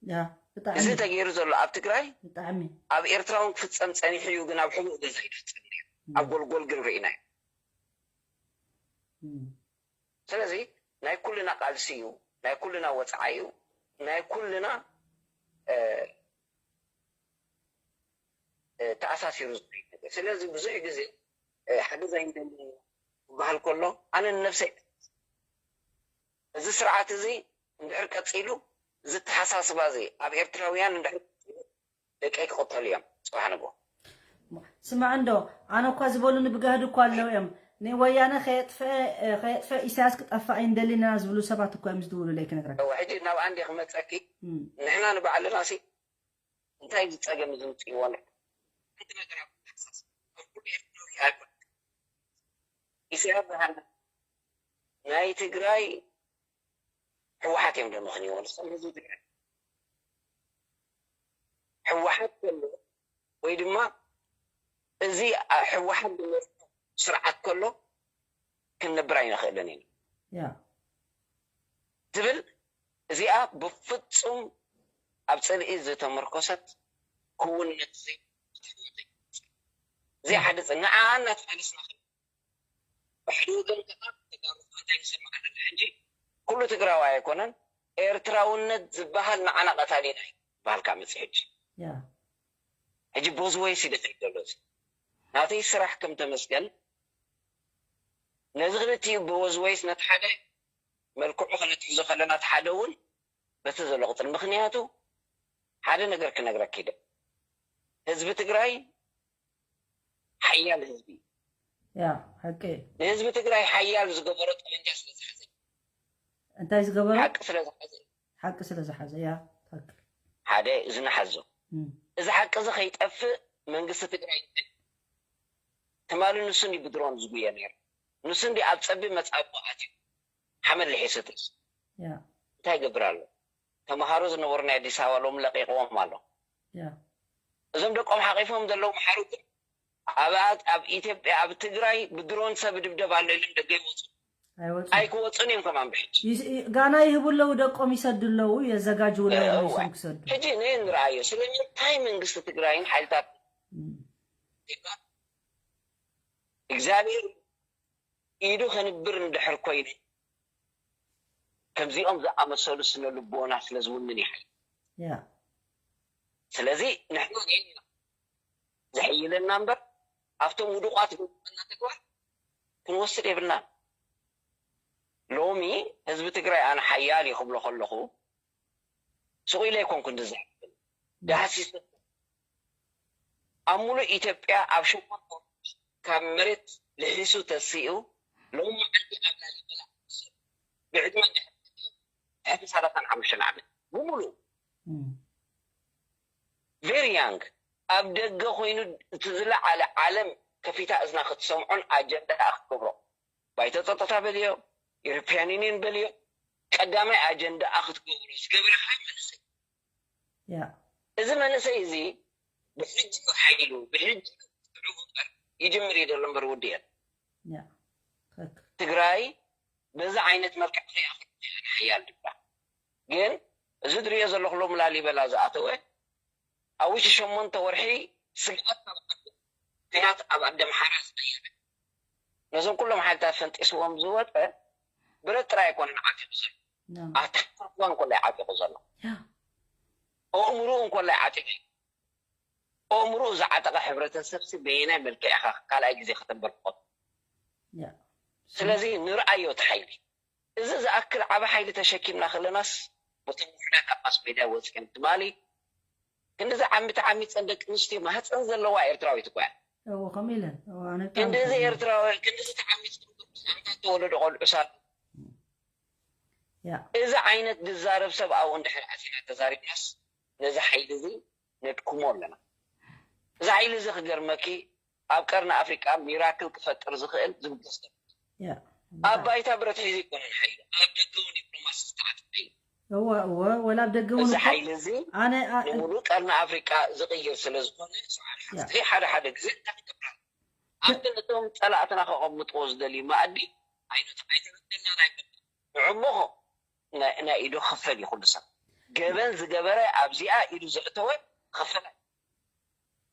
ያ ብጣዕሚ እዚ ተገይሩ ዘሎ ኣብ ትግራይ ብጣዕሚ ኣብ ኤርትራ እውን ክፍፀም ፀኒሑ እዩ፣ ግን ኣብ ሕቡእ ገዛ ይፍፀም ነይሩ። ኣብ ጎልጎል ግን ርኢናዮ። እም፣ ስለዚ ናይ ኩልና ቃልሲ እዩ፣ ናይ ኩልና ወፅዓ እዩ፣ ናይ ኩልና እ፣ እ፣ ተኣሳሲሩ ዝኸይድ ነገር። ስለዚ ብዙሕ ግዜ እ፣ ሓገዝ ኣይንደሊ ክበሃል ከሎ ኣነ ንነብሰይ እዚ ስርዓት እዚ እንድሕር ቀፂሉ፣ እዚ ተሓሳስባ እዚ ኣብ ኤርትራውያን እንድሕር ቀፂሉ፣ ደቀይ ክቕተሉ እዮም ፅባሕ ንግሆ። ስማዕ እንዶ ኣነ እኳ ዝበሉኒ ብጋህዲ እኳ ኣለዉ እዮም። ንወያነ ከየጥፍአ ከየጥፍአ ኢሳያስ ክጠፍእ ኣይንደልን ኢና ዝብሉ ሰባት እኳ እዮም ዝድውሉለይ ክነግረካ። እወ፣ ሕጂ ናብ ኣንዴ ክመፀኪ እም፣ ንሕና ንባዕልና ሲ እንታይ እዩ ጸገም እዚ ምጽእዎ ኣሎ? ሓንቲ ነገር ኣብ ኣተሓሳስባ ኣብ ኩሉ ኤርትራዊ ኣይኮነን። ኢሳያስ ዝሃና ናይ ትግራይ ህወሓት እዮም ደመኽንይዎ ንሶም ህዝቢ ትግራይ። ህወሓት ከሎ ወይ ድማ እዚ ህወሓት ዝመርሑ ስርዓት ከሎ ክንነብር ኣይንኽእልን ኢና ያ ትብል እዚኣ ብፍጹም ኣብ ጽልኢ ዝተመርኮሰት ክውንነት እዚ እዚኣ ሓደ ጽ- ንዓ እናተቃለስና ከ- ብሓደ ወገን ከዓ ተጋሩ እንታይ ንሰምዕ ኣለና ሕጂ ኩሉ ትግራዋይ ኣይኮነን ኤርትራውነት ዝበሃል ንዓና ቀታሊና እዩ ዝበሃል ከዓ መጽእ ሕጂ ያ ሕጂ ቦዝወይስ ይደኸይ ዘሎ እዚ ናተይ ስራሕ ከም ተመስገን ነዚ ክልቲኡ ብወዝወይስ ነቲ ሓደ መልክዑ ክንትሕዞ ከለና እቲ ሓደ እውን በቲ ዘሎ ቅፅል ምክንያቱ ሓደ ነገር ክነግረኪ ደ ህዝቢ ትግራይ ሓያል ህዝቢ እዩ ያ ሓቂ እዩ። ንህዝቢ ትግራይ ሓያል ዝገበሮ ጠመንጃ ስለዝሓዘ እንታይ ዝገበሮ ሓቂ ስለዝሓዘ ሓቂ ስለ ዝሓዘ ያ ትክክል ሓደ እዚ ንሓዞ እም፣ እዚ ሓቂ እዚ ከይጠፍእ መንግስቲ ትግራይ ትማሊ ንሱ እንዲ ብድሮን ዝጉየ ነይሩ ንሱ እንዲ ኣብ ፀቢብ መፃብቦ ኣትዩ ሓመድ ልሒሱ ትስ ያ እንታይ ይገብር ኣሎ ተምሃሮ ዝነበሩ ናይ ኣዲስ ኣበባ ሎም ለቂቕዎም ኣሎ ያ እዞም ደቆም ሓቂፎም ዘለዉ መሓሩ ግን ኣብ ኣብ ኢትዮጵያ ኣብ ትግራይ ብድሮን ሰብ ድብደብ ኣሎ ኢሎም ደገ ይወፁ ኣይወፁ ኣይክወፁን እዮም ከማን ብሕጂ ይስ- ይ- ጋና ይህቡ ኣለዉ ደቆም ይሰዱ ኣለዉ የዘጋጅዉ ኣለዉ እዋ። መሊሶም ክሰዱ ሕጂ ንየ ንረኣዮ ስለምንታይ መንግስቲ ትግራይን ሓይልታት እም፣ ኢትዮጵያ እግዚኣብሔር ኢዱ ከንብር እንድሕር ኮይኑ ከምዚኦም ዝኣመሰሉ ስነ ልቦና ስለ ዝውንን ይሓይ ያ ስለዚ ንሕና ጌና ዘሕይለና እምበር ኣብቶም ውዱቋት ዝወፀና ተግባር ክንወስድ የብልናን ሎሚ ህዝቢ ትግራይ ኣነ ሓያል እዩ ክብሎ ከለኹ ስቕ ኢለ ኣይኮንኩ ዝዝሕብል ዳህሲስ ኣብ ሙሉእ ኢትዮጵያ ኣብ ሸሞንተ ካብ መሬት ልሒሱ ተሲኡ ሎም መዓልቲ ኣብ ላሊበላ ብዕድመ ድሕሪ ሰላሳን ሓሙሽተን ዓመት ብምሉእ እም፣ very young ኣብ ደገ ኮይኑ እቲ ዝለዓለ ዓለም ከፊታ እዝና ክትሰምዖን ኣጀንዳ ክትገብሮ ባይቶ ፀጥታ በልዮ European Union በልዮ ቀዳማይ ኣጀንዳ ክትገብሮ ዝገበረ ከዓ መንእሰይ ያ እዚ መንእሰይ እዚ ብሕጂ ሓይሉ ብሕጂ ጥዑ እምበር ይጅምር እዩ ዘሎ እምበር ውድእ ያ ትክክል ትግራይ በዚ ዓይነት መልክዕ ከይኣኽል ሓያል ድባ ግን እዚ ድሪኦ ዘለኹ ሎም ላሊበላ ዝኣተወ ኣብ ውሽጢ ሸሞንተ ወርሒ ስግኣት ካብ ዓዲ ኩናት ኣብ ኣደምሓራ ዝቀየረ ነዞም ኩሎም ሓይልታት ፈንጢስዎም ዝወፀ ብረት ጥራይ ኣይኮነን ዓፊቑ ዘሎ ያ ኣብ ታሕቲ እዋን እንኮላይ ዓጢቑ ዘሎ። ኣእምሮኡ እንኮላይ ዓጢቑ እዩ። ኣእምሮኡ ዝዓጠቐ ሕብረተሰብሲ በየናይ መልክዕ ኢኻ ካልኣይ ግዜ ከተንበርክኾ? ስለዚ ንርኣዮ እቲ ሓይሊ። እዚ ዝኣክል ዓቢ ሓይሊ ተሸኪምና ከለናስ፣ በቶም ውሑዳት ኣብ ማስ ሜድያ ወጺኦም ትማሊ ክንዲዚ ዓሚ ተዓሚጸን ደቂ ኣንስትዮ ማህጸን ዘለዋ ኤርትራዊት እኮ እያ። እዎ፣ ከምኡ ኢለን። እዎ፣ ኣነ ብጣዕሚ ክንዲዚ ይፈርድ። ኤርትራዊ፣ ክንዲዚ ተዓሚጸን ደቂ ኣንስትዮ ተወለዱ ቆልዑ ሳሉ። ያ። እዚ ዓይነት ዝዛረብ ሰብ ኣብኡ እንድሕር ኣቲና ተዛሪብናስ፣ ነዚ ሓይሊ እዚ ነድክሞ ኣለና። እዚ ሓይሊ እዚ ክገርመኪ፣ ኣብ ቀርኒ ኣፍሪቃ ሚራክል ክፈጥር ዝኽእል ዝብገስ ዘሎ። ያ። ኣብ ባይታ ብረት ሒዙ ኣይኮነን ሓይሉ፣ ኣብ ደገ እውን ዲፕሎማሲ ዝተዓጠቐ እዩ። እወ፣ እወ፣ ወላ ኣብ ደገ እውን እዚ እኮ ሓይሊ እዚ ኣነ፣ ኣ-፣ ንምሉእ ቀርኒ ኣፍሪቃ ዝቕይር ስለ ዝኾነ፣ ሰብኣል ያ። ሓፍተይ ሓደ ሓደ ግዜ እንታይ ክገብር ኣሎ? ኣብቲ ነቶም ጸላእትና ከቐምጥዎ ዝደልዩ መኣዲ ኣይነት ኣይተረደናን ኣይበል። ንዕሞ ናይ፣ ናይ ኢዱ ክፈል እዩ ኩሉ ሰብ። ገበን ዝገበረ ኣብዚኣ ኢዱ ዘእተወ ክፈል።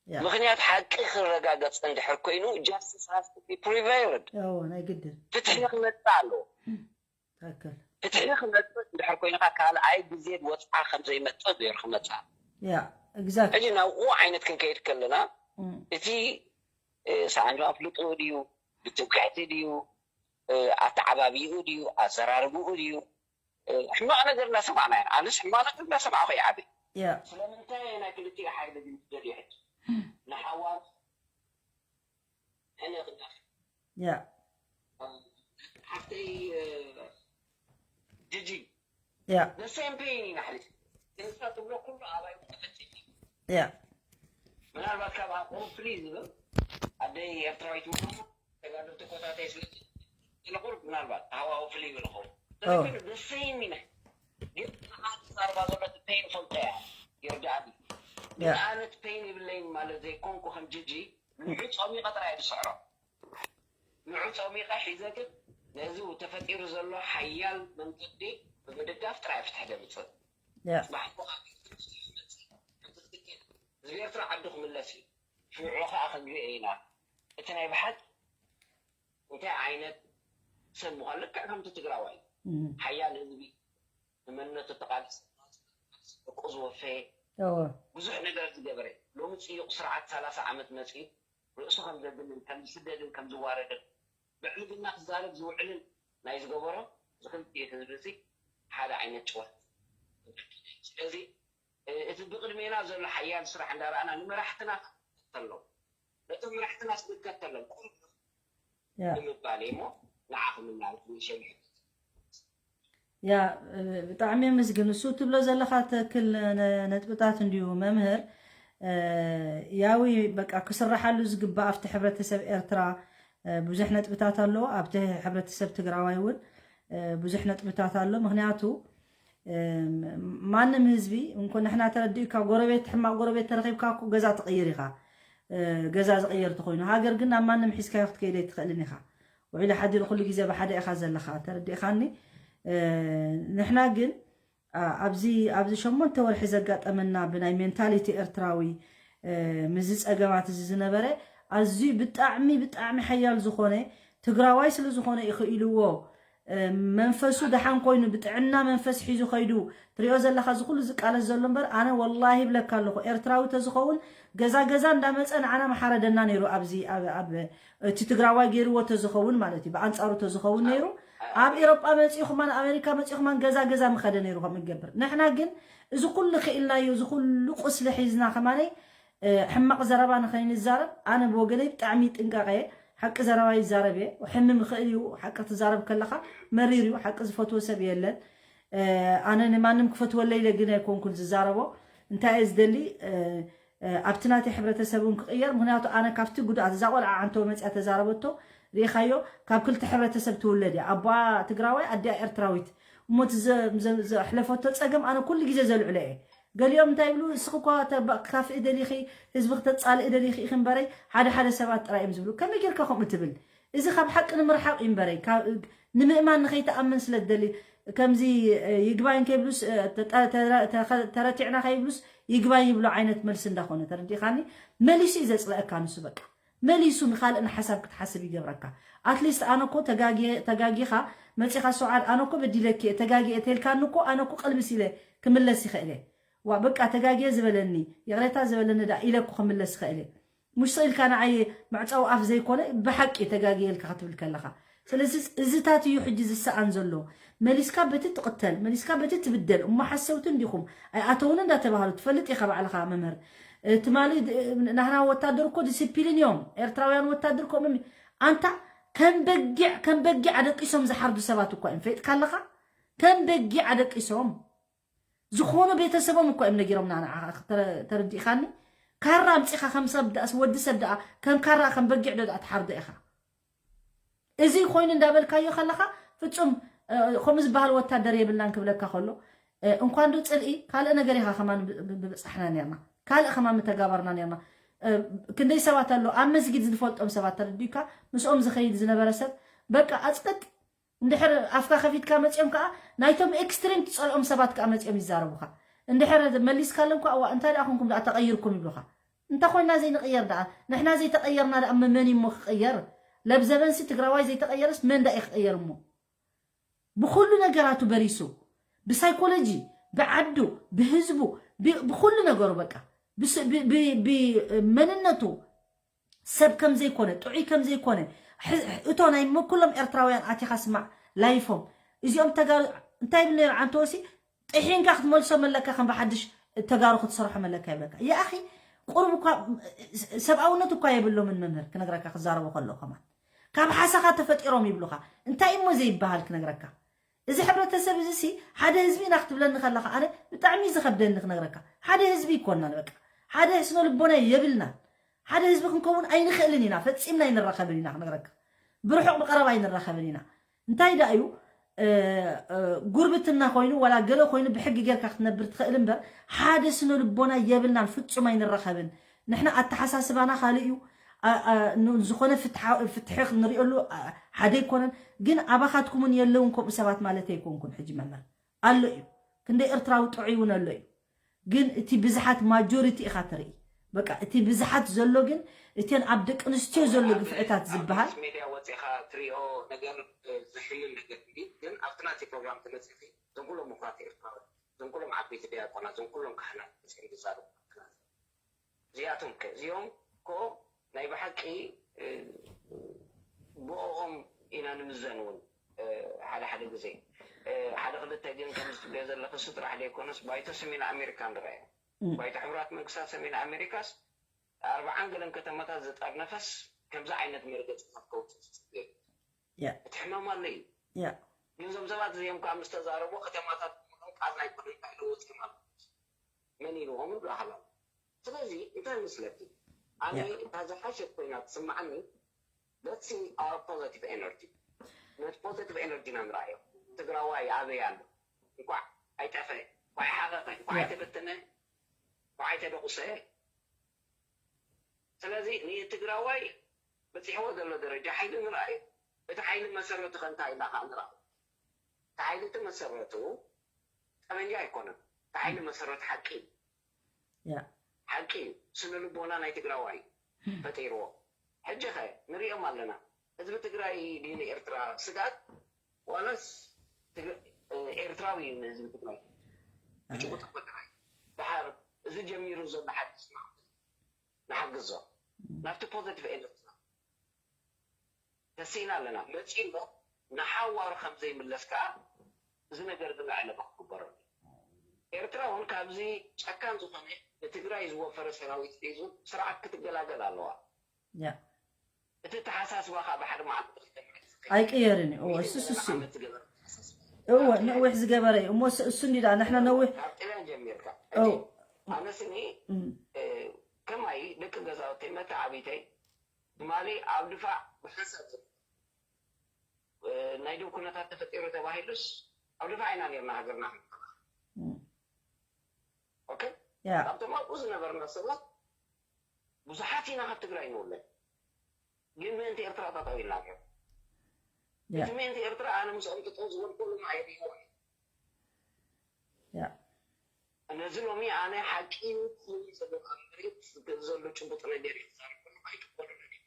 ያ። ምኽንያት ሓቂ ክረጋገጽ እንድሕር ኮይኑ፣ justice has to be prevailed። እዎ፣ ናይ ግድን። ፍትሒ ክመጽእ ኣለዎ። ትክክል። ፍትሒ ክመጽእ እንድሕር ኮይኑ፣ ካልኣይ ግዜ ወጽዓ ከም ዘይመጽእ ገይሩ ክመጽእ ኣለዎ። ያ፣ exactly። ሕጂ ናብኡ ዓይነት ክንከይድ ከለና፣ እም። እቲ፣ እ፣ ሰኣን ኣፍልጦ ድዩ፣ ብትምክሕቲ ድዩ፣ እ፣ ኣተዓባቢኡ ድዩ፣ ኣዘራርብኡ ድዩ፣ እ፣ ሕማቕ ነገር እናሰማዕና ኢና። ኣነስ ሕማቕ ነገር እናሰማዕኹ እየ ዓብየ። ያ። ስለምንታይ ናይ ክልቲኡ ሓይሊ ግን ትደልዩ ሕጂ? ንሓዋር ሕነ ክናፍ። ያ። ሓፍተይ፣ እ፣ ጂጂ። ያ። The same pain ኢና ሕሊፍ። ንሳ ትብሎ ኩሉ ኣባይ ተፈቲኒ። ያ። ምናልባት ካብ ኣቆም ፍሊ ዝብል ኣደይ ኤርትራዊት ምዃኑ ተጋደልቲ ኮታተይ ስለ ዝለኹ ምናልባት ሃዋሁ ፍሊ ይብል ይኸውን። ኦ። ስለዚ the same ኢና። ግን ንዓ ትዛረባ ዘሎ እቲ ፔን ፈልጦ እያ። ይርዳእኒ። ያ። ግን ኣነ እቲ ፔን ይብለይን ማለት ዘይኮንኩ ከም ጂጂ ንዑ ጸሚቐ ጥራይ እየ ዝስዕሮ። ንዑ ጸሚቐ ሒዘ ግን ነዚ ተፈጢሩ ዘሎ ሓያል መንገዲ ብምድጋፍ ጥራይ ፍትሒ ደምጽእ። ያ። ጽባሕ እኮ ካብ ኤርትራ ይመጽእ። ከምዚ ክትክል ህዝቢ ኤርትራ ዓዱ ክምለስ እዩ። ሽዑ ኸኣ ክንሪኦ ኢና። እቲ ናይ ብሓቂ እንታይ ዓይነት ሰብ ምዃን ልክዕ ከምቲ ትግራዋይ። እም። ሓያል ህዝቢ፣ ንመንነቱ ተቓለሰ፣ ደቁ ዝወፈየ፣ እወ። ብዙሕ ነገር ዝገበረ። ሎሚ ጽዩቕ ስርዓት ሰላሳ ዓመት መጺኡ ርእሱ ከም ዘድንን፣ ከም ዝስደድን፣ ከም ዝዋረድን፣ ብዕልግና ክዛረብ ዝውዕልን ናይ ዝገበሮ፣ እዚ ክልቲኡ ህዝቢ እዚ ሓደ ዓይነት ጭወት። ስለዚ፣ እ፣ እቲ ብቕድሜና ዘሎ ሓያል ስራሕ እንዳረኣና ንመራሕትና ክንከተሎም፣ ነቶም መራሕትና ክንከተሎም፣ ቁሩብ ያ። ንምባል እየ እሞ፣ ንዓኹም እናበልኩ ንሸምዕ። ያ፣ እ፣ ብጣዕሚ የመስግን። እሱ ትብሎ ዘለኻ ትክክል ነ-፣ ነጥብታት እንድዩ መምህር። እ፣ ያዊ በቃ ክስራሓሉ ዝግባእ ኣብቲ ሕብረተሰብ ኤርትራ፣ እ፣ ብዙሕ ነጥብታት ኣሎ። ኣብቲ ሕብረተሰብ ትግራዋይ እውን፣ እ፣ ብዙሕ ነጥብታት ኣሎ። ምኽንያቱ፣ እ፣ ማንም ህዝቢ እንኮ ንሕና ተረዲእካ ጎረቤት፣ ሕማቕ ጎረቤት ተረኺብካ እኮ ገዛ ትቕይር ኢኻ። እ፣ ገዛ ዝቕየር ተኾይኑ፣ ሃገር ግን ናብ ማንም ሒዝካዮ ክትከይድ ኣይትኽእልን ኢኻ። ውዒሉ ሓዲሩ ኩሉ ግዜ ብሓደ ኢኻ ዘለኻ፣ ተረዲእኻኒ? እ፣ ንሕና ግን፣ ኣ-፣ ኣብዚ፣ ኣብዚ ሸሞንተ ወርሒ ዘጋጠመና ብናይ ሜንታሊቲ ኤርትራዊ፣ እ፣ ምስዚ ጸገማት እዚ ዝነበረ ኣዝዩ ብጣዕሚ፣ ብጣዕሚ ሓያል ዝኾነ ትግራዋይ ስለ ዝኾነ እዩ ክኢልዎ፣ እ፣ መንፈሱ ደሓን ኮይኑ ብጥዕና መንፈስ ሒዙ ከይዱ ትሪኦ ዘለኻ እዚ ኩሉ ዝቃለስ ዘሎ እምበር ኣነ ወላሂ ይብለካ ኣለኹ ኤርትራዊ ተዝኸውን ገዛ ገዛ እንዳመጸ ንዓና መሓረደና ነይሩ። ኣብዚ ኣብ፣ ኣብ እቲ ትግራዋይ ገይርዎ ተዝኸውን ማለት እዩ፣ ብኣንጻሩ ተዝኸውን ነይሩ ኣብ ኤሮጳ መጺኡ ኸማን ኣሜሪካ መጺኡ ኸማን ገዛ ገዛ ምኸደ ነይሩ ከም እገብር። ንሕና ግን እዚ ኩሉ ክኢልናዮ፣ እዚ ኩሉ ቁስሊ ሒዝና ኸማነይ፣ እ፣ ሕማቕ ዘረባ ንኸይንዛረብ ኣነ ብወገነይ ብጣዕሚ ጥንቃቐ እየ። ሓቂ ዘረባ ይዛረብ እየ። ሕምም ይኽእል እዩ። ሓቂ ክትዛረብ ከለኻ መሪር እዩ። ሓቂ ዝፈትዎ ሰብ የለን። እ፣ ኣነ ንማንም ክፈትወለይ ኢለ ግን ኣይኮንኩን ዝዛረቦ። እንታይ እየ ዝደሊ፣ እ፣ እ፣ ኣብቲ ናተይ ሕብረተሰብ እውን ክቕየር። ምኽንያቱ ኣነ ካብቲ ጉድኣት እዛ ቆልዓ ዓንተቦ መፅያ ተዛረበቶ ርኢኻዮ፣ ካብ ክልተ ሕብረተሰብ ትውለድ እያ። ኣቦኣ ትግራዋይ፣ ኣዲኣ ኤርትራዊት። እሞ እቲ ዘ-፣ ዘ-፣ ዘሕለፈቶ ፀገም ኣነ ኩሉ ግዜ ዘልዕሎ እየ። ገሊኦም እንታይ ይብሉ፣ "እስኺ እኳ ተባ-፣ ክካፍኢ ደሊኺ፣ ህዝቢ ክተፃልኢ ደሊኺ ኢኺ እምበረይ፣ ሓደ ሓደ ሰባት ጥራይ እዮም ዝብሉ." ከመይ ጌርካ ከምኡ ትብል? እዚ ካብ ሓቂ ንምርሓቕ እዩ እምበረይ፣ ካብ፣ ንምእማን ንኸይትኣምን ስለ ትደሊ፣ ከምዚ፣ እ፣ ይግባኝ ከይብሉስ፣ እ፣ ተጠ-፣ ተረ-፣ ተኸ-፣ ተረቲዕና ከይብሉስ ይግባኝ ይብሉ ዓይነት መልሲ እንዳኾነ፣ ተረዲእኻኒ? መሊሱ እዩ ዘጽልአካ ንሱ በቃ። መሊሱ ንኻልእ ንሓሳብ ክትሓስብ ይገብረካ። ኣትሊስት ኣነ እኮ ተጋጊኻ መፂኻ ሰዓድ ኣነ እኮ በዲለኪ ተጋጊ እተልካኒ እኮ ኣነ እኮ ቅልብስ ኢለ ክምለስ ይኽእል እየ። ዋ በቃ ተጋጊየ ዝበለኒ ይቕሬታ ዝበለኒ ዳ ኢለ እኮ ክምለስ ይኽእል እየ። ምሽ ኢልካ ንዓይ መዕፀዊ ኣፍ ዘይኮነ ብሓቂ ተጋጊየ ኢልካ ክትብል ከለኻ። ስለዚ እዚታት እዩ ሕጂ ዝሰኣን ዘሎ። መሊስካ በቲ ትቕተል መሊስካ በቲ ትብደል እሞ ሓሰውቲ እንዲኹም ኣይኣተውን እንዳተባሃሉ ትፈልጥ ኢኻ ባዕልኻ መምህር። ትማሊ ናህና ወታደር እኮ ዲስፕሊን እዮም ኤርትራውያን ወታደር ከምኡ ኣንታ ከም በጊዕ ከም በጊዕ ኣደቂሶም ዝሓርዱ ሰባት እኳ እዮም ፈይጥካ ኣለኻ። ከም በጊዕ ኣደቂሶም ዝኾኑ ቤተሰቦም እኳ እዮም ነጊሮምና ንዓኻ ተረዲእኻኒ። ካራ ኣምፂኻ ከም ሰብ ደኣስ ወዲ ሰብ ደኣ ከም ካራ ከም በጊዕ ዶ ደኣ ትሓርዶ ኢኻ። እዚ ኮይኑ እንዳበልካዮ ከለኻ ፍጹም ከምኡ ዝበሃል ወታደር የብልናን ክብለካ ከሎ እንኳን ዶ ፅልኢ ካልእ ነገር ኢኻ ከማን ብብፃሕና ነርና ካልእ ከማን ምተጋበርና ነርና። ክንደይ ሰባት ኣሎ ኣብ መስጊድ ዝፈልጦም ሰባት ተረዲካ ምስኦም ዝኸይድ ዝነበረ ሰብ በቃ ኣፅቅጥ እንድሕር ኣፍካ ከፊትካ መፅኦም ከዓ ናይቶም ኤክስትሪም ትፀልኦም ሰባት ከዓ መፅኦም ይዛረቡካ። እንድሕር መሊስካሎም ከዓ ዋ እንታይ ደኣ ኮንኩም ደኣ ተቐይርኩም ይብሉካ። እንተ ኮይና ዘይንቕየር ደኣ ንሕና ዘይተቐየርና ደኣ መመን እሞ ክቕየር? ለብዘበንሲ ትግራዋይ ዘይተቐየረስ መን ደኣ ክቕየር እሞ? ብኩሉ ነገራቱ በሪሱ ብሳይኮሎጂ ብዓዱ ብህዝቡ ብኩሉ ነገሩ በቃ ብመንነቱ ሰብ ከም ዘይኮነ ጥዑይ ከም ዘይኮነ እቶ ናይ ኩሎም ኤርትራውያን ኣቲኻ ስማዕ ላይፎም እዚኦም ተጋሩ እንታይ ይብል ነይሩ ዓንተወሲ ጥሒንካ ክትመልሶም ኣለካ ከም ብሓድሽ ተጋሩ ክትሰርሖም ኣለካ ይብለካ። ያኣኺ ቁሩብ እኳ ሰብኣውነት እኳ የብሎምን መምህር ክነግረካ ክዛረቡ ከለዉ ከማን ካብ ሓሳኻ ተፈጢሮም ይብሉኻ። እንታይ እሞ ዘይበሃል ክነግረካ እዚ ሕብረተሰብ እዚ ሲ ሓደ ህዝቢ ኢና ክትብለኒ ከለኻ ኣነ ብጣዕሚ ዝኸብደኒ ክነግረካ ሓደ ህዝቢ ይኮንናን በቃ ሓደ ስነ ልቦና የብልናን ሓደ ህዝቢ ክንከውን ኣይንኽእልን ኢና ፈፂምና ኣይንራኸብን ኢና ክነግረካ ብርሑቕ ብቐረባ ኣይንራኸብን ኢና እንታይ ዳ እዩ ጉርብትና ኮይኑ ዋላ ገለ ኮይኑ ብሕጊ ጌርካ ክትነብር ትኽእል እምበር ሓደ ስነ ልቦና የብልናን ፍጹም ኣይንራኸብን ንሕና ኣተሓሳስባና ካልእ እዩ ዝኾነ ፍትሒ ክንሪኦሉ ሓደ ኣይኮነን ግን ኣባኻትኩምን የለውን ከምኡ ሰባት ማለት ኣይኮንኩን ሕጂ መምህር ኣሎ እዩ ክንደ ኤርትራዊ ጥዑይ እውን ኣሎ እዩ ግን እቲ ብዝሓት ማጆሪቲ ኢኻ ትርኢ በቃ እቲ ብዝሓት ዘሎ ግን እተን ኣብ ደቂ ኣንስትዮ ዘሎ ግፍዕታት ዝበሃል ሜድያ ወፂኻ ትሪኦ ነገር ዝሕምም ነገር እንዲ ግን ኣብቲ ናቲ ፕሮግራም ተመፂኺ ዘንኩሎም ምኩራት ኤርትራዊ ዘንኩሎም ዓበይቲ ዲያቆና ዘንኩሎም ካህናት መፅኦም ዝዛረቡ እዚኣቶም ከ እዚኦም ኮ ናይ ብሓቂ ብኦም ኢና ንምዘን እውን ሓደ ሓደ ግዜ ሓደ ክልተ ግን ከምዚ ትብልዮ ዘለኽሲ ጥራሕ ዘይኮነስ ባይቶ ሰሜን ኣሜሪካ ንረኣዮ ባይቶ ሕቡራት መንግስታት ሰሜን ኣሜሪካስ ኣርብዓን ገለን ከተማታት ዝጠርነፈስ ከምዚ ዓይነት መርገፂታት ከውፅእ ዝፅበ እቲ ሕማም ኣሎ እዩ ግን እዞም ሰባት እዚኦም ከዓ ምስ ተዛረቡ ከተማታት ምሎም ቃል ናይ ኮነ እንታይ ለወፂ ማለት መን ኢልዎም ይብሉ ኣህላም ስለዚ እንታይ መስለኪ ኣነ እታ ዝሓሸት ኮይና ትስማዓኒ let's see our positive energy ነቲ positive energy ና ንረኣዮ ትግራዋይ ኣበይ ኣሎ እንኳዕ ኣይጠፈ እንኳዕ ሓቐቐ እንኳዕ ኣይተበተነ እንኳዕ ኣይተደቁሰ ስለዚ ንትግራዋይ በፂሕዎ ዘሎ ደረጃ ሓይሊ ንረኣዩ እቲ ሓይሊ መሰረቱ ከ እንታይ ኢልና ከዓ ንረኣዩ እቲ ሓይሊ እቲ መሰረቱ ጠመንጃ ኣይኮነን እቲ ሓይሊ መሰረቱ ሓቂ እዩ ሓቂ እዩ ስነ ልቦና ናይ ትግራዋይ ፈጢርዎ ሕጂ ኸ ንሪኦም ኣለና ህዝቢ ትግራይ ድዩ ንኤርትራ ስግኣት ዋላስ ኤርትራዊ እዩ ንህዝቢ ትግራይ ጭቡጥ ትግራይ ድሓር እዚ ጀሚሩ ዘሎ ሓድሽ ማዕበል ንሓግዞ ናብቲ ፖዘቲቭ ኤነርጂ ተሲእና ኣለና መፂእሎ ንሓዋሩ ከም ዘይምለስ ከዓ እዚ ነገር እዚ መዕለቢ ክግበረሉ ኤርትራ እውን ካብዚ ጨካን ዝኾነ ንትግራይ ዝወፈረ ሰራዊት ሒዙ ስርዓት ክትገላገል ኣለዋ እቲ ተሓሳስባ ከዓ ብሓደ መዓልቲ ክልተ መዓልቲ ዝኸይድ ኣይቅየርን እዩ እወ እሱስ እሱ እዩ ዓመት ዝገበረ ተሓሳስባ እወ ነዊሕ ዝገበረ እዩ እሞ እሱ እንዲ ደኣ ንሕና ነዊሕ ካብ ጥልያን ጀሚርካ ሕጂ ኣነስኒ ከማይ ደቂ ገዛውተይ መተዓቢተይ ትማሊ ኣብ ድፋዕ ብሓንሳብ ናይ ደው ኩነታት ተፈጢሩ ተባሂሉስ ኣብ ድፋዕ ኢና ነርና ሃገርና ክንከላኸል ኦኬ ካብቶም ኣብኡ ዝነበርና ሰባት ብዙሓት ኢና ካብ ትግራይ ንውለድ ግን ምእንቲ ኤርትራ ጠጠው ኢልና ነሩ እቲ ምእንቲ ኤርትራ ኣነ ምስኦም ጠጠው ዝበልኩሉ ኣየድይዎ ነዚ ሎሚ ኣነ ሓቂ እዩ ክኸውን ዘለዎ ኣብ መሬት ዘሎ ጭቡጥ ነገር እዩ ክዛረብ ከለኹ ኣይቅበሉን እየ።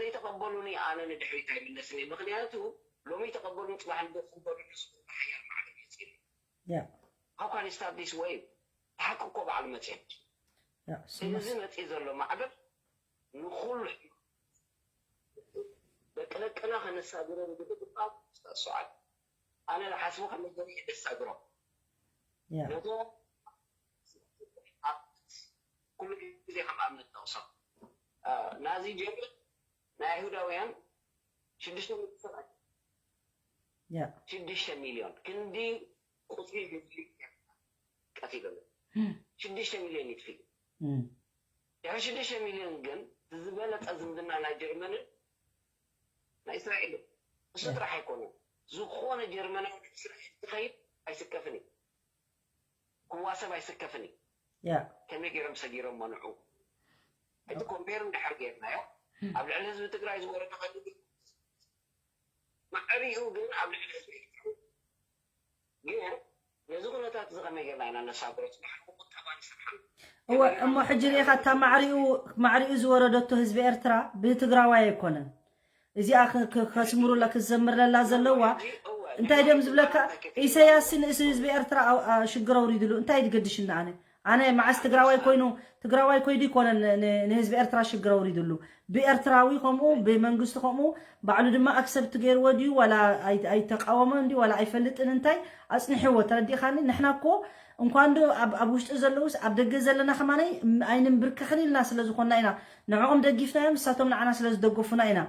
ዘይተቐበሉኒ ኣነ ንድሕሪት ኣይምለስን እየ። ምኽንያቱ ሎሚ ተቐበሉን ጽባሕ ንደት ክበሉኒ ዝኽእሉ ሓያል ማዕበል መጺኡ። Yeah. How can you stop this wave? እቲ ሓቂ እኮ ባዕሉ መጺኡ። Yeah. ስለዚ መጺኡ ዘሎ ማዕበል ንኹሉ ደቂ ደቅና ከነሳግሮ ንግዲ ግባብ ኡስታዝ ሱዓድ። ኣነ ዝሓስቡ ከመይ ገይረ እየ ደሳግሮ Yeah. ነቶ ኩሉ ግዜ ከም ኣብነት ጠቕሶ ናዚ ጀርመን ናይ ኣይሁዳውያን ሽዱሽተ ሚልዮን ሰብኣይ Yeah. ሽዱሽተ ሚልዮን ክንዲ ቁፅሪ ህዝቢ ቀቲሎም ሽዱሽተ ሚልዮን ይጥፊ Mm. ድሕሪ ሽዱሽተ ሚልዮን ግን ዝበለፀ ዝምድና ናይ ጀርመንን ናይ እስራኤልን እሱ ጥራሕ ኣይኮነን ዝኾነ ጀርመናዊ እስራኤል ትኸይድ ኣይስከፍን እዩ ክዋሰብ ኣይስከፍን እዩ Yeah. ከመይ ገይሮም ሰጊሮም መንዑ እቲ ኮምፔር እንድሕር ገይርናዮ ኣብ ልዕሊ ህዝቢ ትግራይ ዝወረደ ከሉ ማዕሪኡ ግን ኣብ ልዕሊ ህዝቢ ኤርትራ ግን ነዚ ኩነታት እዚ ከመይ ጌርና ኢና ነሳግሮ ፅባሕ ቁጠባ ንስርሓ እወ እሞ ሕጂ ሪኢኻ እታ ማዕሪኡ ማዕሪኡ ዝወረደቶ ህዝቢ ኤርትራ ብትግራዋይ ኣይኮነን እዚኣ ክ- ክ- ከስምሩላ ክዘምርለላ ዘለዋ እንታይ ደም ዝብለካ ኢሳያስ ንእሱ ህዝቢ ኤርትራ ኣው- ኣ- ሽግር ኣውሪድሉ እንታይ ድገድሽና ኣነ ኣነ መዓስ ትግራዋይ ኮይኑ ትግራዋይ ኮይዱ ይኮነ ን- ን- ንህዝቢ ኤርትራ ሽግር ኣውሪድሉ ብኤርትራዊ ከምኡ ብመንግስቲ ከምኡ ባዕሉ ድማ ኣክሰብት ገይርዎ ድዩ ዋላ ኣይ- ኣይተቃወሞን ድዩ ዋላ ኣይፈልጥን እንታይ ኣፅንሕዎ ተረዲእካኒ ንሕና እኮ እንኳን ዶ ኣብ ኣብ ውሽጢ ዘለውስ ኣብ ደገ ዘለና ከማነይ ኣይንንብርከኽን ኢልና ስለ ዝኾንና ኢና ንዕኦም ደጊፍናዮም ንሳቶም ንዓና ስለ ዝደገፉና ኢና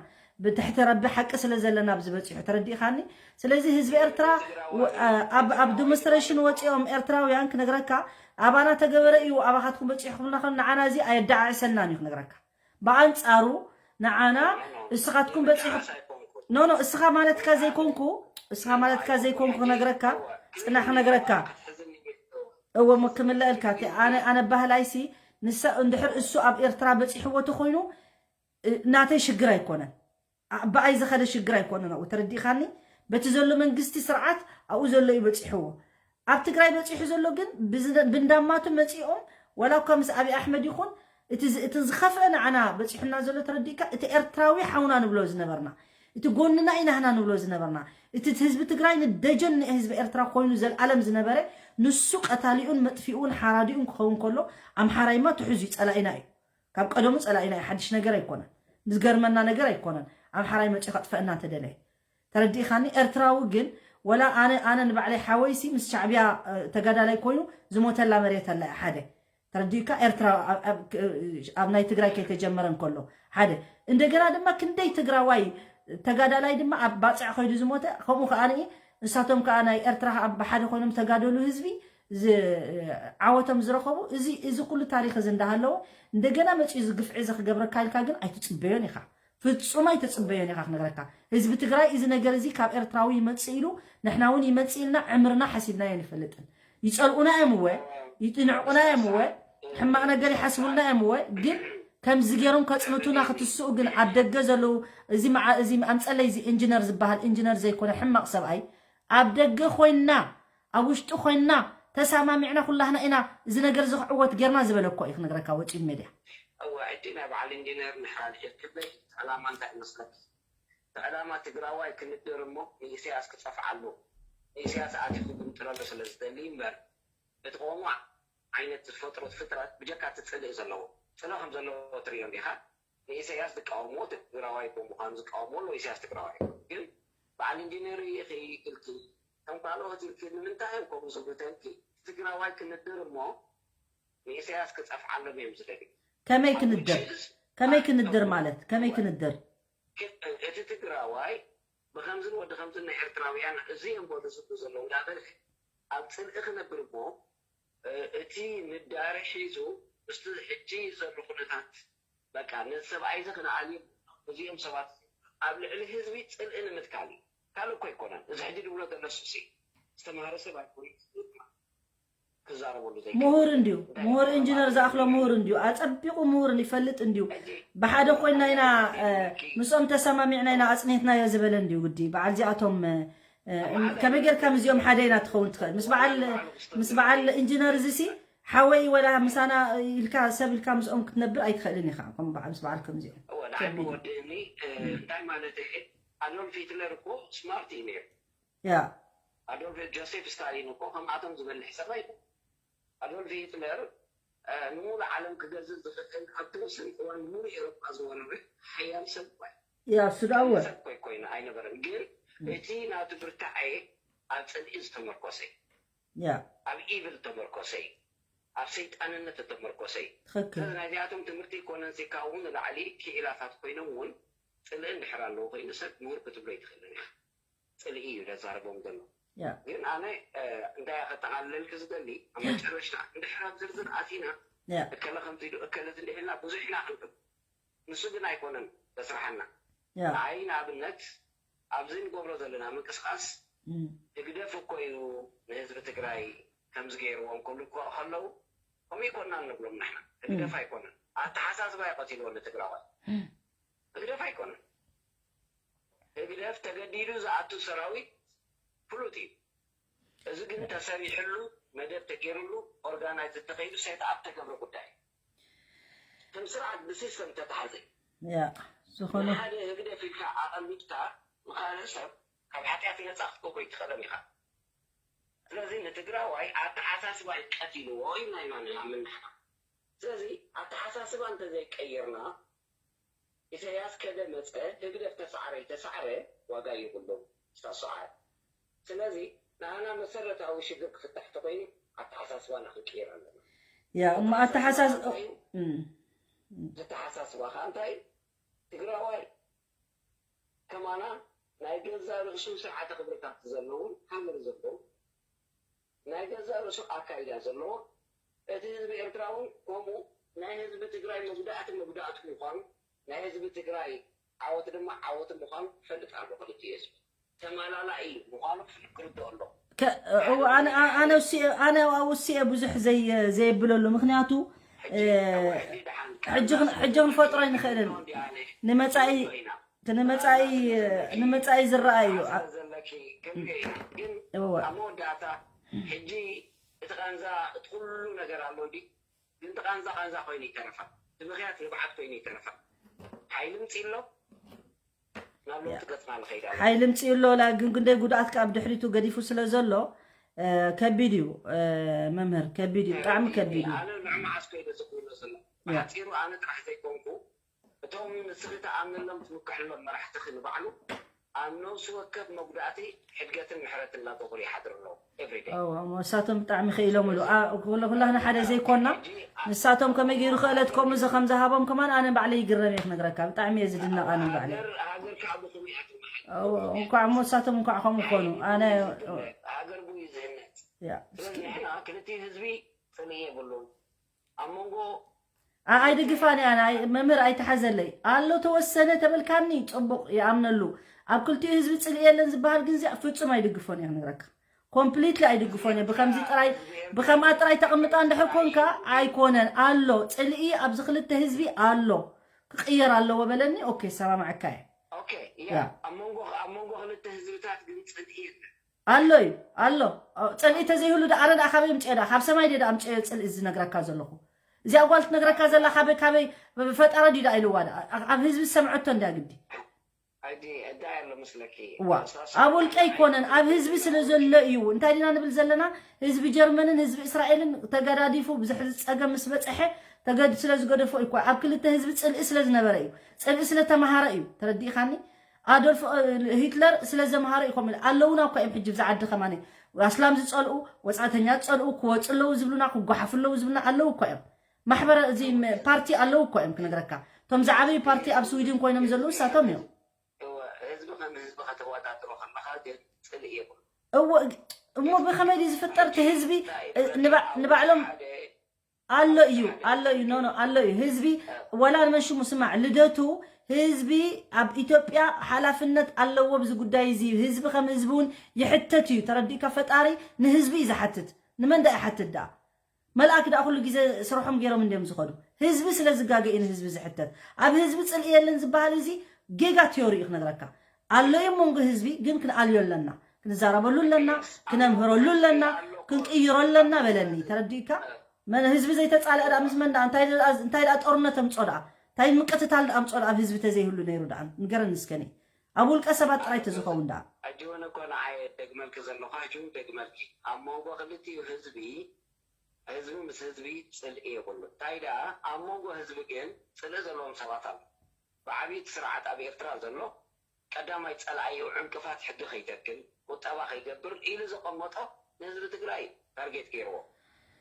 ብትሕቲ ረቢ ሓቂ ስለ ዘለና ኣብዚ በፂሑ ተረዲእካኒ ስለዚ ህዝቢ ኤርትራ ኣብ ዲሞንስትሬሽን ወፂኦም ኤርትራውያን ክነግረካ ኣባና ተገበረ እዩ ኣባኻትኩም በፂሕኩምና ከም ንዓና እዚ ኣየዳዓዕሰናን እዩ ክነግረካ ብኣንፃሩ ንዓና እስኻትኩም በፂሑ ኖ ኖ እስኻ ማለትካ ዘይኮንኩ እስኻ ማለትካ ዘይኮንኩ ክነግረካ ፅና ክነግረካ እወ ሞ ክምለእልካ ኣነ ኣነ ባህላይሲ ንሳ እንድሕር እሱ ኣብ ኤርትራ በፂሕዎ ተኮይኑ ናተይ ሽግር ኣይኮነን ብኣይ ዝኸደ ሽግር ኣይኮነን ኣብኡ ተረዲእካኒ በቲ ዘሎ መንግስቲ ስርዓት ኣብኡ ዘሎ እዩ በፂሕዎ ኣብ ትግራይ በፂሑ ዘሎ ግን ብንዳማቱ መፂኦም ዋላ እኳ ምስ ኣብይ ኣሕመድ ይኹን እቲ ዝኸፍአ ንዓና በፂሑና ዘሎ ተረዲእካ እቲ ኤርትራዊ ሓውና ንብሎ ዝነበርና እቲ ጎንና ኢናህና ንብሎ ዝነበርና እቲ ህዝቢ ትግራይ ንደጀን ንህዝቢ ኤርትራ ኮይኑ ዘልኣለም ዝነበረ ንሱ ቀታሊኡን መጥፊኡን ሓራዲኡን ክኸውን ከሎ ኣምሓራይማ ትሕዙ ጸላኢና እዩ ካብ ቀደሙ ጸላኢና እዩ ሓድሽ ነገር ኣይኮነን ዝገርመና ነገር ኣይኮነን ኣምሓራይ መፂኡ ከጥፈአና እንተደለየ ተረዲእካኒ ኤርትራዊ ግን ወላ ኣነ ኣነ ንባዕለይ ሓወይሲ ምስ ሻዕብያ ተጋዳላይ ኮይኑ ዝሞተላ መሬት ኣላ ሓደ ተረዲእካ ኤርትራ ኣብ ናይ ትግራይ ከይተጀመረ እንከሎ ሓደ እንደገና ድማ ክንደይ ትግራዋይ ተጋዳላይ ድማ ኣብ ባፅዕ ከይዱ ዝሞተ ከምኡ ከዓ ንኢ ንሳቶም ከዓ ናይ ኤርትራ ብሓደ ኮይኖም ዝተጋደሉ ህዝቢ ዓወቶም ዝረኸቡ እዚ እዚ ኩሉ ታሪክ እዚ እንዳሃለወ እንደገና መፂኡ እዚ ግፍዒ እዚ ክገብረካ ኢልካ ግን ኣይትፅበዮን ኢኻ ፍፁም ኣይትፅበዮን ኢኻ ክነግረካ ህዝቢ ትግራይ እዚ ነገር እዚ ካብ ኤርትራዊ ይመፅእ ኢሉ ንሕና እውን ይመፅእ ኢልና ዕምርና ሓሲብናዮ ንፈልጥን ይፀልኡና እዮም እወ ይንዕቁና እዮም እወ ሕማቕ ነገር ይሓስቡልና እዮም እወ ግን ከምዚ ገይሮም ከፅንቱና ክትስኡ ግን ኣብ ደገ ዘለዉ እዚ መዓ እዚ ኣምፀለይ እዚ ኢንጂነር ዝበሃል ኢንጂነር ዘይኮነ ሕማቕ ሰብኣይ ኣብ ደገ ኮይንና ኣብ ውሽጢ ኮይንና ተሳማሚዕና ኩላህና ኢና እዚ ነገር እዚ ክዕወት ጌርና ዝበለ እኮ እዩ ክነግረካ ወፂኡ ሜድያ እወ ሕጂ ናይ በዓል ኢንጂነር ንሓልሕል ክብለይ ዕላማ እንታይ ይመስለክ ዕላማ ትግራዋይ ክንድር እሞ ንኢሳያስ ክፀፍዓሉ ንኢሳያስ ኣትዩ ክግምጥለሉ ስለ ዝደሊ እምበር እቲ ቆሞ ዓይነት ዝፈጥሮ ፍጥረት ብጀካ እቲ ፅልኢ ዘለዎ ፅልኢ ከም ዘለዎ ትሪኦ እንዲኻ ንኢሳያስ ዝቃወምዎ ትግራዋይ ብምዃኑ ዝቃወምዎ ኣሎ ኢሳያስ ትግራዋይ ግን በዓል ኢንጂነር ኢኺ ኢልኪ ከም ካልኦት ኢልኪ ንምንታይ እዮም ከምኡ ዝብሉ ተልኪ ትግራዋይ ክንድር እሞ ንኢሳያስ ክፀፍዓሎም እዮም ዝደልዩ ከመይ ክንድር ከመይ ክንድር ማለት ከመይ ክንድር እቲ ትግራዋይ ብከምዝን ወዲ ከምዝን ናይ ኤርትራውያን እዚ እዮም በሉ ዝብሉ ዘለዉ እንዳበለ ኣብ ፅልኢ ክነብር እሞ እቲ ንዳረ ሒዙ ምስቲ ሕጂ ዘሎ ኩነታት በቃ ነዚ ሰብኣይ እዚ ክነኣልዮ እዚኦም ሰባት ኣብ ልዕሊ ህዝቢ ፅልኢ ንምትካል እዩ ካልእ እኮ ኣይኮነን እዚ ሕጂ ድብሎ ዘሎ ሱሲ ዝተማሃረ ሰብ ኣይኮነ ክዛረበሉ ዘይከ ምሁር እንድዩ ምሁር ኢንጂነር ዝኣኽሎ ምሁር እንድዩ ኣፀቢቑ ምሁር ይፈልጥ እንድዩ ብሓደ ኮይና ኢና ምስኦም ተሰማሚዕና ኢና ኣፅኒትናዮ ዝበለ እንድዩ ግዲ በዓል እዚኣቶም ከመይ ጌርካ ምስዚኦም ሓደ ኢና ትኸውን ትኽእል ምስ በዓል ምስ በዓል ኢንጂነር እዚ ሲ ሓወይ ወላ ምሳና ኢልካ ሰብ ኢልካ ምስኦም ክትነብር ኣይትኽእልን ኢኻ። ከም በዓ- ምስ በዓል ከምዚኦም ወላ ዓቢ ወድእኒ እንታይ ማለት እየ? ኣዶልፍ ሂትለር እኮ ስማርት እዩ ነይሩ። ያ ኣዶልፍ ጆሴፍ ስታሊን እኮ ከምኣቶም ዝበልሕ ሰብ ኣይኮን። ኣዶልፍ ሂትለር ንሙሉ ዓለም ክገዝእ ዝኽእል ኣብ ተወሰነ እዋን ሙሉ ኤሮጳ ዝወረረ ሓያል ሰብ እኳ እዩ። ያ እሱ ደኣ እወ ሰብ እኮ ኮይኑ ኣይነበረን። ግን እቲ ናቱ ብርታዐ ኣብ ጽልኢ ዝተመርኮሰ እዩ። ያ ኣብ ኢቭል ዝተመርኮሰ እዩ። ኣብ ሰይጣንነት ዝተመርኮሰ እዩ። ትኽክል ስለዚ ናይዚኣቶም ትምህርቲ ይኮነን ሲ ካብኡ ንላዕሊ ክኢላታት ኮይኖም እውን ጽልኢ እንድሕር ኣለዎ ኮይኑ ሰብ ምሁር ክትብሎ ይትኽእልን ኢኻ። ጽልኢ እዩ ዘዛርቦም ዘሎ። ያ ግን ኣነ እንታይ ከጠቓልለልክ ዝደሊ ኣብ መጨረሽታ እንድሕር ኣብ ዝርዝር ኣቲና ያ እከለ ከምዚ ኢሉ እከለ እንዲሕልና ብዙሕ ኢና ክንብል። ንሱ ግን ኣይኮነን ዘስርሓና። ያ ንዓይ ንኣብነት ኣብዚ ንገብሮ ዘለና ምንቅስቃስ እም፣ ህግደፍ እኮ እዩ ንህዝቢ ትግራይ ከምዚ ገይርዎም ክብሉ እኮ ከለዉ ከምኡ ኣይኮንና ንብሎም ንሕና። ህግደፍ ኣይኮነን ኣተሓሳስባ እዩ ቀቲልዎ ንትግራዋይ። ህግደፍ ኣይኮነን። ህግደፍ ተገዲዱ ዝኣቱ ሰራዊት ፍሉጥ እዩ። እዚ ግን ተሰሪሕሉ መደብ ተገይርሉ ኦርጋናይዝ ተኸይዱ ሴት ኣፕ ተገብረ ጉዳይ እዩ። ከም ስርዓት ብሲስተም ተታሕዘ እዩ። ያ ዝኾነ ንሓደ ህግደፍ ኢልካ ኣቐሚጥካ ንኻልእ ሰብ ካብ ሓጢኣት ነፃ ክትገብሮ ይትኽእሎም ኢኻ። ስለዚ ንትግራዋይ ኣተሓሳስባ እዩ ቀቲልዎ ኢልና ኢና ንኣምን ንሕና። ስለዚ ኣተሓሳስባ እንተዘይቀይርና ኢሳያስ ከደ መፀ ህግደፍ ተሳዕረ ይተሳዕረ ዋጋ የብሉን። ዝተሰዓረ ስለዚ ንኣና መሰረታዊ ሽግር ክፍታሕ ተኮይኑ ኣተሓሳስባና ክንቅይር ኣለና። ያ እሞ ኣተሓሳስ እንታይ እዩ? እም፣ ዝተሓሳስባ ከዓ እንታይ እዩ? ትግራዋይ ከማና ናይ ገዛ ርእሱ ስርዓተ ክብርታት ዘለውን ሃገር ዘለዎ ናይ ገዛ ርእሱ ኣካይዳ ዘለዎ እቲ ህዝቢ ኤርትራ እውን ከምኡ ናይ ህዝቢ ትግራይ መጉዳእቲ መጉዳእቲ ምዃኑ ናይ ህዝቢ ትግራይ ዓወት ድማ ዓወት ምዃኑ ፈልጥ ኣሎ። ክልቲኡ ህዝቢ ተማላላኢ ምዃኑ ክርድኦ ኣሎ። ከ- እው፣ ኣነ ኣነ ውስኤ ኣነ ኣብኡ ውስኤ ብዙሕ ዘይ ዘየብለሉ ምክንያቱ እ፣ ሕጂ ክን- ሕጂ ክንፈጥሮ ኣይንኽእልን። ንመጻኢ ንመጻኢ ንመጻኢ ዝረኣይ እዩ። ሓሳብ ዘለኪ ክንሪኦ ኢና። ግን እወ። ኣብ መወዳእታ ሕጂ እቲ ቃንዛ እቲ ኩሉ ነገር ኣሎ እንዲ ግን እቲ ቃንዛ ቃንዛ ኮይኑ ይተረፋ። እቲ ምኽያት ንብዓት ኮይኑ ይተረፋ። ሓይሊ ምፂ ኣሎ ናብ ለውጢ ገፅና ንኸይድ ኣለና። ሓይሊ ምፅኡ ኣሎ ላ ግን ጉንደይ ጉድኣት ካብ ድሕሪቱ ገዲፉ ስለ ዘሎ እ፣ ከቢድ እዩ እ፣ መምህር ከቢድ እዩ ብጣዕሚ ከቢድ እዩ። ኣነ ንዕማዓስ ኮይደ ዝኽብሎ ዘሎ ያ። ብሓፂሩ ኣነ ጥራሕ ዘይኮንኩ እቶም ንስኺ ተኣምንሎም ትምክሕሎም መራሕትኺ ንባዕሉ ኣብ ነብሲ ወከፍ መጉዳእቲ ሕድገትን ምሕረትን እናገበሩ ይሓድሩ ኣለዉ። ኤቭሪደይ እዎ፣ እሞ እሳቶም ብጣዕሚ ክኢሎምሉ። ኣ፣ ኩላ- ኩላህና ሓደ ዘይኮንና፣ ንሳቶም ከመይ ገይሩ ክእለት ከምኡ ዘ-፣ ከም ዝሃቦም ከማን ኣነ ባዕለይ ይግረም እየ ክነግረካ። ብጣዕሚ እየ ዝድነቕ ኣነ ባዕለይ። ሃገር ሃገር ከዓ ብኸመይ እያ ትመሓደር? እዎ፣ እንኳዕ እሞ እሳቶም እንኳዕ ከምኡ ኮኑ። ኣነ ሃገር ብኡ እዩ ዝህነፅ። ያ ስለዚ ንሕና ክልቲኡ ህዝቢ ፅልኢ የብሉን ኣብ መንጎ ኣ- ኣይድግፋን እያ ናይ መምህር ኣይተሓዘለይ ኣሎ ተወሰነ ተበልካኒ ፅቡቅ ይኣምነሉ። ኣብ ክልቲኡ ህዝቢ ፅልኢ የለን ዝበሃል ግን እዚኣ ፍፁም ኣይድግፎን እየ ክነግረካ። ኮምፕሊትሊ ኣይድግፎን እየ። ብከምዚ ጥራይ ብከምኣ ጥራይ ተቐምጣ እንድሕር ኮንካ ኣይኮነን ኣሎ ፅልኢ ኣብዚ ክልተ ህዝቢ ኣሎ ክቅየር ኣለዎ በለኒ። ኦኬ ሰማምዐካ እየ። ኦኬ ያ ያ። ኣብ መንጎ ኣብ መንጎ ክልተ ህዝብታት ግን ፅልኢ የለን። ኣሎ እዩ ኣሎ። ፅልኢ ተዘይህሉ ዳ ኣረ ዳ ካበይ ምፅኦ ዳ ካብ ሰማይ ዳ ኣምፅኦ ፅልኢ ዝነግረካ ዘለኹ። እዚኣ ጓል ትነግረካ ዘላ ካበይ ካበይ ፈጣረ ድዩ ዳ ኢልዋ ዳ ኣብ ህዝቢ ዝሰምዐቶ እንዳ ግዲ ኣዲ ኣዳ ያለ መስለኪ ዋ ኣብ ውልቀ ኣይኮነን ኣብ ህዝቢ ስለ ዘሎ እዩ። እንታይ ዲና ንብል ዘለና? ህዝቢ ጀርመንን ህዝቢ እስራኤልን ተገዳዲፉ ብዙሕ ጸገም ምስ በጸሐ ተገድ ስለ ዝገደፎ እዩ እኮ። ኣብ ክልተ ህዝቢ ጽልኢ ስለ ዝነበረ እዩ። ጽልኢ ስለ ተማሃረ እዩ። ተረዲእካኒ? ኣዶልፍ እ፣ ሂትለር ስለ ዘምሃረ እዩ ከምኡ ኢሉ። ኣለውና እኮ እዮም ሕጂ ብዛ ዓዲ ከማን ኣስላም ዝጸልኡ ወጻእተኛ ዝጸልኡ ክወጹ ኣለዉ ዝብሉና ክጓሓፉ ኣለዉ ዝብሉና ኣለዉ እኮ እዮም። ማሕበረ እዚ ም- ፓርቲ ኣለዉ እኮ እዮም ክነግረካ። እቶም ዝዓበዩ ፓርቲ ኣብ ስዊድን ኮይኖም ዘለዉ እሳቶም እዮም። እወ፣ ህዝቢ ከም ህዝቢ ከተወዳድሮ ከለኻ ግን ጽልኢ የብሉ። እዎ እሞ ብኸመይ ድዩ ዝፍጠር እቲ ህዝቢ እ፣ ንባ- ንባዕሎም ኣሎ እዩ ኣሎ እዩ ኖ ኖ ኣሎ እዩ ህዝቢ ወላ ንመን ሽሙ ስማዕ ልደቱ ህዝቢ ኣብ ኢትዮጵያ ሓላፍነት ኣለዎ ብዚ ጉዳይ እዚ ህዝቢ ከም ህዝቢ እውን ይሕተት እዩ ተረዲእካ ፈጣሪ ንህዝቢ እዩ ዝሓትት ንመን ዳ ይሓትት ዳ መልኣክ ዳ ኩሉ ግዜ ስርሖም ገይሮም እንዲዮም ዝኸዱ ህዝቢ ስለ ዝጋገ እዩ ንህዝቢ ዝሕተት ኣብ ህዝቢ ፅልኢ የለን ዝበሃል እዚ ጌጋ ቲዮሪ እዩ ክነግረካ ኣሎ እዩ መንጎ ህዝቢ ግን ክንኣልዮ ኣለና ክንዛረበሉ ኣለና ክነምህረሉ ኣለና ክንቅይሮ ኣለና በለኒ ተረዲእካ መን ህዝቢ ዘይተጻልአ ደኣ ምስ መን ደኣ እንታይ ደኣ እንታይ ደኣ ጦርነት ኣምጾ ደኣ እንታይ ምቅትታል ደኣ ኣምጾ ደኣ ኣብ ህዝቢ ተዘይህሉ ነይሩ ደኣ ንገረኒ እስከ ነይ ኣብ ውልቀ ሰባት ጥራይ ተዝኸውን ደኣ ሕጂ እውን እኮ ንዓይ ደግመልኪ ዘለኹ ሕጂ እውን ደግመልኪ ኣብ መንጎ ክልቲኡ ህዝቢ ህዝቢ ምስ ህዝቢ ፅልኢ የብሉ እንታይ ደኣ ኣብ መንጎ ህዝቢ ግን ፅልኢ ዘለዎም ሰባት ኣሎ ብዓብይቲ ስርዓት ኣብ ኤርትራ ዘሎ ቀዳማይ ጸላኢኡ ዕንቅፋት ሕጊ ከይተክል፣ ቁጠባ ከይገብር ኢሉ ዘቐመጦ ንህዝቢ ትግራይ ታርጌት ገይርዎ።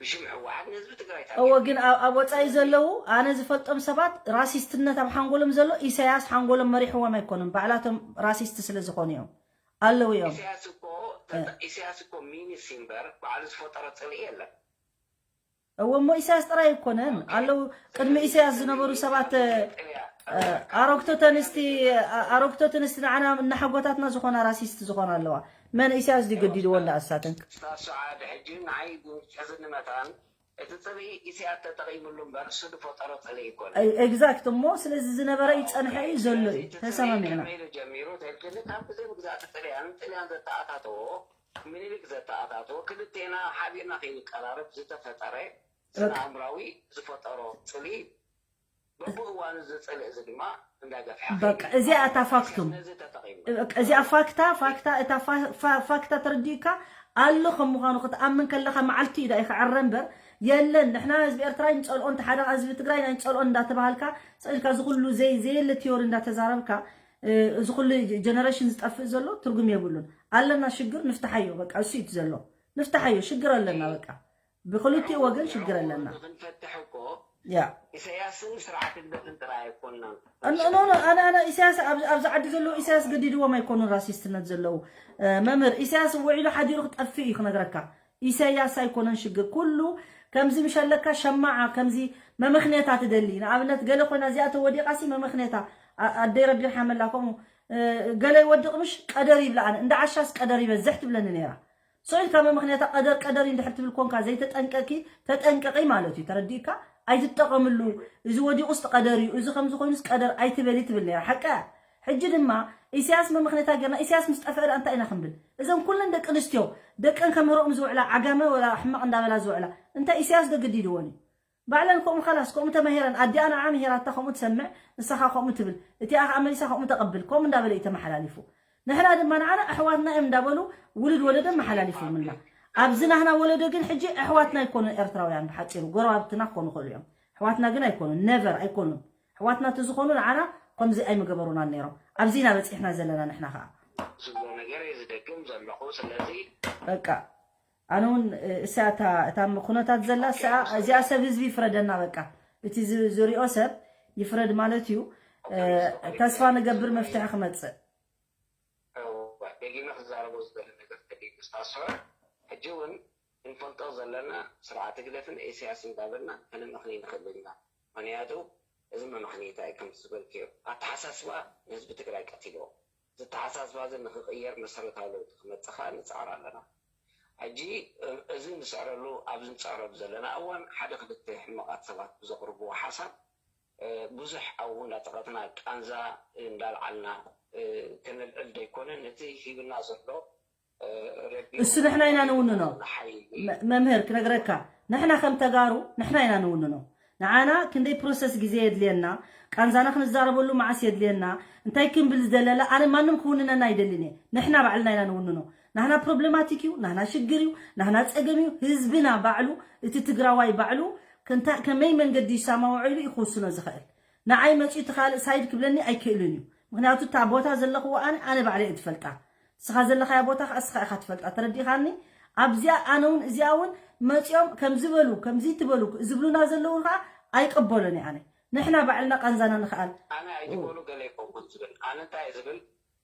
ብሽም ህወሓት ንህዝቢ ትግራይ ታርጌት እወ ግን ኣብ ወፃኢ ዘለዉ ኣነ ዝፈልጦም ሰባት ራሲስትነት ኣብ ሓንጎሎም ዘሎ ኢሳያስ ሓንጎሎም መሪሕዎም ኣይኮኑን ባዕላቶም ራሲስት ስለ ዝኾኑ እዮም ኣለዉ እዮም ኢሳያስ እኮ ኢሳያስ እኮ ሚኒስ እምበር ባዕሉ ዝፈጠሮ ፅልኢ የለን። እወ እሞ ኢሳያስ ጥራይ ኣይኮነን ኣለዉ ቅድሚ ኢሳያስ ዝነበሩ ሰባት ኣሮግቶ ተንስቲ ኣሮግቶ ተንስቲ ንዓና እናሓጎታትና ዝኾና ራሲስት ዝኾና ኣለዋ መን ኢሳያስ ድዩ ገዲድዎ እንዳ ኣሳተን ስታሱ ዓዲ ሕጂ ንዓይ ሕዝኒ መታን እቲ ፅልኢ ኢሳያስ ተጠቒምሉ እምበር እሱ ዝፈጠሮ ፅልኢ ይኮነ exact እሞ ስለዚ ዝነበረ ይፀንሐ እዩ ዘሎ እዩ ተሰማሚዕና ከመይ ጀሚሩ ተልክኒ ካብ ግዜ ምግዛእቲ ጥልያን ጥልያን ዘተኣታተዎ ምኒልክ ዘተኣታትዎ ክልቴና ሓቢርና ከይንቀራረብ ዝተፈጠረ ስነ ኣእምራዊ ዝፈጠሮ ፅልኢ እዩ። በብእዋኑ እዚ ፅልኢ እዚ ድማ እንዳገፍሐ በቃ እዚኣ እታ ፋክቱም እዚኣ ፋክታ ፋክታ እታ ፋክታ ተረዲእካ ኣሎ ከም ምዃኑ ክትኣምን ከለካ መዓልቲ እዩ ዳኢካ ዕረ እምበር የለን ንሕና ህዝቢ ኤርትራ ይንፀልኦ እንተ ሓደ ህዝቢ ትግራይ ናይ ንፀልኦ እንዳተባሃልካ ስእልካ እዚ ኩሉ ዘይ ዘየለ ቲዮሪ እንዳተዛረብካ እዚ ኩሉ ጀነሬሽን ዝጠፍእ ዘሎ ትርጉም የብሉን። ኣለና ሽግር ንፍትሓዮ በቃ እሱ እዩ ዘሎ ንፍትሓዮ ሽግር ኣለና በቃ ብክልቲኡ ወገን ሽግር ኣለና። ንክንፈትሕ እኮ ያ ኢሳያስን ስርዓት ህግደፍን ጥራይ ኣይኮንናን። ኖ ኖ ኣነ ኣነ ኢሳያስ ኣብዚ ዓዲ ዘለዉ ኢሳያስ ገዲድዎም ኣይኮኑን ራሲስትነት ዘለዉ መምህር ኢሳያስ ውዒሉ ሓዲሩ ክጠፍእ እዩ ክነግረካ ኢሳያስ ኣይኮነን ሽግር ኩሉ ከምዚ ምሸለካ ሸማዓ ከምዚ መመኽንያታ ትደሊ ንኣብነት ገለ ኮይና እዚኣ ተወዲቓ ሲ መመኽንያታ ኣደይ ረቢ ይርሓመላ ከምኡ ገለ ይወድቕ ምሽ ቀደር ይብላ ኣነ እንዳ ዓሻስ ቀደር ይበዝሕ ትብለኒ ነይራ so ኢልካ መመኽንያታ ቀደር ቀደር እንድሕር ትብል ኮንካ ዘይተጠንቀቂ ተጠንቀቂ ማለት እዩ ተረዲእካ ኣይትጠቐምሉ እዚ ወዲቑስ ቀደር እዩ እዚ ከምዚ ኮይኑስ ቀደር ኣይትበሊ ትብል ነይራ ሓቀ ሕጂ ድማ ኢሳያስ መመኽንያታ ጌርና ኢሳያስ ምስ ጠፍአ ደኣ እንታይ ኢና ክንብል እዘን ኩለን ደቂ ኣንስትዮ ደቀን ከምህረኦም ዝውዕላ ዓጋመ ወላ ሕማቕ እንዳበላ ዝውዕላ እንታይ ኢሳያስ ዶ ግዲድወን እዩ ባዕለን ከምኡ ኸላስ ከምኡ ተማሂረን ኣዲኣ ንዓ ምሂራታ ከምኡ ትሰምዕ ንስኻ ከምኡ ትብል እቲኣ ኸዓ መሊሳ ከምኡ ተቐብል ከምኡ እንዳበለ እዩ ተመሓላሊፉ ንሕና ድማ ንዓና ኣሕዋትና እዮም እንዳበሉ ውሉድ ወለዶ መሓላሊፎምልና ኣብዚ ናህና ወለዶ ግን ሕጂ ኣሕዋትና ኣይኮኑን ኤርትራውያን ብሓፂሩ ጎረባብትና ክኾኑ ይኽእሉ እዮም ኣሕዋትና ግን ኣይኮኑን ነቨር ኣይኮኑን ኣሕዋትና ተዝኾኑ ንዓና ከምዚ ኣይምገበሩናን ነይሮም ኣብዚ ኢና በፂሕና ዘለና ንሕና ኸዓ ዝብሎ ነገር እየ ዝደግም ዘለኹ ስለዚ በቃ ኣነ እውን እሳ እታ እታ ኩነታት ዘላ እሳ እዚኣ ሰብ ህዝቢ ይፍረደና በቃ እቲ ዝሪኦ ሰብ ይፍረድ ማለት እዩ ተስፋ ንገብር መፍትሒ ክመፅእ ደጊመ ክዛረቦ ዝደሊ ነገር ተደይቡ ዝታስዖ ሕጂ እውን እንፈልጦ ዘለና ስርዓት ህግደፍን ኢሳያስ እንዳበልና ከነመኽኒ ንኽእል ኢና ምክንያቱ እዚ መመኽንይታ እዩ ከምቲ ዝበልክዮ ኣተሓሳስባ ንህዝቢ ትግራይ ቀቲልዎ እዚ ኣተሓሳስባ እዚ ንክቕየር መሰረታዊ ለውጢ ክመፅእ ከዓ ንፅዕር ኣለና ሕጂ እዚ ንፅዕረሉ ኣብዚ ንፅዕረሉ ዘለና እዋን ሓደ ክልተ ሕማቓት ሰባት ብዘቕርብዎ ሓሳብ ብዙሕ ኣብኡ እንዳጠቐትና ቃንዛ እንዳልዓልና ከነልዕል ዘይኮነ ነቲ ሂብና ዘሎ እሱ ንሕና ኢና ንውንኖ መምህር ክነግረካ ንሕና ከም ተጋሩ ንሕና ኢና ንውንኖ ንዓና ክንደይ ፕሮሰስ ግዜ የድልየና ቃንዛና ክንዛረበሉ መዓስ የድልየና እንታይ ክንብል ዝደለለ ኣነ ማንም ክውንነና ኣይደልን እየ ንሕና ባዕልና ኢና ንውንኖ ናህና ፕሮብለማቲክ እዩ ናህና ሽግር እዩ ናህና ፀገም እዩ ህዝብና ባዕሉ እቲ ትግራዋይ ባዕሉ ከመይ መንገዲ ይሳማውዐሉ እዩ ክውስኖ ዝኽእል ንዓይ መፂኡ እቲ ካልእ ሳይድ ክብለኒ ኣይክእልን እዩ ምክንያቱ እታ ቦታ ዘለኽዎ ኣነ ኣነ ባዕለ እየ ዝፈልጣ ንስኻ ዘለኻያ ቦታ ከዓ እስኻ ኢኻ ትፈልጣ ተረዲኻኒ ኣብዚኣ ኣነ እውን እዚኣ እውን መፂኦም ከምዚ በሉ ከምዚ ትበሉ ዝብሉና ዘለውን ከዓ ኣይቀበሎን እየ ኣነ ንሕና ባዕልና ቃንዛና ንኽኣል ኣነ ኣይትበሉ ገለ ይኸውን ዝብል ኣነ እንታይ ዝብል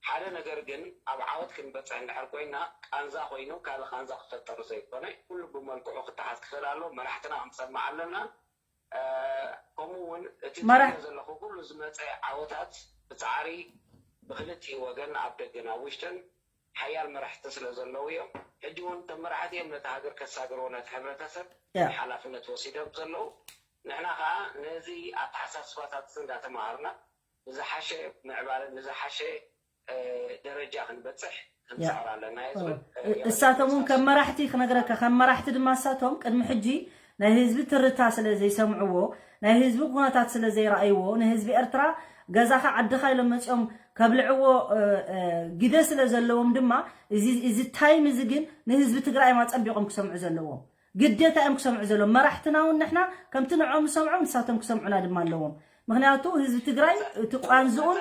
ሓደ ነገር ግን ኣብ ዓወት ክንበፅሕ እንድሕር ኮይና ቃንዛ ኮይኑ ካልእ ቃንዛ ክፈጠር ዘይኮነ ኩሉ ብመልክዑ ክተሓዝ ክኽእል ኣሎ መራሕትና ክንሰማዕ ኣለና ከምኡ እውን እቲ ትሪኦ ዘለኹ ኩሉ ዝመፀ ዓወታት ብፃዕሪ ብክልቲኡ ወገን ኣብ ደገን ኣብ ውሽጥን ሓያል መራሕቲ ስለ ዘለዉ እዮም። ሕጂ እውን እቶም መራሕቲ እዮም ነቲ ሃገር ከሳግርዎ ነቲ ሕብረተሰብ ሓላፍነት ወሲዶም ዘለዉ። ንሕና ከዓ ነዚ ኣተሓሳስባታት እዚ እንዳተምሃርና ንዝሓሸ ምዕባለ ንዝሓሸ ደረጃ ክንበፅሕ ክንፅዕር ኣለና እየ ዝብል። እሳቶም እውን ከም መራሕቲ ክነግረካ ከም መራሕቲ ድማ እሳቶም ቅድሚ ሕጂ ናይ ህዝቢ ትርታ ስለ ዘይሰምዕዎ፣ ናይ ህዝቢ ኩነታት ስለ ዘይረኣይዎ፣ ንህዝቢ ኤርትራ ገዛኻ ዓድኻ ኢሎም መፂኦም ከብልዕዎ ግደ ስለ ዘለዎም ድማ እዚ ታይም እዚ ግን ንህዝቢ ትግራይ እዮም ኣፀቢቖም ክሰምዑ ዘለዎም። ግዴታ እዮም ክሰምዑ ዘለዎም። መራሕትና እውን ንሕና ከምቲ ንዕኦም ንሰምዖም ንሳቶም ክሰምዑና ድማ ኣለዎም። ምክንያቱ ህዝቢ ትግራይ እቲ ቋንዝኡን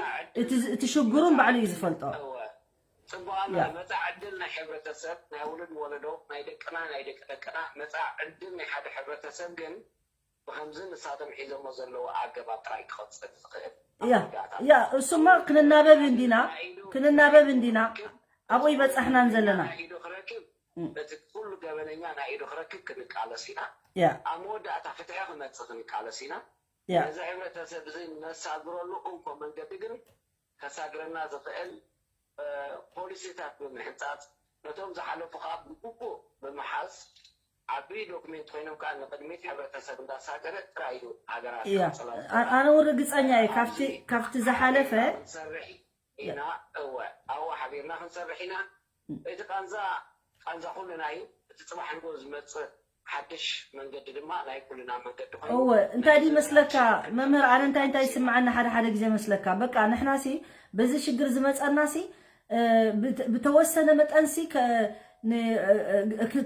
እቲ ሽግሩን ባዕሉ እዩ ዝፈልጦ። ፅቡቅ መፃ ዕድል ናይ ሕብረተሰብ ናይ ውሉድ ወለዶ ናይ ደቅና ናይ ደቂ ደቅና መፃ ዕድል ናይ ሓደ ሕብረተሰብ ግን ብከምዚ ንሳቶም ሒዞሞ ዘለዉ ኣገባብ ጥራይ ክቐፅል ዝኽእል ያ እሱማ ክንናበብ እንዲና ክንናበብ እንዲና ኣብኡ ይበፃሕናን ዘለና። እቲ ኩሉ ገበነኛ ናይ ኢዱ ክረክብ ክንቃለስ ኢና። ኣብ መወዳእታ ፍትሒ ክመፅእ ክንቃለስ ኢና። ነዚ ሕብረተሰብ እዚ ነሳግረሉ እንኮ መንገዲ ግን ከሳግረና ዝኽእል ፖሊሲታት ብምሕንፃፅ ነቶም ዝሓለፉ ከዓ ብግቡእ ብምሓዝ ዓብዪ ዶክሜንት ኮይኖም ከዓ ንቅድሚት ሕብረተሰብ እንዳሳገረ ጥራይ እዩ ሃገራት ክቕፅላ ዝኽእላ። ኣነ እውን ርግፀኛ እየ ካብቲ ዝሓለፈ ኢና እወ ኣብኡ ሓቢርና ክንሰርሕ ኢና። እቲ ቃንዛ ቃንዛ ኩልና እዩ። እቲ ፅባሕ ንጎ ዝመፅእ ሓድሽ መንገዲ ድማ ናይ ኩልና መንገዲ ኮይኑ እወ እንታይ ድዩ መስለካ መምህር ኣነ እንታይ እንታይ ይስምዓኒ ሓደ ሓደ ግዜ መስለካ በቃ ንሕናሲ በዚ ሽግር ዝመፀናሲ ብተወሰነ መጠንሲ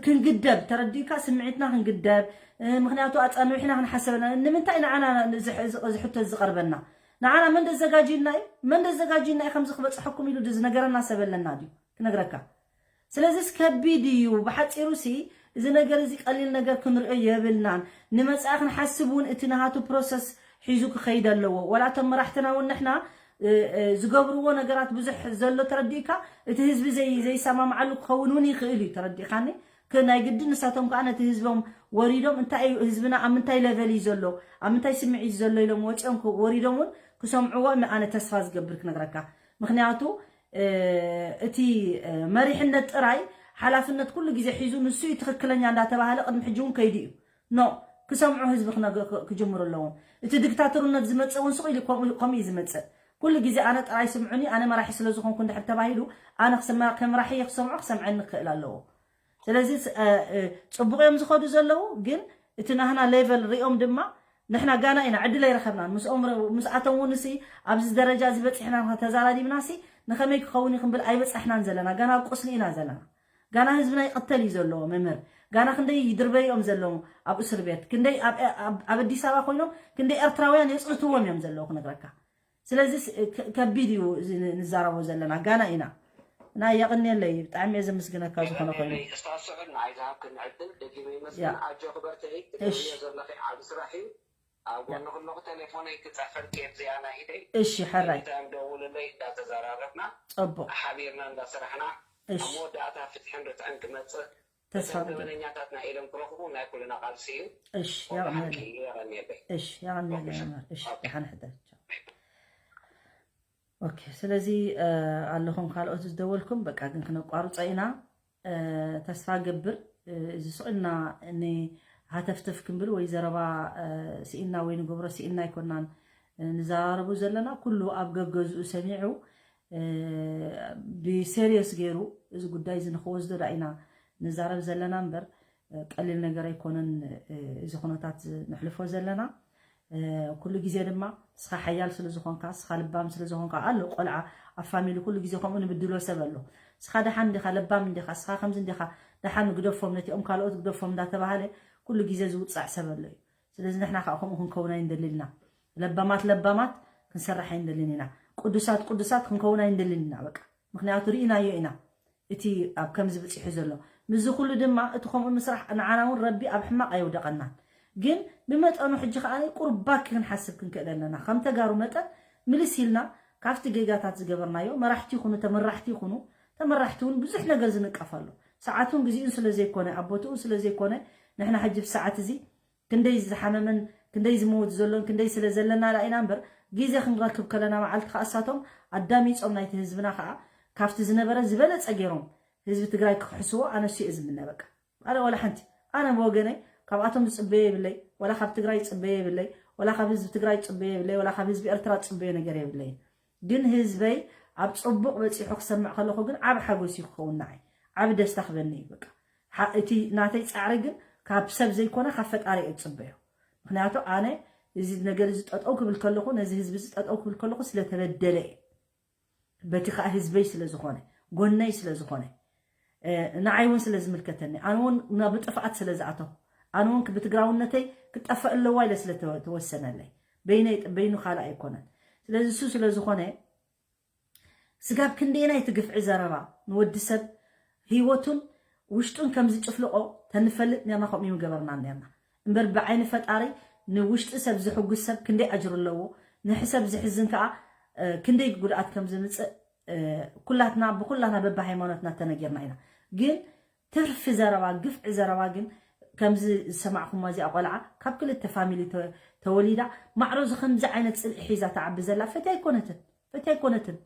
ክንግደብ ተረዲእካ ስምዒትና ክንግደብ ምክንያቱ ኣፃንቢሕና ክንሓሰበና ንምንታይ ንዓና ዝሕቶ ዝቀርበና ንዓና መን ደዘጋጅዩና እዩ መን ደዘጋጅዩና እዩ ከምዚ ክበፅሐኩም ኢሉ ዝነገረና ሰብ ኣለና ድዩ ክነግረካ ስለዚስ ከቢድ እዩ ብሓፂሩሲ እዚ ነገር እዚ ቀሊል ነገር ክንሪኦ የብልናን ንመፃኢ ክንሓስብ እውን እቲ ናሃቱ ፕሮሰስ ሒዙ ክኸይድ ኣለዎ ወላ እቶም መራሕትና እውን ንሕና ዝገብርዎ ነገራት ብዙሕ ዘሎ ተረዲእካ እቲ ህዝቢ ዘይሰማምዓሉ ክኸውን እውን ይኽእል እዩ ተረዲእካኒ ናይ ግድን ንሳቶም ከዓ ነቲ ህዝቦም ወሪዶም እንታይ እዩ ህዝብና ኣብ ምንታይ ለቨል እዩ ዘሎ ኣብ ምንታይ ስምዒት እዩ ዘሎ ኢሎም ወፂኦም ወሪዶም እውን ክሰምዕዎ ኣነ ተስፋ ዝገብር ክነግረካ ምክንያቱ እቲ መሪሕነት ጥራይ ሓላፍነት ኩሉ ግዜ ሒዙ ንሱ እዩ ትኽክለኛ እንዳተባሃለ ቅድሚ ሕጂ እውን ከይዱ እዩ ኖ ክሰምዑ ህዝቢ ክጅምሩ ኣለዎም እቲ ዲክታተርነት ዝመፅእ እውን ስቕ ኢሉ ከምኡ እዩ ዝመፅእ ኩሉ ግዜ ኣነ ጥራይ ስምዑኒ ኣነ መራሒ ስለ ዝኾንኩ እንድሕር ተባሂሉ ኣነ ከመራሒ እየ ክሰምዖ ክሰምዐኒ ክኽእል ኣለዎ ስለዚ ፅቡቕ እዮም ዝኸዱ ዘለዉ ግን እቲ ናህና ሌቨል ሪኦም ድማ ንሕና ጋና ኢና ዕድል ኣይረኸብናን ምስኦም ምስኣቶም እውን ሲ ኣብዚ ደረጃ እዚ በፂሕና ተዛራሪብና ሲ ንኸመይ ክኸውን ክንብል ኣይበፃሕናን ዘለና ጋና ኣብ ቁስሊ ኢና ዘለና ጋና ህዝብና ይቕተል እዩ ዘለዎ መምህር ጋና ክንደይ ይድርበይኦም ዘለዉ ኣብ እስር ቤት ክንደይ ኣብ ኣዲስ ኣበባ ኮይኖም ክንደይ ኤርትራውያን የፅልትዎም እዮም ዘለዉ ክነግረካ ስለዚ ከቢድ እዩ ንዛረቦ ዘለና ጋና ኢና እና የቕንየለይ ብጣዕሚ እየ ዘምስግነካ ዝኾነ ኮይኑ ስዑድ ንዓይ ዝሃብክን ዕድል ደጊመ ይመስገን ኣጆ ክበርትዒ ትገብርዮ ዘለኺ ዓብ ስራሕ እዩ ኣብ ጎኒ ክለኹ ቴሌፎነይ ክፀፈልኪ እየ ብዚኣ ናይ ኢደይ እሺ ሕራይ ደውልለይ እንዳተዘራረብና ፅቡቅ ሓቢርና እንዳሰራሕና ኣብ መወዳእታ ፍትሕን ርትዕን ክመፅእ ተስፋ ገበነኛታት ናይ ኢዶም ክረኽቡ ናይ ኩልና ቃልሲ እዩ እሺ ያቕንየለይ የቐንየለይ እሺ ያቕንየለይ መምህር እሺ ደሓን ሕደር ኦኬ ስለዚ ኣለኹም ካልኦት ዝደወልኩም በቃ ግን ክነቋርፆ ኢና ተስፋ ገብር እዚ ስቕ ኢልና ንሃተፍተፍ ክንብል ወይ ዘረባ ስኢንና ወይ ንገብሮ ስኢንና ኣይኮናን ንዘራረቡ ዘለና ኩሉ ኣብ ገገዝኡ ሰሚዑ ብሴሪየስ ገይሩ እዚ ጉዳይ እዚ ንክወስዶ ዳ ኢና ንዛረብ ዘለና እምበር ቀሊል ነገር ኣይኮነን እዚ ኩነታት ነሕልፎ ዘለና ኩሉ ግዜ ድማ ንስኻ ሓያል ስለ ዝኾንካ ንስኻ ልባም ስለ ዝኾንካ ኣሎ ቆልዓ ኣብ ፋሚሊ ኩሉ ግዜ ከምኡ ንብድሎ ሰብ ኣሎ ንስኻ ደሓን እንዲኻ ለባም እንዲኻ ንስኻ ከምዚ እንዲኻ ደሓን ግደፎም ነቲኦም ካልኦት ግደፎም እንዳተባሃለ ኩሉ ግዜ ዝውፃዕ ሰብ ኣሎ እዩ ስለዚ ንሕና ከዓ ከምኡ ክንከውን ኣይንደልን ኢና ለባማት ለባማት ክንሰርሕ ኣይንደልን ኢና ቅዱሳት ቅዱሳት ክንከውን ኣይንደልን ኢና በቃ ምክንያቱ ርኢናዮ ኢና እቲ ኣብ ከምዚ ብፂሑ ዘሎ ምስዚ ኩሉ ድማ እቲ ከምኡ ምስራሕ ንዓና እውን ረቢ ኣብ ሕማቕ ኣየውደቐናን ግን ብመጠኑ ሕጂ ከዓ ቁሩብ ባክ ክንሓስብ ክንክእል ኣለና ከም ተጋሩ መጠን ምልስ ኢልና ካብቲ ጌጋታት ዝገበርናዮ መራሕቲ ይኹኑ ተመራሕቲ ይኹኑ ተመራሕቲ እውን ብዙሕ ነገር ዝንቀፍ ኣሎ ሰዓቱን ግዜኡን ስለ ዘይኮነ ኣብ ቦትኡ ስለ ዘይኮነ ንሕና ሕጂ ብሰዓት እዚ ክንደይ ዝሓመመን ክንደይ ዝመውት ዘሎን ክንደይ ስለ ዘለና ዳ ኢና እምበር ግዜ ክንረክብ ከለና መዓልቲ ከዓ እሳቶም ኣዳሚፆም ናይቲ ህዝብና ከዓ ካብቲ ዝነበረ ዝበለፀ ገይሮም ህዝቢ ትግራይ ክክሕስዎ ኣነሱ እየ ዝምነ በቃ ኣነ ወላ ሓንቲ ኣነ ብወገነይ ካብኣቶም ዝፅበዮ የብለይ ወላ ካብ ትግራይ ዝፅበዮ የብለይ ወላ ካብ ህዝቢ ትግራይ ዝፅበዮ የብለይ ወላ ካብ ህዝቢ ኤርትራ ዝፅበዮ ነገር የብለይ ግን ህዝበይ ኣብ ፅቡቕ በፂሑ ክሰምዕ ከለኹ ግን ዓብ ሓጎስ እዩ ክኸውን ንዓይ ዓብ ደስታ ክበኒ እዩ በቃ እቲ ናተይ ፃዕሪ ግን ካብ ሰብ ዘይኮነ ካብ ፈጣሪ እየ ዝፅበዮ። ምክንያቱ ኣነ እዚ ነገር እዚ ጠጠው ክብል ከለኹ፣ ነዚ ህዝቢ እዚ ጠጠው ክብል ከለኹ ስለተበደለ እየ። በቲ ከዓ ህዝበይ ስለዝኾነ፣ ጎነይ ስለዝኾነ፣ ንዓይ እውን ስለዝምልከተኒ፣ ኣነ እውን ናብ ጥፍኣት ስለዝኣተኹ፣ ኣነ እውን ብትግራውነተይ ክጠፈእ ኣለዋ ኢለ ስለተወሰነለይ፣ በይነይ በይኑ ካልእ ኣይኮነን። ስለዚ እሱ ስለዝኾነ ስጋብ ክንደየናይ እቲ ግፍዒ ዘረባ ንወዲ ሰብ ህይወቱን ውሽጡን ከም ዝጭፍልቆ ተንፈልጥ ነርና፣ ከምኡ እዩ ምገበርና ነርና። እምበር ብዓይኒ ፈጣሪ ንውሽጢ ሰብ ዝሕጉስ ሰብ ክንደይ ኣጅሩ ኣለዎ፣ ንሕሰብ ዝሕዝን ከዓ ክንደይ ጉድኣት ከም ዝምፅእ ኩላትና ብኩላትና በብሃይማኖትና ተነጊርና ኢና። ግን ትርፊ ዘረባ፣ ግፍዒ ዘረባ ግን ከምዚ ዝሰማዕኹማ እዚኣ ቆልዓ ካብ ክልተ ፋሚሊ ተወሊዳ ማዕሮ እዚ ከምዚ ዓይነት ፅልኢ ሒዛ ትዓቢ ዘላ ፈትያ ኣይኮነትን፣ ፈትያ ኣይኮነትን።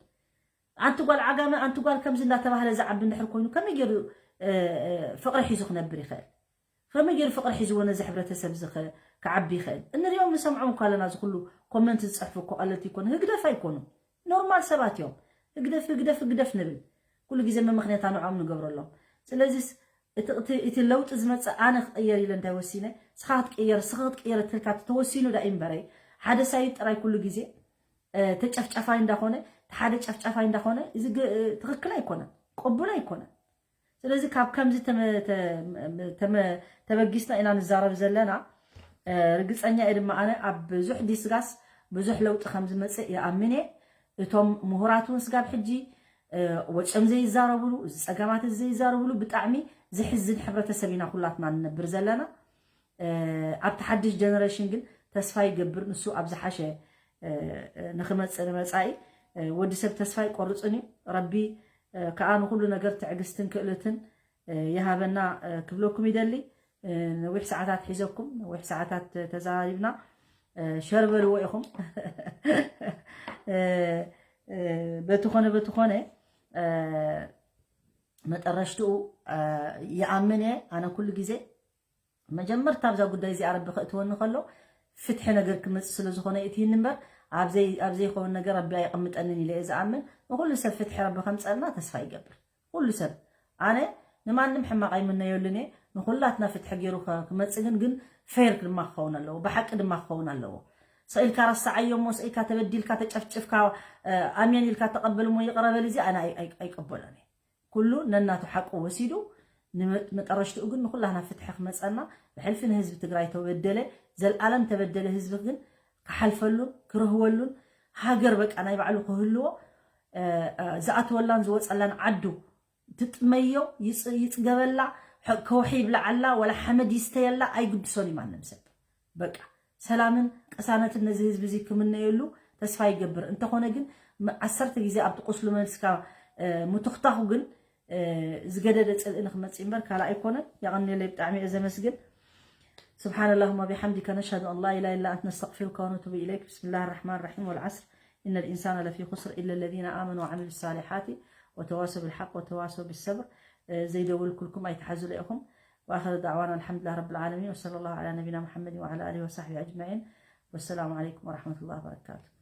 ኣንቲ ጓል ዓጋመ፣ ኣንቲ ጓል ከምዚ እንዳተባህለ ዝዓቢ እንድሕር ኮይኑ ከመይ ገይሩ ፍቕሪ ሒዙ ክነብር ይኽእል? ከመይ ገይሩ ፍቕሪ ሒዝዎ ነዚ ሕብረተሰብ እዚ ክዓቢ ይኽእል? እንሪኦም ንሰምዖም እኳ ኣለና። እዚ ኩሉ ኮመንት ዝፅሕፉ እኮ ቀለልቲ ይኮኑ፣ ህግደፍ ኣይኮኑ፣ ኖርማል ሰባት እዮም። ህግደፍ ህግደፍ ህግደፍ ንብል ኩሉ ግዜ፣ መመኽንያታ ንዕኦም ንገብረሎም። ስለዚስ እቲ ለውጢ ዝመፅእ ኣነ ክቕየር ኢለ እንታይ ወሲነ፣ ስኻ ክትቅየር፣ ስኻ ክትቅየር እትልካ ተወሲኑ ዳ እምበረይ፣ ሓደ ሳይድ ጥራይ ኩሉ ግዜ ተጨፍጨፋይ እንዳኾነ፣ ሓደ ጨፍጨፋይ እንዳኾነ እዚ ትኽክል ኣይኮነን፣ ቅቡል ኣይኮነን። ስለዚ ካብ ከምዚ ተበጊስና ኢና ንዛረብ ዘለና። ርግፀኛ እየ ድማ ኣነ ኣብ ብዙሕ ዲስጋስ ብዙሕ ለውጢ ከም ዝመፅእ ይኣምን እየ። እቶም ምሁራት እውን ስጋብ ሕጂ ወፂኦም ዘይዛረብሉ፣ እዚ ፀገማት እዚ ዘይዛረብሉ ብጣዕሚ ዝሕዝን ሕብረተሰብ ኢና ኩላትና ንነብር ዘለና። ኣብቲ ሓድሽ ጀነሬሽን ግን ተስፋ ይገብር፣ ንሱ ኣብ ዝሓሸ ንክመፅእ ንመፃኢ። ወዲ ሰብ ተስፋ ይቆርፅን እዩ። ረቢ ከዓ ንኩሉ ነገር ትዕግስትን ክእለትን ይሃበና ክብለኩም ይደሊ። ነዊሕ ሰዓታት ሒዘኩም፣ ነዊሕ ሰዓታት ተዛሪብና። ሸር በልዎ ኢኹም። በቲ ኮነ በቲ ኮነ መጠረሽትኡ ይኣምን እየ ኣነ ኩሉ ግዜ። መጀመርታ ኣብዛ ጉዳይ እዚኣ ረቢ ከእትወኒ ከሎ ፍትሒ ነገር ክመፅእ ስለ ዝኾነ እትይኒ እምበር ኣብ ዘይኸውን ነገር ረቢ ኣይቕምጠንን ኢለ እየ ዝኣምን። ንኩሉ ሰብ ፍትሒ ረቢ ከምፀልና ተስፋ ይገብር። ኩሉ ሰብ፣ ኣነ ንማንም ሕማቕ ኣይምነየሉን እየ። ንኩላትና ፍትሒ ገይሩ ክመፅእ ግን ግን ፌር ድማ ክኸውን ኣለዎ፣ ብሓቂ ድማ ክኸውን ኣለዎ። ስኢልካ ረስዓዮ እሞ ስኢልካ ተበዲልካ ተጨፍጭፍካ ኣሜን ኢልካ ተቐበል እሞ ይቕረ በል፣ እዚ ኣነ ኣይቀበሎን እየ። ኩሉ ነናቱ ሓቁ ወሲዱ ንመጠረሽትኡ ግን ንኩላህና ፍትሒ ክመፀና ብሕልፊ ንህዝቢ ትግራይ ተበደለ፣ ዘልኣለም ተበደለ ህዝቢ ግን ክሓልፈሉን ክረህወሉን ሃገር በቃ ናይ ባዕሉ ክህልዎ ዝኣትወላን ዝወፀላን ዓዱ ትጥመዮ ይፅገበላ፣ ከውሒ ይብላዓላ፣ ወላ ሓመድ ይስተየላ ኣይግድሶን እዩ ማንም ሰብ። በቃ ሰላምን ቅሳነትን ነዚ ህዝቢ እዚ ክምነየሉ ተስፋ ይገብር። እንተኾነ ግን ዓሰርተ ግዜ ኣብቲ ቁስሉ መልስካ ምትኽታኹ ግን ዝገደደ ፅልኢ ንክመፅእ እምበር ካልእ ኣይኮነን። የቐንየለይ፣ ብጣዕሚ እየ ዘመስግን። سبحان اللهم وبحمدك، نشهد أن لا إله إلا أنت، نستغفرك ونتوب إليك. بسم الله الرحمن الرحيم. والعصر، إن الإنسان لفي خسر، إلا الذين آمنوا وعملوا الصالحات وتواصوا بالحق وتواصوا بالصبر. ዘይደወልኩልኩም ኣይትሓዙለይ ኢኹም። وآخر دعوانا الحمد لله رب العالمين، وصلى الله على نبينا محمد وعلى آله وصحبه أجمعين. والسلام عليكم ورحمة الله وبركاته.